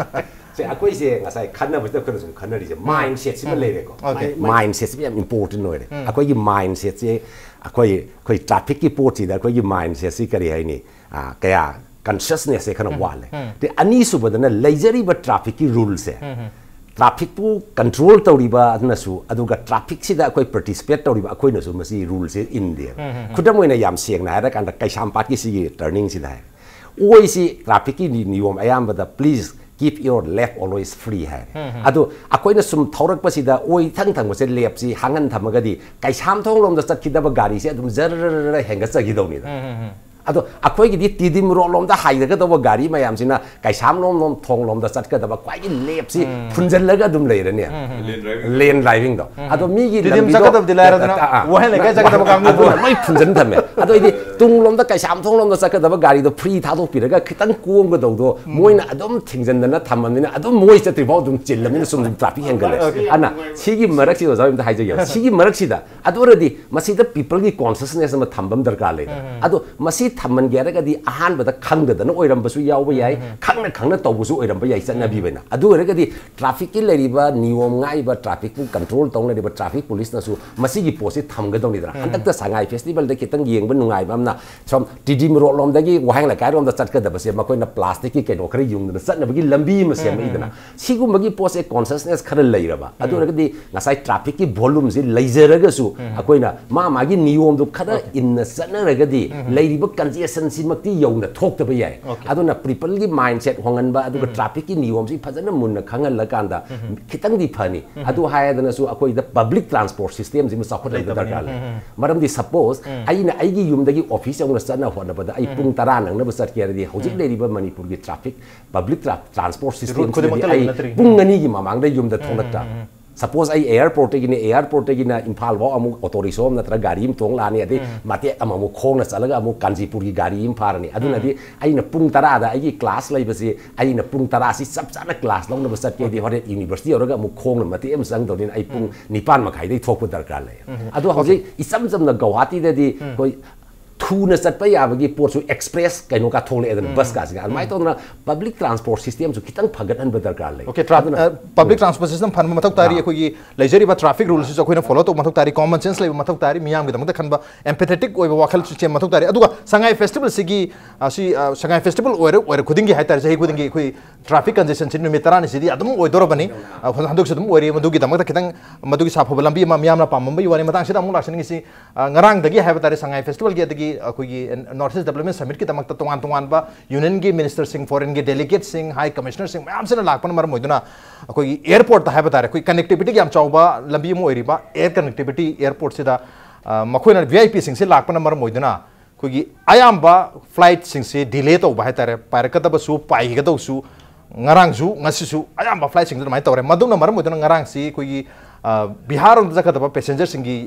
ꯁꯦ, ꯑꯩꯈꯣꯏꯁꯦ ꯉꯁꯥꯏ ꯈꯟꯅꯕꯁꯤꯗ ꯑꯩꯈꯣꯏꯅ ꯁꯨꯝ ꯈꯟꯅꯔꯤꯁꯦ ꯎꯝ꯫ ꯃꯥꯏꯟꯁꯦꯠꯁꯤꯃ ꯎꯝ꯫ ꯂꯩꯔꯦꯀꯣ꯫ ꯑꯣꯀꯦ꯫ ꯃꯥꯏꯟꯁꯦꯠꯁꯤꯃ ꯌꯥꯝ ꯏꯝꯄꯣꯔꯇꯦꯟ ꯑꯣꯏꯔꯦ꯫ ꯎꯝ꯫ ꯑꯩꯈꯣꯏꯒꯤ ꯃꯥꯏꯟꯁꯦꯠꯁꯦ, ꯑꯩꯈꯣꯏ, ꯑꯩꯈꯣꯏ ꯇ꯭ꯔꯥꯐꯤꯛꯀꯤ ꯄꯣꯠꯁꯤꯗ ꯑꯩꯈꯣꯏꯒꯤ ꯃꯥꯏꯟꯁꯦꯠꯁꯤ ꯀꯔꯤ ꯍꯥꯏꯅꯤ? ꯑꯥ, ꯀꯌꯥ consciousness ꯁꯦ ꯈꯔ ꯋꯥꯠꯂꯦ꯫ ꯑꯗꯩ ꯑꯅꯤꯁꯨꯕꯗꯅ ꯂꯩꯖꯔꯤꯕ traffic ꯀꯤ rule ꯁꯦ, traffic ꯄꯨ control ꯇꯧꯔꯤꯕ ꯑꯗꯨꯅꯁꯨ, ꯑꯗꯨꯒ traffic ꯁꯤꯗ ꯑꯩꯈꯣꯏ participate ꯇꯧꯔꯤꯕ ꯑꯩꯈꯣꯏꯅꯁꯨ ꯃꯁꯤ rule ꯁꯦ ꯏꯟꯗꯦ꯫ ꯈꯨꯗꯝ ꯑꯣꯏꯅ ꯌꯥꯝ ꯁꯦꯡꯅ ꯍꯥꯏꯔꯀꯥꯟꯗ ꯀꯩꯁꯥꯝꯄꯥꯠꯀꯤ ꯁꯤꯒꯤ turning ꯁꯤꯗ ꯍꯥꯏ, ꯑꯣꯏꯁꯤ traffic ꯀꯤ ꯅꯤ-, ꯅꯤꯌꯣꯝ ꯑꯌꯥꯝꯕꯗ please keep your left always free ꯍꯥꯏꯔꯦ꯫ ꯑꯗꯣ ꯑꯩꯈꯣꯏꯅ ꯁꯨꯝ ꯊꯧꯔꯛꯄꯁꯤꯗ ꯑꯣꯏ ꯊꯪ ꯊꯪꯕꯁꯦ left ꯁꯤ ꯍꯥꯡꯍꯟ ꯊꯝꯃꯒꯗꯤ ꯀꯩꯁꯥꯝꯊꯣꯡ ꯂꯣꯝꯗ ꯆꯠꯈꯤꯗꯕ ꯒꯥꯔꯤꯁꯦ ꯑꯗꯨꯝ ꯖꯔ ꯍꯦꯟꯒꯠꯆꯈꯤꯗꯧꯅꯤꯗ꯫ ꯑꯗꯣ ꯑꯩꯈꯣꯏꯒꯤꯗꯤ ꯇꯤꯗꯤꯝ ꯔꯣꯗ ꯂꯣꯝꯗ ꯍꯥꯏꯗꯒꯗꯧꯕ ꯒꯥꯔꯤ ꯃꯌꯥꯝꯁꯤꯅ ꯀꯩꯁꯥꯝ ꯂꯣꯝ ꯂꯣꯝ ꯊꯣꯡ ꯂꯣꯝꯗ ꯆꯠꯀꯗꯕ ꯈ꯭ꯋꯥꯏꯒꯤ left ꯁꯤ ꯐꯨꯟꯖꯜꯂꯒ ꯑꯗꯨꯝ ꯂꯩꯔꯅꯤ꯫ Lane driving. Lane driving ꯗꯣ꯫ ꯑꯗꯣ ꯃꯤꯒꯤ ꯇꯤꯗꯤꯝ ꯂꯝꯕꯤꯗꯣ ꯆꯠꯀꯗꯕꯗꯤ ꯂꯥꯏꯔꯗꯅ ꯑꯥ, ꯑꯥ꯫ ꯋꯥꯍꯦꯡ ꯂꯩꯀꯥꯏ ꯆꯠꯀꯗꯕ ꯀꯥꯡꯕꯨꯗꯨꯅ ꯑꯗꯨꯅ ꯂꯣꯏ ꯐꯨꯟꯖꯟ ꯊꯝꯃꯦ꯫ ꯑꯗꯣ ꯑꯩꯗꯤ ꯇꯨꯡꯂꯣꯝꯗ ꯀꯩꯁꯥꯝꯊꯣꯡ ꯂꯣꯝꯗ ꯆꯠꯀꯗꯕ ꯒꯥꯔꯤꯗꯣ free ꯊꯥꯗꯣꯛꯄꯤꯔꯒ ꯈꯤꯇꯪ ꯀꯣꯝꯒꯗꯧꯗꯣ ꯃꯣꯏꯅ ꯑꯗꯨꯝ ꯊꯤꯡꯖꯤꯟꯗꯅ ꯊꯝꯃꯕꯅꯤꯅ ꯑꯗꯨꯝ ꯃꯣꯏ ꯆꯠꯇ꯭ꯔꯤꯐꯥꯎ ꯑꯗꯨꯝ ꯆꯤꯜꯂꯕꯅꯤꯅ ꯁꯨꯝ traffic ꯍꯦꯟꯒꯠꯂꯦ꯫ ꯑꯗꯨꯅ ꯁꯤꯒꯤ ꯃꯔꯛꯁꯤꯗ ꯑꯣꯖꯥ ꯑꯝꯇ ꯍꯥꯏꯖꯒꯦ꯫ ꯁꯤꯒꯤ ꯃꯔꯛꯁꯤꯗ ꯑꯗꯨ ꯑꯣꯏꯔꯗꯤ ꯃꯁꯤꯗ people ꯒꯤ consciousness ꯑꯃ ꯊꯝꯕ ꯑꯃ ꯗꯔꯀꯥꯔ ꯂꯩꯔꯦ꯫ ꯑꯗꯣ ꯃꯁꯤ ꯊꯝꯍꯟꯒꯦ ꯍꯥꯏꯔꯒꯗꯤ ꯑꯍꯥꯟꯕꯗ ꯈꯪꯗꯗꯅ ꯑꯣꯏꯔꯝꯕꯁꯨ ꯌꯥꯎꯕ ꯌꯥꯏ, ꯈꯪꯅ ꯈꯪꯅ ꯇꯧꯕꯁꯨ ꯑꯣꯏꯔꯝꯕ ꯌꯥꯏ ꯆꯠꯅꯕꯤ ꯑꯣꯏꯅ꯫ ꯑꯗꯨ ꯑꯣꯏꯔꯒꯗꯤ traffic ꯀꯤ ꯂꯩꯔꯤꯕ ꯅꯤꯌꯣꯝ ꯉꯥꯛꯏꯕ traffic ꯄꯨ control ꯇꯧꯅꯔꯤꯕ traffic police ꯅꯁꯨ ꯃꯁꯤꯒꯤ ꯄꯣꯠꯁꯤ ꯊꯝꯒꯗꯧꯅꯤꯗꯅ꯫ ꯍꯟꯗꯛꯇ ꯁꯉꯥꯏ festival ꯗ ꯈꯤꯇꯪ ꯌꯦꯡꯕ ꯅꯨꯡꯉꯥꯏꯕ ꯑꯃꯅ ꯁꯣꯝ ꯇꯤꯗꯤꯝ ꯔꯣꯗ ꯂꯣꯝꯗꯒꯤ ꯋꯥꯍꯦꯡ ꯂꯩꯀꯥꯏꯔꯣꯝꯗ ꯆꯠꯀꯗꯕꯁꯦ ꯃꯈꯣꯏꯅ plastic ꯀꯤ ꯀꯩꯅꯣ ꯈꯔ ꯌꯨꯡꯗꯅ ꯆꯠꯅꯕꯒꯤ ꯂꯝꯕꯤ ꯑꯃ ꯁꯦꯝꯃꯛꯏꯗꯅ꯫ ꯁꯤꯒꯨꯝꯕꯒꯤ ꯄꯣꯠꯁꯦ consciousness ꯈꯔ ꯂꯩꯔꯕ ꯑꯗꯨ ꯑꯣꯏꯔꯒꯗꯤ ꯉꯁꯥꯏ traffic ꯀꯤ volume ꯁꯤ ꯂꯩꯖꯔꯒꯁꯨ ꯑꯩꯈꯣꯏꯅ ꯃꯥ ꯃꯥꯒꯤ ꯅꯤꯌꯣꯝꯗꯣ ꯈꯔ ꯏꯟꯅ ꯆꯠꯅꯔꯒꯗꯤ ꯂꯩꯔꯤꯕ congestion ꯁꯤꯃꯛꯇꯤ ꯌꯧꯅ ꯊꯣꯛꯇꯕ ꯌꯥꯏ꯫ ꯑꯗꯨꯅ people ꯒꯤ mindset ꯍꯣꯡꯍꯟꯕ ꯑꯗꯨꯒ traffic ꯀꯤ ꯅꯤꯌꯣꯝꯁꯤ ꯐꯖꯅ ꯃꯨꯟꯅ ꯈꯪꯍꯜꯂꯀꯥꯟꯗ ꯈꯤꯇꯪꯗꯤ ꯐꯅꯤ꯫ ꯑꯗꯨ ꯍꯥꯏꯔꯗꯅꯁꯨ ꯑꯩꯈꯣꯏꯗ public transport system ꯁꯤꯃ ꯆꯥꯎꯈꯠꯍꯟꯕ ꯂꯩꯇꯕꯅꯤ꯫ ꯗꯔꯀꯥꯔ ꯂꯩ꯫ ꯃꯔꯝꯗꯤ suppose ꯑꯩꯅ ꯑꯩꯒꯤ ꯌꯨꯝꯗꯒꯤ office ꯌꯧꯅ ꯆꯠꯅ ꯍꯣꯠꯅꯕꯗ ꯑꯩ ꯄꯨꯡ ꯇꯔꯥ ꯅꯪꯅꯕ ꯆꯠꯀꯦ ꯍꯥꯏꯔꯗꯤ ꯍꯧꯖꯤꯛ ꯂꯩꯔꯤꯕ ꯃꯅꯤꯄꯨꯔꯒꯤ traffic, public tra-, transport system ꯁꯤꯗꯗꯤ ꯈꯨꯗꯤꯡꯃꯛꯇ ꯂꯩꯕ ꯑꯩ ꯅꯠꯇ꯭ꯔꯤ꯫ ꯄꯨꯡ ꯑꯅꯤꯒꯤ ꯃꯃꯥꯡꯗ ꯌꯨꯝꯗ ꯊꯣꯛꯂꯛꯇ꯫ Suppose ꯑꯩ airport ꯇꯒꯤꯅꯦ, airport ꯇꯒꯤꯅ ꯏꯝꯐꯥꯜ ꯐꯥꯎ ꯑꯃꯨꯛ auto rickshaw ꯑꯃ ꯅꯠꯇ꯭ꯔꯒ ꯒꯥꯔꯤ ꯑꯃ ꯇꯣꯡ ꯂꯥꯛꯑꯅꯤ, ꯑꯗꯩ ꯃꯇꯦꯛ ꯑꯃꯃꯨꯛ ꯈꯣꯡꯅ ꯆꯠꯂꯒ ꯑꯃꯨꯛ ꯀꯥꯟꯆꯤꯄꯨꯔꯒꯤ ꯒꯥꯔꯤ ꯑꯃ ꯐꯥꯔꯅꯤ꯫ ꯑꯗꯨꯅꯗꯤ ꯑꯩꯅ ꯄꯨꯡ ꯇꯔꯥꯗ ꯑꯩꯒꯤ class ꯂꯩꯕꯁꯤ, ꯑꯩꯅ ꯄꯨꯡ ꯇꯔꯥꯁꯤ ꯆꯞ ꯆꯥꯅ class ꯂꯧꯅꯕ ꯆꯠꯀꯦꯗꯤ ꯍꯣꯔꯦꯟ university ꯌꯧꯔꯒ ꯑꯃꯨꯛ ꯈꯣꯡꯅ ꯃꯇꯦꯛ ꯑꯃ ꯆꯪꯗꯧꯅꯤꯅ ꯑꯩ ꯄꯨꯡ ꯅꯤꯄꯥꯟ ꯃꯈꯥꯏꯗꯩ ꯊꯣꯛꯄ ꯗꯔꯀꯥꯔ ꯂꯩ꯫ ꯑꯗꯣ ꯍꯧꯖꯤꯛ ꯏꯆꯝ ꯆꯝꯅ ꯒꯧꯍꯥꯇꯤꯗꯗꯤ ꯑꯩꯈꯣꯏ ꯊꯨꯅ ꯆꯠꯄ ꯌꯥꯕꯒꯤ ꯄꯣꯠꯁꯨ ꯑꯦꯛꯁꯄ꯭ꯔꯦꯁ ꯀꯩꯅꯣꯒ ꯊꯣꯛꯂꯛꯑꯦꯗꯅ, ꯕꯁꯀꯥꯁꯤꯒ꯫ ꯑꯗꯨꯃꯥꯏꯅ ꯇꯧꯗꯅ ꯄꯕ꯭ꯂꯤꯛ ꯇ꯭ꯔꯥꯟꯁꯄꯣꯔꯠ ꯁꯤꯁꯇꯦꯝꯁꯨ ꯈꯤꯇꯪ ꯐꯒꯠꯍꯟꯕ ꯗꯔꯀꯥꯔ ꯂꯩ꯫ ꯑꯣꯀꯦ, ꯇ꯭ꯔꯥ- ꯑꯗꯨꯅ ꯑ, ꯄꯕ꯭ꯂꯤꯛ ꯇ꯭ꯔꯥꯟꯁꯄꯣꯔꯠ ꯁꯤꯁꯇꯦꯝ ꯐꯍꯟꯕ ꯃꯊꯧ ꯇꯥꯔꯤ꯫ ꯑꯩꯈꯣꯏꯒꯤ ꯂꯩꯖꯔꯤꯕ ꯇ꯭ꯔꯥꯐꯤꯛ ꯔꯨꯜꯁꯤꯁꯨ ꯑꯩꯈꯣꯏꯅ ꯐꯣꯂꯣ ꯇꯧꯕ ꯃꯊꯧ ꯇꯥꯔꯤ, ꯀꯣꯃꯟ ꯁꯦꯟꯁ ꯂꯩꯕ ꯃꯊꯧ ꯇꯥꯔꯤ, ꯃꯤꯌꯥꯝꯒꯤꯗꯃꯛꯇ ꯈꯟꯕ, ꯑꯦꯝꯄꯦꯊꯦꯇꯤꯛ ꯑꯣꯏꯕ ꯋꯥꯈꯜꯁꯨ ꯆꯦꯟꯕ ꯃꯊꯧ ꯇꯥꯔꯤ꯫ ꯑꯗꯨꯒ ꯁꯉꯥꯏ ꯐꯦꯁꯇꯤꯚꯦꯜꯁꯤꯒꯤ, ꯑ, ꯁꯤ, ꯑ, ꯁꯉꯥꯏ ꯐꯦꯁꯇꯤꯚꯦꯜ ꯑꯣꯏꯔ ꯑꯣꯏꯔ ꯈꯨꯗꯤꯡꯒꯤ ꯍꯥꯏꯇꯥꯔꯦ, ꯆꯍꯤ ꯈꯨꯗꯤꯡꯒꯤ ꯑꯩꯈꯣꯏ ꯇ꯭ꯔꯥꯐꯤꯛ ꯀꯟꯖꯦꯁꯟꯁꯤ ꯅꯨꯃꯤꯠ ꯇꯔꯥꯅꯤꯁꯤꯗꯤ ꯑꯗꯨꯝ ꯑꯣꯏꯗꯣꯔꯕꯅꯤ꯫ ꯑ, ꯍꯟꯗꯛꯁꯨ ꯑꯗꯨꯝ ꯑꯣꯏꯔꯤ꯫ ꯃꯗꯨꯒꯤꯗꯃꯛꯇ ꯈꯤꯇꯪ ꯃꯗꯨꯒꯤ ꯁꯥꯐꯕ ꯂꯝꯕꯤ ꯑꯃ ꯃꯤꯌꯥꯝꯅ ꯄꯥꯝꯕꯝꯕꯒꯤ ꯋꯥꯅꯤ꯫ ꯃꯇꯥꯡꯁꯤꯗ ꯑꯃꯨꯛ ꯂꯥꯛꯆꯅꯤꯡꯉꯤꯁꯤ, ꯑ, ꯉꯔꯥꯡꯗꯒꯤ ꯍꯥꯏꯕ ꯇꯥꯔꯦ, ꯁꯉꯥꯏ ꯐꯦꯁꯇꯤꯚꯦꯜꯒꯤ ꯑꯗꯒꯤ ꯑꯩꯈꯣꯏꯒꯤ ꯅꯣꯔꯠ ꯏꯁ ꯗꯦꯕꯂꯞꯃꯦꯟ ꯁꯃꯤꯠꯀꯤꯗꯃꯛꯇ ꯇꯣꯉꯥꯟ ꯇꯣꯉꯥꯟꯕ ꯌꯨꯅꯤꯌꯟꯒꯤ ꯃꯤꯅꯤꯁꯇꯔꯁꯤꯡ, ꯐꯣꯔꯦꯟꯒꯤ ꯗꯦꯂꯤꯒꯦꯠꯁꯤꯡ, ꯍꯥꯏ ꯀꯃꯤꯁꯅꯔꯁꯤꯡ ꯃꯌꯥꯝꯁꯤꯅ ꯂꯥꯛꯄꯅ ꯃꯔꯝ ꯑꯣꯏꯗꯨꯅ ꯑꯩꯈꯣꯏꯒꯤ ꯑꯦꯌꯔꯄꯣꯔꯠꯇ ꯍꯥꯏꯕ ꯇꯥꯔꯦ, ꯑꯩꯈꯣꯏ ꯀꯅꯦꯛꯇꯤꯕꯤꯇꯤꯒꯤ ꯌꯥꯝ ꯆꯥꯎꯕ ꯂꯝꯕꯤ ꯑꯃ ꯑꯣꯏꯔꯤꯕ ꯑꯦꯌꯔ ꯀꯅꯦꯛꯇꯤꯕꯤꯇꯤ ꯑꯦꯌꯔꯄꯣꯔꯠꯁꯤꯗ, ꯑ, ꯃꯈꯣꯏꯅ, ꯚꯤ ꯑꯥꯏ ꯄꯤꯁꯤꯡꯁꯤ ꯂꯥꯛꯄꯅ ꯃꯔꯝ ꯑꯣꯏꯗꯨꯅ ꯑꯩꯈꯣꯏꯒꯤ ꯑꯌꯥꯝꯕ ꯐ꯭ꯂꯥꯏꯠꯁꯤꯡꯁꯤ ꯗꯤꯂꯦ ꯇꯧꯕ ꯍꯥꯏ ꯇꯥꯔꯦ, ꯄꯥꯏꯔꯛꯀꯗꯕꯁꯨ ꯄꯥꯏꯒꯗꯧꯁꯨ ꯉꯔꯥꯡꯁꯨ ꯉꯁꯤꯁꯨ ꯑꯌꯥꯝꯕ ꯐ꯭ꯂꯥꯏꯠꯁꯤꯡꯗꯨ ꯑꯗꯨꯃꯥꯏꯅ ꯇꯧꯔꯦ꯫ ꯃꯗꯨꯅ ꯃꯔꯝ ꯑꯣꯏꯗꯨꯅ ꯉꯔꯥꯡꯁꯤ ꯑꯩꯈꯣꯏꯒꯤ, ꯑ, ꯕꯤꯍꯥꯔ ꯔꯣꯝꯗ ꯆꯠꯀꯗꯕ ꯄꯦꯁꯦꯟꯖꯔꯁꯤꯡꯒꯤ,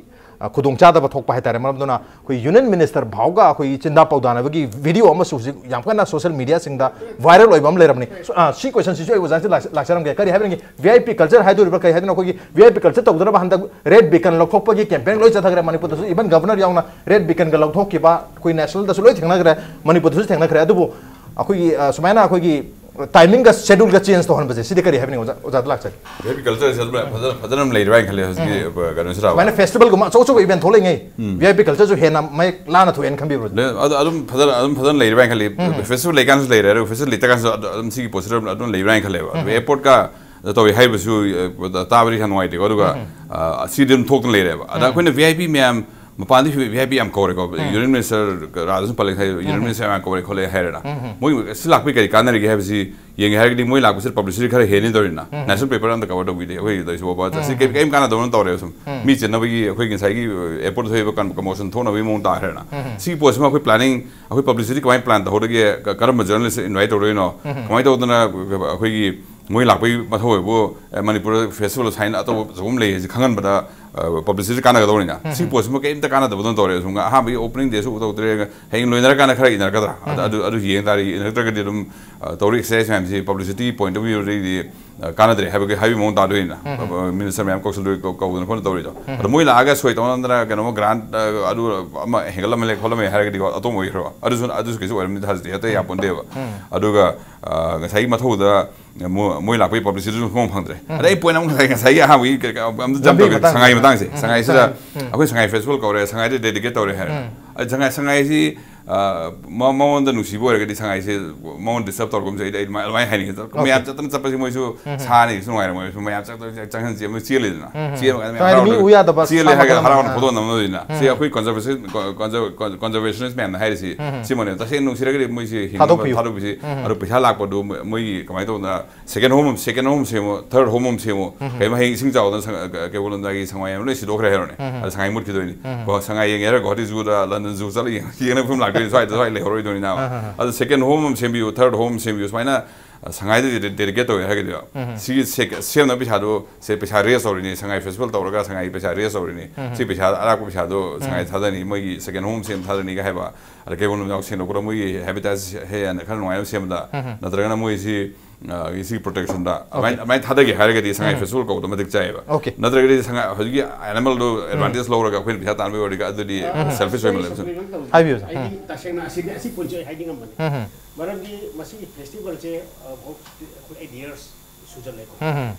ꯑ, ꯈꯨꯗꯣꯡꯆꯥꯗꯕ ꯊꯣꯛꯄ ꯍꯥꯏ ꯇꯥꯔꯦ꯫ ꯃꯔꯝ ꯑꯗꯨꯅ ꯑꯩꯈꯣꯏ ꯌꯨꯅꯤꯌꯟ ꯃꯤꯅꯤꯁꯇꯔ ꯐꯥꯎꯒ ꯑꯩꯈꯣꯏꯒꯤ ꯆꯤꯟꯗꯥ ꯄꯥꯎꯗꯥꯅꯕꯒꯤ ꯚꯤꯗꯤꯑꯣ ꯑꯃꯁꯨ ꯍꯧꯖꯤꯛ ꯌꯥꯝ ꯀꯟꯅ ꯁꯣꯁꯤꯌꯦꯜ ꯃꯤꯗꯤꯌꯥꯁꯤꯡꯗ ꯚꯥꯏꯔꯦꯜ ꯑꯣꯏꯕ ꯑꯃ ꯂꯩꯔꯕꯅꯤ꯫ ꯁꯣ-, ꯑ, ꯁꯤ ꯀꯣꯏꯁꯟꯁꯤꯁꯨ ꯑꯩ ꯑꯣꯖꯥꯁꯤ ꯂꯥꯛ-, ꯂꯥꯛꯆꯔꯝꯒꯦ꯫ ꯀꯔꯤ ꯍꯥꯏꯕꯤꯅꯤꯡꯉꯤ? ꯚꯤ ꯑꯥꯏ ꯄꯤ ꯀꯜꯆꯔ ꯍꯥꯏꯗꯣꯔꯤꯕ꯭ꯔꯥ ꯀꯔꯤ ꯍꯥꯏꯗꯣꯏꯅꯣ? ꯑꯩꯈꯣꯏꯒꯤ ꯚꯤ ꯑꯥꯏ ꯄꯤ ꯀꯜꯆꯔ ꯇꯧꯗꯅꯕ ꯍꯟꯗꯛ ꯔꯦꯗ ꯕꯤꯀꯟ ꯂꯧꯊꯣꯛꯄꯒꯤ ꯀꯦꯝꯄꯦꯟ ꯂꯣꯏ ꯆꯠꯊꯈ꯭ꯔꯦ ꯃꯅꯤꯄꯨꯔꯗꯁꯨ, ꯏꯚꯟ ꯒꯚꯔꯅꯔ ꯌꯥꯎꯅ ꯔꯦꯗ ꯕꯤꯀꯟꯒ ꯂꯧꯊꯣꯛꯈꯤꯕ ꯑꯩꯈꯣꯏ ꯅꯦꯁꯅꯦꯜꯗꯁꯨ ꯂꯣꯏ ꯊꯦꯡꯅꯈ꯭ꯔꯦ, ꯃꯅꯤꯄꯨꯔꯗꯁꯨ ꯊꯦꯡꯅꯈ꯭ꯔꯦ꯫ ꯑꯗꯨꯕꯨ ꯑꯩꯈꯣꯏꯒꯤ, ꯑ, ꯁꯨꯃꯥꯏꯅ ꯑꯩꯈꯣꯏꯒꯤ ꯇꯥꯏꯃꯤꯡꯒ ꯁꯦꯗ꯭ꯌꯨꯜꯒ ꯆꯦꯟꯖ ꯇꯧꯍꯟꯕꯁꯦ, ꯁꯤꯗꯤ ꯀꯔꯤ ꯍꯥꯏꯕꯅꯤ ꯑꯣꯖꯥ, ꯑꯣꯖꯥꯗ ꯂꯥꯛꯆꯒꯦ꯫ ꯚꯤ ꯑꯥꯏ ꯄꯤ ꯀꯜꯆꯔꯁꯦ ꯑꯗꯨꯝ ꯐꯖꯅ, ꯐꯖꯅ ꯑꯗꯨꯝ ꯂꯩꯔꯤ ꯍꯥꯏꯅ ꯈꯜꯂꯦ ꯍꯧꯖꯤꯛꯀꯤ, ꯑ, ꯀꯩꯅꯣꯁꯤꯗ꯫ ꯁꯨꯃꯥꯏꯅ ꯐꯦꯁꯇꯤꯚꯦꯜꯒꯨꯝꯕ ꯑꯆꯧ ꯑꯆꯧꯕ ꯏꯚꯦꯟ ꯊꯣꯛꯂꯛꯏꯉꯩ ꯚꯤ ꯑꯥꯏ ꯄꯤ ꯀꯜꯆꯔꯁꯨ ꯍꯦꯟꯅ ꯃꯌꯦꯛ ꯂꯥꯅ ꯊꯣꯛꯑꯦꯅ ꯈꯟꯕꯤꯕ꯭ꯔꯣ? ꯂꯩ-, ꯑꯗꯨ ꯑꯗꯨꯝ ꯐꯖꯅ, ꯑꯗꯨꯝ ꯐꯖꯅ ꯂꯩꯔꯤ ꯍꯥꯏꯅ ꯈꯜꯂꯤ꯫ ꯐꯦꯁꯇꯤꯚꯦꯜ ꯂꯩꯀꯥꯟꯗꯁꯨ ꯂꯩꯔꯦ, ꯑꯗꯨꯒ ꯐꯦꯁꯇꯤꯚꯦꯜ ꯂꯩꯇ꯭ꯔꯀꯥꯟꯗꯁꯨ ꯑꯗꯨ-, ꯑꯗꯨꯝ ꯁꯤꯒꯤ ꯄꯣꯠꯁꯤꯗ ꯑꯗꯨꯝ ꯂꯩꯔꯤ ꯍꯥꯏꯅ ꯈꯜꯂꯦꯕ꯫ ꯑꯗꯨ ꯑꯦꯌꯔꯄꯣꯔꯠꯀ ꯇꯧꯏ ꯍꯥꯏꯕꯁꯨ, ꯑ, ꯇꯥꯕꯗꯤ ꯈꯔ ꯅꯨꯡꯉꯥꯏꯇꯦꯀꯣ꯫ ꯑꯗꯨꯒ, ꯑ, ꯁꯤꯗꯤ ꯑꯗꯨꯝ ꯊꯣꯛꯇꯅ ꯂꯩꯔꯦꯕ꯫ ꯑꯗ ꯑꯩꯈꯣꯏꯅ ꯚꯤ ꯑꯥꯏ ꯄꯤ ꯃꯌꯥꯝ ꯃꯄꯥꯟꯗꯒꯤ ꯚꯤ ꯑꯥꯏ ꯄꯤ ꯌꯥꯝ ꯀꯧꯔꯦꯀꯣ꯫ ꯌꯨꯅꯤꯌꯟ ꯃꯤꯅꯤꯁꯇꯔ ꯔꯥꯙꯥꯀ꯭ꯔꯤꯁꯟ ꯄꯜꯂꯦ ꯍꯥꯏ, ꯌꯨꯅꯤꯌꯟ ꯃꯤꯅꯤꯁꯇꯔ ꯌꯥꯝ ꯀꯧꯔꯦ ꯈꯣꯠꯂꯦ ꯍꯥꯏꯔꯦꯅ꯫ ꯃꯣꯏ ꯁꯤ ꯂꯥꯛꯄꯩ ꯀꯔꯤ ꯀꯥꯟꯅꯔꯤꯒꯦ ꯍꯥꯏꯕꯁꯤ ꯌꯦꯡꯒꯦ ꯍꯥꯏꯔꯒꯗꯤ ꯃꯣꯏ ꯂꯥꯛꯄꯁꯤꯗ ꯄꯕ꯭ꯂꯤꯁꯤꯇꯤ ꯈꯔ ꯍꯦꯟꯅꯤ ꯇꯧꯔꯤꯅ꯫ ꯅꯦꯁꯅꯦꯜ ꯄꯦꯄꯔ ꯑꯝꯇ ꯀꯚꯔ ꯇꯧꯕꯤꯗꯦ ꯑꯩꯈꯣꯏ ꯇꯧꯔꯤꯁꯤ ꯕꯣꯕꯥ꯫ ꯁꯤ ꯀꯔꯤ-, ꯀꯔꯤꯝ ꯀꯥꯟꯅꯗꯕꯅ ꯇꯧꯔꯦꯕ ꯁꯨꯝ꯫ ꯃꯤ ꯆꯤꯟꯅꯕꯒꯤ ꯑꯩꯈꯣꯏ ꯉꯁꯥꯏꯒꯤ, ꯑ, ꯑꯦꯌꯔꯄꯣꯔꯠ ꯊꯣꯛꯏꯕ ꯀꯟ-, ꯀꯃꯣꯁꯟ ꯊꯣꯛꯅꯕꯒꯤ ꯃꯑꯣꯡ ꯇꯥꯈ꯭ꯔꯦꯅ꯫ ꯁꯤꯒꯤ ꯄꯣꯠꯁꯤꯃ ꯑꯩꯈꯣꯏ ꯄ꯭ꯂꯥꯅꯤꯡ, ꯑꯩꯈꯣꯏ ꯄꯕ꯭ꯂꯤꯁꯤꯇꯤ ꯀꯃꯥꯏꯅ ꯄ꯭ꯂꯥꯟ ꯇꯧꯍꯧꯗꯒꯦ? ꯀ-, ꯀꯔꯝꯕ ꯖꯔꯅꯦꯂꯤꯁ ꯏꯟꯚꯥꯏꯠ ꯇꯧꯗꯣꯏꯅꯣ? ꯀꯃꯥꯏꯅ ꯇꯧꯗꯅ ꯑꯩꯈꯣꯏꯒꯤ ꯃꯣꯏ ꯂꯥꯛꯄꯒꯤ ꯃꯊꯧ ꯑꯣꯏꯕꯨ, ꯑꯦ, ꯃꯅꯤꯄꯨꯔꯗ ꯐꯦꯁꯇꯤꯚꯦꯜ ꯁꯥꯏꯟ ꯑꯇꯧꯕ ꯑꯆꯧꯕ ꯑꯃ ꯂꯩ ꯍꯥꯏꯁꯦ ꯈꯪꯍꯟꯕꯗ ꯄꯕ꯭ꯂꯤꯁꯤꯇꯤ ꯀꯥꯟꯅꯒꯗꯧꯅꯤꯅ, ꯁꯤ ꯄꯣꯠꯁꯤꯃ ꯀꯩꯝꯇ ꯀꯥꯟꯅꯗꯕꯗꯧꯅ ꯇꯧꯔꯦ꯫ ꯁꯨꯝ ꯑꯍꯥꯟꯕꯒꯤ ꯑꯣꯄꯅꯤꯡ ꯗꯦꯁꯨ ꯎꯗꯧꯗ꯭ꯔꯦ, ꯍꯌꯦꯡ ꯂꯣꯏꯅꯔꯀꯥꯟꯗ ꯈꯔ ꯏꯟꯅꯔꯛꯀꯗ꯭ꯔꯥ? ꯑꯗ- ꯑꯗꯨ ꯑꯗꯨ ꯌꯦꯡ ꯇꯥꯔꯦ꯫ ꯏꯟꯅꯔꯛꯇ꯭ꯔꯒꯗꯤ ꯑꯗꯨꯝ, ꯑ, ꯇꯧꯔꯤ ꯑꯦꯛꯁꯔꯁꯥꯏꯁ ꯃꯌꯥꯝꯁꯤ ꯄꯕ꯭ꯂꯤꯁꯤꯇꯤ ꯄꯣꯏꯟꯠ ꯑꯣꯐ ꯚ꯭ꯌꯨꯗꯒꯤꯗꯤ, ꯑ, ꯀꯥꯟꯅꯗ꯭ꯔꯦ ꯍꯥꯏꯕꯒꯤ ꯍꯥꯏꯕꯒꯤ ꯃꯑꯣꯡ ꯇꯥꯗꯣꯏꯅꯤꯅ꯫ ꯃꯤꯅꯤꯁꯇꯔ ꯃꯌꯥꯝ ꯀꯧꯁꯤꯜꯂꯣꯏ ꯀꯧ- ꯀꯧꯗꯅ ꯈꯣꯠꯅ ꯇꯧꯔꯤꯗꯣ꯫ ꯑꯗꯣ ꯃꯣꯏ ꯂꯥꯛꯑꯒ ꯁꯣꯏ ꯇꯧꯅꯗꯅ ꯀꯩꯅꯣꯝꯃ ꯒ꯭ꯔꯥꯟꯠ, ꯑ, ꯑꯗꯨ ꯑꯃ ꯍꯦꯟꯒꯠꯂꯝꯃꯦ ꯈꯣꯠꯂꯝꯃꯦ ꯍꯥꯏꯔꯒꯗꯤꯀꯣ, ꯑꯇꯣꯡꯕ ꯑꯣꯏꯈ꯭ꯔꯣ꯫ ꯑꯗꯨꯁꯨ ꯑꯗꯨꯁꯨ ꯀꯩꯁꯨ ꯑꯣꯏꯔꯝꯅꯤ ꯊꯥꯖꯗꯦ, ꯑꯇꯩ ꯌꯥꯄꯣꯟꯇꯦꯕ꯫ ꯑꯗꯨꯒ, ꯑ, ꯉꯁꯥꯏꯒꯤ ꯃꯊꯧꯗ ꯃꯣ- ꯃꯣꯏ ꯂꯥꯛꯄꯒꯤ ꯄꯕ꯭ꯂꯤꯁꯤꯇꯤꯁꯨ ꯈꯪꯕ ꯐꯪꯗ꯭ꯔꯦ꯫ ꯑꯗꯩ ꯑꯩ ꯄꯣꯏꯟꯠ ꯑꯃ ꯉꯁꯥꯏ, ꯉꯁꯥꯏꯒꯤ ꯑꯍꯥꯟꯕꯒꯤ ꯀꯩ- ꯀꯩ- ꯑꯝꯇ ꯖꯝꯞ ꯂꯝꯕꯤꯒꯤ ꯇꯧꯒꯦ꯫ ꯃꯇꯥꯡꯁꯦ꯫ ꯁꯉꯥꯏ ꯃꯇꯥꯡꯁꯦ꯫ ꯃꯇꯥꯡꯁꯦ꯫ ꯎꯝ, ꯁꯉꯥꯏꯁꯤꯗ ꯁꯉꯥꯏ꯫ ꯑꯩꯈꯣꯏ ꯁꯉꯥꯏ ꯐꯦꯁꯇꯤꯚꯦꯜ ꯀꯧꯔꯦ, ꯁꯉꯥꯏꯗ ꯗꯦꯗꯤꯀꯦꯠ ꯇꯧꯔꯦ ꯍꯥꯏꯔꯦ꯫ ꯑꯗ ꯁꯉꯥꯏ, ꯁꯉꯥꯏꯁꯤ, ꯑ, ꯃ- ꯃꯉꯣꯟꯗ ꯅꯨꯡꯁꯤꯕ ꯑꯣꯏꯔꯒꯗꯤ ꯁꯉꯥꯏꯁꯤ ꯃꯉꯣꯟꯗ ꯗꯤꯁꯇꯔꯕ ꯇꯧꯔꯒꯨꯝꯁꯦ꯫ ꯑꯩꯗꯤ ꯑꯩ ꯑꯗꯨꯃꯥꯏꯅ, ꯑꯗꯨꯃꯥꯏꯅ ꯍꯥꯏꯅꯤꯡꯉꯦ꯫ ꯑꯣꯀꯦ꯫ ꯃꯌꯥꯝ ꯆꯠꯇꯅ ꯆꯠꯄꯁꯤ ꯃꯣꯏꯁꯨ ꯁꯥꯅꯤꯁꯨ ꯅꯨꯡꯉꯥꯏꯔꯝꯃꯣꯏ꯫ ꯃꯌꯥꯝ ꯆꯠꯇꯅ ꯆꯪꯍꯟꯁꯦ ꯃꯣꯏ ꯆꯦꯜꯂꯤꯗꯅ꯫ ꯆꯦꯟꯕ ꯀꯥꯟꯗ ꯃꯌꯥꯝ ꯁꯉꯥꯏꯗꯤ ꯃꯤ ꯍꯔꯥꯎꯅ ꯎ ꯌꯥꯗꯕ ꯆꯦꯜꯂꯦ ꯁꯥ ꯍꯥꯏꯔꯒ ꯃꯈꯜ ꯍꯔꯥꯎꯅ ꯑꯃꯅꯤ꯫ ꯐꯣꯇꯣ ꯅꯝꯅꯗꯣꯏꯅ꯫ ꯁꯤ ꯑꯩꯈꯣꯏ ꯀꯟꯖꯔꯕꯦꯁꯟ, ꯀꯟꯖꯔꯕꯦꯁꯅꯤꯁ ꯃꯌꯥꯝꯅ ꯍꯥꯏꯔꯤꯁꯤ ꯁꯤꯃꯅꯦ꯫ ꯇꯁꯦꯡꯅ ꯅꯨꯡꯁꯤꯔꯒꯗꯤ ꯃꯣꯏꯁꯤ ꯍꯤꯡꯅꯕ ꯊꯥꯗꯣꯛꯄꯤꯌꯨ꯫ ꯊꯥꯗꯣꯛꯄꯤꯁꯤ꯫ ꯑꯗꯣ ꯄꯩꯁꯥ ꯂꯥꯛꯄꯗꯣ ꯃꯣꯏꯒꯤ ꯀꯃꯥꯏꯅ ꯇꯧꯗꯅ ꯁꯦꯀꯦꯟ ꯍꯣꯝ ꯑꯃ, ꯁꯦꯀꯦꯟ ꯍꯣꯝ ꯁꯦꯝꯃꯣ, ꯊꯔꯠ ꯍꯣꯝ ꯑꯃ ꯁꯦꯝꯃꯣ꯫ ꯀꯩꯒꯨꯝꯕ ꯍꯌꯦꯡ ꯏꯁꯤꯡ ꯆꯥꯎꯗꯅ ꯁꯉ-, ꯀ-, ꯀꯩꯕꯨꯜ ꯂꯝꯖꯥꯎꯒꯤ ꯁꯉꯥꯏ ꯑꯃ ꯂꯣꯏ ꯁꯤꯗꯣꯛꯈ꯭ꯔꯦ ꯍꯥꯏꯔꯣꯅꯦ꯫ ꯑꯗ ꯁꯉꯥꯏ ꯃꯨꯠꯈꯤꯗꯣꯏꯅꯤ꯫ ꯒꯣ-, ꯁꯉꯥꯏ ꯌꯦꯡꯒꯦ ꯍꯥꯏꯔ ꯒꯨꯋꯥꯍꯥꯇꯤ ꯖꯨꯗ, ꯂꯟꯗꯟ ꯖꯨ ꯆꯠꯂ ꯌꯦꯡ-, ꯌꯦꯡꯅꯕ ꯐꯤꯕꯝ ꯂꯥꯛꯇꯣꯏꯅꯤ꯫ ꯁ꯭ꯋꯥꯏꯗ, ꯁ꯭ꯋꯥꯏꯗ ꯂꯩꯍꯧꯔꯣꯏꯗꯣꯏꯅꯤ ꯅꯥꯕ꯫ ꯑꯗ ꯁꯦꯀꯦꯟ ꯍꯣꯝ ꯑꯃ ꯁꯦꯝꯕꯤꯌꯨ, ꯊꯔꯠ ꯍꯣꯝ ꯑꯃ ꯁꯦꯝꯕꯤꯌꯨ꯫ ꯁꯨꯃꯥꯏꯅ, ꯑ, ꯁꯉꯥꯏꯗ ꯗꯦ-, ꯗꯦꯗꯤꯀꯦꯠ ꯇꯧꯋꯦ ꯍꯥꯏꯔꯒꯗꯤ ꯁꯤꯒꯤ ꯁꯦ-, ꯁꯦꯝꯅꯕ ꯄꯩꯁꯥꯗꯣ, ꯁꯦ ꯄꯩꯁꯥ ꯔꯦꯁ ꯇꯧꯔꯤꯅꯤ, ꯁꯉꯥꯏ ꯐꯦꯁꯇꯤꯚꯦꯜ ꯇꯧꯔꯒ ꯁꯉꯥꯏ ꯄꯩꯁꯥ ꯔꯦꯁ ꯇꯧꯔꯤꯅꯤ꯫ ꯁꯤ ꯄꯩꯁꯥ, ꯑꯔꯥꯛꯄ ꯄꯩꯁꯥꯗꯣ ꯁꯉꯥꯏ ꯊꯥꯗꯅꯤ, ꯃꯣꯏꯒꯤ ꯁꯦꯀꯦꯟ ꯍꯣꯝ ꯁꯦꯝ ꯊꯥꯗꯅꯤꯒ ꯍꯥꯏꯕ꯫ ꯑꯗ ꯀꯩꯕꯨꯜ ꯂꯝꯖꯥꯎ ꯁꯦꯡꯗꯣꯛꯄꯗ ꯃꯣꯏꯒꯤ ꯍꯦꯕꯤꯇꯥꯠ ꯍꯦꯟꯅ ꯈꯔ ꯅꯨꯡꯉꯥꯏꯅꯕ ꯁꯦꯝꯕꯗ, ꯅꯠꯇ꯭ꯔꯒꯅ ꯃꯣꯏꯁꯤ, ꯑ, ꯁꯤꯒꯤ ꯄ꯭ꯔꯣꯇꯦꯛꯁꯟꯗ ꯑꯗꯨꯃꯥꯏꯅ, ꯑꯗꯨꯃꯥꯏꯅ ꯊꯥꯗꯒꯦ ꯍꯥꯏꯔꯒꯗꯤ ꯁꯉꯥꯏ ꯐꯦꯁꯇꯤꯚꯦꯜ ꯀꯧꯕꯗꯣ ꯃꯇꯤꯛ ꯆꯥꯏꯌꯦꯕ꯫ ꯑꯣꯀꯦ꯫ ꯅꯠꯇ꯭ꯔꯒꯗꯤ ꯁꯉꯥꯏ, ꯍꯧꯖꯤꯛꯀꯤ ꯑꯦꯅꯤꯃꯦꯜꯗꯣ ꯑꯦꯗꯚꯥꯟꯇꯦꯖ ꯂꯧꯔꯒ ꯑꯩꯈꯣꯏꯅ ꯄꯩꯁꯥ ꯇꯥꯟꯕ ꯑꯣꯏꯔꯗꯤ ꯑꯗꯨꯗꯤ ꯁꯦꯜꯐꯤꯁ ꯑꯣꯏꯃꯜꯂꯦꯕ꯫ ꯍꯥꯏꯕꯤꯌꯨ, ꯁꯥꯔ꯫ ꯍꯥꯏꯗꯤ ꯇꯁꯦꯡꯅ ꯑꯁꯤꯗꯤ, ꯑꯁꯤ ꯄꯣꯏꯟꯠꯁꯦ ꯑꯩ ꯍꯥꯏꯅꯤꯡꯉꯝꯕꯅꯤ꯫ ꯃꯔꯝꯗꯤ ꯃꯁꯤꯒꯤ ꯐꯦꯁꯇꯤꯚꯦꯜꯁꯦ, ꯑ, ꯑꯩꯈꯣꯏ ꯑꯩꯠ ꯌꯔꯁ ꯁꯨꯖꯜꯂꯦꯀꯣ꯫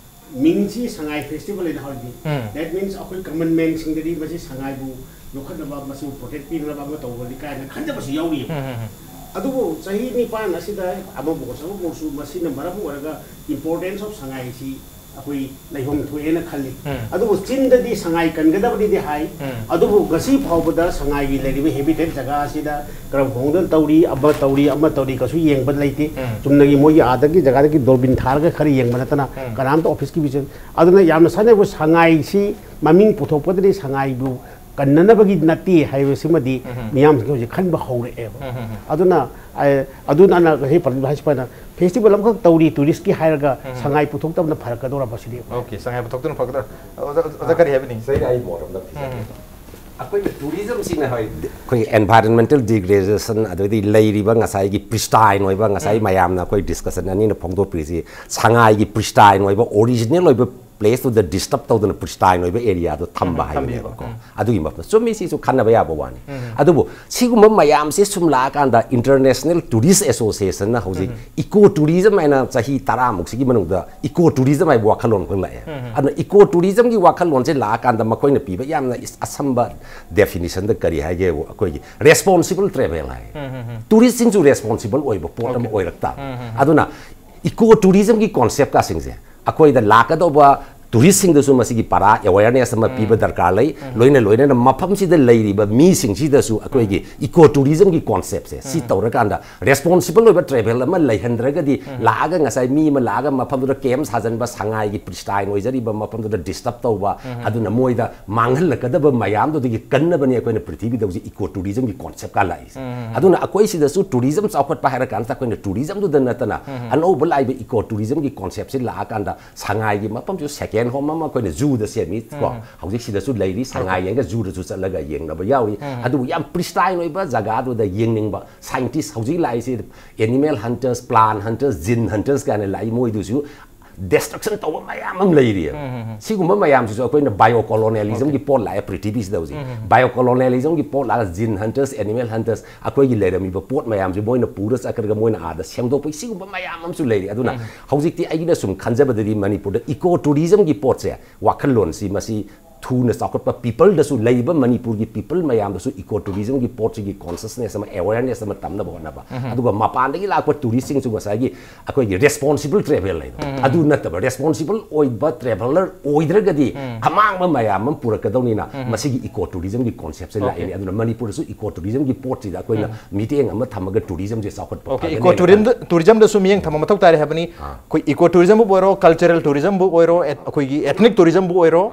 ꯃꯤꯡꯁꯤ ꯁꯉꯥꯏ ꯐꯦꯁꯇꯤꯚꯦꯜ ꯍꯥꯏꯅ ꯍꯧꯔꯗꯤ, ꯗꯦꯠ ꯃꯤꯟꯁ ꯑꯩꯈꯣꯏ ꯀꯃꯟ ꯃꯦꯟꯁꯤꯡꯗꯗꯤ ꯃꯁꯤ ꯁꯉꯥꯏꯕꯨ ꯌꯣꯛꯈꯠꯅꯕ, ꯃꯁꯤꯕꯨ ꯄ꯭ꯔꯣꯇꯦꯛ ꯄꯤꯅꯕ ꯑꯃ ꯇꯧꯕꯅꯤ ꯀꯥꯏꯅ ꯈꯟꯖꯕꯁꯨ ꯌꯥꯎꯔꯤꯕ꯫ ꯑꯗꯨꯕꯨ ꯆꯍꯤ ꯅꯤꯄꯥꯟ ꯑꯁꯤꯗ ꯑꯃꯕꯨ ꯑꯣꯏꯔꯁꯨ ꯑꯃꯕꯨ ꯑꯣꯏꯔꯁꯨ ꯃꯁꯤꯅ ꯃꯔꯝ ꯑꯣꯏꯔꯒ importance of ꯁꯉꯥꯏꯁꯤ ꯑꯩꯈꯣꯏ ꯂꯩꯐꯝ ꯊꯣꯛꯑꯦꯅ ꯈꯜꯂꯤ꯫ ꯑꯗꯨꯕꯨ ꯆꯤꯡꯗꯗꯤ ꯁꯉꯥꯏ ꯀꯟꯒꯗꯕꯅꯤꯗꯤ ꯍꯥꯏ꯫ ꯑꯗꯨꯕꯨ ꯉꯁꯤ ꯐꯥꯎꯕꯗ ꯁꯉꯥꯏꯒꯤ ꯂꯩꯔꯤꯕ ꯍꯦꯕꯤꯇꯦꯠ ꯖꯒꯥ ꯑꯁꯤꯗ ꯀꯔꯝ ꯍꯣꯡꯗꯅ ꯇꯧꯔꯤ, ꯑꯃ ꯇꯧꯔꯤ, ꯑꯃ ꯇꯧꯔꯤ, ꯀꯩꯁꯨ ꯌꯦꯡꯕ ꯂꯩꯇꯦ꯫ ꯆꯨꯝꯅꯒꯤ ꯃꯣꯏꯒꯤ ꯑꯥꯗꯒꯤ ꯖꯒꯥꯗꯒꯤ ꯗꯣꯔꯕꯤꯟ ꯊꯥꯔꯒ ꯈꯔ ꯌꯦꯡꯕ ꯅꯠꯇꯅ ꯀꯅꯥꯝꯇ ꯑꯣꯐꯤꯁꯀꯤ ꯚꯤꯖꯤꯠ꯫ ꯑꯗꯨꯅ ꯌꯥꯝꯅ ꯁꯥꯟꯅꯩ꯫ ꯑꯩꯈꯣꯏ ꯁꯉꯥꯏꯁꯤ ꯃꯃꯤꯡ ꯄꯨꯊꯣꯛꯄꯗꯗꯤ ꯁꯉꯥꯏꯕꯨ ꯀꯟꯅꯅꯕꯒꯤ ꯅꯠꯇꯦ ꯍꯥꯏꯕꯁꯤꯃꯗꯤ ꯃꯤꯌꯥꯝꯁꯤꯡ ꯍꯧꯖꯤꯛ ꯈꯟꯕ ꯍꯧꯔꯛꯑꯦꯕ꯫ ꯑꯗꯨꯅ ꯑꯗꯨꯅ ꯑꯩꯅ ꯉꯁꯤ ꯄꯟꯕ ꯍꯥꯏꯁꯤ ꯐꯖꯅ ꯐꯦꯁꯇꯤꯚꯦꯜ ꯑꯃꯈꯛ ꯇꯧꯔꯤ ꯇꯨꯔꯤꯁꯀꯤ ꯍꯥꯏꯔꯒ ꯁꯉꯥꯏ ꯄꯨꯊꯣꯛꯇꯕꯅ ꯐꯔꯛꯀꯗꯧꯔꯕ ꯁꯤꯅꯤ꯫ ꯑꯣꯀꯦ, ꯁꯉꯥꯏ ꯄꯨꯊꯣꯛꯇꯨꯅ ꯐꯒꯗ꯭ꯔꯥ? ꯑꯣꯖꯥ, ꯑꯣꯖꯥ ꯀꯔꯤ ꯍꯥꯏꯕꯤꯅꯤꯡꯉꯤ? ꯁꯤꯗ ꯑꯩ ꯃꯣꯠ ꯑꯃ ꯂꯧꯈꯤꯒꯦ꯫ ꯑꯩꯈꯣꯏꯅ ꯇꯨꯔꯤꯖꯝꯁꯤꯅ ꯍꯣꯏ, ꯑꯩꯈꯣꯏ environmental degradation ꯑꯗꯩꯗꯤ ꯂꯩꯔꯤꯕ ꯉꯁꯥꯏꯒꯤ pristine ꯑꯣꯏꯕ, ꯉꯁꯥꯏ ꯃꯌꯥꯝꯅ ꯑꯩꯈꯣꯏ discussion ꯑꯅꯤꯅ ꯐꯣꯡꯗꯣꯛꯄꯤꯔꯤꯁꯤ ꯁꯉꯥꯏꯒꯤ pristine ꯑꯣꯏꯕ original ꯑꯣꯏꯕ place ꯇꯨꯗ disturb ꯇꯧꯗꯅ pristine ꯑꯣꯏꯕ area ꯗꯣ ꯊꯝꯕ ꯍꯥꯏꯕꯅꯦꯕꯀꯣ꯫ ꯑꯗꯨꯒꯤ ꯃꯐꯝ ꯆꯨꯝꯃꯤ, ꯁꯤꯁꯨ ꯈꯟꯅꯕ ꯌꯥꯕ ꯋꯥꯅꯤ꯫ ꯑꯗꯨꯕꯨ ꯁꯤꯒꯨꯝꯕ ꯃꯌꯥꯝꯁꯦ ꯁꯨꯝ ꯂꯥꯛꯑꯀꯥꯟꯗ International Tourist Association ꯅ ꯍꯧꯖꯤꯛ eco tourism ꯍꯥꯏꯅ ꯆꯍꯤ ꯇꯔꯥꯃꯨꯛꯁꯤꯒꯤ ꯃꯅꯨꯡꯗ eco tourism ꯍꯥꯏꯕ ꯋꯥꯈꯜꯂꯣꯟ ꯑꯃꯈꯛ ꯂꯥꯛꯑꯦ꯫ ꯑꯗꯨꯅ eco tourism ꯒꯤ ꯋꯥꯈꯜꯂꯣꯟꯁꯦ ꯂꯥꯛꯑꯀꯥꯟꯗ ꯃꯈꯣꯏꯅ ꯄꯤꯕ ꯌꯥꯝꯅ ꯑꯁꯝꯕ definition ꯗ ꯀꯔꯤ ꯍꯥꯏꯒꯦꯕꯨ, ꯑꯩꯈꯣꯏꯒꯤ responsible travel ꯍꯥꯏ꯫ Tourist ꯁꯤꯡꯁꯨ responsible ꯑꯣꯏꯕ ꯄꯣꯠ ꯑꯃ ꯑꯣꯏꯔꯛ ꯇꯥꯕ꯫ ꯑꯗꯨꯅ eco tourism ꯒꯤ concept ꯀꯁꯤꯡꯁꯦ ꯑꯩꯈꯣꯏꯗ ꯂꯥꯛꯀꯗꯧꯕ tourist ꯁꯤꯡꯗꯁꯨ ꯃꯁꯤꯒꯤ ꯄꯔꯥ awareness ꯑꯃ ꯄꯤꯕ ꯗꯔꯀꯥꯔ ꯂꯩ꯫ ꯂꯣꯏꯅ ꯂꯣꯏꯅꯅ ꯃꯐꯝꯁꯤꯗ ꯂꯩꯔꯤꯕ ꯃꯤꯁꯤꯡꯁꯤꯗꯁꯨ ꯑꯩꯈꯣꯏꯒꯤ eco tourism ꯒꯤ concept ꯁꯦ ꯁꯤ ꯇꯧꯔꯀꯥꯟꯗ responsible ꯑꯣꯏꯕ travel ꯑꯃ ꯂꯩꯍꯟꯗ꯭ꯔꯒꯗꯤ, ꯂꯥꯛꯑꯒ ꯉꯁꯥꯏ ꯃꯤ ꯑꯃ ꯂꯥꯛꯑꯒ ꯃꯐꯝꯗꯨꯗ camp ꯁꯥꯖꯟꯕ, ꯁꯉꯥꯏꯒꯤ pristine ꯑꯣꯏꯖꯔꯤꯕ ꯃꯐꯝꯗꯨꯗ disturb ꯇꯧꯕ, ꯑꯗꯨꯅ ꯃꯣꯏꯗ ꯃꯥꯡꯍꯜꯂꯛꯀꯗꯕ ꯃꯌꯥꯝꯗꯨꯗꯒꯤ ꯀꯟꯅꯕꯅꯦ ꯑꯩꯈꯣꯏꯅ ꯄ꯭ꯔꯤꯊꯤꯕꯤꯗ ꯍꯧꯖꯤꯛ eco tourism ꯒꯤ concept ꯀ ꯂꯥꯛꯏꯁꯦ꯫ ꯑꯗꯨꯅ ꯑꯩꯈꯣꯏ ꯁꯤꯗꯁꯨ tourism ꯆꯥꯎꯈꯠꯄ ꯍꯥꯏꯔ ꯀꯥꯟꯁꯤꯗ ꯑꯩꯈꯣꯏꯅ tourism ꯗꯨꯗ ꯅꯠꯇꯅ ꯑꯅꯧꯕ ꯂꯥꯛꯏꯕ eco tourism ꯒꯤ concept ꯁꯤ ꯂꯥꯛꯑꯀꯥꯟꯗ ꯁꯉꯥꯏꯒꯤ ꯃꯐꯝꯁꯨ second home ꯑꯃ ꯑꯩꯈꯣꯏꯅ zoo ꯗ ꯁꯦꯝꯃꯤ ꯀꯣ꯫ ꯍꯧꯖꯤꯛ ꯁꯤꯗꯁꯨ ꯂꯩꯔꯤ, ꯁꯉꯥꯏ ꯌꯦꯡꯒ zoo ꯗꯁꯨ ꯆꯠꯂꯒ ꯌꯦꯡꯅꯕ ꯌꯥꯎꯔꯤ꯫ ꯑꯗꯨꯕꯨ ꯌꯥꯝ pristine ꯑꯣꯏꯕ ꯖꯒꯥꯗꯨꯗ ꯌꯦꯡꯅꯤꯡꯕ scientist ꯍꯧꯖꯤꯛ ꯂꯥꯛꯏꯁꯦ, animal hunters, plant hunters, gene hunters ꯀꯥꯏꯅ ꯂꯥꯛꯏ, ꯃꯣꯏꯗꯨꯁꯨ destruction ꯇꯧꯕ ꯃꯌꯥꯝ ꯑꯃ ꯂꯩꯔꯤꯑꯕ꯫ ꯁꯤꯒꯨꯝꯕ ꯃꯌꯥꯝꯁꯤꯁꯨ ꯑꯩꯈꯣꯏꯅ biocolonialism ꯒꯤ ꯄꯣꯠ ꯂꯥꯛꯑꯦ ꯄ꯭ꯔꯤꯊꯤꯕꯤꯁꯤꯗ ꯍꯧꯖꯤꯛ꯫ Biocolonialism ꯒꯤ ꯄꯣꯠ ꯂꯥꯛꯑꯒ gene hunters, animal hunters, ꯑꯩꯈꯣꯏꯒꯤ ꯂꯩꯔꯝꯃꯤꯕ ꯄꯣꯠ ꯃꯌꯥꯝꯁꯦ ꯃꯣꯏꯅ ꯄꯨꯔ ꯆꯠꯈ꯭ꯔꯒ ꯃꯣꯏꯅ ꯑꯥꯗ ꯁꯦꯝꯗꯣꯛꯄ, ꯁꯤꯒꯨꯝꯕ ꯃꯌꯥꯝ ꯑꯃꯁꯨ ꯂꯩꯔꯤ꯫ ꯑꯗꯨꯅ ꯍꯧꯖꯤꯛꯇꯤ ꯑꯩꯒꯤꯅ ꯁꯨꯝ ꯈꯟꯖꯕꯗꯗꯤ ꯃꯅꯤꯄꯨꯔꯗ eco tourism ꯒꯤ ꯄꯣꯠꯁꯦ, ꯋꯥꯈꯜꯂꯣꯟꯁꯤ ꯃꯁꯤ ꯊꯨꯅ ꯆꯥꯎꯈꯠꯄ people ꯗꯁꯨ, ꯂꯩꯔꯤꯕ ꯃꯅꯤꯄꯨꯔꯒꯤ people ꯃꯌꯥꯝꯗꯁꯨ eco tourism ꯒꯤ ꯄꯣꯠꯁꯤꯒꯤ consciousness ꯑꯃ, awareness ꯑꯃ ꯇꯝꯅꯕ ꯍꯣꯠꯅꯕ, ꯑꯗꯨꯒ ꯃꯄꯥꯟꯗꯒꯤ ꯂꯥꯛꯄ tourist ꯁꯤꯡꯁꯨ ꯉꯁꯥꯏꯒꯤ ꯑꯩꯈꯣꯏꯒꯤ responsible travel ꯍꯥꯏꯗꯣ ꯑꯗꯨ ꯅꯠꯇꯕ, responsible ꯑꯣꯏꯕ traveller ꯑꯣꯏꯗ꯭ꯔꯒꯗꯤ ꯑꯃꯥꯡꯕ ꯃꯌꯥꯝ ꯑꯃ ꯄꯨꯔꯛꯀꯗꯧꯅꯤꯅ ꯃꯁꯤꯒꯤ eco tourism ꯒꯤ concept ꯁꯦ ꯂꯥꯛꯏꯅꯦ꯫ ꯑꯗꯨꯅ ꯃꯅꯤꯄꯨꯔꯗꯁꯨ eco tourism ꯒꯤ ꯄꯣꯠꯁꯤꯗ ꯑꯩꯈꯣꯏꯅ ꯃꯤꯠꯌꯦꯡ ꯑꯃ ꯊꯝꯃꯒ tourism ꯁꯦ ꯆꯥꯎꯈꯠꯄ ꯑꯣꯀꯦ, ꯐꯒꯅꯤ eco ꯍꯥꯏꯅ tourism, tourism ꯗꯁꯨ ꯃꯤꯠꯌꯦꯡ ꯊꯝꯕ ꯃꯊꯧ ꯇꯥꯔꯦ ꯍꯥꯏꯕꯅꯤ꯫ ꯑꯩꯈꯣꯏ eco tourism ꯕꯨ ꯑꯣꯏꯔꯣ, cultural tourism ꯕꯨ ꯑꯣꯏꯔꯣ, ꯑꯩꯈꯣꯏꯒꯤ ethnic tourism ꯕꯨ ꯑꯣꯏꯔꯣ,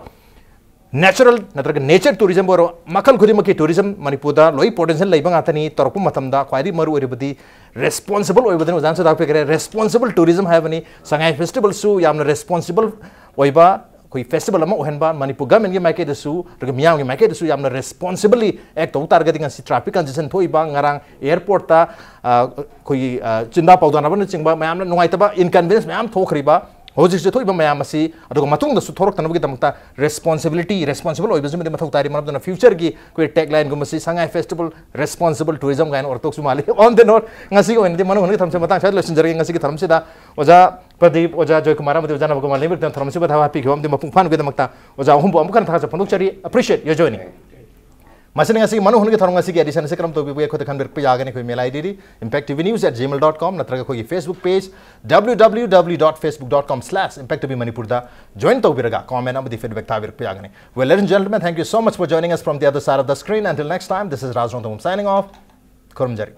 natural ꯅꯠꯇ꯭ꯔꯒ nature tourism ꯑꯣꯏꯔꯣ, ꯃꯈꯜ ꯈꯨꯗꯤꯡꯃꯛꯀꯤ tourism ꯃꯅꯤꯄꯨꯔꯗ ꯂꯣꯏ potential ꯂꯩꯕ ꯉꯥꯛꯇꯅꯤ꯫ ꯇꯧꯔꯛꯄ ꯃꯇꯝꯗ ꯈ꯭ꯋꯥꯏꯗꯒꯤ ꯃꯔꯨ ꯑꯣꯏꯔꯤꯕꯗꯤ responsible ꯑꯣꯏꯕꯗꯨꯅ ꯑꯣꯖꯥꯅꯁꯨ ꯇꯥꯛꯄꯤꯈ꯭ꯔꯦ꯫ Responsible tourism ꯍꯥꯏꯕꯅꯤ꯫ ꯁꯉꯥꯏ festivalꯁꯨ ꯌꯥꯝꯅ responsible ꯑꯣꯏꯕ ꯑꯩꯈꯣꯏ festival ꯑꯃ ꯑꯣꯏꯍꯟꯕ, ꯃꯅꯤꯄꯨꯔ governmentꯀꯤ ꯃꯥꯏꯀꯩꯗꯁꯨ ꯑꯗꯨꯒ ꯃꯤꯌꯥꯝꯒꯤ ꯃꯥꯏꯀꯩꯗꯁꯨ ꯌꯥꯝꯅ responsibly act ꯇꯧ ꯇꯥꯔꯒꯗꯤ ꯉꯁꯤ traffic congestion ꯊꯣꯛꯏꯕ, ꯉꯔꯥꯡ airportꯇ ꯑꯩꯈꯣꯏꯒꯤ ꯆꯤꯟꯗꯥ ꯄꯥꯎꯗꯥꯅꯕꯅꯆꯤꯡꯕ ꯃꯌꯥꯝꯅ ꯅꯨꯡꯉꯥꯏꯇꯕ inconvenience ꯃꯌꯥꯝ ꯊꯣꯛꯈ꯭ꯔꯤꯕ, ꯍꯧꯖꯤꯛꯁꯨ ꯊꯣꯛꯏꯕ ꯃꯌꯥꯝ ꯑꯁꯤ ꯑꯗꯨꯒ ꯃꯇꯨꯡꯗꯁꯨ ꯊꯣꯛꯂꯛꯇꯅꯕꯒꯤꯗꯃꯛꯇ responsibility, responsible ꯑꯣꯏꯕꯁꯤꯃꯗꯤ ꯃꯊꯧ ꯇꯥꯔꯤ꯫ ꯃꯔꯝ ꯑꯗꯨꯅ futureꯒꯤ ꯑꯩꯈꯣꯏ taglineꯒꯨꯝꯕꯁꯤ ꯁꯉꯥꯏ festival responsible tourism ꯀꯥꯏꯅ ꯑꯣꯏꯔꯛꯇꯧꯁꯨ ꯃꯥꯜꯂꯤ꯫ On the note, ꯉꯁꯤꯒꯤ ꯑꯣꯏꯅꯗꯤ ꯃꯅꯨꯡ ꯍꯨꯠꯅꯒꯤ ꯊꯧꯔꯝꯁꯦ ꯃꯇꯥꯡ ꯁ꯭ꯋꯥꯏꯗ ꯂꯣꯏꯁꯤꯟꯖꯔꯒꯦ꯫ ꯉꯁꯤꯒꯤ ꯊꯧꯔꯝꯁꯤꯗ ꯑꯣꯖꯥ ꯄ꯭ꯔꯗꯤꯞ, ꯑꯣꯖꯥ ꯖꯣꯏꯀꯨꯃꯥꯔ ꯑꯃꯗꯤ ꯑꯣꯖꯥ ꯅꯕꯀꯨꯃꯥꯔ ꯂꯩꯃꯔꯤꯛꯇꯅ ꯊꯧꯔꯝꯁꯤꯕꯨ ꯊꯋꯥꯏ ꯍꯥꯞꯄꯤꯈꯤꯕ ꯑꯃꯗꯤ ꯃꯄꯨꯡ ꯐꯥꯍꯟꯕꯒꯤꯗꯃꯛꯇ ꯑꯣꯖꯥ ꯑꯍꯨꯝꯕꯨ ꯑꯃꯨꯛ ꯍꯟꯅ ꯊꯥꯒꯠꯆꯕ ꯐꯣꯡꯗꯣꯛꯆꯔꯤ꯫ Appreciate your joining. ꯃꯁꯤꯅ ꯉꯁꯤꯒꯤ ꯃꯅꯨꯡ ꯍꯨꯠꯅꯒꯤ ꯊꯧꯔꯝ ꯑꯁꯤꯒꯤ edition ꯑꯁꯤ ꯀꯔꯝ ꯇꯧꯕꯤꯕꯒꯦ? ꯑꯩꯈꯣꯏꯗ ꯈꯟꯕꯤꯔꯛꯄ ꯌꯥꯒꯅꯤ꯫ ꯑꯩꯈꯣꯏ mail IDꯗꯤ impact T V news at gmail dot com ꯅꯠꯇ꯭ꯔꯒ ꯑꯩꯈꯣꯏꯒꯤ Facebook page W W W dot facebook dot com slash impact T V Manipurꯗ join ꯇꯧꯕꯤꯔꯒ comment ꯑꯃꯗꯤ feedback ꯊꯥꯕꯤꯔꯛꯄ ꯌꯥꯒꯅꯤ꯫ Well, ladies and gentlemen, thank you so much for joining us from the other side of the screen. Until next time, this is Raj Rongthangam signing off. ꯈꯨꯔꯨꯝꯖꯔꯤ꯫